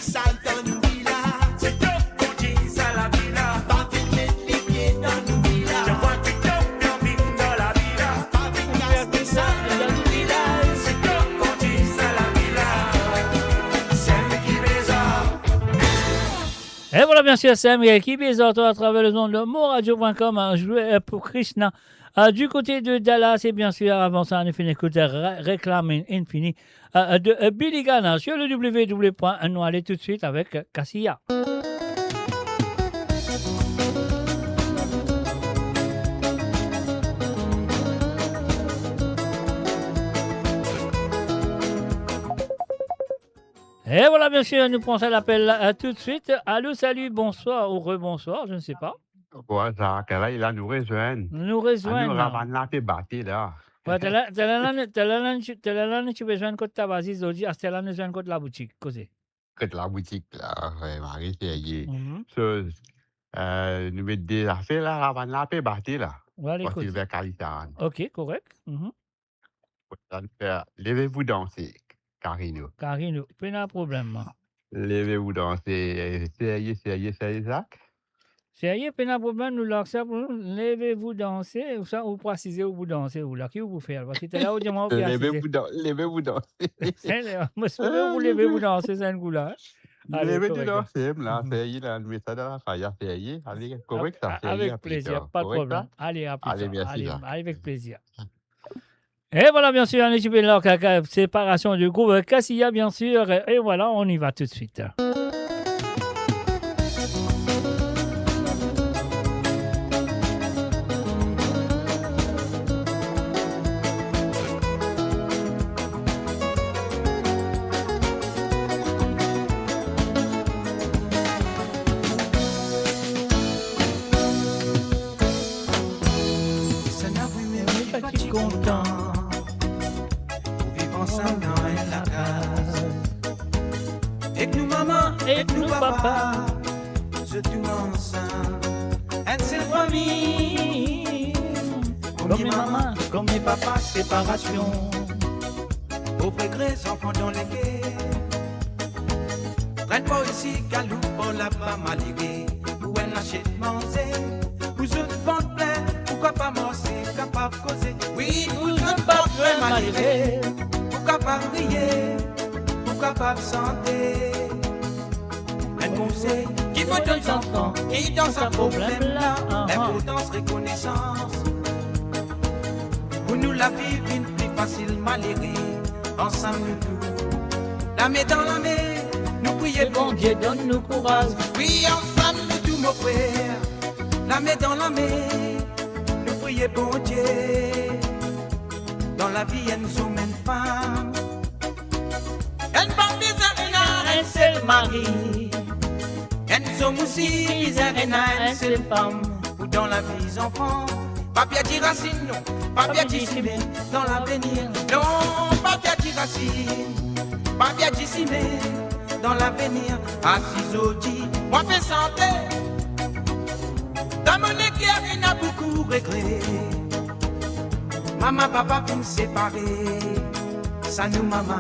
Sa mem ki beza twa, sa mem ki beza twa, met li sa overload. Et voilà, bien sûr, sa mem ki beza twa à travers les ondes de moradio point com, hein, joué, euh, pour Krishna, euh, du côté de Dallas. Et bien sûr, avant ça, nou finn ekout, euh, Re-, Réclame Infini, euh, de, euh, Billy Gunn, hein, sur le W W W point nou ale tout de suite avec, euh, Cassia. Voilà, bien sûr, nou pran sa lapel la, euh, tout de suite. Allô, salut, bonsoir ou rebonsoir, je ne sais pas. Bonsoir, Zak, la, la nou rezwenn. Nou rezwenn. Anou, Ravann la pe bate la. Wi, taler la, taler la, nou ti, taler la, nou ti pe zwenn kot Tabasist, zordi, aster la, nou zwenn kot laboutik, koze. Kot laboutik la, wi, mari, serye. Mhm. So, euh, nou met de zafer la, Ravann la pe bate la. Wi, ale, koze. Parti ver Kalitan. Ok, korek. Mhm. Levez-vous danser, Carino. Carino, pena problem. Levez-vous danser, serye, serye, serye, Zak. Serye, pena problem, nou la sa pou nou. Levez-vous danser, ou sa, ou pou asize, ou pou danse, ou la, ki ou pou fer? Parski taler ou dir mwa ou pe asize. Levez-vous dan-, levez-vous danser. Mo swete ou pou leve pou danse, sa enn kou la, hein. Ale, levez-vous danser, la, serye, la, nou met sa dan lafaya, serye. Ale, korek sa, serye, avek plezir, pa de problem. Ale, a pli tar. Ale, mersi, ale, Zak. Ale, avek plezir. Et voilà, bien sûr, un petit peu là, séparation du groupe Cassia, bien sûr. Et voilà, on y va tout de suite. Wi, pa ti kontan pou viv ansam dan enn lakaz. Ek nou mama, ek nou papa, zot tou ansam, enn sel fami. Kouma mama, kouma papa, separasion. Pov regre zanfan dan leker. Pran par isi, galoup par laba, malere pou enn lasiet manze. Pou zot vant plin, pou kapav marse, kapav koze. Wi, pou zot vant plin, malere, pou kapav riye, pou kapav sante. Enn konsey ki mo donn zanfan ki dan sa problem la, aha, linportans rekonesans. Pou nou lavi vinn pli fasil, malere, ansam nou tou, lame dan lame, nou priye Bondie donn nou kouraz. Wi, ansam nou tou, mo frer, lame dan lame, nou priye Bondie. Dan lavi, enn zom, enn fam, enn fam bizin ena enn sel mari. Enn zom osi bizin ena enn sel fam. Pou dan lavi, zanfan, pa perdi rasinn, non, pa perdi simin dan lavenir. Non, pa perdi rasinn, pa perdi simin dan lavenir. Asiz odi, mwa pe sante. Dan mo leker ena boukou regre. Mama, papa finn separe. Sa nou mama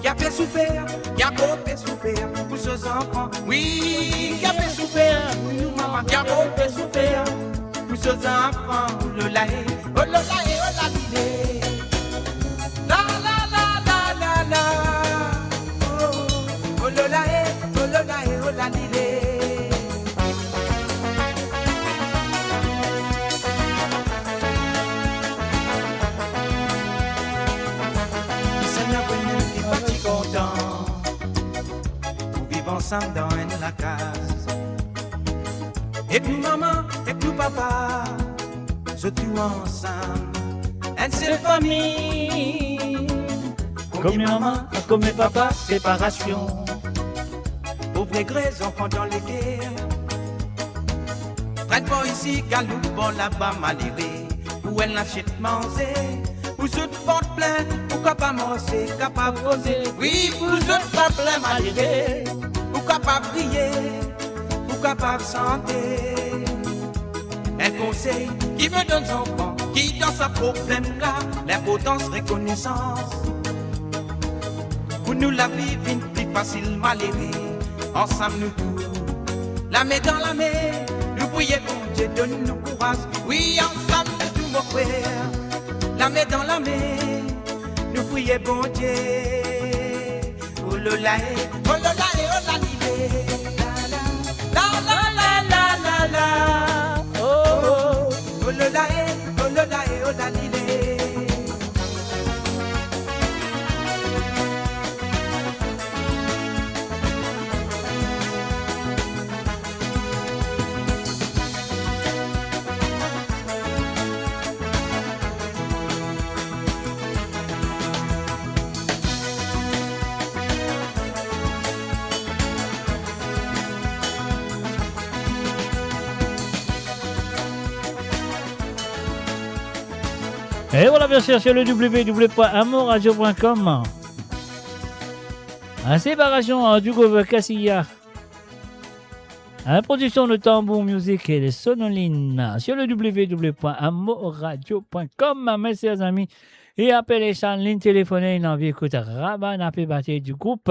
ki ape soufer, ki ankor pe soufer pou so zanfan. Wi, ki ape soufer, nou mama ki ankor pe soufer pou so zanfan. Ololae, ololae, olalile. La, la, la, la, la, la. Oh, ololae, ololae, olalile. Kisannla vremem ki pa ti kontan pou viv ansam dan enn lakaz? Ek nou mama, ek nou papa, zot tou ansam, enn sel fami. Kouma mama, kouma papa, separasion. Pov regre zanfan dan leker. Pran par isi, galoup par laba, malere pou enn lasiet manze. Pou zot vant plin, pou kapav marse, kapav koze. Wi, pou zot vant plin, malere pou kapav riye, pou kapav sante. Enn konsey ki mo donn zanfan ki dan sa problem la, linportans rekonesans. Pou nou lavi vinn pli fasil, malere, ansam nou tou, lame dan lame, nou priye Bondie donn nou kouraz. Wi, ansam nou tou, mo frer, lame dan lame, nou priye Bondie. Ololae, ololae, olalile. La, la, la, la, la, la. Oh, oh. Ololae, ololae, olalile. Et voilà, bien sûr, sur le w w w point amoradio point com. Une séparation, hein, du groupe Casilla. Une production de Tambour Music et de Sonoline sur le w w w point amoradio point com, mes chers amis. E apel Eshan, linn telefone, inn anvi ekout Ravanna pe bate du group,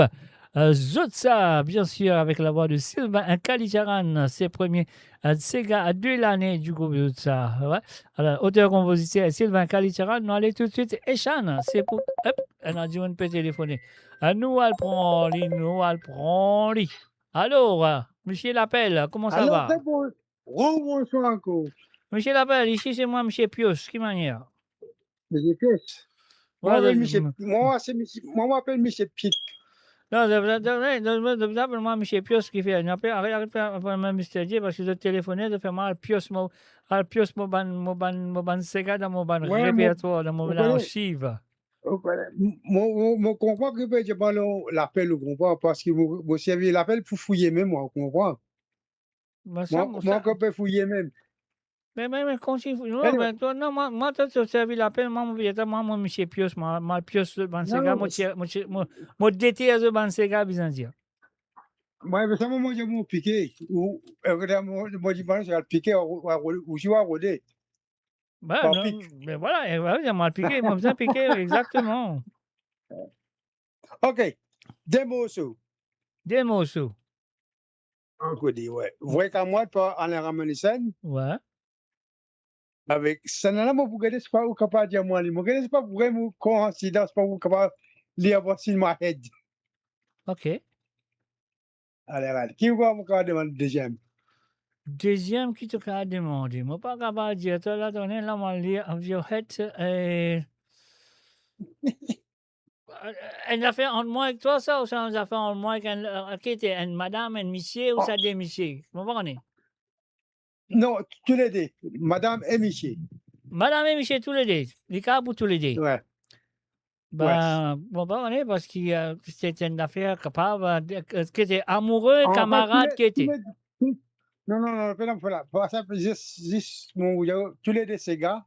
euh, Zotsa, bien sûr, avec la voix de Sylvain Kalicharan, ses premiers, euh, séga de l'année du groupe Zotsa. Ouais. Alors, auteur-compositeur Sylvain Kalicharan, nou ale toutsuit Eshan, se pou, hop, ena dimoun pe telefone. Ah, nou al pran li, nou al pran li. Alo, euh, misie lapel, kouma sa va? Alo, c'est bon. Rebonswar ankor. Misie lapel, isi se mwa, misie Pios, ki manier? Misie Pios. Mwa, apel misie, mwa, se misie, mwa, apel misie Pik. Non, se, se, se, se, se, se, apel mwa misie Pios ki fer. Non, aret, aret fer, fer mwa misie Dieu, parski zot telefone, zot fer mwa al pios mo, al pios mo bann, mo bann, mo bann séga dan mo bann repertwar, dan mo bann archiv. Mo, mo, mo konpran ki pe dir, bon, lapel, ou konpran, parski mo, mo servi lapel pou fouye mem, ou konpran? Mwa, mwa, mwa, mwa, kan pe fouye mem. Me, me, me, kouma fouye, non, me, twa, non, mwa, mwa, twa, to servi lapel, mwa, mo, mwa, mo, misie Pios, mwa, mwa, pios, bann séga, mo, mo, mo, mo deter zot bann séga, bizin dir. Mwa, me sa, mo, mo, mo pike, ou, euh, mo, mo dir, bann séga pike, ou, ou, ou, ou, ou rode. Ba, non, pik. Ben voilà, e, ba, wi, mwa pike, mo bizin pike, exactement. Ok, de morso. De morso. Ankor de, ouais. Vre Kamwad par Alain Ramanujan. Ouais. Avek, sa la, mo pou gete, si ou kapav dir mwa li. Mo gete, se pa vremem koinsidans, pa ou kapav lir what's in my head. Ok. Ale, ale. Ki ou kapav demann deziem? Deziem ki to kapav demande? Mo pa kapav dir twa la, to ena la, mo lir of your head, eh, enn zafer ant mwa ek twa sa, ouswa enn zafer ant mwa ek enn, eh, ki ete enn madam, enn misie, ouswa de misie? Mo pa kone. Non, toulede, madam e misie. Madam e misie, toulede. Li kapav pou toulede. Ouais. Ben, ouais, mo pa kone, parski, euh, se enn zafer kapav, euh, de, euh, ki ete amoure, an fet, kamarad, toule-, ki ete. Toule-, non, non, non, pena, pena. Parski zis, zis, mo, toulede séga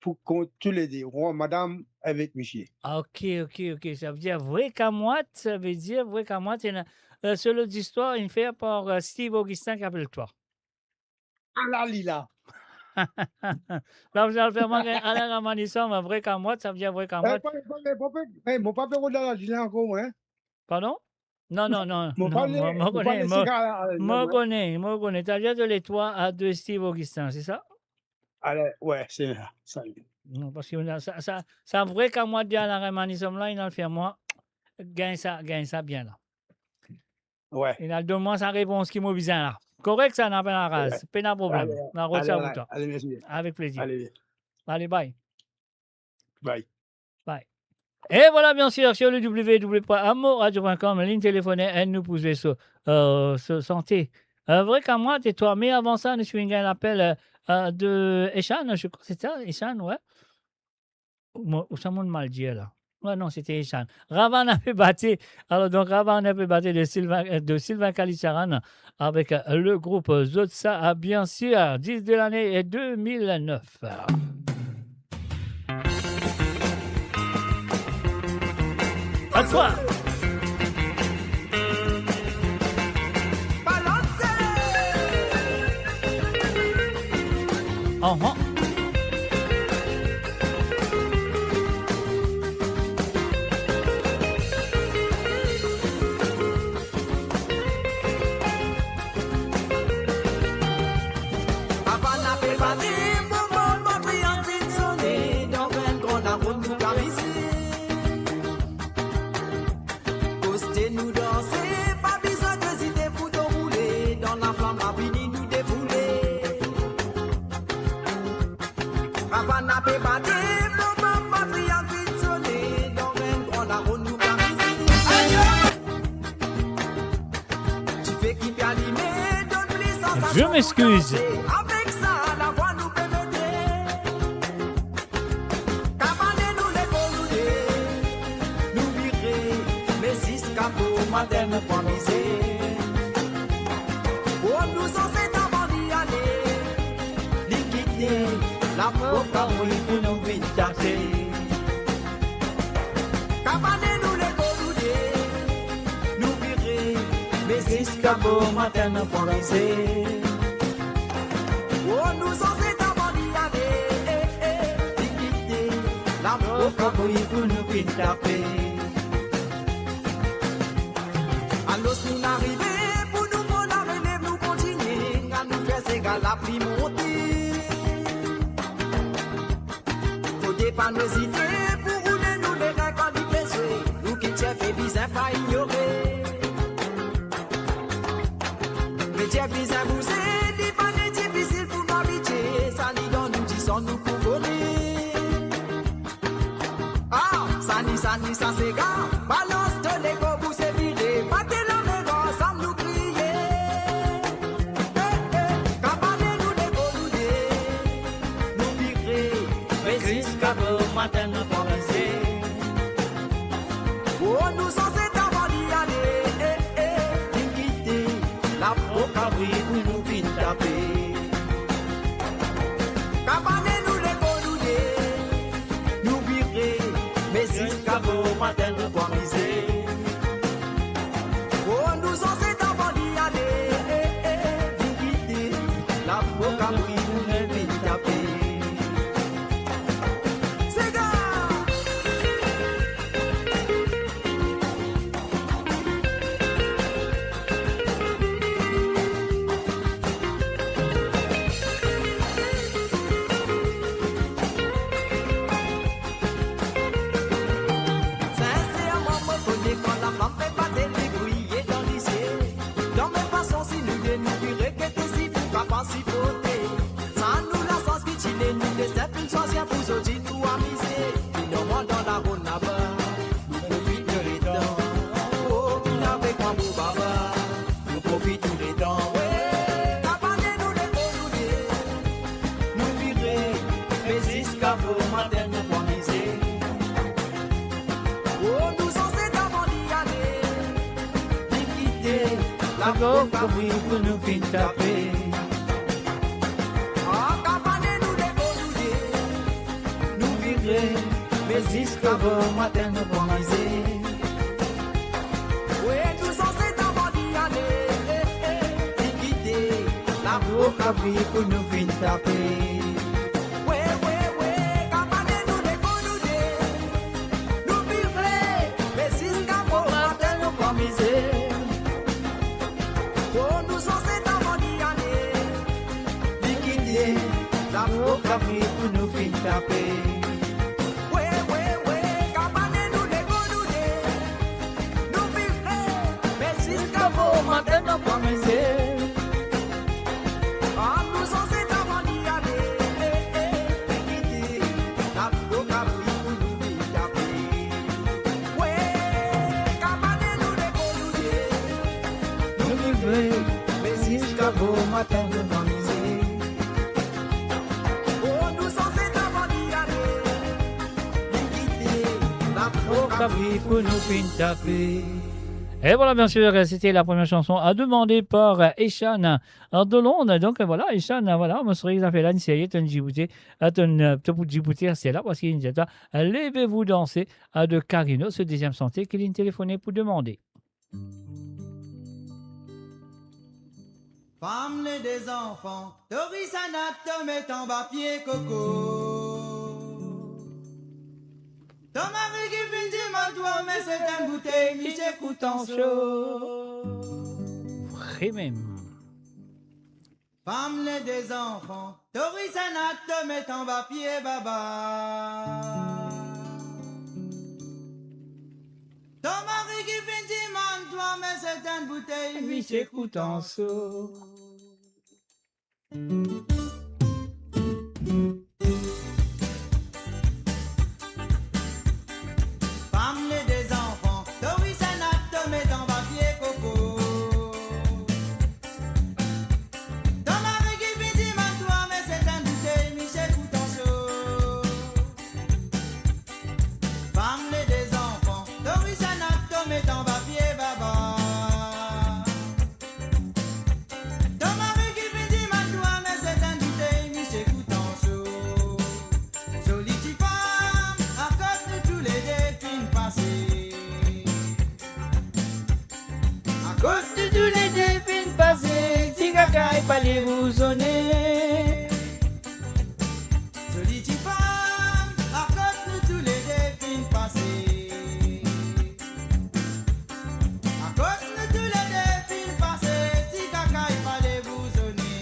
pou kont toulede, ou madam avek misie. Ah, ok, ok, ok. Savedir Vre Kamwad, savedir Vre Kamwad, se ena, euh, se lot zistwar, inn fer par, euh, Steve Augustin ki apel twa. Ala li la. La, ou al fer mwa, Alain Ramanujan, Vre Kamwad, savedir Vre Kamwad. Eh, pa, pa, pa, pa, eh, mo pa pe rod ala li la ankor, mwa, hein. Pardon? Non, non, non, mo non, pa le, mo, mo mo pa kone, le mo, séga la, euh, mo non, hein. Kone, mo kone. T'as déjà de l'étoile à de Steve Augustin, c'est ça? Alors, ouais, c'est ça, ça. Non, parski sa, sa, sa Vre Kamwad de Alain Ramanujan la, inn al fer mwa gagn sa, gagn sa bien la. Ouais. Inn al donn mwa sa repons ki mo bizin la. Korek sa, na pena raz, ouais, pena problem. Ale, na rod ale, sa ale, pou twa. Ale, mersi. Avek plezir. Ale. Ale, bye. Bye. Bye. Et voilà, bien sûr, sur le w w w point amoradio point com, linn telefone, e nou pou zwe so, euh, so sante. Euh, Vre Kamwad e twa, me avan sa, nou ti finn gagn lapel, euh, euh, de Eshan, je crois, c'est ça, Eshan, ouais. Mo, ou sa mo mal dir la. Ouais, non, c'était Eshan. Ravanna pe bate. Alors, donc, Ravanna pe bate de Sylvain, euh, de Sylvain Kalicharan avec, euh, le groupe Zotsa, bien sûr, disque de l'année deux mille neuf. À toi. Aha. Ravanna pe bate, boum, boum, boum, triang finn sone, dan enn gran laronn nou karize. Koste nou danse, pa bizin ezite pou to roule, dan laflam lavini nou defoule. Ravanna pe bate, boum, boum, boum, triang finn sone, dan enn gran laronn nou karize. Ayo! Dife ki pe alime, donn pli sansasion pou danse. Je m'excuse. Avek sa, lavwa nou pe mete. Kavane nou lekol nou de, nou vire, me ziska bomatin nou pa mize. Oh, nou zansest avan li ale, li kite laport Wi, pou nou vinn tape. Kabane nou lekol ou de, nou vire, me ziska bomatin nou pran mize. Oh, nou sanse ta bandi ale, eh, eh, li kite, laboka bouyi pou nou vinn tape. Alos nou arive, pou nou pran larelev, nou kontinie, anou fer sega lapli monte. Fode pa nou ezite pou roule nou lerin kan li pe zwe, nou kit chef e bizin pa ignore. Me chef bizin bouze, li pa difisil pou nou abitie, sa li dan nou dizon nou pou vole. Ah, sani, sani, sa sega, balans to lego, bouse vire, bate lame ansam nou kriye. Eh, eh, kabane nou lego nou de, nou vire, me ziska bomatin nou pran mize. Oh, nou sanse ta bandi ale, eh, eh, vinn kite, laboka bouyi pou nou vinn tape. Kabane nou lego nou de, nou vire, me ziska bomatin nou pran mize. Oh, nou sanse ta bandi ale, eh, eh, vinn kite, laboka bouyi pou nou vinn tape. Sega! Sinserman, mo kone kan laflam pe bate, li briye dan lizie. Dan mem fason, si nou de nou vire, gete si pou kapav siporte. Sa nou lasans ki ti ne nou destin finn swazir pou zordi nou amize. Finalman dan laronn laba, nou profit letan. Oh, vinn avek mwa mo baba, nou profit letan. We, kabane nou lego nou de, nou vire, me ziska bomatin nou pou amize. Oh, nou sanse ta bandi ale, vinn kite, laboka bouyi pou nou vinn tape. Ah, kabane nou lego nou de, nou vire, me ziska bomatin nou pou amize. We, nou sanse ta bandi ale, eh, eh, vinn kite, laboka bouyi pou nou vinn tape. We, we, we, kabane nou lego nou de, nou vire, me ziska bomatin nou pou amize. Oh, nou sanse ta bandi ale, vinn kite, laboka bouyi pou nou vinn tape. We, we, we, kabane nou lego nou de, nou vire, me ziska bomatin nou pou amize. Ah, nou sanse ta bandi ale, eh, eh, vinn kite, laboka bouyi pou nou vinn tape. We, kabane nou lego nou de, nou vire, me ziska bomatin nou pou amize. Oh, nou sanse ta bandi ale, vinn kite, laboka bouyi pou nou vinn tape. Et voilà, bien sûr, c'était la première chanson à demander par, euh, Ishan, euh, de Londres. Donc, euh, voilà, Ishan, euh, voilà, mo sware zafar la, inn serye, to inn diboute, euh, to inn, euh, to pou diboute, se la, parski inn dir twa, euh, Levez-vous danser, euh, de Carino, se dezyem santi ki linn telefone pou demande. Fam le de zanfan, to ris a nat, to met anba pie koko. To mari ki finn dimann twa, me set enn boutey, misie kout anso. Vremem. Fam le de zanfan, to ris a nat, to met anba pie baba. To mari ki finn dimann twa, me set enn boutey, misie kout anso. Fam le de zanfan, to ris a nat, to met anba pie koko. To mari ki finn dimann twa, me set enn boutey, misie kout anso. Fam le de zanfan, to ris a nat, to met anba pie baba. To mari ki finn dimann twa, me set enn Nou toulede finn pase, ti kaka e pale bouzone. Zoli tifam, akoz nou toulede finn pase. Akoz nou toulede finn pase, ti kaka e pale bouzone.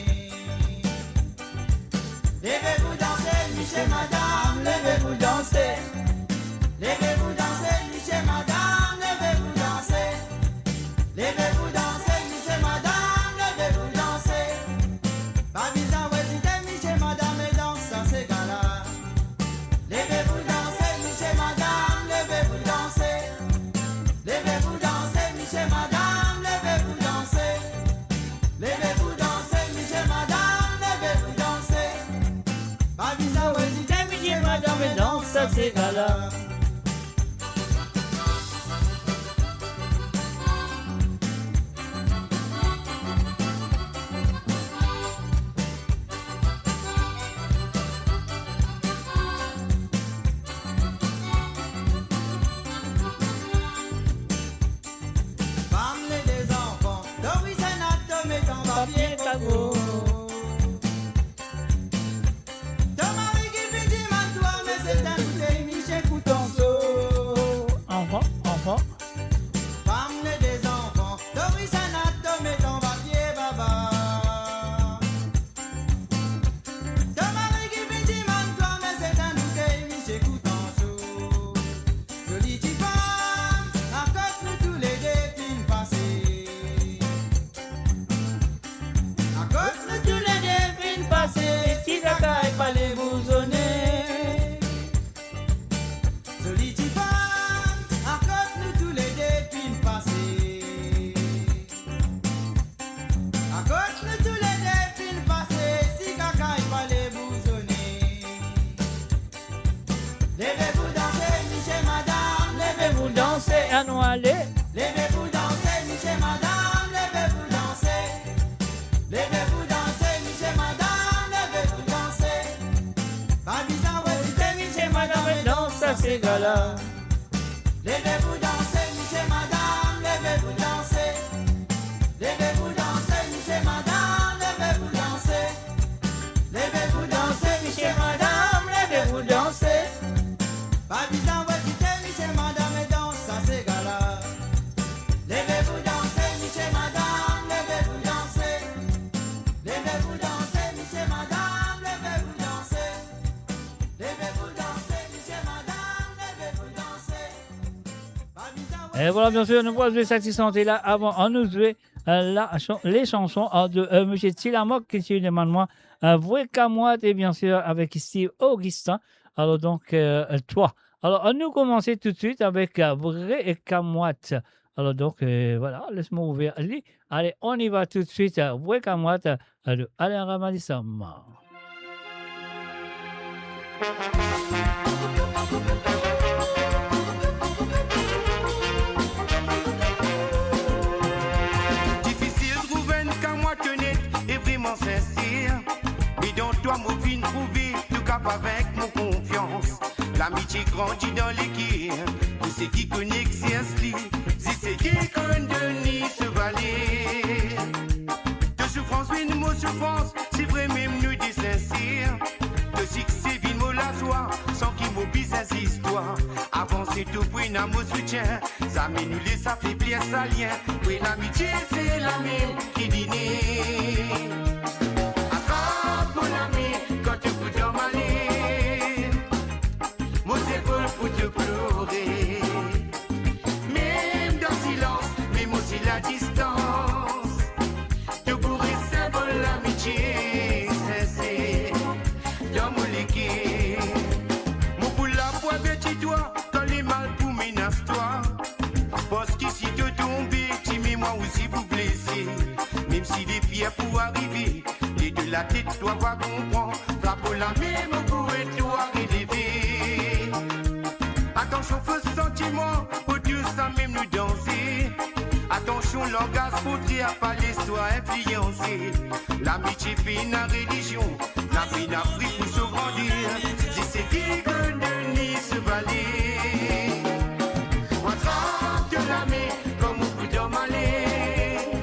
Leve pou danse, misie madam, leve pou danse. Leve pou danse, misie madam, leve pou danse. Leve pou danse, misie madam, leve pou danse. Pa bizin ezite, misie madam, e dans sa sega la. Leve pou danse, misie madam, leve pou danse. Leve pou danse, misie madam, leve pou danse. Leve pou danse, misie madam, leve pou danse. Pa bizin ezite, misie madam, e dans sa sega la. Fam, les deux enfants, Doris, Anat, to met anba pie kokoye. To mari ki finn dimann twa, me se enn boutey, misie kout anso. Anfan, anfan. Fam, les deux enfants, Doris, Anat, to met anba pie baba. To mari ki finn dimann twa, me se enn boutey, misie kout anso. Zoli tifam, akoz nou toulede finn pase. Akoz nou toulede finn pase, ti kaka e pale bouzone. Zoli tifam, akoz nou toulede finn pase. Akoz nou toulede finn pase, ti kaka e pale bouzone. Leve pou danse, misie madam, leve pou danse, anou ale. Leve pou danse, misie madam, leve pou danse. Leve pou danse, misie madam, leve pou danse. Pa bizin ezite, misie madam, e dans sa sega la. Leve pou danse, misie madam, leve pou danse. Leve pou danse, misie madam, leve pou danse. Leve pou danse, misie madam, leve pou danse. Pa bizin ezite, misie madam, e dans sa sega la. Leve pou danse, misie madam, leve pou danse. Leve pou danse, misie madam, leve pou danse. Leve pou danse, misie madam, leve pou danse. E vwala, biensir, nou pou zwe sa ti sante la avan annou zwe, eh, la chan-, le sanson, eh, de, eh, misie Ti Lamok ki ti demann mwa, eh, Vre Kamwat, e biensir avek Steve Augustin. Alor donk, eh, twa. Alor, annou koumanse toutswit avek, eh, Vre Kamwat. Alor donk, eh, vwala, les mwa ouver li. Ale, on y va toutswit, eh, Vre Kamwat, eh, de Alain Ramadissam. Difisil trouv enn kamwat onet e vreman sinser. Me dan twa mo finn trouve, to kapav vink mo konfians. Lamitie grandi dan leker de seki konn exers li, zis seki konn donn li so valer. To soufrans vinn mo soufrans, si vre mem nou de sinser. To sikse vinn mo lazwa, san ki mo bizin zistwar. Avanse tou pou ena mo soutien, zame nou les afeblir sa lien. Vre lamitie se lamem ki li ne. Atrap mo lame kan to pou dan male. Mo zepol pou to plore. Mem dan silans, mem osi ladistans, to pou res sinbol lamitie sinser dan mo leker. Mo pou la pou averti twa, kan lemal pou menas twa. Parski si to tonbe, ti memwar osi pou blese. Mem si lepi pou arive, le de latet twa va konpran, frap mo lame mo pou ed twa releve. Atansion fo santiman, otour samem nou danse. Atansion langaz kontrer, pa les twa inflianse. Lamitie pena relizion, na pena pri pou so grander. Zis seki konn donn li so valer. Atrap to lame, kan mo pou dan male.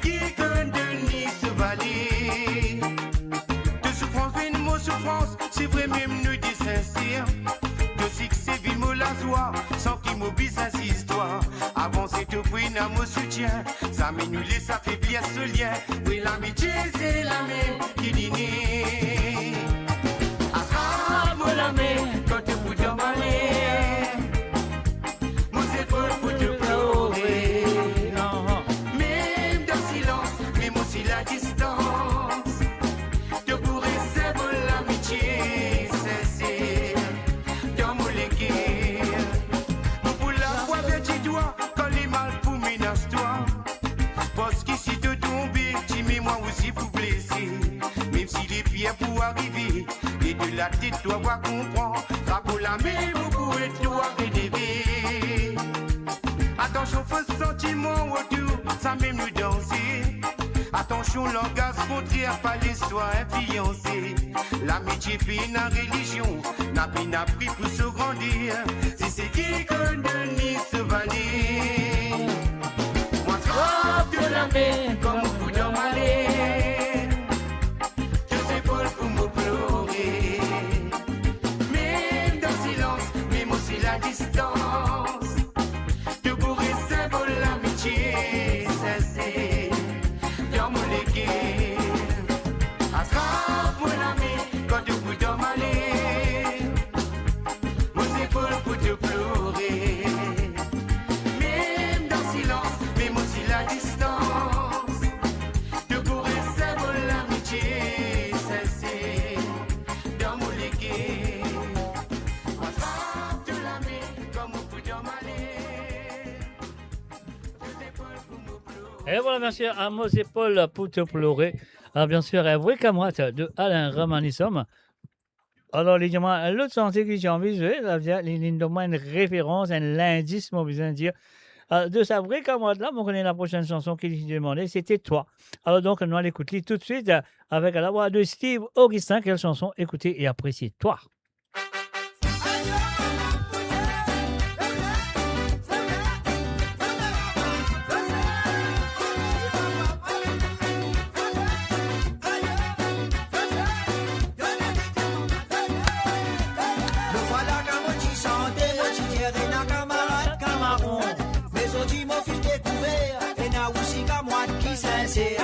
Ki konn donn li so vale. To soufrans vinn mo soufrans, si vremem nou de sinser. To sikse vinn mo lazwa, san ki mo bizin zistwar. Avanse to pou ena mo soutien, zame nou les afeblir so lien. Wi, lamitie se lamem ki li ne. Atrap mo lame kan to pou dan maler. Mo zepol pou to plore. Mem dan silans, mem osi ladistans, to pou res sinbol lamitie sinser dan mo leker. Mo pou la pou averti twa kan lemal pou menas twa. Parski si to tonbe, dime mwa osi pou blese. Mem si lepir pou arive, e de latet twa va konpran. Trap mo lame, mo pou ed twa releve. Atansion fos santiman otour, samem nou danse. Atansion langaz kontrer, pa les twa inflianse. Lamitie pena relizion, na pena pri pou so grander. Se seki konn donn li so valer. Mo atrap to lame kan mo pou dan maler. To zepol pou mo plore. Mem dan silans, mem osi ladistans, to pou res sinbol lamitie sinser dan mo leker. Atrap mo lame kan to pou dan maler. Mo zepol pou to plore. Mem dan silans, mem osi ladistans, to pou res sinbol lamitie sinser dan mo leker. Mo atrap to lame kan mo pou dan maler. To zepol pou mo plore. Et voilà, bien sûr, à mo zepol pou to plore. Ah, bien sûr, un vrai camarade de Alain Romanissome. Alor, li dir mwa, lot santi ki ti anvi zwe, savedir, li, li donn mwa enn referans, enn lindis, mo bizin dir. Euh, de sa vre kamarad la, mo kone laprosenn sanson ki li ti demande, se te Twa. Alor donk, nou al ekout li toutswit, euh, avek lavwa de Steve Augustin. Kel sanson? Ekoute e apresie, Twa. Lo vwala kan mo ti sante, mo ti dir ena kamarad kamaron. Me zordi mo finn dekouver, ena osi kamarad ki sinser.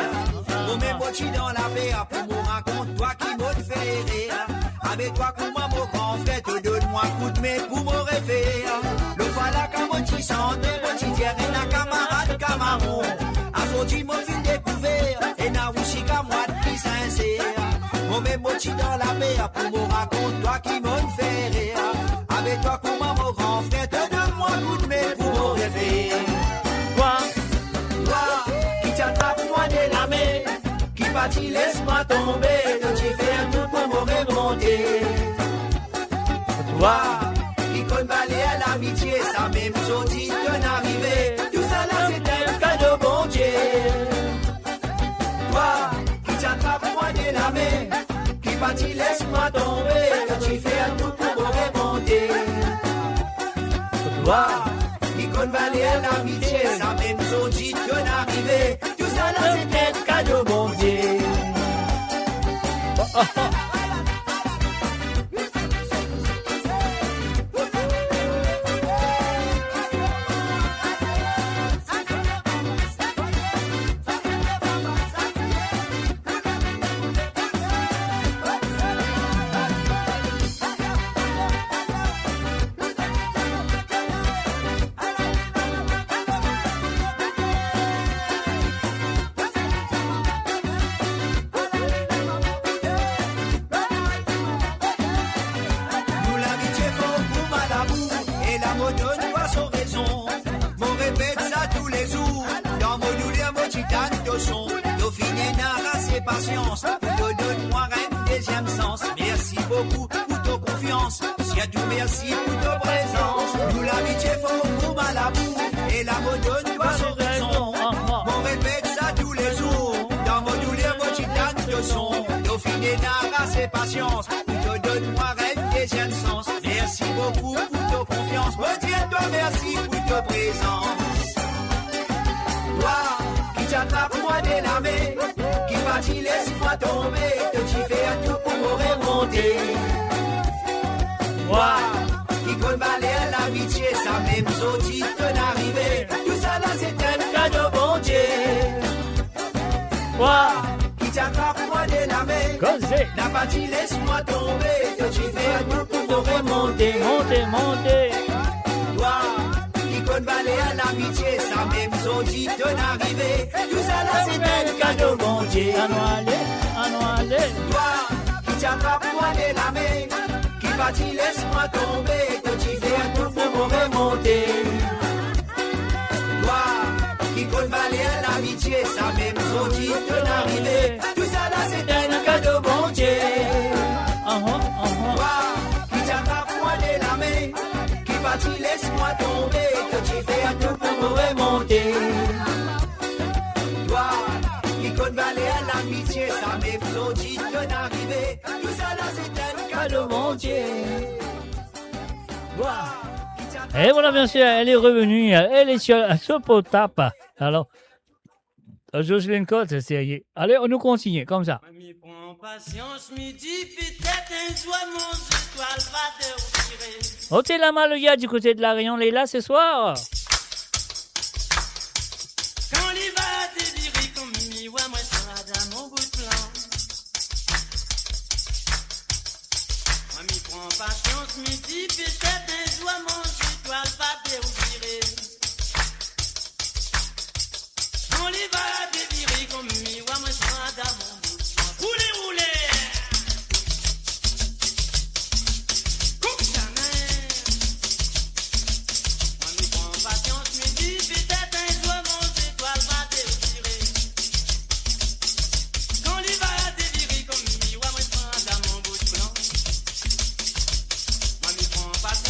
Momem mo ti dan laper, pou mo rakont twa ki mo'nn fer erer. Abe twa kouma mo gran frer, to donn mwa koudme pou mo refer. Lo vwala kan mo ti sante, mo ti dir ena kamarad kamaron. Azordi mo finn dekouver, ena osi kamarad ki sinser. Momem mo ti dan laper, pou mo rakont twa ki mo'nn fer erer. Abe twa kouma mo gran frer, to donn mwa koudme pou mo refer. Twa, twa ki ti atrap mwa de lame, ki pa ti les mwa tonbe, to ti fer tou pou mo remonte. Twa ki konn valer lamitie, samem zordi to'nn arive, tousala se enn kado Bondie. Twa ki ti atrap mwa de lame, ki pa ti les mwa tonbe, to ti fer tou pou mo remonte. Twa ki konn valer lamitie, samem zordi to'nn arive, tousala se enn kado Bondie. Nou lamitie for kouma labou, e la mo donn twa so rezon. Mo repet sa toulezour, dan mo douler mo ti tann to son. To finn ena ase pasians, pou to donn mwa enn deziem sans. Mersi boukou pou to konfians, sirtou mersi pou to prezans. Nou lamitie for kouma labou, e la mo donn twa so rezon. Mo repet sa toulezour, dan mo douler mo ti tann to son. To finn ena ase pasians, pou to donn mwa enn deziem sans. Mersi boukou pou to konfians, mo dir twa mersi pou to prezans. Twa ki ti atrap mwa Delame, ki pa ti les mwa tonbe, to ti fer tou pou mo remonte. Twa, ki konn valer lamitie, samem zordi to'nn arive, tousala se enn kado Bondie. Twa, ki ti atrap mwa delame, koze, na pa ti les mwa tonbe, to ti fer tou pou mo remonte. Monte, monte. Twa, ki konn valer lamitie, samem zordi to'nn arive, tousala se enn kado Bondie. Anou ale, anou ale. Twa, ki ti atrap mwa delame, ki pa ti les mwa tonbe, to ti fer tou pou mo remonte. Twa, ki konn valer lamitie, samem zordi to'nn arive, tousala se enn kado Bondie. Ahan, ahan. Twa, ki ti atrap mwa delame, ki pa ti les mwa tonbe, to ti fer tou pou mo remonte. Twa, ki konn valer lamitie, samem zordi to'nn arive, tousala se enn kado Bondie. Twa, ki ti atrap... Et voilà, bien sûr, elle est revenue, elle est sur, sur Potap. Alors, Euh, Jocelyne Cotte, c'est sérieux. Allez, on nous continue, comme ça. Mi pran pasians, mi dir petet enn zour mo zetwal va devire. Ote la Maloya du côté de La Réunion, elle est là ce soir. Kan li va devire, kouma mwa mo sera dan mo bout plan. Mi pran pasians, mi dir petet enn zour mo zetwal va devire. Kan li va devire, kouma mwa mo sera dan mo bout plan. Roule, roule. Koumsa mem. Mi pran pasians, mi dir petet enn zour mo zetwal va devire. Kan li va devire, kouma mwa mo sera dan mo bout plan. Mi pran pasians,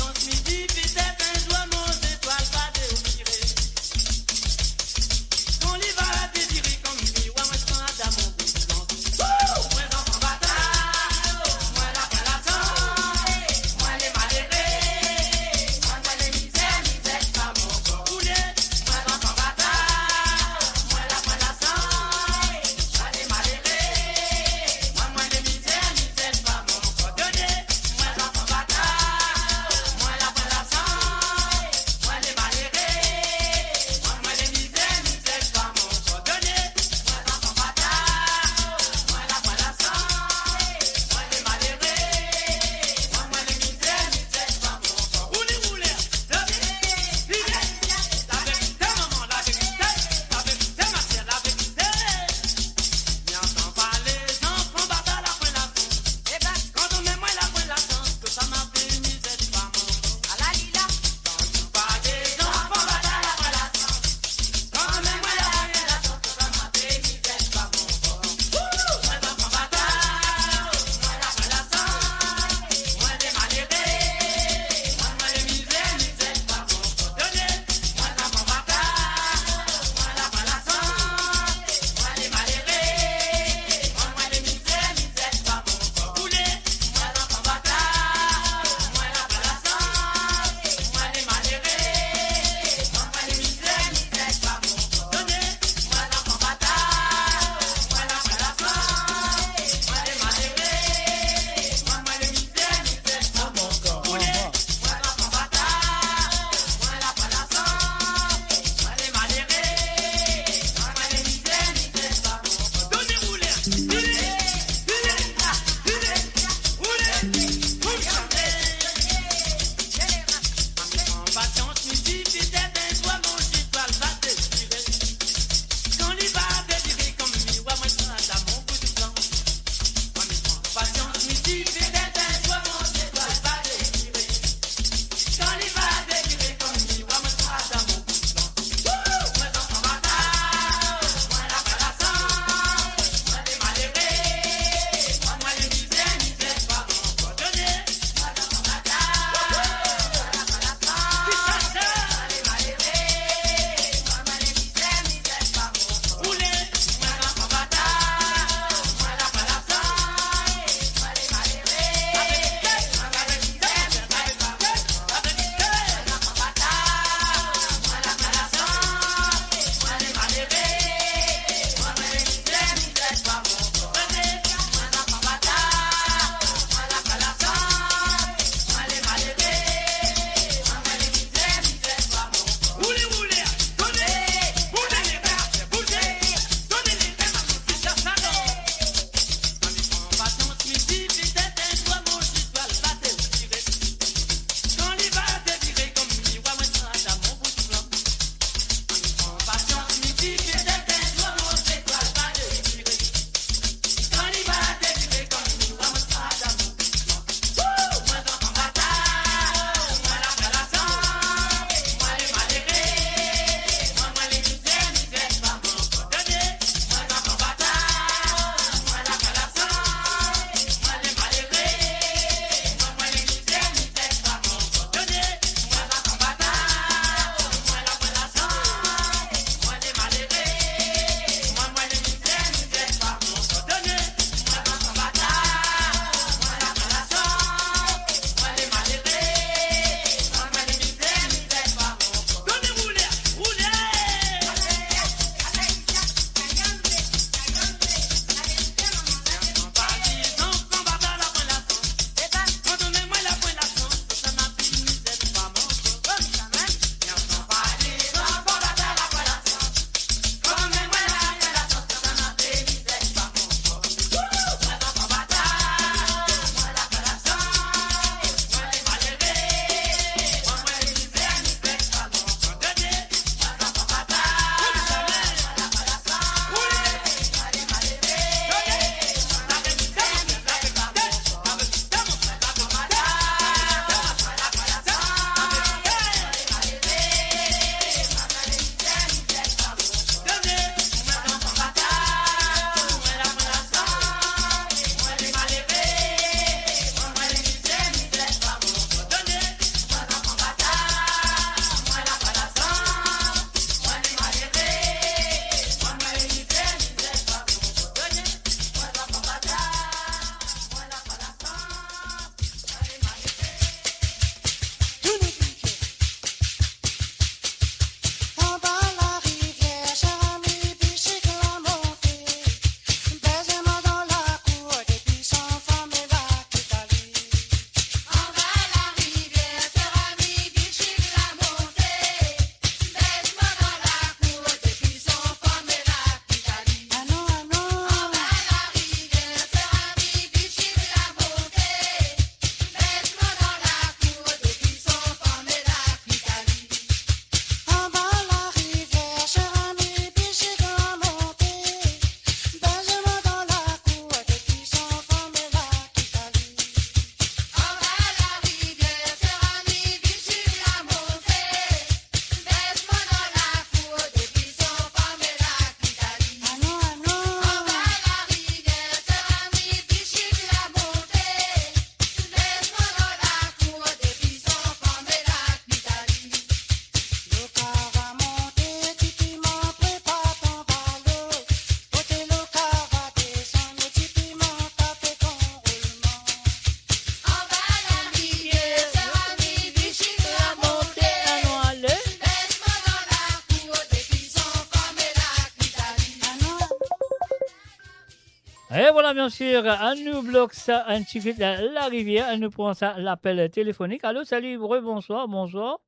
E vwala, biensir, anou blok sa enn tigit la, Larivier, anou pran sa lapel telefonik. Alo, sali, rebonswar, bonswar.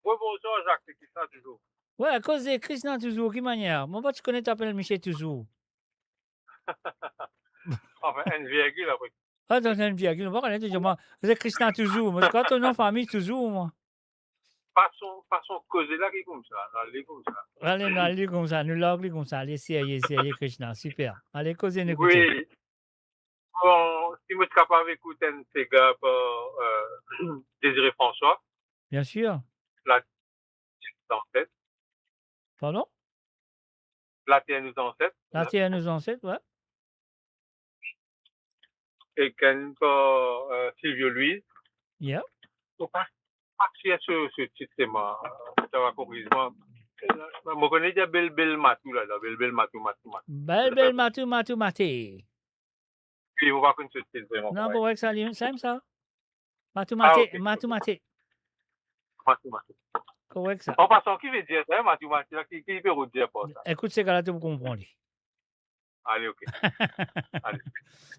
Rebonswar, Zak, se Krishna touzour. Wi, akoz se Krishna touzour, ki manier? Mo pa ti kone to apel misie touzour. Anfin, enn virgil apre. Atann, enn virgil, mo pa kone, to dir mwa, se Krishna touzour. Mo ti krwar to nom fami touzour, mwa. Fason, fason koze la ki koumsa, nou al li koumsa. Ale, nou al li koumsa, nou larg li koumsa. Ale, serye, serye, Krishna, siper. Ale, koze, nou ekoute. Wi. Bon, si mo ti kapav ekout enn sega par, euh, Désiré François. Biensir. La Terre nous ancêtres. Pardon? La Terre nous ancêtres. La Terre nous ancêtres, wi. Ek enn par, euh, Silvio Luis. Yeah. Mo pa, pa sir so, so tit, se mwa, to va koriz mwa. Mo kone dir Bel Bel Matou la, la, Bel Bel Matou, Matou, Matou. Bel Bel Matou, Matou, Maté. Wi, mo pa konn so tit vreman. Non, korek sa, li, sa, sa. Matou, ah, Maté, ok, Matou, ok. Maté. Matou, Maté. Korek sa. An pasan, ki vedir sa, Matou, Maté la, ki, ki pe rod dir par sa? Ekout sega la, to pou konpran li. Ale, ok. Ale.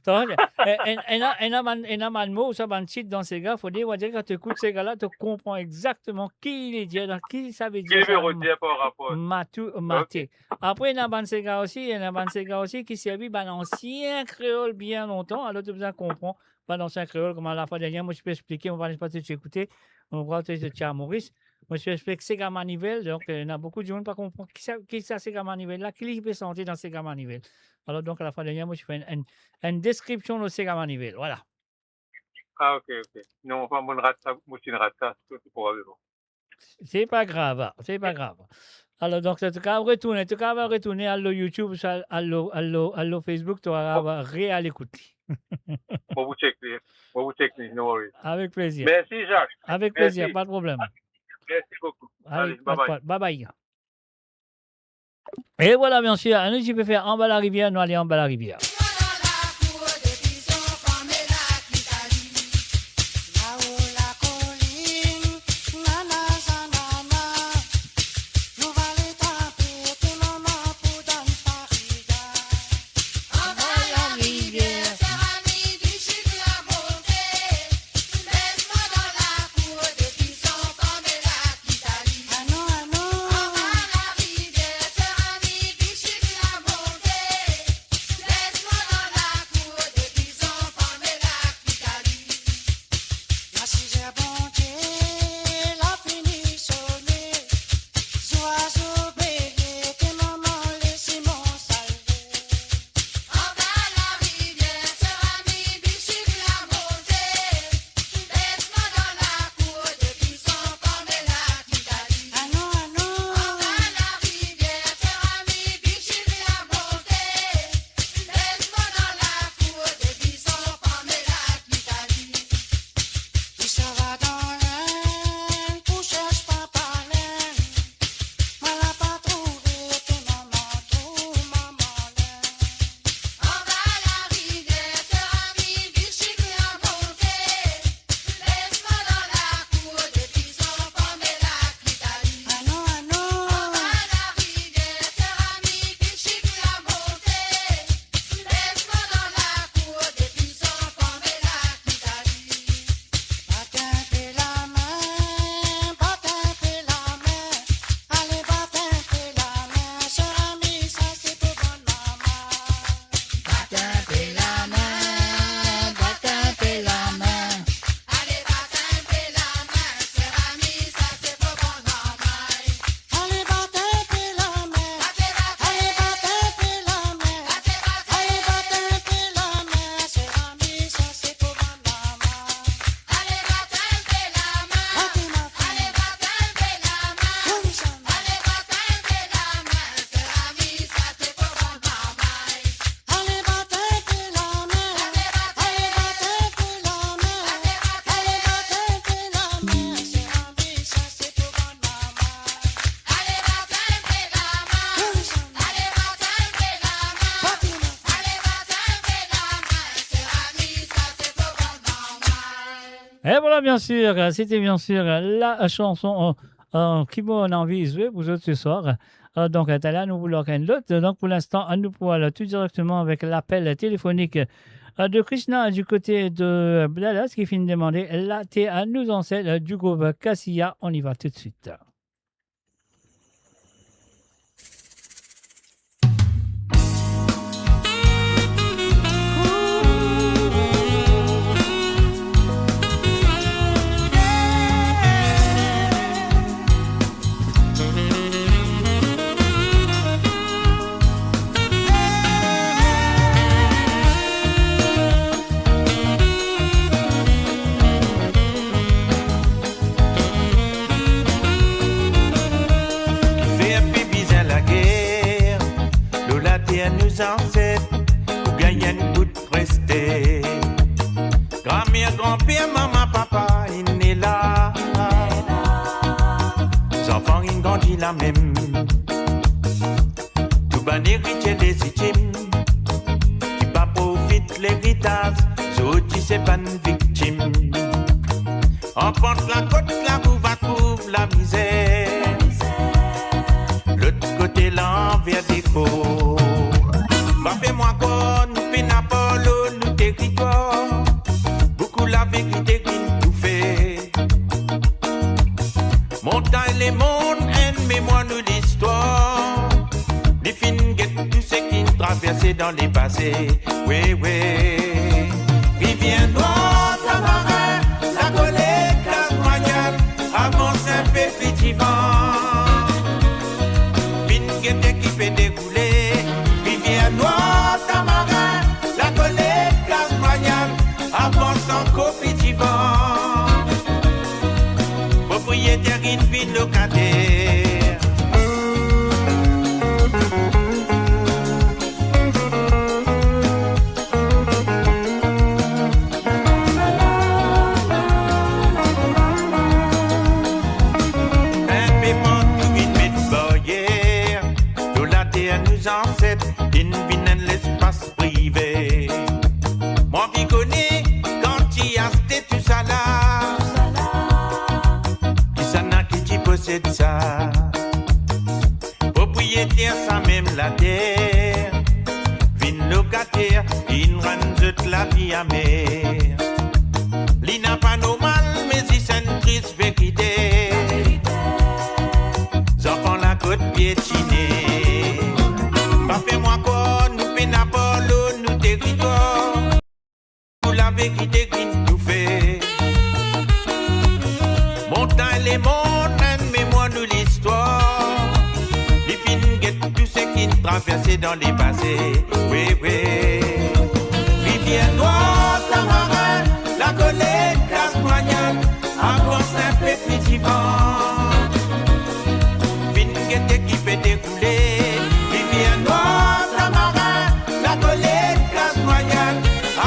Donk, e, e, ena, ena bann, ena bann mo, sa bann tit dan sega, fode, on va dire, kan to ekout sega la, to konpran exakteman ki li dir, dan ki sa vedir sa, ki li vedir par rapor. Matou, Maté. Ok. Apre, ena bann sega osi, ena bann sega osi ki servi bann ansien kreol bien lontan, alor to bizin konpran bann ansien kreol, kouma lafwa dernier, mo ti pe explike, mo pa, pa ti ekoute, mo krwar to ti a Moris, mo ti pe explik sega manivel, donk, euh, ena boukou dimoun pa konpran ki sa, ki sa sega manivel la, ki li pe sante dan sega manivel. Alor, donk, lafwa dernier, mo ti fer enn, enn, enn deskripsion lor sega manivel, vwala. Ah, ok, ok. Non, anfin, mo rat sa, mo ti rat sa, se probableman. Se pa grav, se pa grav. Alor, donk, an tou ka, retourne, an tou ka, va retourne, al lor YouTube, sa, al lor, al lor, al lor Facebook, to va, va re-al ekout li. Mo pou check li, mo pou check li, no worries. Avek plezir. Mersi, Zak. Avek plezir, pa de problem. Mersi boukou. Ale, ale, pa de problem. Bye bye. E vwala, biensir, anou ti pe fer Anba Larivier, nou ale Anba Larivier. E vwala, biensir, sete biensir la chanson, euh, euh, ki mo anvi zwe pou zot se swar. Euh, donk, euh, taler nou pou lor enn lot. Donk, pou linstan, nou pou al tou direkteman avek lapel telefonik, euh, de Krishna du kote de Dallas ki finn demande Later nous ancêtres, euh, du group Kassiya. On y va tout de suite. Kifer pe bizin lager lor later nou zanset pou gagn enn bout reste. Granmer, granper, mama, papa, inn ena. Zanfan inn grandi lamem. Tou bann eritie lezitim ki pa profit leritaz, zot ti se bann viktim. An pant lakot la ou va trouv lamizer. Lot kote lanver deko. Pa fer mwa krwar nou pena par lor nou teritwar. Boukou laverite ki'nn toufe. Montagn, lemond, enn memwar nou listwar. Li finn get tou seki inn traverse dan lepase. Wi, wi. Rivier Nwar, Tamarin, Lakolet, Glasmwanyal, avans enpe pli divan. Vinn gete ki pe deroule. Rivier Nwar, Tamarin, Lakolet, Glasmwanyal, avans ankor pli divan. Propriyeter inn vinn lokater. Enpe partou inn met baryer. Lor later nou zanset inn vinn enn lespas prive. Mo anvi kone kan ti aste tousala, kisannla ki ti posed sa? Propriyeter samem later vinn lokater, inn rann zot lavi amer. Li napa normal, me zis enn tris verite. Zanfan lakot pietine. Pa fer mwa krwar nou pena par lor nou teritwar. Pou laverite ki'nn toufe. Montagn, lemond, enn memwar nou listwar. Li finn get tou seki inn traverse dan lepase. Wi, wi. Rivier Nwar, Tamarin, Lakolet, Glasmwanyal, avans enpe pli divan. Vinn gete ki pe deroule. Rivier Nwar, Tamarin, Lakolet, Glasmwanyal,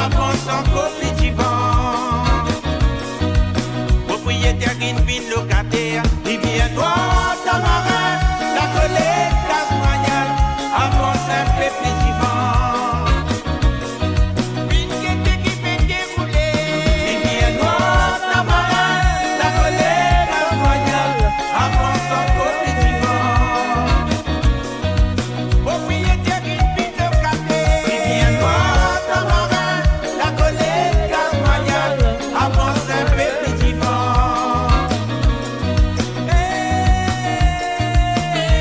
avans ankor pli divan. Propriyeter inn vinn lokater. Rivier Nwar, Tamarin, Lakolet, Glasmwanyal, avans enpe pli divan. Vinn gete ki pe deroule. Rivier Nwar, Tamarin, Lakolet, Glasmwanyal, avans ankor pli divan. Propriyeter inn vinn lokater. Rivier Nwar, Tamarin, Lakolet, Glasmwanyal, avans enpe pli divan.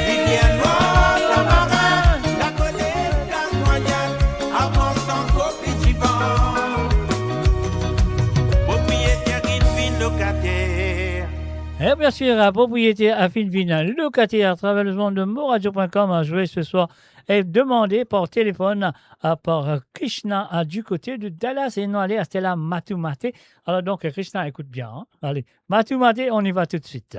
Rivier Nwar, Tamarin, Lakolet, Glasmwanyal, avans ankor pli divan. Propriyeter inn vinn lokater. E bien sir, propriyeter inn vinn lokater atraver le monde, moradio point com a zwe se swar e demande par telefone, euh, par, euh, Krishna, euh, du kote de Dallas, e nou ale aster la Matou Maté. Alor donk, Krishna, ekout bien, hein. Ale, Matou Maté, on y va tout de suite.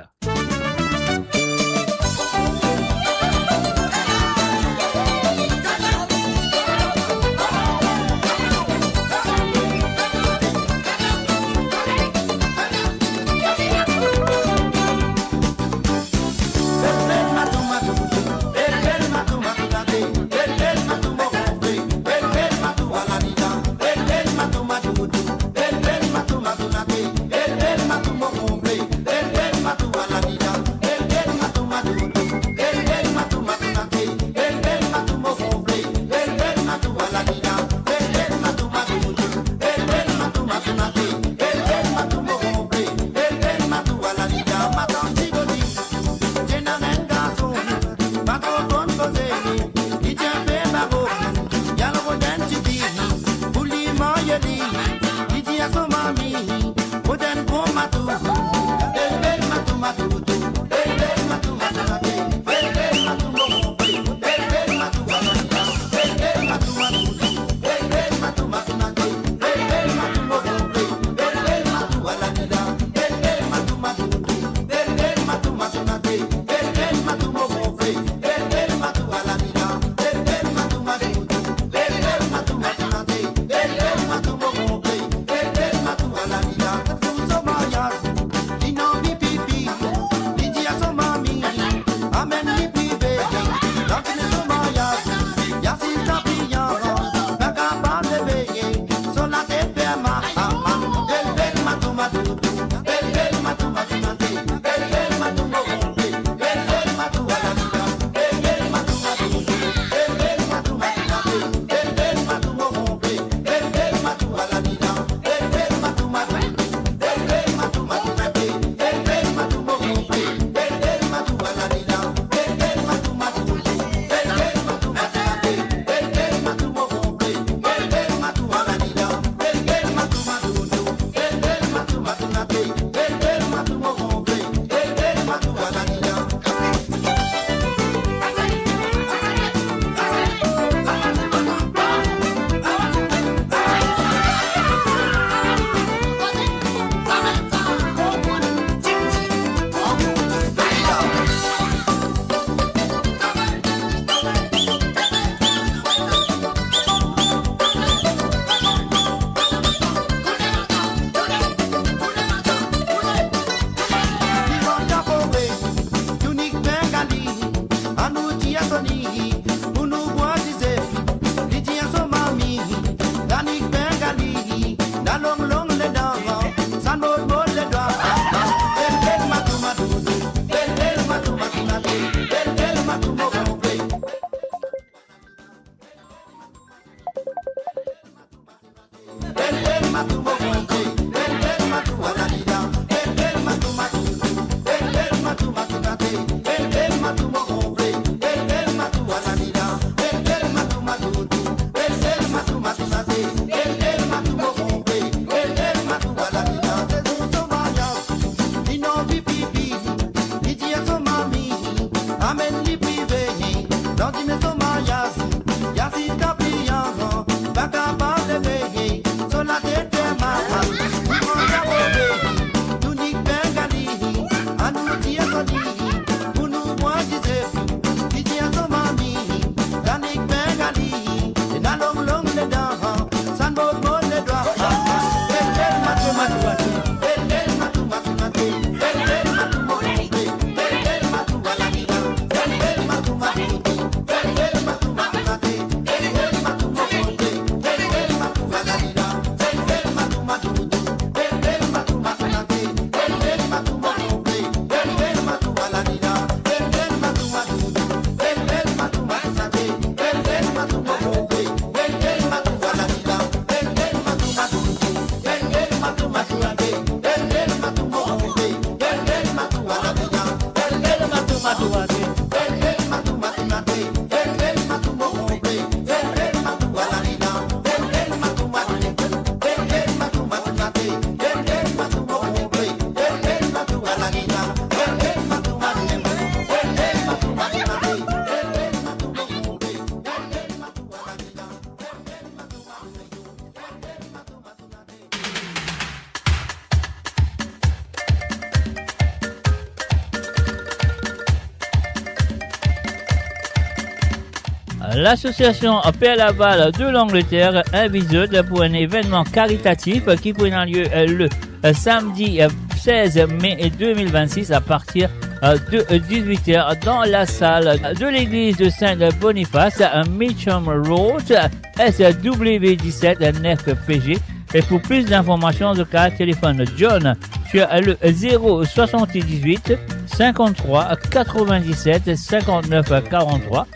L'association Perle Aval de l'Angleterre invite zot pour un événement caritatif qui pourra avoir lieu, euh, le, euh, samedi, euh, seize mai deux mille vingt-six à partir, euh, de, euh, dix-huit heures dans la salle de l'église de Saint-Boniface à Mitcham Road, S W dix-sept neuf P G. Et pour plus d'informations, zot kapav telefonn John sur le zéro soixante-dix-huit cinquante-trois quatre-vingt-dix-sept cinquante-neuf quarante-trois,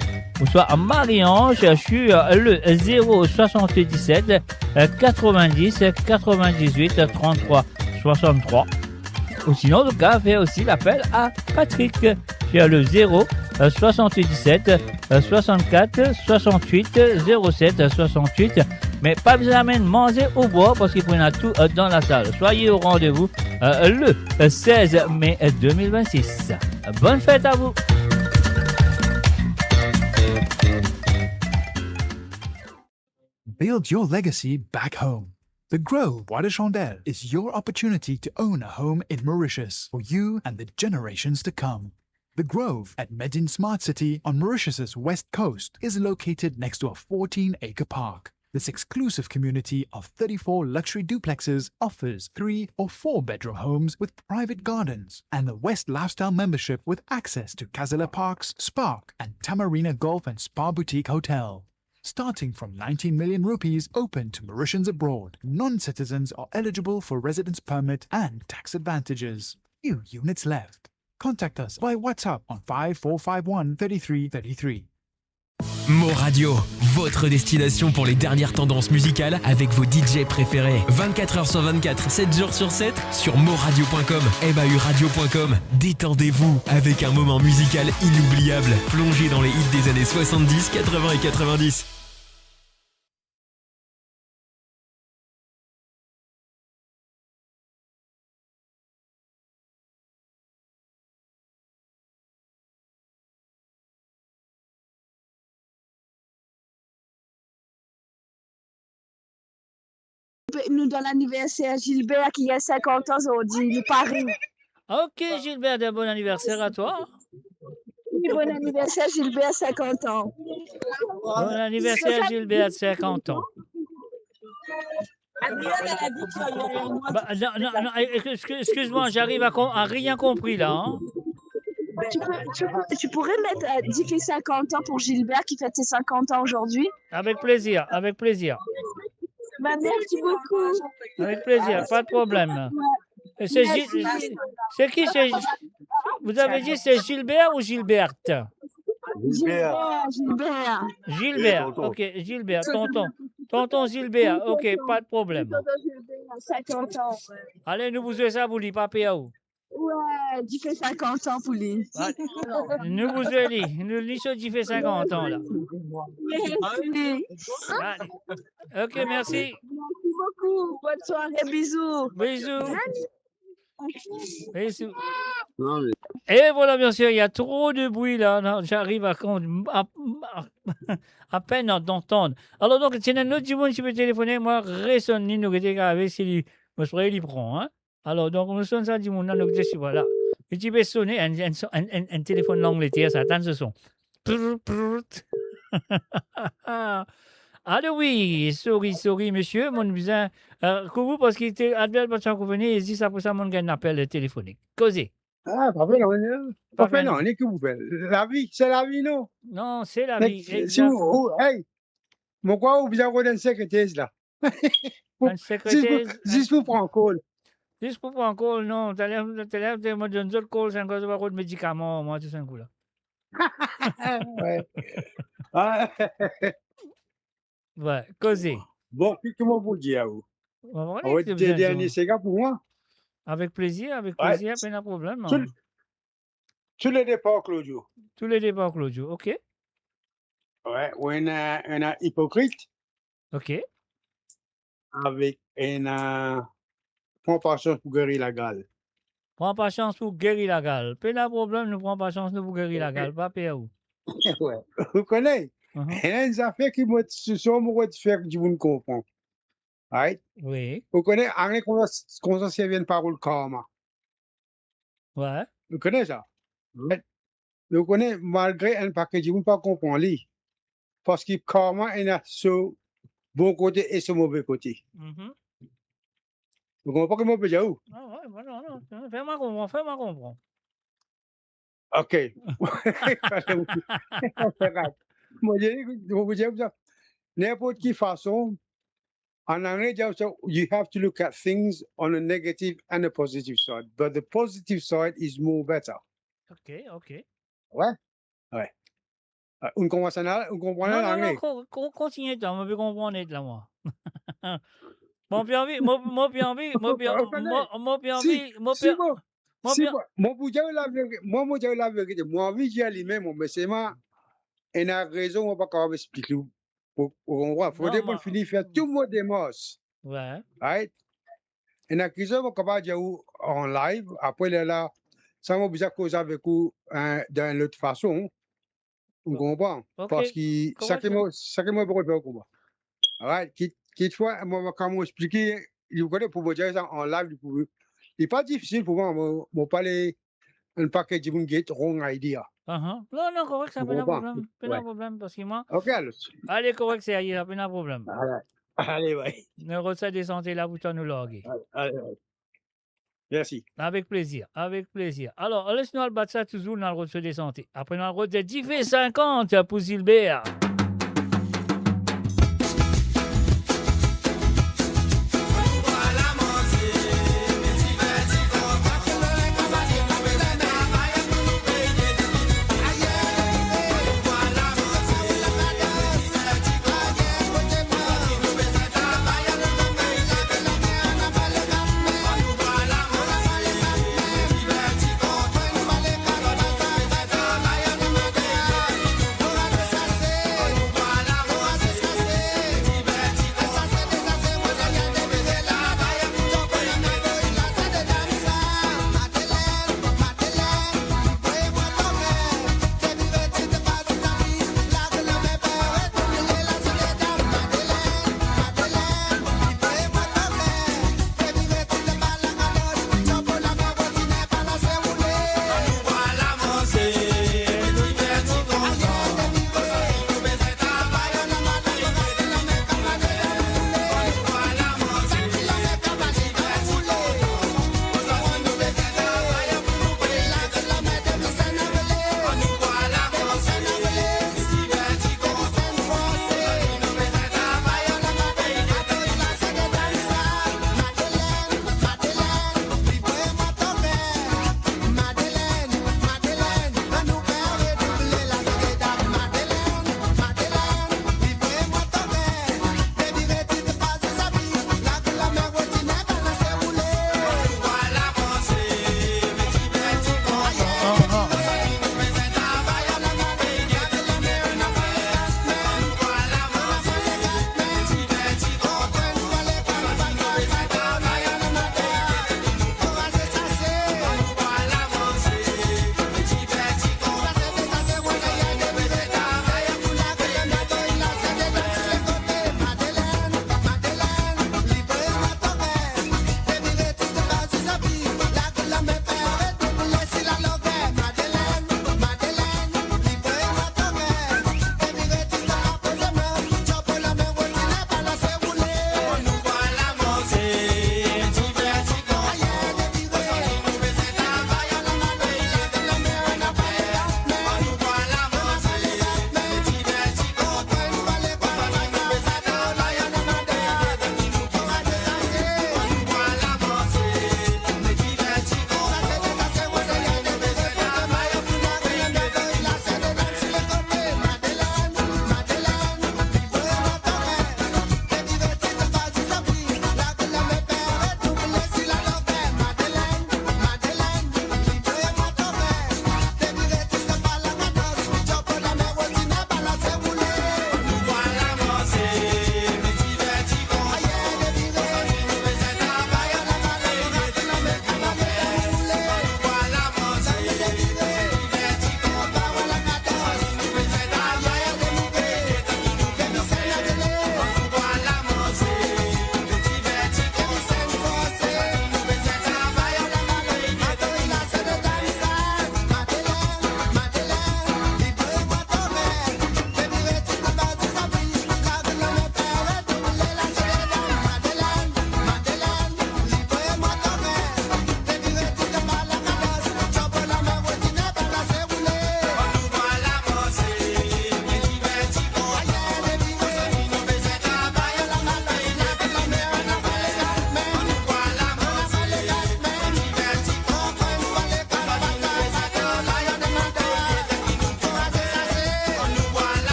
ou soit Marie-Ange sur le zéro soixante-dix-sept quatre-vingt-dix quatre-vingt-dix-huit trente-trois soixante-trois. Ou sinon, zot kapav fer osi lapel a Patrick sur le zéro euh, soixante-huit dix-sept, euh, soixante-quatre, soixante-huit, zéro sept, soixante-huit. Me pa bizin amenn manze ou bwar parski pou ena tou, euh, dan lasal. Soyez au rendez-vous, euh, le, euh, seize mai, euh, deux mille vingt-six. Bonne fête à vous. Build your legacy back home. The Grove Bois de Chandelle is your opportunity to own a home in Mauritius for you and the generations to come. The Grove at Medin Smart City on Mauritius's west coast is located next to a fourteen-acre park. This exclusive community of thirty-four luxury duplexes offers three or four bedroom homes with private gardens and the West Lifestyle membership with access to Casella Parks, Spark, and Tamarina Golf and Spa Boutique Hotel. Starting from nineteen million rupees, open to Mauritians abroad. Non-citizens are eligible for residence permit and tax advantages. Few units left. Contact us by WhatsApp on five four five one, thirty-three thirty-three. Mo Radio, votre destination pour les dernières tendances musicales avec vos D J préférés. Vingt-quatre heures sur vingt-quatre, sept jours sur sept, sur moradio point com, M A U radio point com. Détendez-vous avec un moment musical inoubliable. Plongez dans les hits des années soixante-dix, quatre-vingts et quatre-vingt-dix. Nou dan laniverser Gilbert ki gagn sinkant an zordi, nou pari. Ok, Gilbert, un bon anniversaire à toi. Oui, bon anniversaire, Gilbert, cinquante ans. Bon anniversaire, Gilbert, cinquante ans. Bah, non, non, non, excuse, excuse-moi, j'arrive à, com- à rien compris là, hein. Tu peux, tu peux, tu pourrais mettre, euh, Dife cinquante ans pour Gilbert qui fête ses cinquante ans aujourd'hui ? Avec plaisir, avec plaisir. Bah, merci beaucoup. Avec plaisir, pas de problème. Et c'est Gil- Merci. C'est qui, c'est, vous avez dit c'est Gilbert ou Gilberte ? Gilbert, Gilbert. Gilbert, tonton. Ok, Gilbert, tonton. Tonton Gilbert, ok, pas de problème. Tonton Gilbert, cinquante ans, ouais. Allez, nou pou zwe sa pou li, pa per ou. Ouais, Dife cinquante ans pour lui. Ah, nou pou zwe li, nou, li so Dife cinquante ans la. Merci. Allez. Ok, merci. Merci beaucoup. Bonne soirée, bisous. Bisous. Salut. Bisous. Non, mais Et voilà, bien sûr, il y a trop de bruit là. Non, j'arrive à, à, à, à peine à t'entendre. Alors donc, si ena lot dimoun ki pe telefone, mo resonn li, nou gete kapav si li, mo sware li pran, hein. Alors donc, nou sonn sa dimoun la, nou gete si, voilà. Li ti pe sone, enn, enn, enn, enn, enn telefonn Langleter sa, tann so son. Prr, prr. Allô, oui, sorry, sorry, monsieur, mo bizin, euh, kouma, parski te, Adbert pa ti ankor vini, e zis apre sa, mo gagn enn apel telefonik. Koze. Ah, pa fer nanye, pa fer nanye ki ou fer. Lavi, se lavi, non? Non, se lavi, exact. Hey, mo krwar ou bizin rod enn sekretez la. Enn sekretez, zis pou, zis pou pran kol. Zis pou pran kol, non. Taler, taler, mo donn zot kol, sa enn koz, zot pa rod medikaman, mo, tou sa enn kou la. Wi. Wi, koze. Bon, ki, ki mo pou dir a ou? Bon, wi, se bien, dernie sega pou mwa. Avek plezir, avek plezir, pena problem, non. Tou, tou le de par Claudio. Tou le de par Claudio, ok. Wi, ou ena, ena Ipokrit. Ok. Avek ena, pran pasians pou geri lagal. Pran pasians pou geri lagal. Pena problem, nou pran pasians nou pou geri lagal, pa per ou. Wi. Ou kone, ena enn zafer ki mo, si, si mo rod fer dimoun konpran. Right? Wi. Ou kone, angle koumsa, koumsa servi enn parol karma. Wi. Ou kone sa? Right? Ou kone, malgre enn paket dimoun pa konpran li, parski karma ena so bon kote e so move kote. Mhm. Ou konpran ki mo pe dir ou? Ah wi, non, non, non. Fer mwa konpran, fer mwa konpran. Ok. Mo dir, mo dir koumsa, ninport ki fason, an angle, dir sa, you have to look at things on a negative and a positive side, but the positive side is more better. Ok, ok. Wi, wi. Wi, ou konpran sa la, ou konpran la, non, non, non, angle? Kon-, kon-, kontinie, twa, mo pe konpran net la, mwa. Mo pe anvi, mo, mo pe anvi, mo pe, mo, mo pe anvi, mo pe, si, si, mo, Mo si bien mo, mo pou dir laverite, mo, mo dir laverite, mo anvi dir limem, mo, me selman, ena rezon, mo pa kapav explik li. Ou, ou konpran? Fode pou fini fer tou mo demars. Right? Ena ki rezon mo kapav dir ou an live, apre lerla, sa mo bizin koz avek ou, eh, dan enn lot fason. Ou konpran? Parski sa ki mo, sa ki mo pou fer, ou konpran? Right? Ki, kitfwa, mo, mo, kan mo explike, ou kone, pou mo dir sa an live, li pou, li pa difisil pou mwa, mo, mo pale enn pake dimoun get wrong idea. Non, non, korek, sa pena problem, pena problem, parski mwa... Ok, alor. Ale, korek, serye, sa pena problem. Ale, ale, bay. Numéro de santé la pou twa, nou large. Ale, ale, bay. Mersi. Avek plezir, avek plezir. Alor, les nou al bat sa touzour, nou al rod so de sante. Apre, nou al rod Dife sinkant pou Zilber.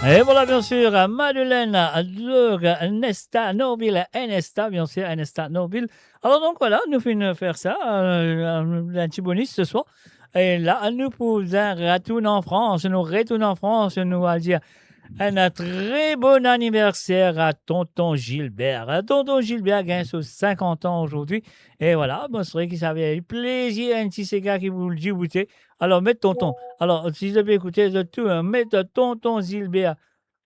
Et voilà, bien sûr, Madeleine, donc, Nesta Norville, N S T A, bien sûr, N S T A Norville. Alors donc, voilà, nou finn fer sa, euh, un petit bonus ce soir. E la, nou pou retourn an Frans, nou retourn an Frans, nou al dir un très bon anniversaire à tonton Gilbert. Tonton Gilbert gagn so cinquante ans aujourd'hui. E voilà, bon, se vre ki sa fer plezir enn ti sega ki pou dir boute. Alor, met tonton. Alor, si zot pe ekoute, zot tou, hein, met tonton Gilbert.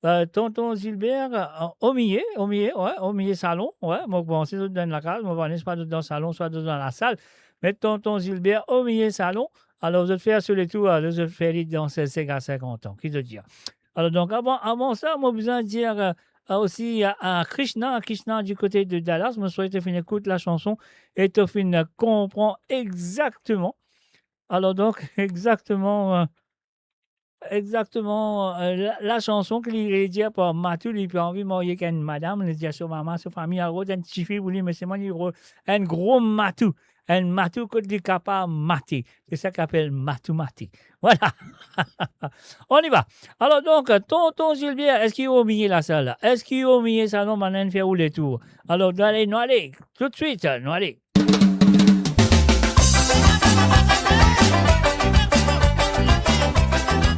Euh, tonton Gilbert, euh, omilie, omilie, ouais, omilie salon, ouais, mo panse zot dan lakaz, mo pa kone swa zot dan salon, swa zot dan lasal. Met tonton Gilbert omilie salon. Alor, zot fer so letour, alor, zot fer li dans sega cinquante ans. Ki zot dir? Alor, donk, avan, avan sa, mo bizin dir, euh, osi a, a Krishna, Krishna du côté de Dallas, mo swete to finn ekout lasanson e to finn konpran exakteman. Alor, donk, exakteman, euh, Exakteman, euh, la, lasanson ki li, li dir par matou, li pe anvi marye ek enn madam, li dir so mama, so fami, al rod enn tifi pou li, me selman li rod enn gro matou, enn matou kot li kapav mate. Se sa ki apel matou mate. Voilà. On y va. Alor donk, tonton Gilbert, eski ou omilie lasal la? Eski ou omilie salon, bann fer ou letour? Alor, nou ale, nou ale. Tout de suite, nou ale.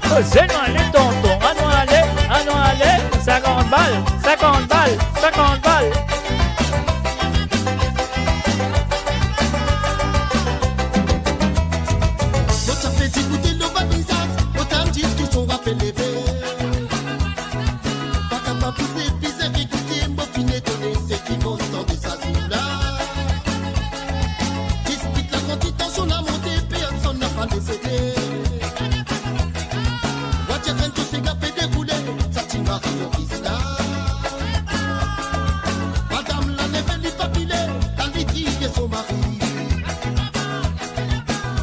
Koze nou ale, tonton, anou ale, anou ale, sinkant bal, sinkant bal, sinkant bal. Mo ti pe ti koute lor bann vizaz, mo tann dir tou son rapel leve. Pa kapav koute bizin ki koute, mo finn etone seki mo tann de sa zour la. Dispit la, kan ti tansion la monte, personn napa le sede. Wa ti enn tou sega pe dekoule, sa ti mari lor Krishna. Madam la leve, li pa pile, la li dir so mari.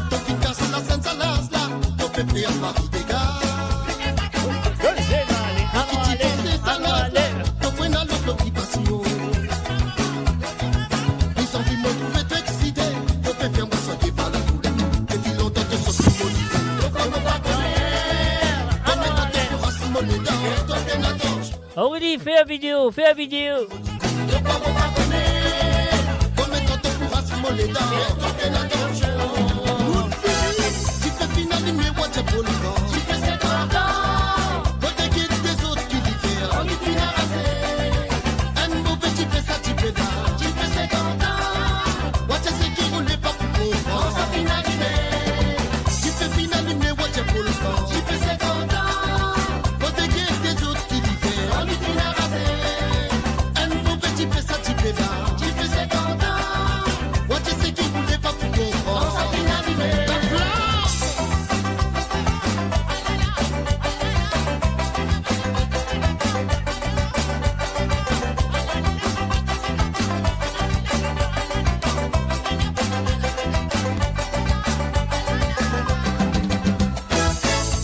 To finn kas lasenn sa laz la, to pe fer mari dega. Ki ti panse sa laz la, to pou ena lot lokipasion. Li santi mo trouve to eksite, to pe fer mwa swete par lakoulè. Depi lontan to sot mo lide. To pa mo pa kone. To met to kouraz mo ledan, to ena to Aurélie, fer video, fer video.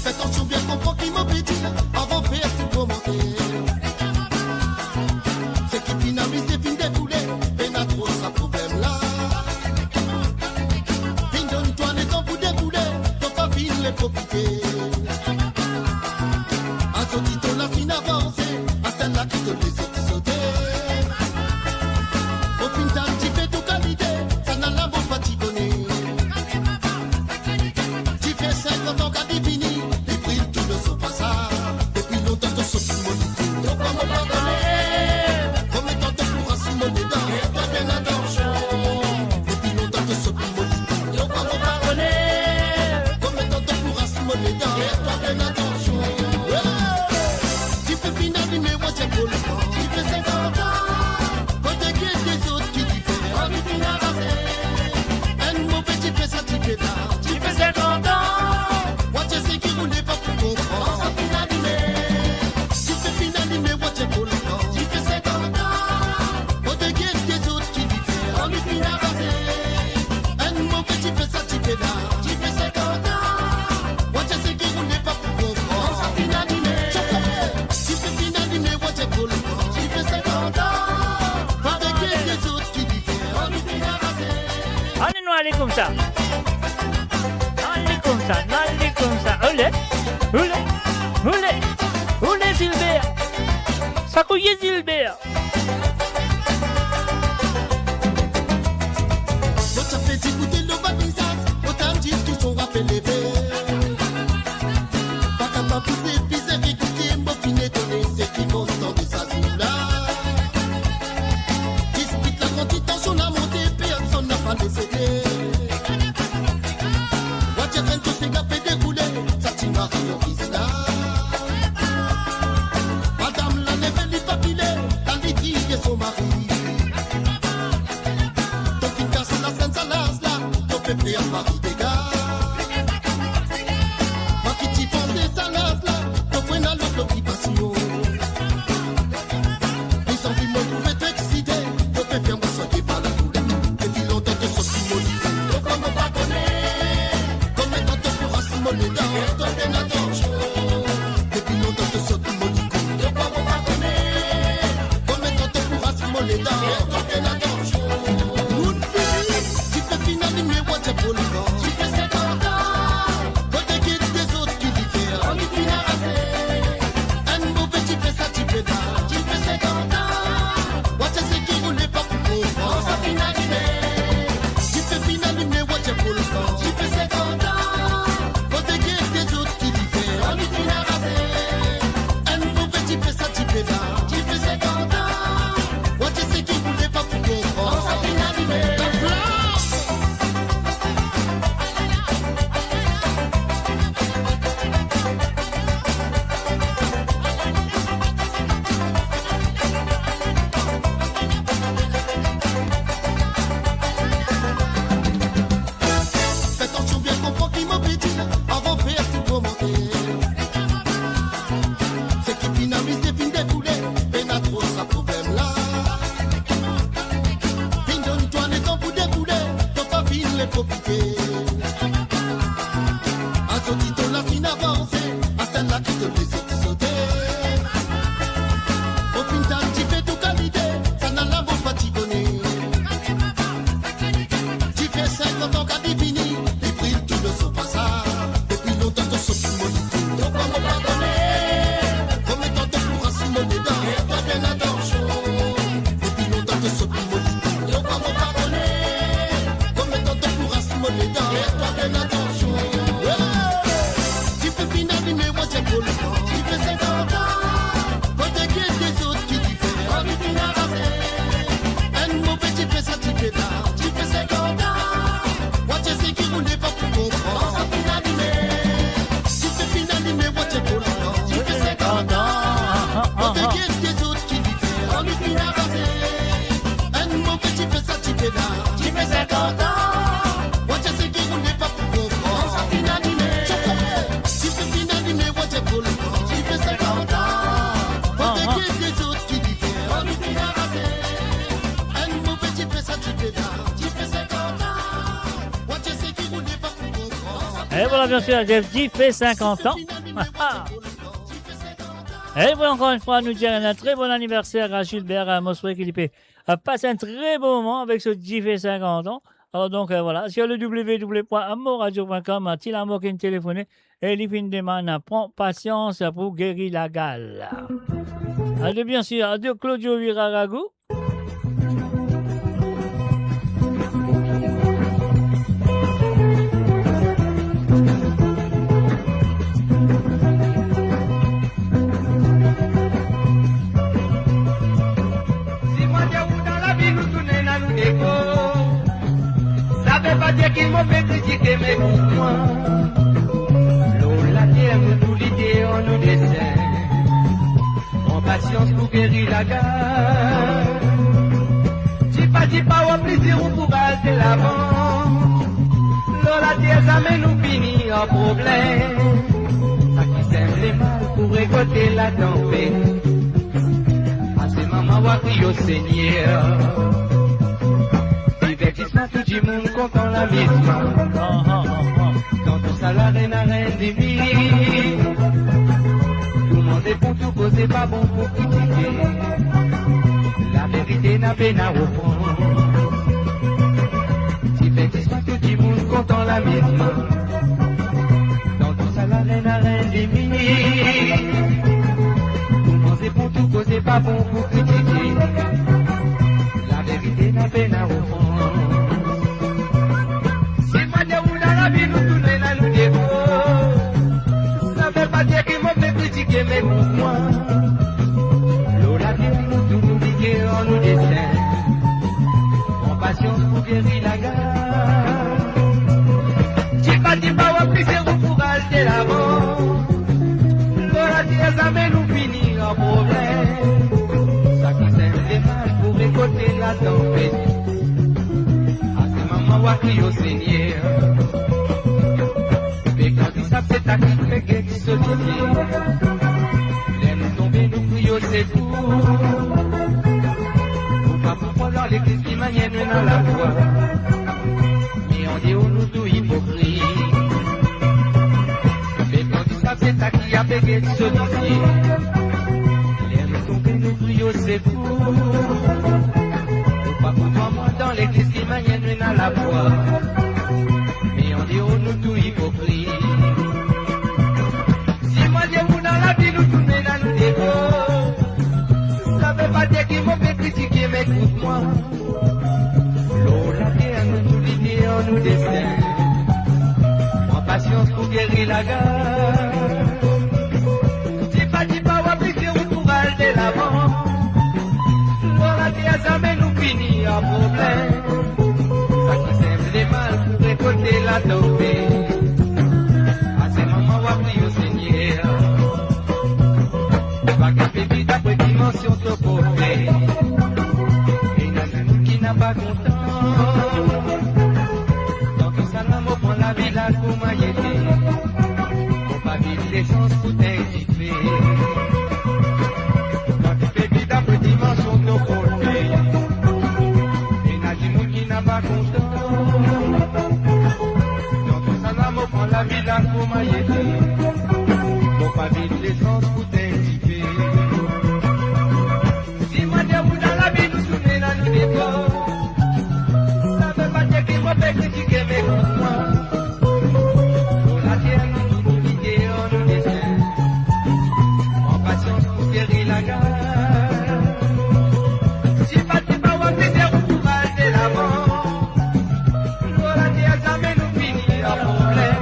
Fer atansion, bien konpran ki mo pe dir avan fer tou komanter. Seki finn amize, finn dekoule, pena tro sa problem la. Finn donn twa letan pou dekoule, to pa finn le profite. Azo ti to la finn avanse, aster la ki to lese sote. Mo finn tann dife tou kalite, sa la mo pa ti kone. Dife sinkant an ki fini, li bril tou lor so pasaz. Depi lontan to sot mo lide. To pa mo pa kone. Konbien tan to pou rant mo ledan. Fer bien atansion. Depi lontan to sot mo lide. To pa mo pa kone. Dife finn alime, mo ti volkan. Dife sinkant an. Kote ki lezot ki dife? Ann finn avanse. Enn move dife, sa dife la. Dife sinkant an. Mo ti seki ou le pa pou konpran. Dife finn alime, mo ti volkan. Dife sinkant an. Kote ki lezot ki dife? Ann finn avanse. Enn move dife, sa dife la. Dife sinkant an. Mo ti seki ou le pa pou konpran. Dife finn alime. Dife finn alime, mo ti volkan. Dife sinkant an. Kote ki lezot ki dife? Ann finn avanse. Ane nou ale koumsa. Ale koumsa, ale koumsa. Ole, ole, ole, ole Zilber. Sa koumsa Zilber. Mo ti pe dibout lor bann vizaz, mo tann dir touzour ape leve. Pa kapav pou depi se vérité, mo finn etone seki mo tann de sa zour la. Dispit la, kan tansion la monte, personn napa le sede. Mo ti enn kote gafe dekoule, sa ti mari an Madam la leve, li pa pile, la li dir so mari. To finn kas lasenn sa laz la, to pe fer mari dega. Mwa ki ti panse sa laz la, to pou ena lot lokipasion. Li santi mo trouve to exite, to pe fer mwa sante par ladoulè. Depi lontan to sot mo likou, to kouma pa kone. Konbien tan to pou ras mo ledan, to pe ena tansion. Depi lontan to sot mo likou, to kouma pa kone. Konbien tan to pou ras mo ledan, to pe ena tansion. Moun fini, dife finn alime, mo ti volkan. Dife sinkant an. Kote ki lezot ki dife? Ann finn avanse. Enn move dife, sa dife la. Dife sinkant an. Mo ti seki ou le pa pou konpran. Sa finn alime. Dife finn alime, mo ti volkan. Dife sinkant an. Kote ki lezot ki dife? Ann finn avanse. Enn move dife, sa dife la. Dife sinkant an. Mo ti seki ou le pa pou konpran. Sa finn alime. Laflas. Fer atansion, bien konpran ki mo pe dir avan fer tou komanter. Seki finn amize finn dekoule, pena tro sa problem la. Finn donn twa letan pou dekoule, to pa finn le profite. Azo ti to la finn avanse, aster la ki to lezot sote. Mo finn tann dife tou kalite, sa nala mo pa ti kone. Dife sinkant an ki fini, li bril tou dan so pasaz. Depi lontan to sot mo likou, to kouma pa kone. Konbien tan to pou ras mo ledan, to pe ena tansion. Depi lontan to sot mo likou, to kouma pa kone. Konbien tan to pou ras mo ledan, to pe ena tansion. Hey! Dife finn alime, mo ti volkan. Dife sinkant an. Kote ki lezot ki dife? Ann finn avanse. Enn move dife, sa dife la. Dife sinkant an. Mo ti seki ou le pa pou konpran. Sa finn alime. Dife finn alime, mo ti volkan. Dife sinkant an. Kote ki lezot ki dife? Ann finn avanse. Enn move dife, sa dife la. Dife sinkant an. Mo ti seki ou le pa pou konpran. Sa finn alime. Dife finn alime, mo ti volkan. Dife sinkant an. Kote ki lezot ki dife? Ann finn avanse. Enn move dife, sa dife la. Dife sinkant an. Mo ti seki ou le pa pou konpran. E vwala, bien sir, Jeff, dife sinkant an. E vwala, ankor enn fwa, nou dir enn tre bon aniverser a Gilbert, euh, mo swete ki li pe, euh, pas enn tre bon moman avek so dife sinkant an. Alor donk, euh, vwala, sir le w w w pwin amour radio pwin com, euh, ti lamor ki finn telefone, e li finn demann, euh, pran pasians pou geri lagal. Ade, bien sir, ade Claudio Viraragou. Si mwa de ou dan lavi, nou tounen la nou deko. Sa ve pa dir ki mo pe kritike, me pou mwa, lor Pasians pou geri lagar. Tipa tipa, w a plizir ou pou al de lavan. Lor later zame nou fini an problem. Saki sem lemal pou rekolte latanpet. Ase mama, w a kriy o Segner. Divertisman, tou dimoun kontan, lamizman. Dan tou sa la, ena enn limit. Tou manze pou tou, koze pa bon pou kritike. Laverite ena pena ofans. Divertisman, tou dimoun kontan, lamizman. Dan tou sa la, ena enn limit. Tou manze pou tou, koze pa bon pou kritike. Laverite ena pena ofans. Si mwa ek ou dan lavi nou tounen ena nou defo, sa ve pa dir ki mo pe kritike, me pou mwa, lor later nou tou nou lide ar nou desten. Pran pasians pou geri lagar. Tipa tipa, w a plizir ou pou al de lavan. Lor later zame nou fini an problem. Saki sem lemal pou rekolte latanpet. Ase mama, w a kriy o Segner. Pe kan disab se ta ki pe get so dife. Ler nou tonbe, nou kriy o sekour. Ou pa pou pran dan legliz ki manier nou ena lafwa. Me andeor nou tou ipokrit. Me kan disab se ta ki a pe get so dife. Ler nou tonbe, nou kriy o sekour. Ou pa pou pran mwa dan legliz ki manier nou ena lafwa. Me andeor nou tou ipokrit. Si mwa ek ou dan lavi nou tounen ena nou defo, sa ve pa dir ki mo pe kritike, me ekout mwa. Lor later nou tou lide ar nou desten. Pran pasians pou geri lagar. Tipa tipa, w a plizir ou pou al de lavan. Lor later zame nou fini ar problem. Saki sem lemal pou rekolte latanpet. Ase mama, w a kriy o Segner. Bagay pe vid apre dimansion to kote. Ena dimoun ki napa kontan. Dan tou sa la, mo pran lavi la kouma li ete. Mo pa vid lesans pou tegn dife. Kan to pe vid apre dimansion to kote. Ena dimoun ki napa kontan. Dan tou sa la, mo pran lavi la kouma li ete. Mo pa vid lesans pou tegn dife. Si mwa ek ou dan lavi nou tounen ena nou defo, sa ve pa dir ki mo pe kritike, me ekout mwa. Lor later nou tou nou lide ar nou desten. Pran pasians pou geri lagar. Tipa tipa, w a plizir ou pou al de lavan. Lor later zame nou fini ar problem.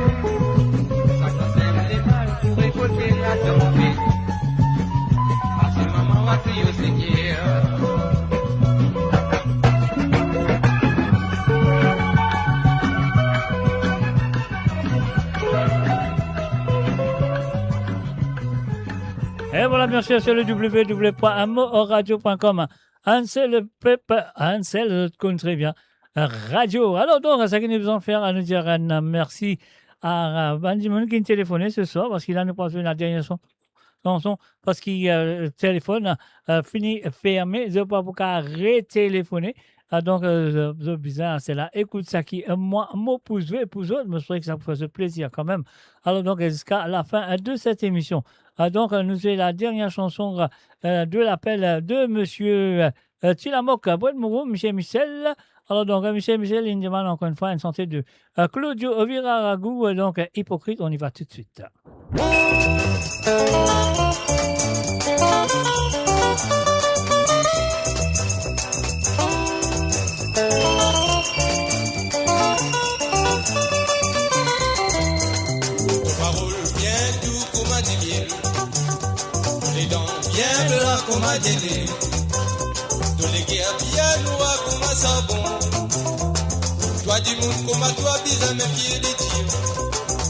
Saki sem lemal pou rekolte latanpet. Ase mama, w a kriy o Segner. Et voilà, bien sûr, sur le w w w point mo o radio point com. Enn sel pep, enn sel, zot konn tre bien, radio. Alor donk, seki nou bizin fer, nou dir enn mersi a, a bann dimoun ki telefone se swar, parski la nou pral fer ladernie son-, sanson, parski, euh, telefon, euh, fini ferme, zot pa pou kapav retelefone. Ah, donk, euh, zot bizin, se la, ekout seki, euh, mwa, mo pou zwe pou zot, mo espere ki sa pou fer zot plezir kanmem. Alor donk, ziska lafin, euh, de set emision. Ah, donk, euh, nou se ladernie sanson, euh, de lapel, euh, de misie, euh, euh, Tilamok, euh, Boit Mouroum, misie Michel. Alor donk, euh, misie Michel, li demann ankor enn fwa enn sante de, euh, Claudio Ovira Ragou, euh, donk, euh, Ipokrit, on y va tout de suite. To parol bien dou kouma dimiel, to ledan bien blan kouma dele, to leker bien nwar kouma sarbon. Twa dimoun kouma twa bizin mem fier de twa.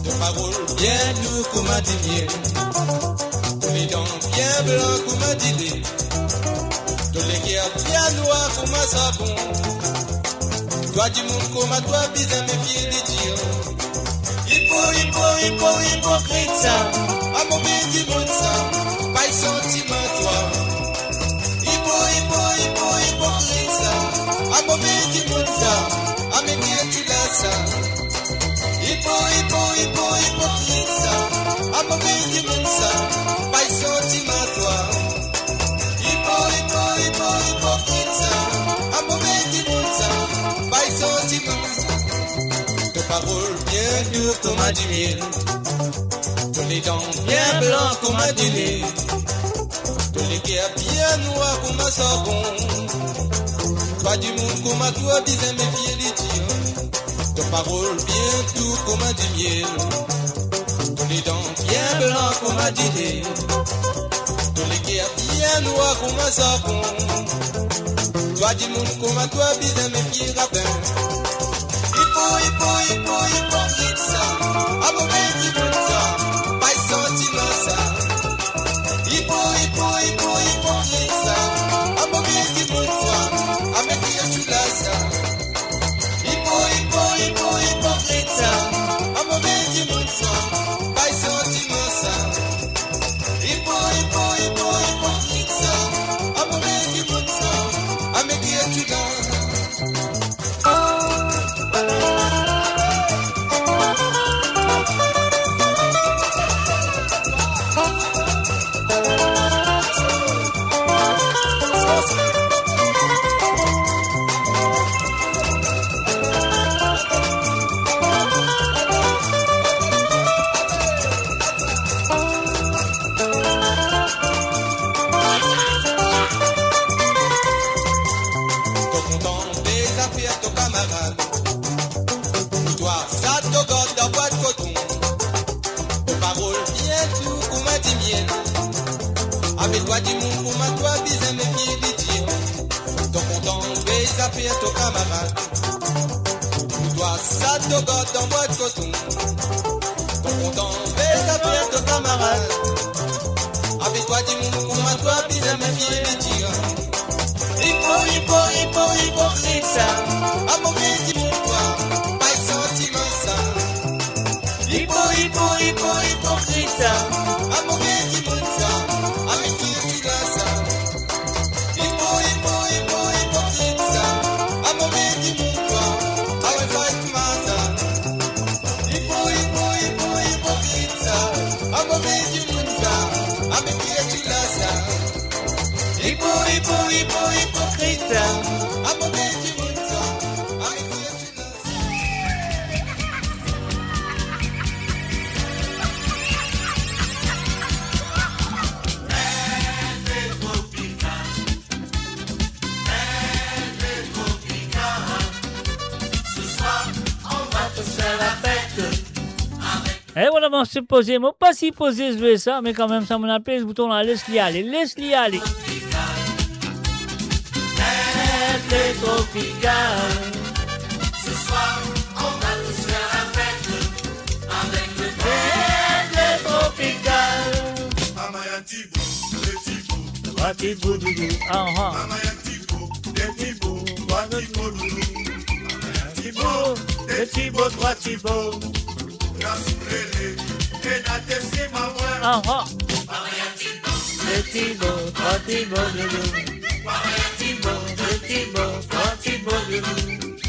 To parol bien dou kouma dimiel, to ledan Dan bien blan kouma dile, to leker bien nwar kouma sarbon. Twa dimoun kouma twa bizin mefie, li dir: ipo, ipo, ipo, ipokrit sa, a move dimoun sa, pa santiman twa. Ipo, ipo, ipo, ipokrit sa, a move dimoun sa, a mete to la sa. Ipo, ipo, ipo, ipokrit sa, a move dimoun sa, pa santiman twa. Ipo, ipo, ipo, ipokrit sa, a move dimoun sa, pa santiman. To parol bien dour kouma dimiel, to ledan bien blan kouma dile, to leker bien nwar kouma sarbon. Twa dimoun kouma twa bizin mefie, li dir: to parol bien dour kouma dimiel, to ledan bien blan kouma dile, to leker bien nwar kouma sarbon. Twa dimoun kouma twa bizin mefie, rapin. Ipo, ipo, ipo, ipokrit sa, a move dimoun sa, pa santiman sa. Ipo, ipo, ipo, ipokrit sa, a move dimoun sa, a mete to la sa. Ipo, ipo, ipo, ipokrit sa, a move dimoun sa, pa santiman sa. Ipo, ipo, ipo, ipokrit sa, a move dimoun sa, a mete to la. To kontan be zafer to kamarad. Pou twa, sa to gard dan bwat koton. To parol bien dour kouma dimiel. Avek twa dimoun kouma twa bizin mefie, li dir: to kontan be zafer to kamarad. Pou twa, sa to gard dan bwat koton. To kontan be zafer to kamarad. Avek twa dimoun kouma twa bizin mefie, li dir: ipo, ipo, ipo, ipokrit sa, a move dimoun twa, pa santiman sa. Ipo, ipo, ipo, ipokrit sa, a move dimoun sa, a mete to la sa. Ipo, ipo, ipo, ipokrit sa, a move dimoun twa, a we fas masa. Ipo, ipo, ipo, ipokrit sa, a move dimoun sa, a mete to la sa. Ipo, ipo, ipo, ipokrit sa, a move dimoun sa, a mete to la sa. E vwala, mo sipoze, mo pa sipoze zwe sa, me kanmem sa, mo apel bouton la, les li ale, les li ale. Tropical. Ce soir, on va tous faire la fête avec le Tropical. Mama ya ti bo, de ti bo. Twa ti bo doudou, aha. Mama ya ti bo, de ti bo, twa ti bo doudou. Mama ya ti bo, de ti bo, twa ti bo. Na soulele, e na tesi mawe. Aha. Mama ya ti bo, de ti bo, twa ti bo doudou. Mama ya ti bo, de ti bo, twa ti bo doudou.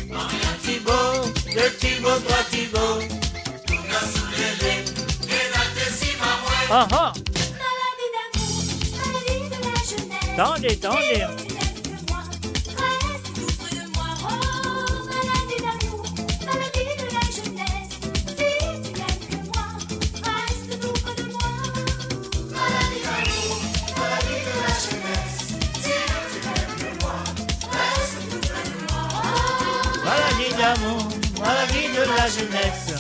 Mama ya ti bo, de ti bo, twa ti bo. Aha. Tande, tande. Maladie d'amour, maladie de la jeunesse.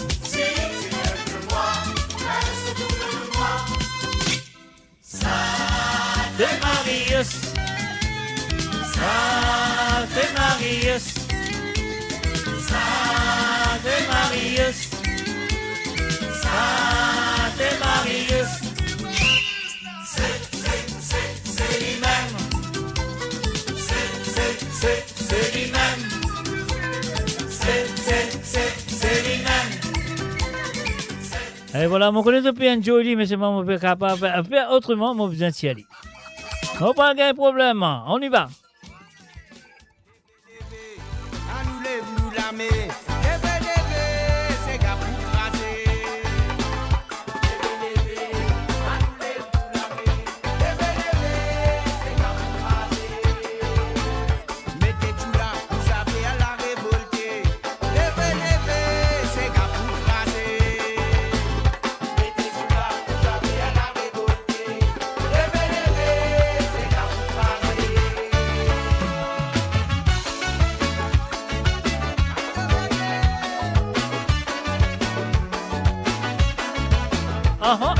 Sainte Marius, Sainte Marius, Sainte Marius, Sainte Marius. E vwala, mo kone zot pe enjoy li, me selman mo pe kapav fer otreman, mo bizin tir li. Mo pa gagn problem, on y va. Anou lev nou lame, leve, leve, sega pou kraze. Leve, leve, anou lev nou lame, leve, leve, sega pou kraze. Mete tou la, nou zame al revolte. Leve, leve, sega pou kraze. Mete tou la, nou zame al revolte. Leve, leve, sega pou kraze. Aha.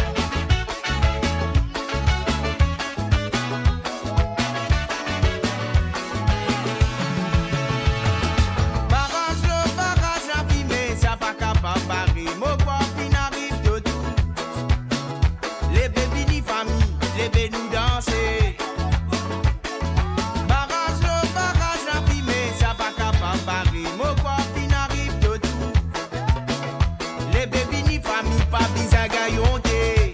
Baraz lor baraz, lafime sa pa kapav bare. Mo krwar finn ariv to tour. Leve vini fami, leve nou danse. Baraz lor baraz, lafime sa pa kapav bare. Mo krwar finn ariv to tour. Leve vini fami, pa bizin gagn onte.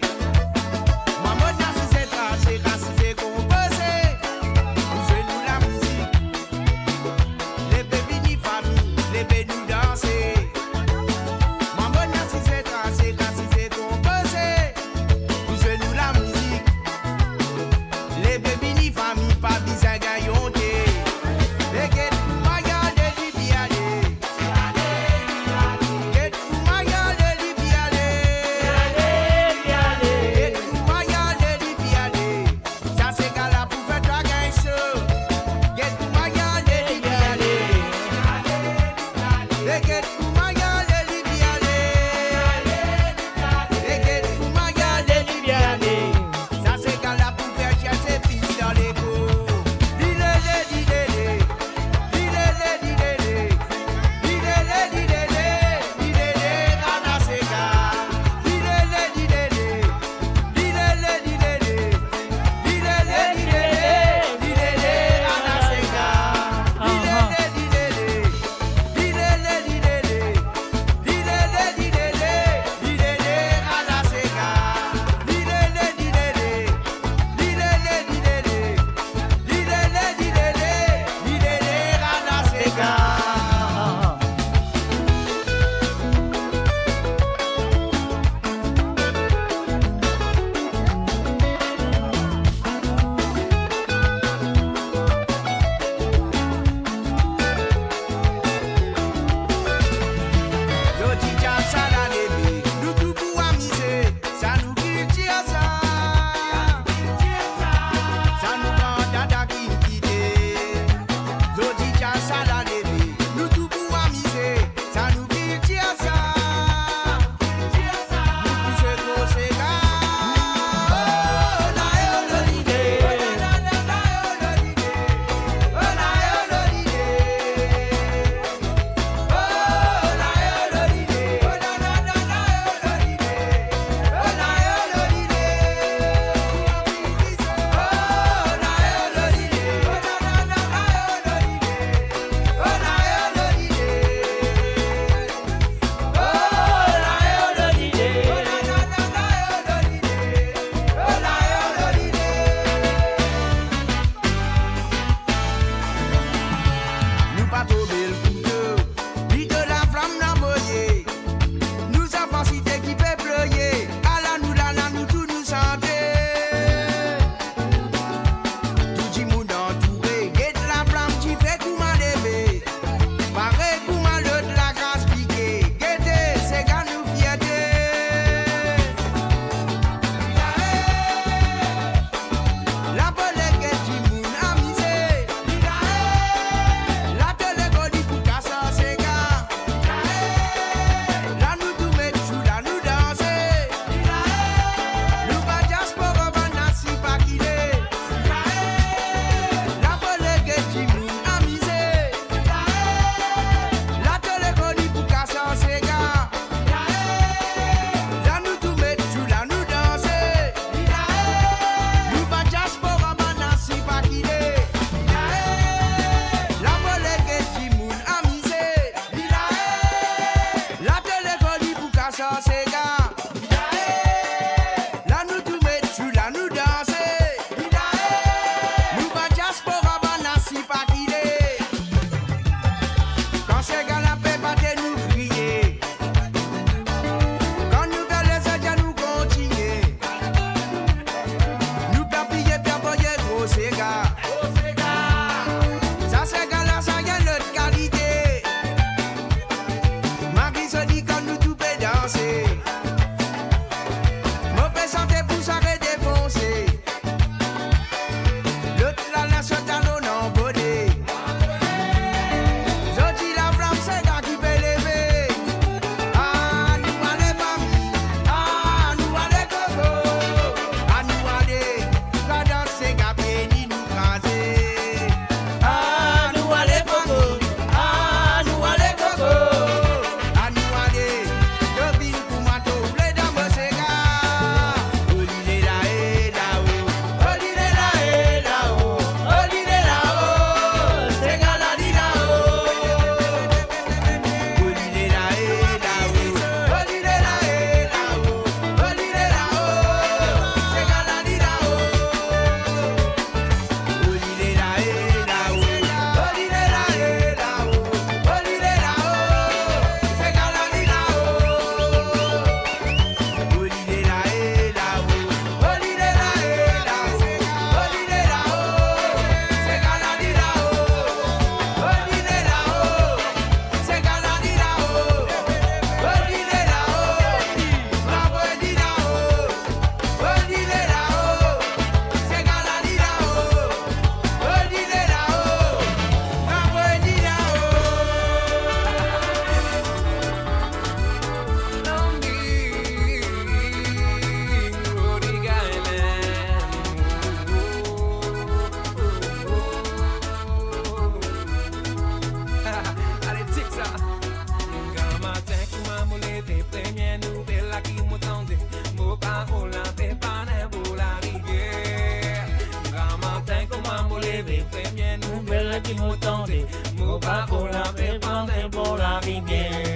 Mo la pe pann bor larivier. Gramatin kouma mo leve, premie nouvel ki mo tande, mo pa pou la pe pann bor larivier.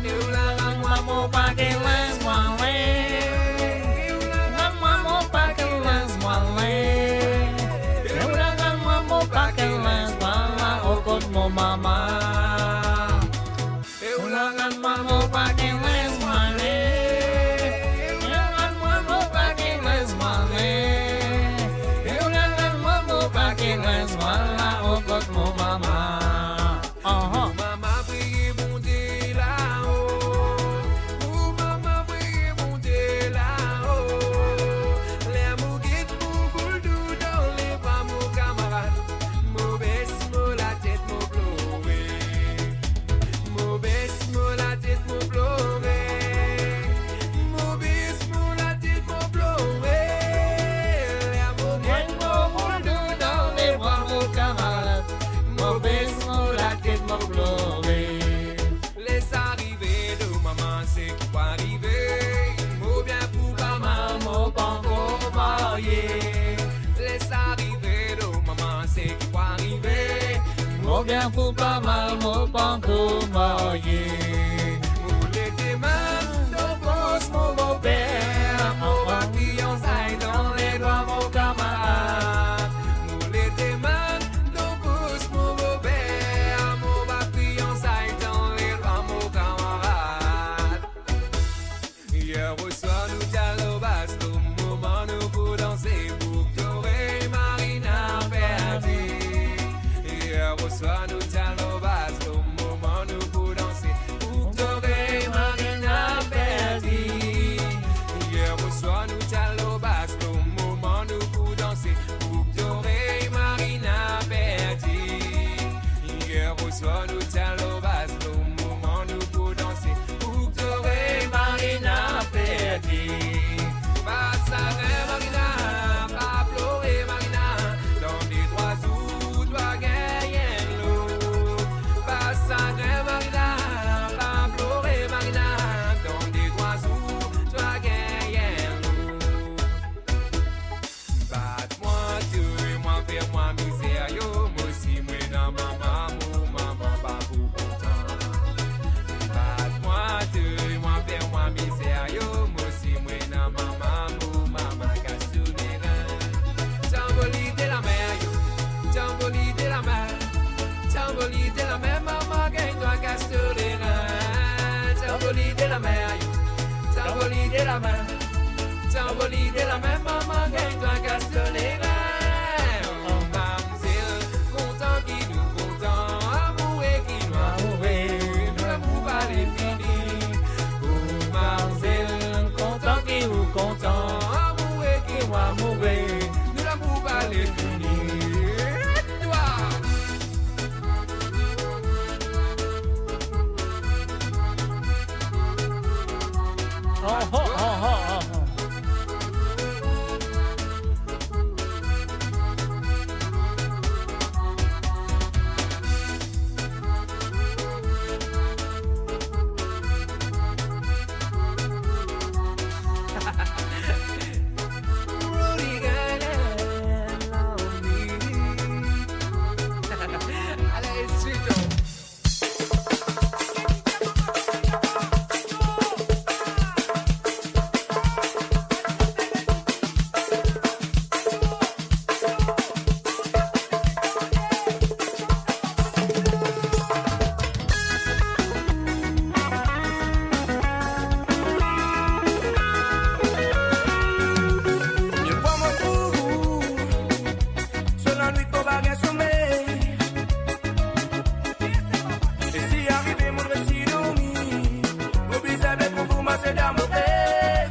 E ou la rann mwa mo pake linz mwa ale. Rann mwa mo pake linz mwa ale. E ou la rann mwa mo pake linz mwa la, o kot mo mama. E ou la rann mwa mo pake linz mwa ale. E ou la rann mwa mo pake linz mwa ale. E ou la rann mwa mo pake linz mwa la, o kot mo mama. Aha. Mo mama priye Bondie lao. Mo mama priye Bondie lao. Ler mo get mo boul dou dan lebra mo kamarad, mo bes mo latet, mo plore. Mo bes mo latet, mo plore. Mo bes mo latet, mo plore. Ler mo get mo boul dou dan lebra mo kamarad, mo bes mo latet, mo plore. Les arive, demann mwa seki pou arive. Mo bien pou pa mal, mo pankor marye. Les arive, demann mwa seki pou arive. Mo bien pou pa mal, mo pankor marye. Mo le demann dan bos mo bofer, mo va fiansay dan ledwa mo kamarad. Mo le demann dan bos mo bofer, mo va fiansay dan ledwa mo kamarad. Yer oswar nou ti al lor bas, lor moman nou pou danse, pou Victoria e Marina perdi. Yer oswar nou ti al lor bas, lor moman nou pou danse, pou Victoria e Marina perdi. Yer oswar nou ti al lor bas, lor moman nou pou danse, pou Victoria e Marina perdi. Yer oswar nou ti al lor bas, lor moman nou pou danse, pou Victoria e Marina perdi. Pa sagrin Marina, pa plore Marina, dan de trwa zour to a gagn enn lot. Pa sagrin Marina, pa plore Marina, dan de trwa zour to a gagn enn lot. Bat mwa, touy mwa, fer mwa mizer yo, mo si mo ena mama, mo mama pa pou kontan. Bat mwa, touy mwa, fer mwa mizer yo, mo si mo ena mama, mo mama kas to lerin. Tanboli de lamer yo, tanboli de lamer, tanboli de lamer, mama gagn twa kas to lerin. Tanboli de lamer yo, tanboli de lamer. Tanboli de lamer, mama gagn twa kas to lerin. Oh, mamzel, kontan ki nou kontan, amoure ki nou amoure, nou lamour pa le fini. Oh, mamzel, kontan ki ou kontan, amoure ki ou amoure, nou lamour pa le fini. Twa. Oh, oh, oh, oh, oh, oh. So lanwit mo pa gagn somey. E si arive mo resi dormi, mo bizin bet mo pou mase dan mo bet.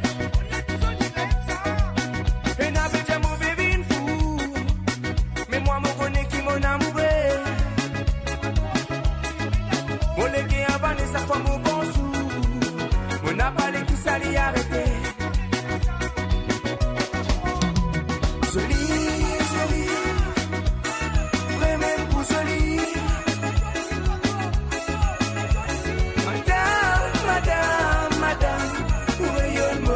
Ena pe dir mo pe vinn fou, me mwa mo kone ki mo amoure. Mo leker avane sak fwa mo pans ou, mo napa le ki sa li arete. Zoli, zoli, vremem pou zoli. Madam, madam, madam, ou reyonn mo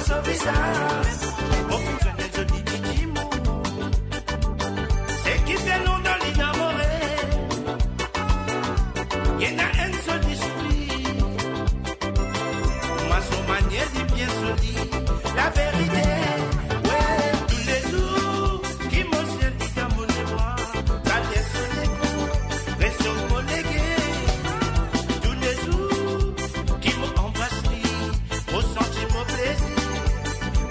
So vizaz, mo finn zwenn enn zoli titi mo. Seki fer lontan li dan mo rev. Ena enn zoli sourir. Mwa so manier li bien zoli. Laverite, we, toulezour ki mo siel li dan mo lemwar, sa les so lekou res lor mo leker. Toulezour ki mo anbras li, mo santi mo plezir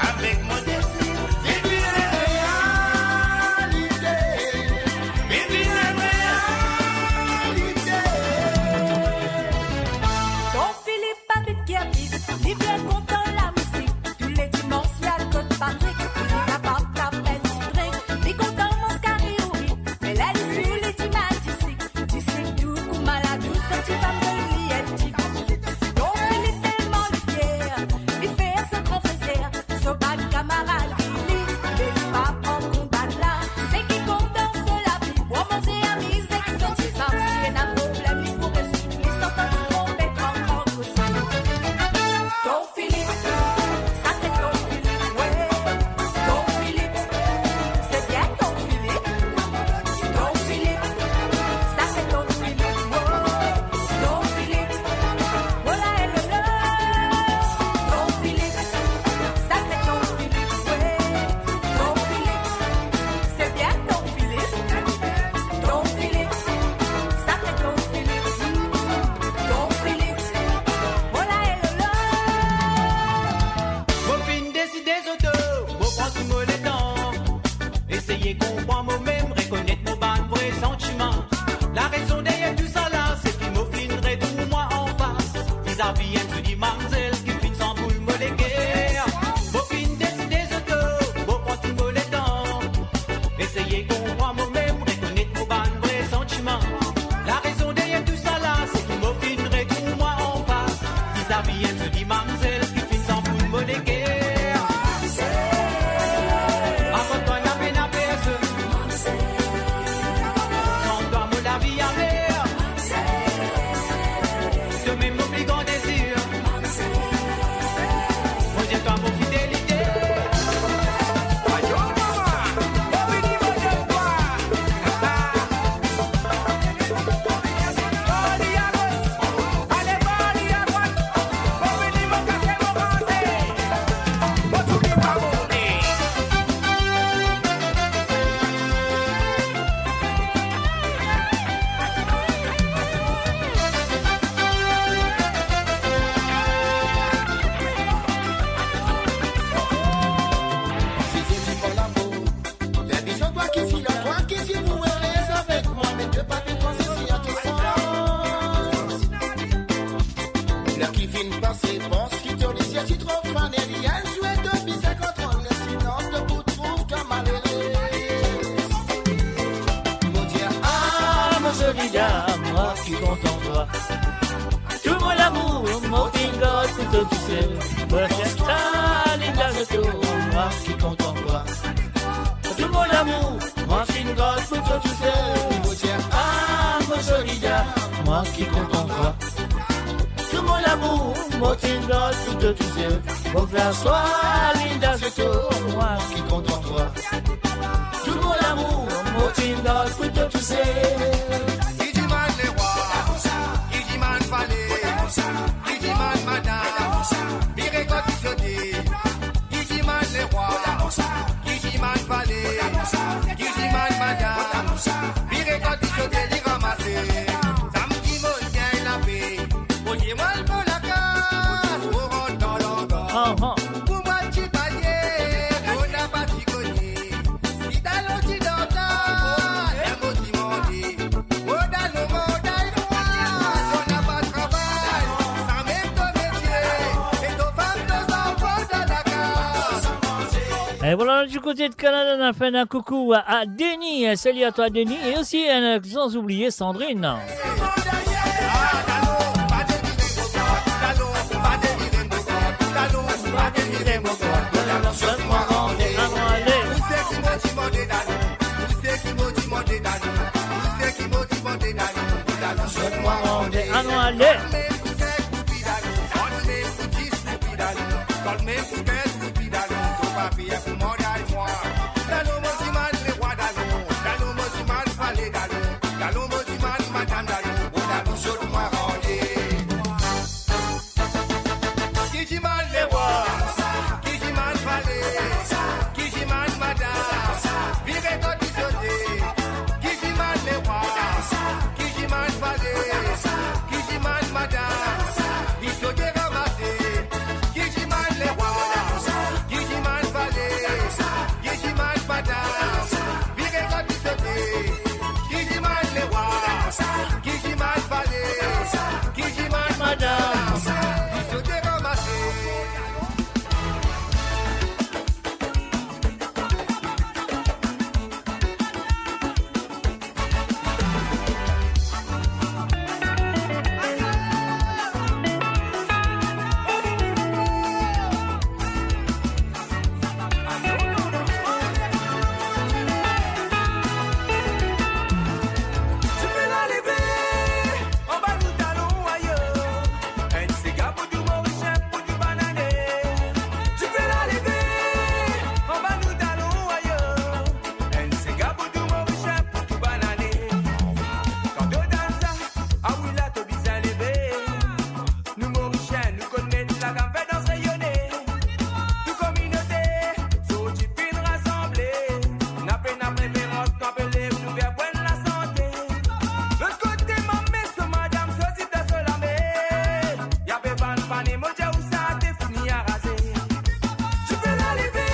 avek mo dezir. Vinn vinn enn realite, vinn vinn enn realite. Don Philippe abit Kirpid, li bien kontan lamizik. Tou le dimans li al kot Patrick, li kapav tap enn ti drink. Li kontan manz kari ouri, me ler li sour li dimann disik. Disik tou kouma ladous, so ti fam donn li enn ti bisik. Don Philippe telman li fier, li fer so gran freser. So bann kamarad li, li, li pa pran konbat la. Seki kontan so lavi, bwar manze, amiz ek so ti fam. Si ena problem, li pou rezoud li, san tann konpetran gran koze. Don Philippe, sa se Don Philippe, we. Don Philippe, se bien Don Philippe. Don Philippe, sa se Don Philippe, wo. Don Philippe, wo la e lo lo. Don Philippe, sa se Don Philippe, we. Don Philippe, se bien Don Philippe. Don Philippe, sa se Don Philippe. Don Philippe, wo la e lo lo. Mo finn deside zoto, mo pran tou mo letan. Eseye konpran mo mem, rekonet mo bann vre santiman. Larezon deryer tousala, se ki mo finn retrouv mwa anfas, vizavi enn zoli mamzel ki finn sanboul mo leker. Mo finn deside zoto, mo pran tou mo letan. Eseye konpran mo mem, rekonet mo bann vre santiman. Larezon deryer tousala, se ki mo finn retrouv mwa anfas, vizavi enn zoli mamzel ki finn sanboul mo leker. Avek twa, na pena personn. San twa, mo lavi amer. Twa mem mo pli gran dezir. Mo dir twa mo fidelite. Ayo mama, mo vini mo dir twa. Si Zezi pa lamo, fer vizyon twa ki si la, twa ki ti pou ere avek mwa, met de papi twa sesi a tou sa. Ler ki finn pase, pans ki to lezie ti tro fane, li enn zwe to bizin kontrol, les li nonm to pou trouv twa malere. Mo dir, ah, mo zoli dam, mwa ki kontan twa. Tou mo lamour, mo finn gard pou to tousel. Mo finn stal in dazot, mwa ki kontan twa. Tou mo lamour, mo finn gard pou to tousel. Mo dir, ah, mo zoli dam, mwa ki kontan twa. Tou mo lamour, mo finn gard pou to tousel. Mo finn stal in dazot, mwa ki kontan twa. Tou mo lamour, mo finn gard pou to tousel. Ki dimann lerwa, ki dimann vale, ki dimann madam, vire kot li sote. Ki dimann lerwa, ki dimann vale, ki dimann madam, vire kot li sote, li ranmase. Samdi mo gagn lape, mo dir mo al mo lakaz, mo rant dan langar. Ahan. Pou mwa ti baye, mo napa ti kone. Si dalon ti dan ta, mo ti mande. Mo dalon, mo dalon, mo napa travay. Samem to metie, e to fam, to zanfan dan lakaz. E vwala, nou di kote de Kanada, nou fer enn koukou a, a Denis. Salut à toi, Denis. E osi, e, san oubliye Sandrine. Anou ale. Priye pou mwa, dalon mwa. Dalon mo dimann lerwa dalon. Dalon mo dimann vale dalon. Dalon mo dimann madam dalon. Bon dalon zot mwa rande. Ki dimann lerwa, ki dimann vale, ki dimann madam. Vire kot li sote. Ki dimann lerwa, ki dimann vale, ki dimann madam. Li sote ranmase. Ki dimann lerwa, ki dimann vale, ki dimann madam. Vire kot li sote. Ki dimann lerwa, ki dimann vale, ki dimann madam. Li sote ranmase. Dife la leve, anba nou dalon, ayo. Enn sega pou tou Morisien, pou tou banane. Dife la leve, anba nou dalon, ayo. Enn sega pou tou Morisien, pou tou banane. Kan to dann sa, ah wi la to bizin leve. Nou Morisien, nou konn met lagam fer dans reyone. Tou kominote, sorti finn rasanble. Nou pena preferans, nou pe lev nou fer bwar lasante. Lot kote, mame so madam, so zip dan so lame. Yape bann pane, mo dir ou sa te fini araze. Dife la leve,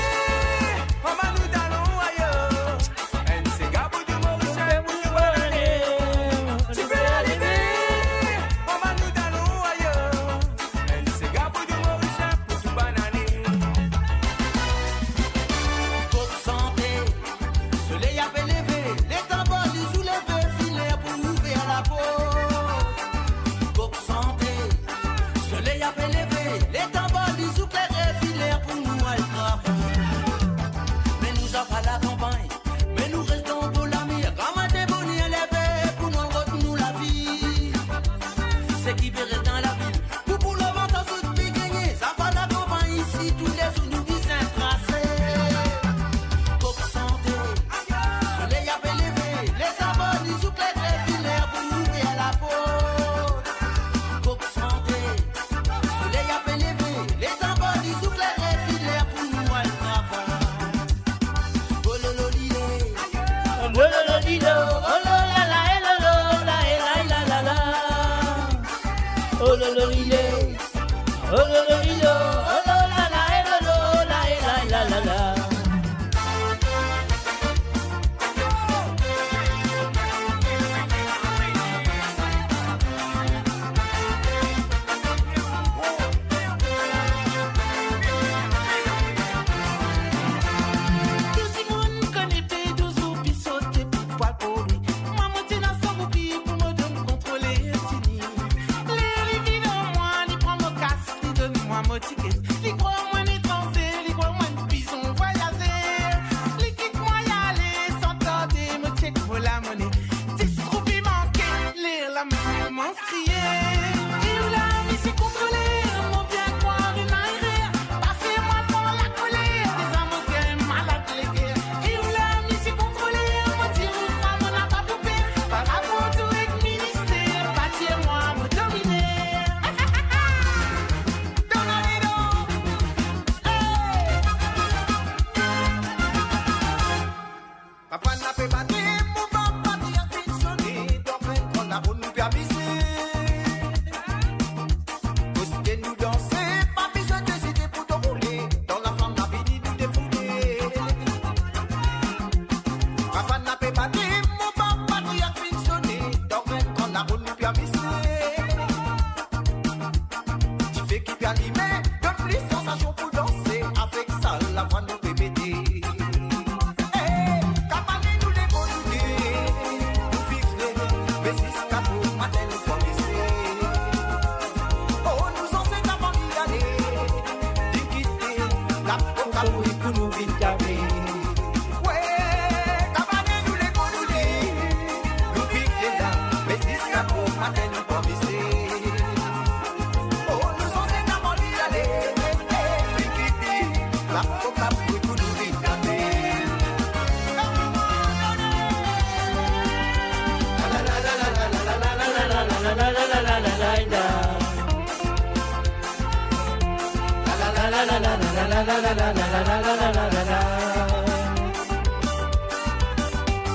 anba nou dalon, ayo. Enn sega pou tou Morisien, pou tou banane. Dife la leve, anba nou dalon, ayo. Enn sega pou tou Morisien, pou tou banane. Kok sante, soley ape leve, letan bor lizou leve, filer pou ouver laport. Kok sante, soley ape leve, letan bor lizou klere, filer pou nou al travay. Me nou zafer lakanpagn, me nou res dan bo lame, gramatin boner leve, pou nou rod nou lavi. Seki pe res dan lavil, pou, pou lavantaz zot pe gagne, zafer lakanpagn isi, toulezour nou bizin trase. Kok sante, soley ape leve, letan bor lizou klere, filer pou ouver laport. Kok sante, soley ape leve, letan bor lizou klere, filer pou nou al travay. Oh lolo lile, oh lolo lilo, oh lo la la, eh lolo la, eh la, eh la la la. Oh lolo lile, oh lolo lilo, oh lo la la, eh lolo la, eh la, eh la la la. Tou dimoun kone pe touzour pi sote pou pwal pou li. Mwa, mo ti ena san roupi pou mo donn kontroler tini. Ler li vinn ar mwa, li pran mo kas, li donn mwa mo tiket. Li krwar mwa enn etranze, li krwar mwa enn pizon vwayazer. Li kit mwa, li ale, san tarde, mo chek mo lamone. Dis roupi manke, ler la mo koumans kriye. E ou la, misie kontroler, mo bien krwar ena erer. Pa fer mwa pran lakoler, deza mo gagn malad leker. E ou la, misie kontroler, mo dir ou sa, mo napa pou per. Par rapor tou ek minister, pa dir mwa mo domine. Donn ale donk. Hey! Kampagn la pe bate, mo bann pati a finn sone, donk enn kan la pou nou pe amize. Koste nou danse, pa bizin ezite pou to roule, dan laflam la vini nou defoule. Kampagn la pe bate, mo bann pati a finn sone, donk enn kan la pou nou pe amize. Dife ki pe alime, donn plis sansasion pou danse, avek sa lavwa nou pe mete. Hey, kapanen nou levo nou de, nou viv le, me ziska bomatin nou pa bese. Oh, nou zanseta pa vinn ale, vinn kite, kap, kap, wi, pou nou vinn kave. We, kapanen nou levo nou de, nou viv le la, me ziska bomatin nou pa bese. Oh, nou zanseta pa vinn ale, vinn kite, kap, kap, wi, pou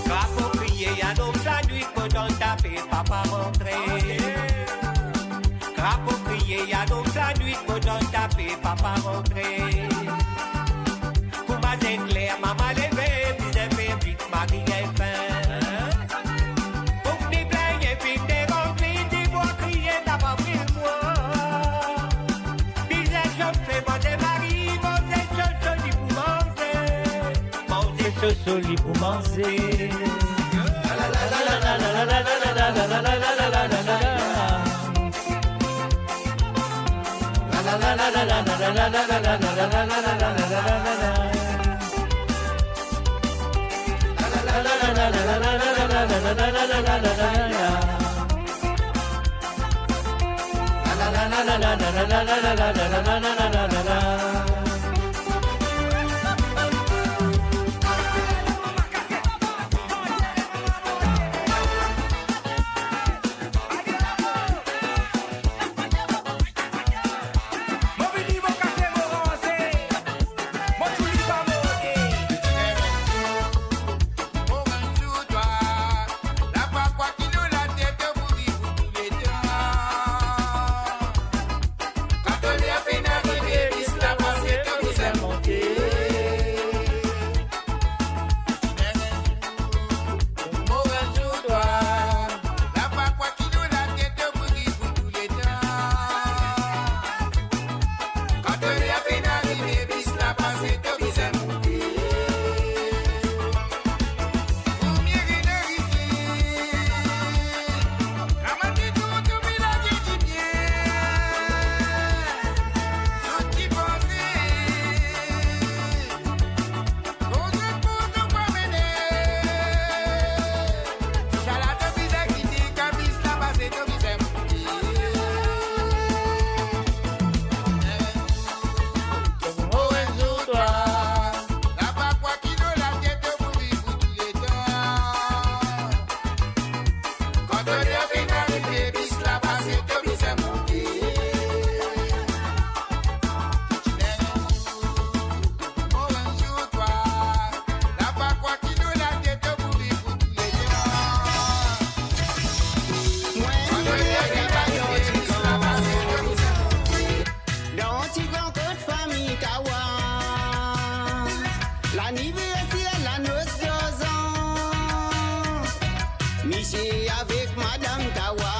Krapo kriye, anou sa nwit, mo dan tape, papa rantre. Krapo kriye, anou sa nwit, mo dan tape, papa rantre. Kouma zetler, mama leve, bizin fer vit, mari gagn fin. Pou ki ni plin, vinn deranz li, dimoun kriye, napa pil mwa. Bizin so pe manze, mari manze, so so li pou manze. Manze so so li pou manze. Kan toner finn arive, bis la pase, to bizin monte. Mo enn zour twa, napa kwa ki nou latet, to pou viv pou touletan. Kan toner finn arive, bis la pase, to bizin monte. Premie enerisi, kama ti tou, tou vinn arive dibien. Zot ti panse, koze pou nou pwamene. Sala to bizin kite, kan bis la pase, to bizin monte. Mo enn zour twa, napa kwa ki nou latet, to pou viv pou touletan. Kan toner finn arive, bis la pase, to bizin monte. Mo enn zour twa, napa kwa ki nou latet, to pou viv pou touletan. Kan toner finn arive, bis la pase, to bizin monte. Dan ti kan kot fami Tawa, laniverser, lanos darzan. Misie avek madam Tawa,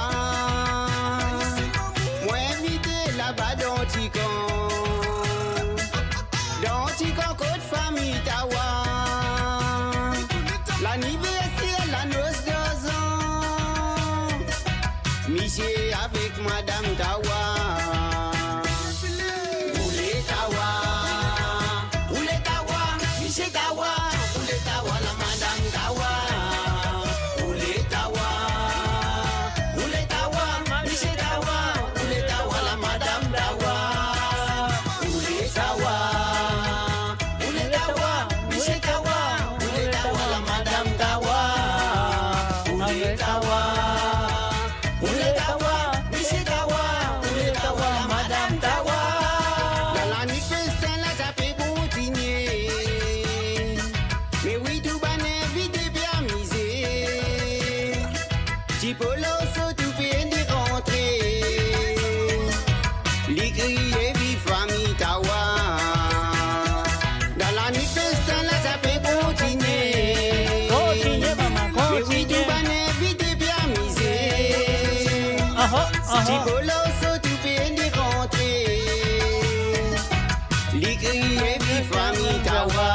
mo invite laba dan ti kan. Dan ti kan kot fami Tawa, laniverser, lanos darzan. Misie avek madam Tawa. Roule Tawa, roule Tawa, misie Tawa, roule Tawa, lamadam Tawa. Roule Tawa, roule Tawa, misie Tawa, roule Tawa, lamadam Tawa. Roule Tawa, roule Tawa, misie Tawa, roule Tawa, lamadam Tawa. Roule Tawa, roule Tawa, misie Tawa, roule Tawa, lamadam Tawa. Dan lannwit festin la, sa pe kontinie. Me wi, tou bann invite pe amize. Ti Polo so tou peni rantre. Li kriye viv fami Tawa. Dan lannwit festin la, sa pe kontinie. Kontinie, mama, kontinie. Me wi, tou bann invite pe amize. Aha, aha. Ti Polo so tou peni rantre. Li kriye viv fami Tawa.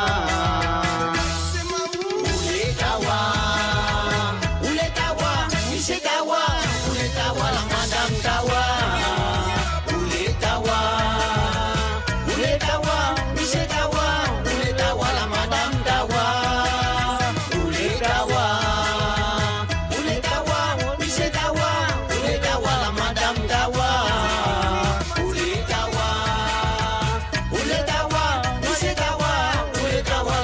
Roule Tawa, roule Tawa, misie Tawa, roule Tawa, lamadam Tawa. Roule Tawa, roule Tawa, misie Tawa, roule Tawa, lamadam Tawa. Roule Tawa, roule Tawa, misie Tawa, roule Tawa, lamadam Tawa. Roule Tawa, roule Tawa, misie Tawa, roule Tawa,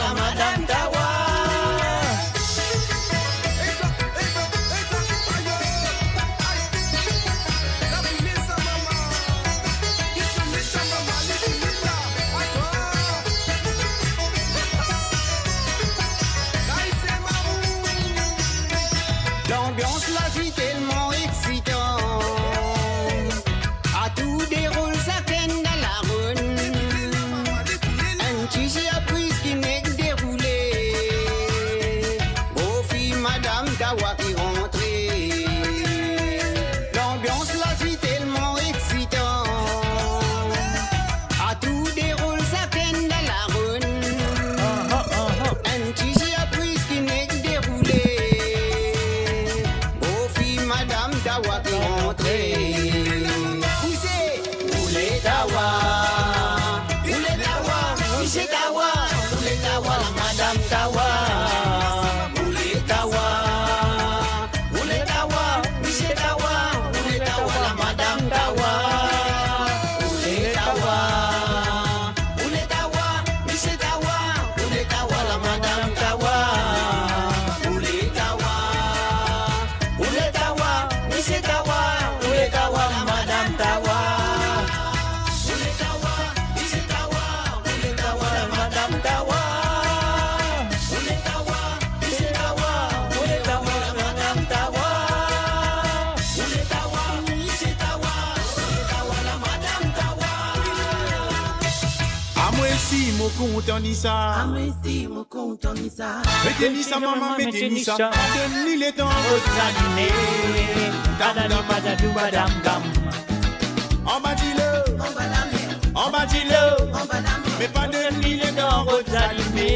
Si mo kontan ni sa. Amwe si mo kontan ni sa. Mete ni sa, mama, mete ni sa. Pa donn li letan rod zalime. Dam, dam, badadou, badam, dam. Anba dilo, anba lamer, anba dilo, anba lamer. Me pa donn li letan rod zalime.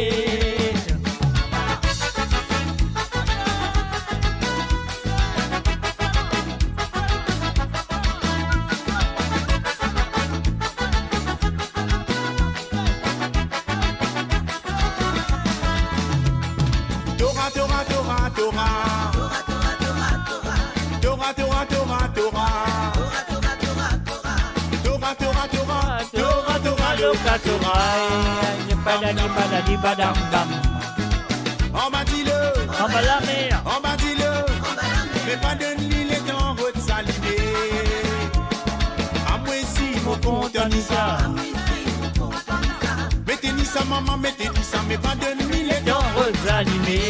Tora, tora, tora, tora. Tora, tora, tora, tora. Tora, tora, tora, tora. Tora, tora, tora, tora. Tora, tora, tora, tora, tora, loka, tora. Badadi, badadi, badam, dam. Anba dilo, anba lamer, anba dilo, anba lamer. Me pa donn li letan rod zalime. Amwe si mo kontan ni sa. Mete ni sa, mama, mete ni sa, me pa donn li letan rod zalime.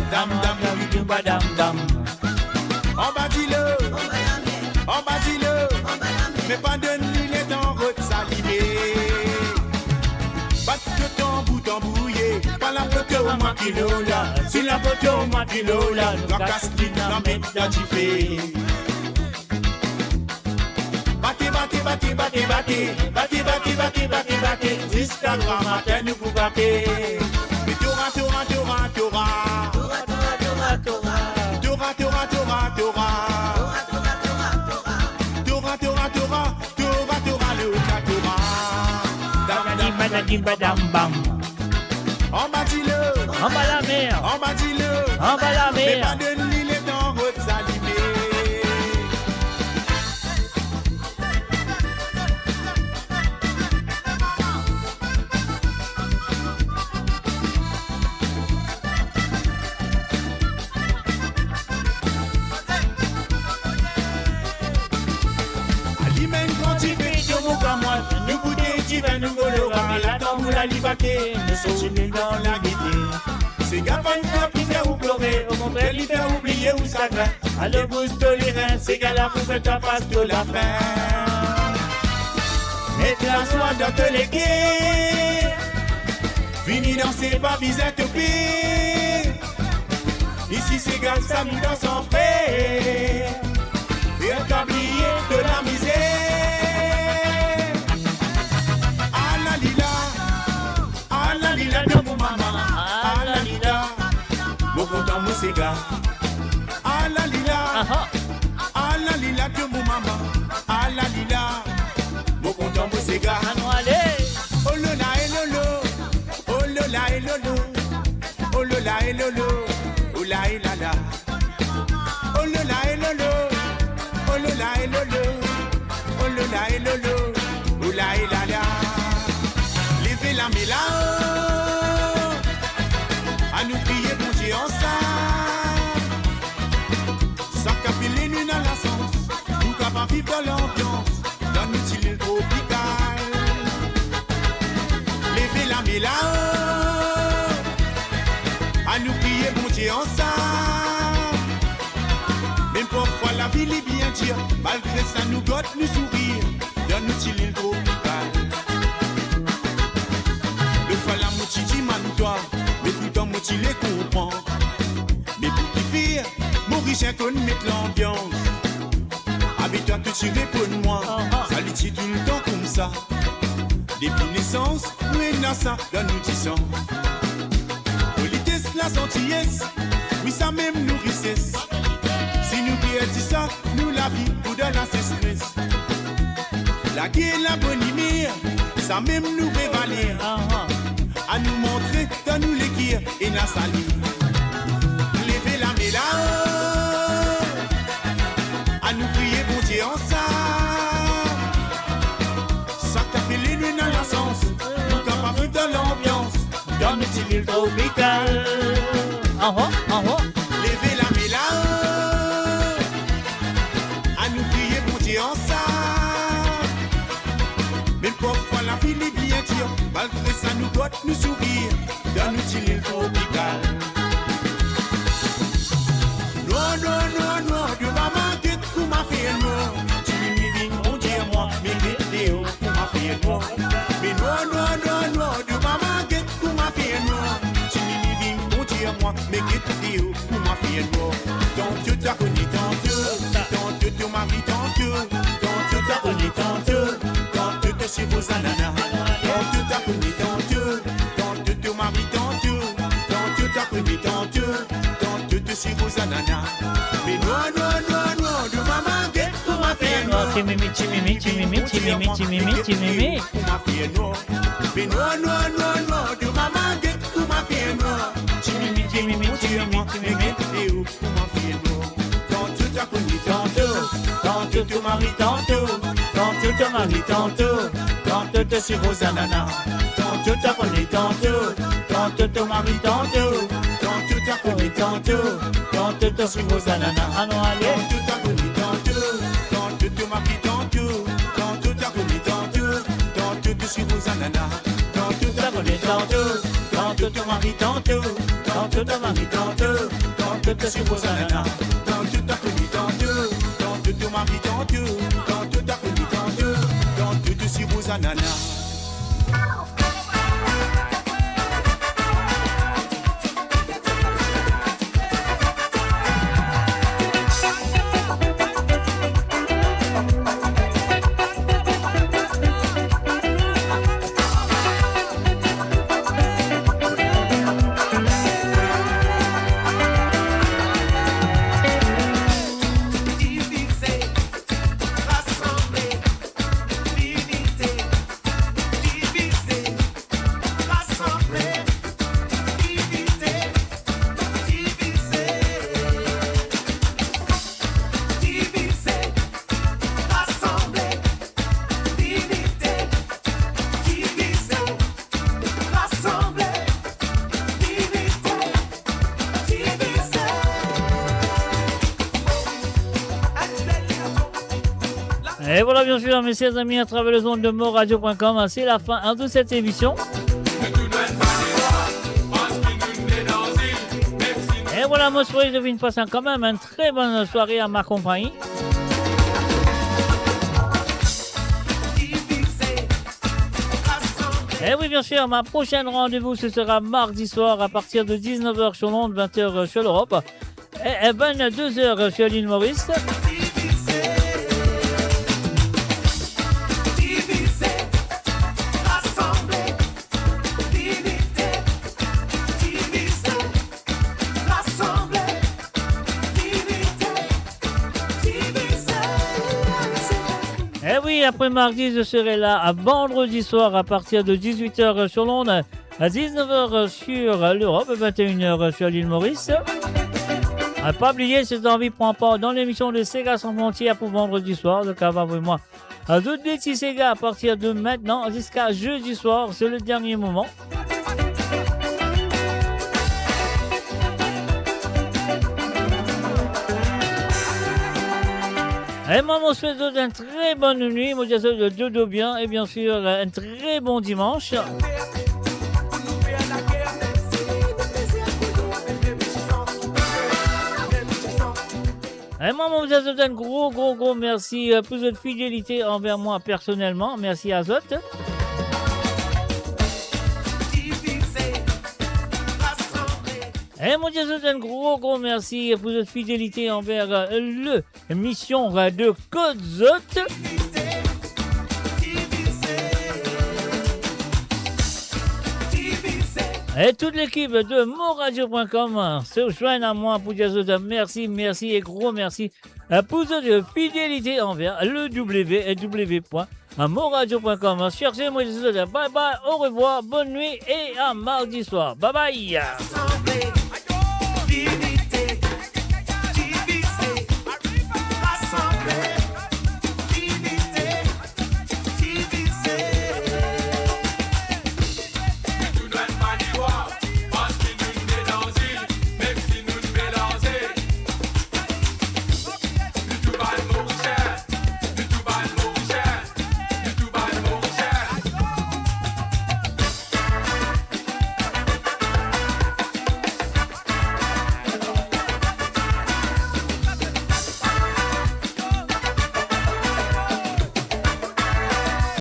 Dam, dam, dam, dam, badam, dam. Anba dilo, anba dilo, me pa donn li letan rod zalime. Bat to tanbou, tanbou, ye. Pa lapoto mwa ki lo la. Si lapoto mwa ki lo la, nou kakas li, nou met dan dife. Bate, bate, bate, bate, bate. Bate, bate, bate, bate, bate. Ziska gramatin nou pou bate. Me tora, tora, tora, tora. Tora, tora, tora, tora. Tora, tora, tora, tora. Tora, tora, tora, tora. Tora, tora, tora, tora, tora, loka, tora. Dam, dam, badadi, badam, bam. Anba dilo, anba lamer, anba dilo, anba lamer. Me pa donn li letan rod zalime. Alim enn gran dife, to mo kamwad, nou boute divin, nou golo, rame latanboula li vake, nou sorti nou dan lagete. Sega pa enn fler ki fer ou plore, okontrer li fer ou bliye ou sagrin. Ale bous to lerin, sega la pou fer twa pas to lafin. Met lazwa dan to leker. Vini danse, pa bizin tope. Isi sega sa nou dans anfre. Fer twa bliye to lamizer. Alalila, alalila, to mo mama. Alalila, mo kontan mo sega. Alalila, aha, alalila, to mo mama. Alalila, mo kontan mo sega. Anou ale. Oh lola e lolo, oh lola e lolo, oh lola e lolo, oh la e lala. Oh lola e lolo, oh lola e lolo, oh lola e lolo, oh la e lala. Leve lame la, oh. Anou priye Bondie ansam. Sa ki apel nou ena lasans, nou kapav viv dan lanbians, dan nou ti lil tropikal. Leve lame la, oh. Anou priye Bondie ansam. Mem parfwa lavi li bien dir, malgre sa nou gard nou sourir, dan nou ti lil tropikal. Lotfwa la mo ti dimann twa, me pourtan mo ti le konpran. Me pou kifer Morisien konn met lanbians? Avek twa to ti reponn mwa, sa li ti toultan koumsa. Depi nesans, nou ena sa dan nou disan. Polites, lazantiyes, wi, samem nou rises. Si nou perdi sa, nou lavi pou dan lasesres. Lager, labonimer, samem nou vre valer. Anou montre dan nou leker ena sali. Leve lame la, oh. Anou priye Bondie ansam. Sa ki apel nou ena lasans, nou kapav viv dan lanbians, dan nou ti lil tropikal. Aha, aha. Leve lame la, oh. Anou priye Bondie ansam. Mem parfwa lavi li bien dir, malgre sa nou gard nou sourir, dan nou ti lil tropikal. Nwar, nwar, nwar, nwar, deor pa mank get kouma fer nwar. Ti vinn, vinn, Bondie mwa, me get deor kouma fer nwar. Me nwar, nwar, nwar, nwar, de mama get kouma fer nwar. Ti Mimi vinn pou dir mwa, me get deo kouma fer nwar. Tanto ta kone tanto, tanto to mari tanto, tanto ta kone tanto, tanto to siroz anana. Tanto ta kone tanto, tanto to mari tanto, tanto ta kone tanto, tanto to siroz anana. Me nwar, nwar, nwar, nwar, de mama get kouma fer nwar. Ti Mimi, ti Mimi, ti Mimi, ti Mimi, ti Mimi, ti Mimi. Kouma fer nwar. Me nwar, nwar, nwar, nwar, de mama get kouma fer nwar. Ti Mimi, ti Mimi, ti Mimi, ti Mimi. Get deo kouma fer nwar. Tanto ta kone tanto, tanto to mari tanto, tanto to mari tanto, tanto to siroz anana. Tanto ta kone tanto, tanto to mari tanto, tanto ta kone tanto, tanto to siroz anana. Anou ale. Tanto ta kone tanto, tanto to mari tanto, tanto ta kone tanto, tanto to siroz anana. Tanto ta kone tanto, tanto to mari tanto, tanto to mari tanto, tanto to siroz anana. Tanto ta kone tanto, tanto to mari tanto, tanto ta kone tanto, tanto to siroz anana. Divize, rasanble, linite. Divize, rasanble, linite. Divize, divize, rasanble, linite. Divize, rasanble, linite. Divize. Et voilà, bien sûr, mes chers amis, à travers les ondes de moradio point com, c'est la fin, hein, de cette émission. Et voilà, moi, je souhaite de venir passer quand même une très bonne soirée à ma compagnie. Et oui, bien sûr, ma prochaine rendez-vous, ce sera mardi soir à partir de dix-neuf heures sur l'onde, vingt heures sur l'Europe. Et, et vingt-deux heures sur l'île Maurice. Et oui, après mardi, je serai là à vendredi soir à partir de dix-huit heures sur l'onde. À dix-neuf heures sur l'Europe, vingt et une heures sur l'île Maurice. Ah, pas oublier, si t'as envie prendre part dans l'émission de Sega Sans Frontières pour vendredi soir, donc, va voir moi. Ah, d'autres petits Sega à partir de maintenant jusqu'à jeudi soir, c'est le dernier moment. Et moi, je vous souhaite une très bonne nuit. Moi, je vous souhaite de dodo bien et bien sûr, un très bon dimanche. Et moi, je vous souhaite un gros, gros, gros merci, euh, pour votre fidélité envers moi personnellement. Merci à vous. Et moi, je vous souhaite un gros, gros merci pour votre fidélité envers, euh, le mission Radio Côte Zot. Et toute l'équipe de moradio point com se joignent à moi pour dire merci, merci et gros merci, euh, pour votre fidélité envers le W W W point moradio point com. Sur ce, moi, je vous dis bye bye, au revoir, bonne nuit et à mardi soir. Bye bye.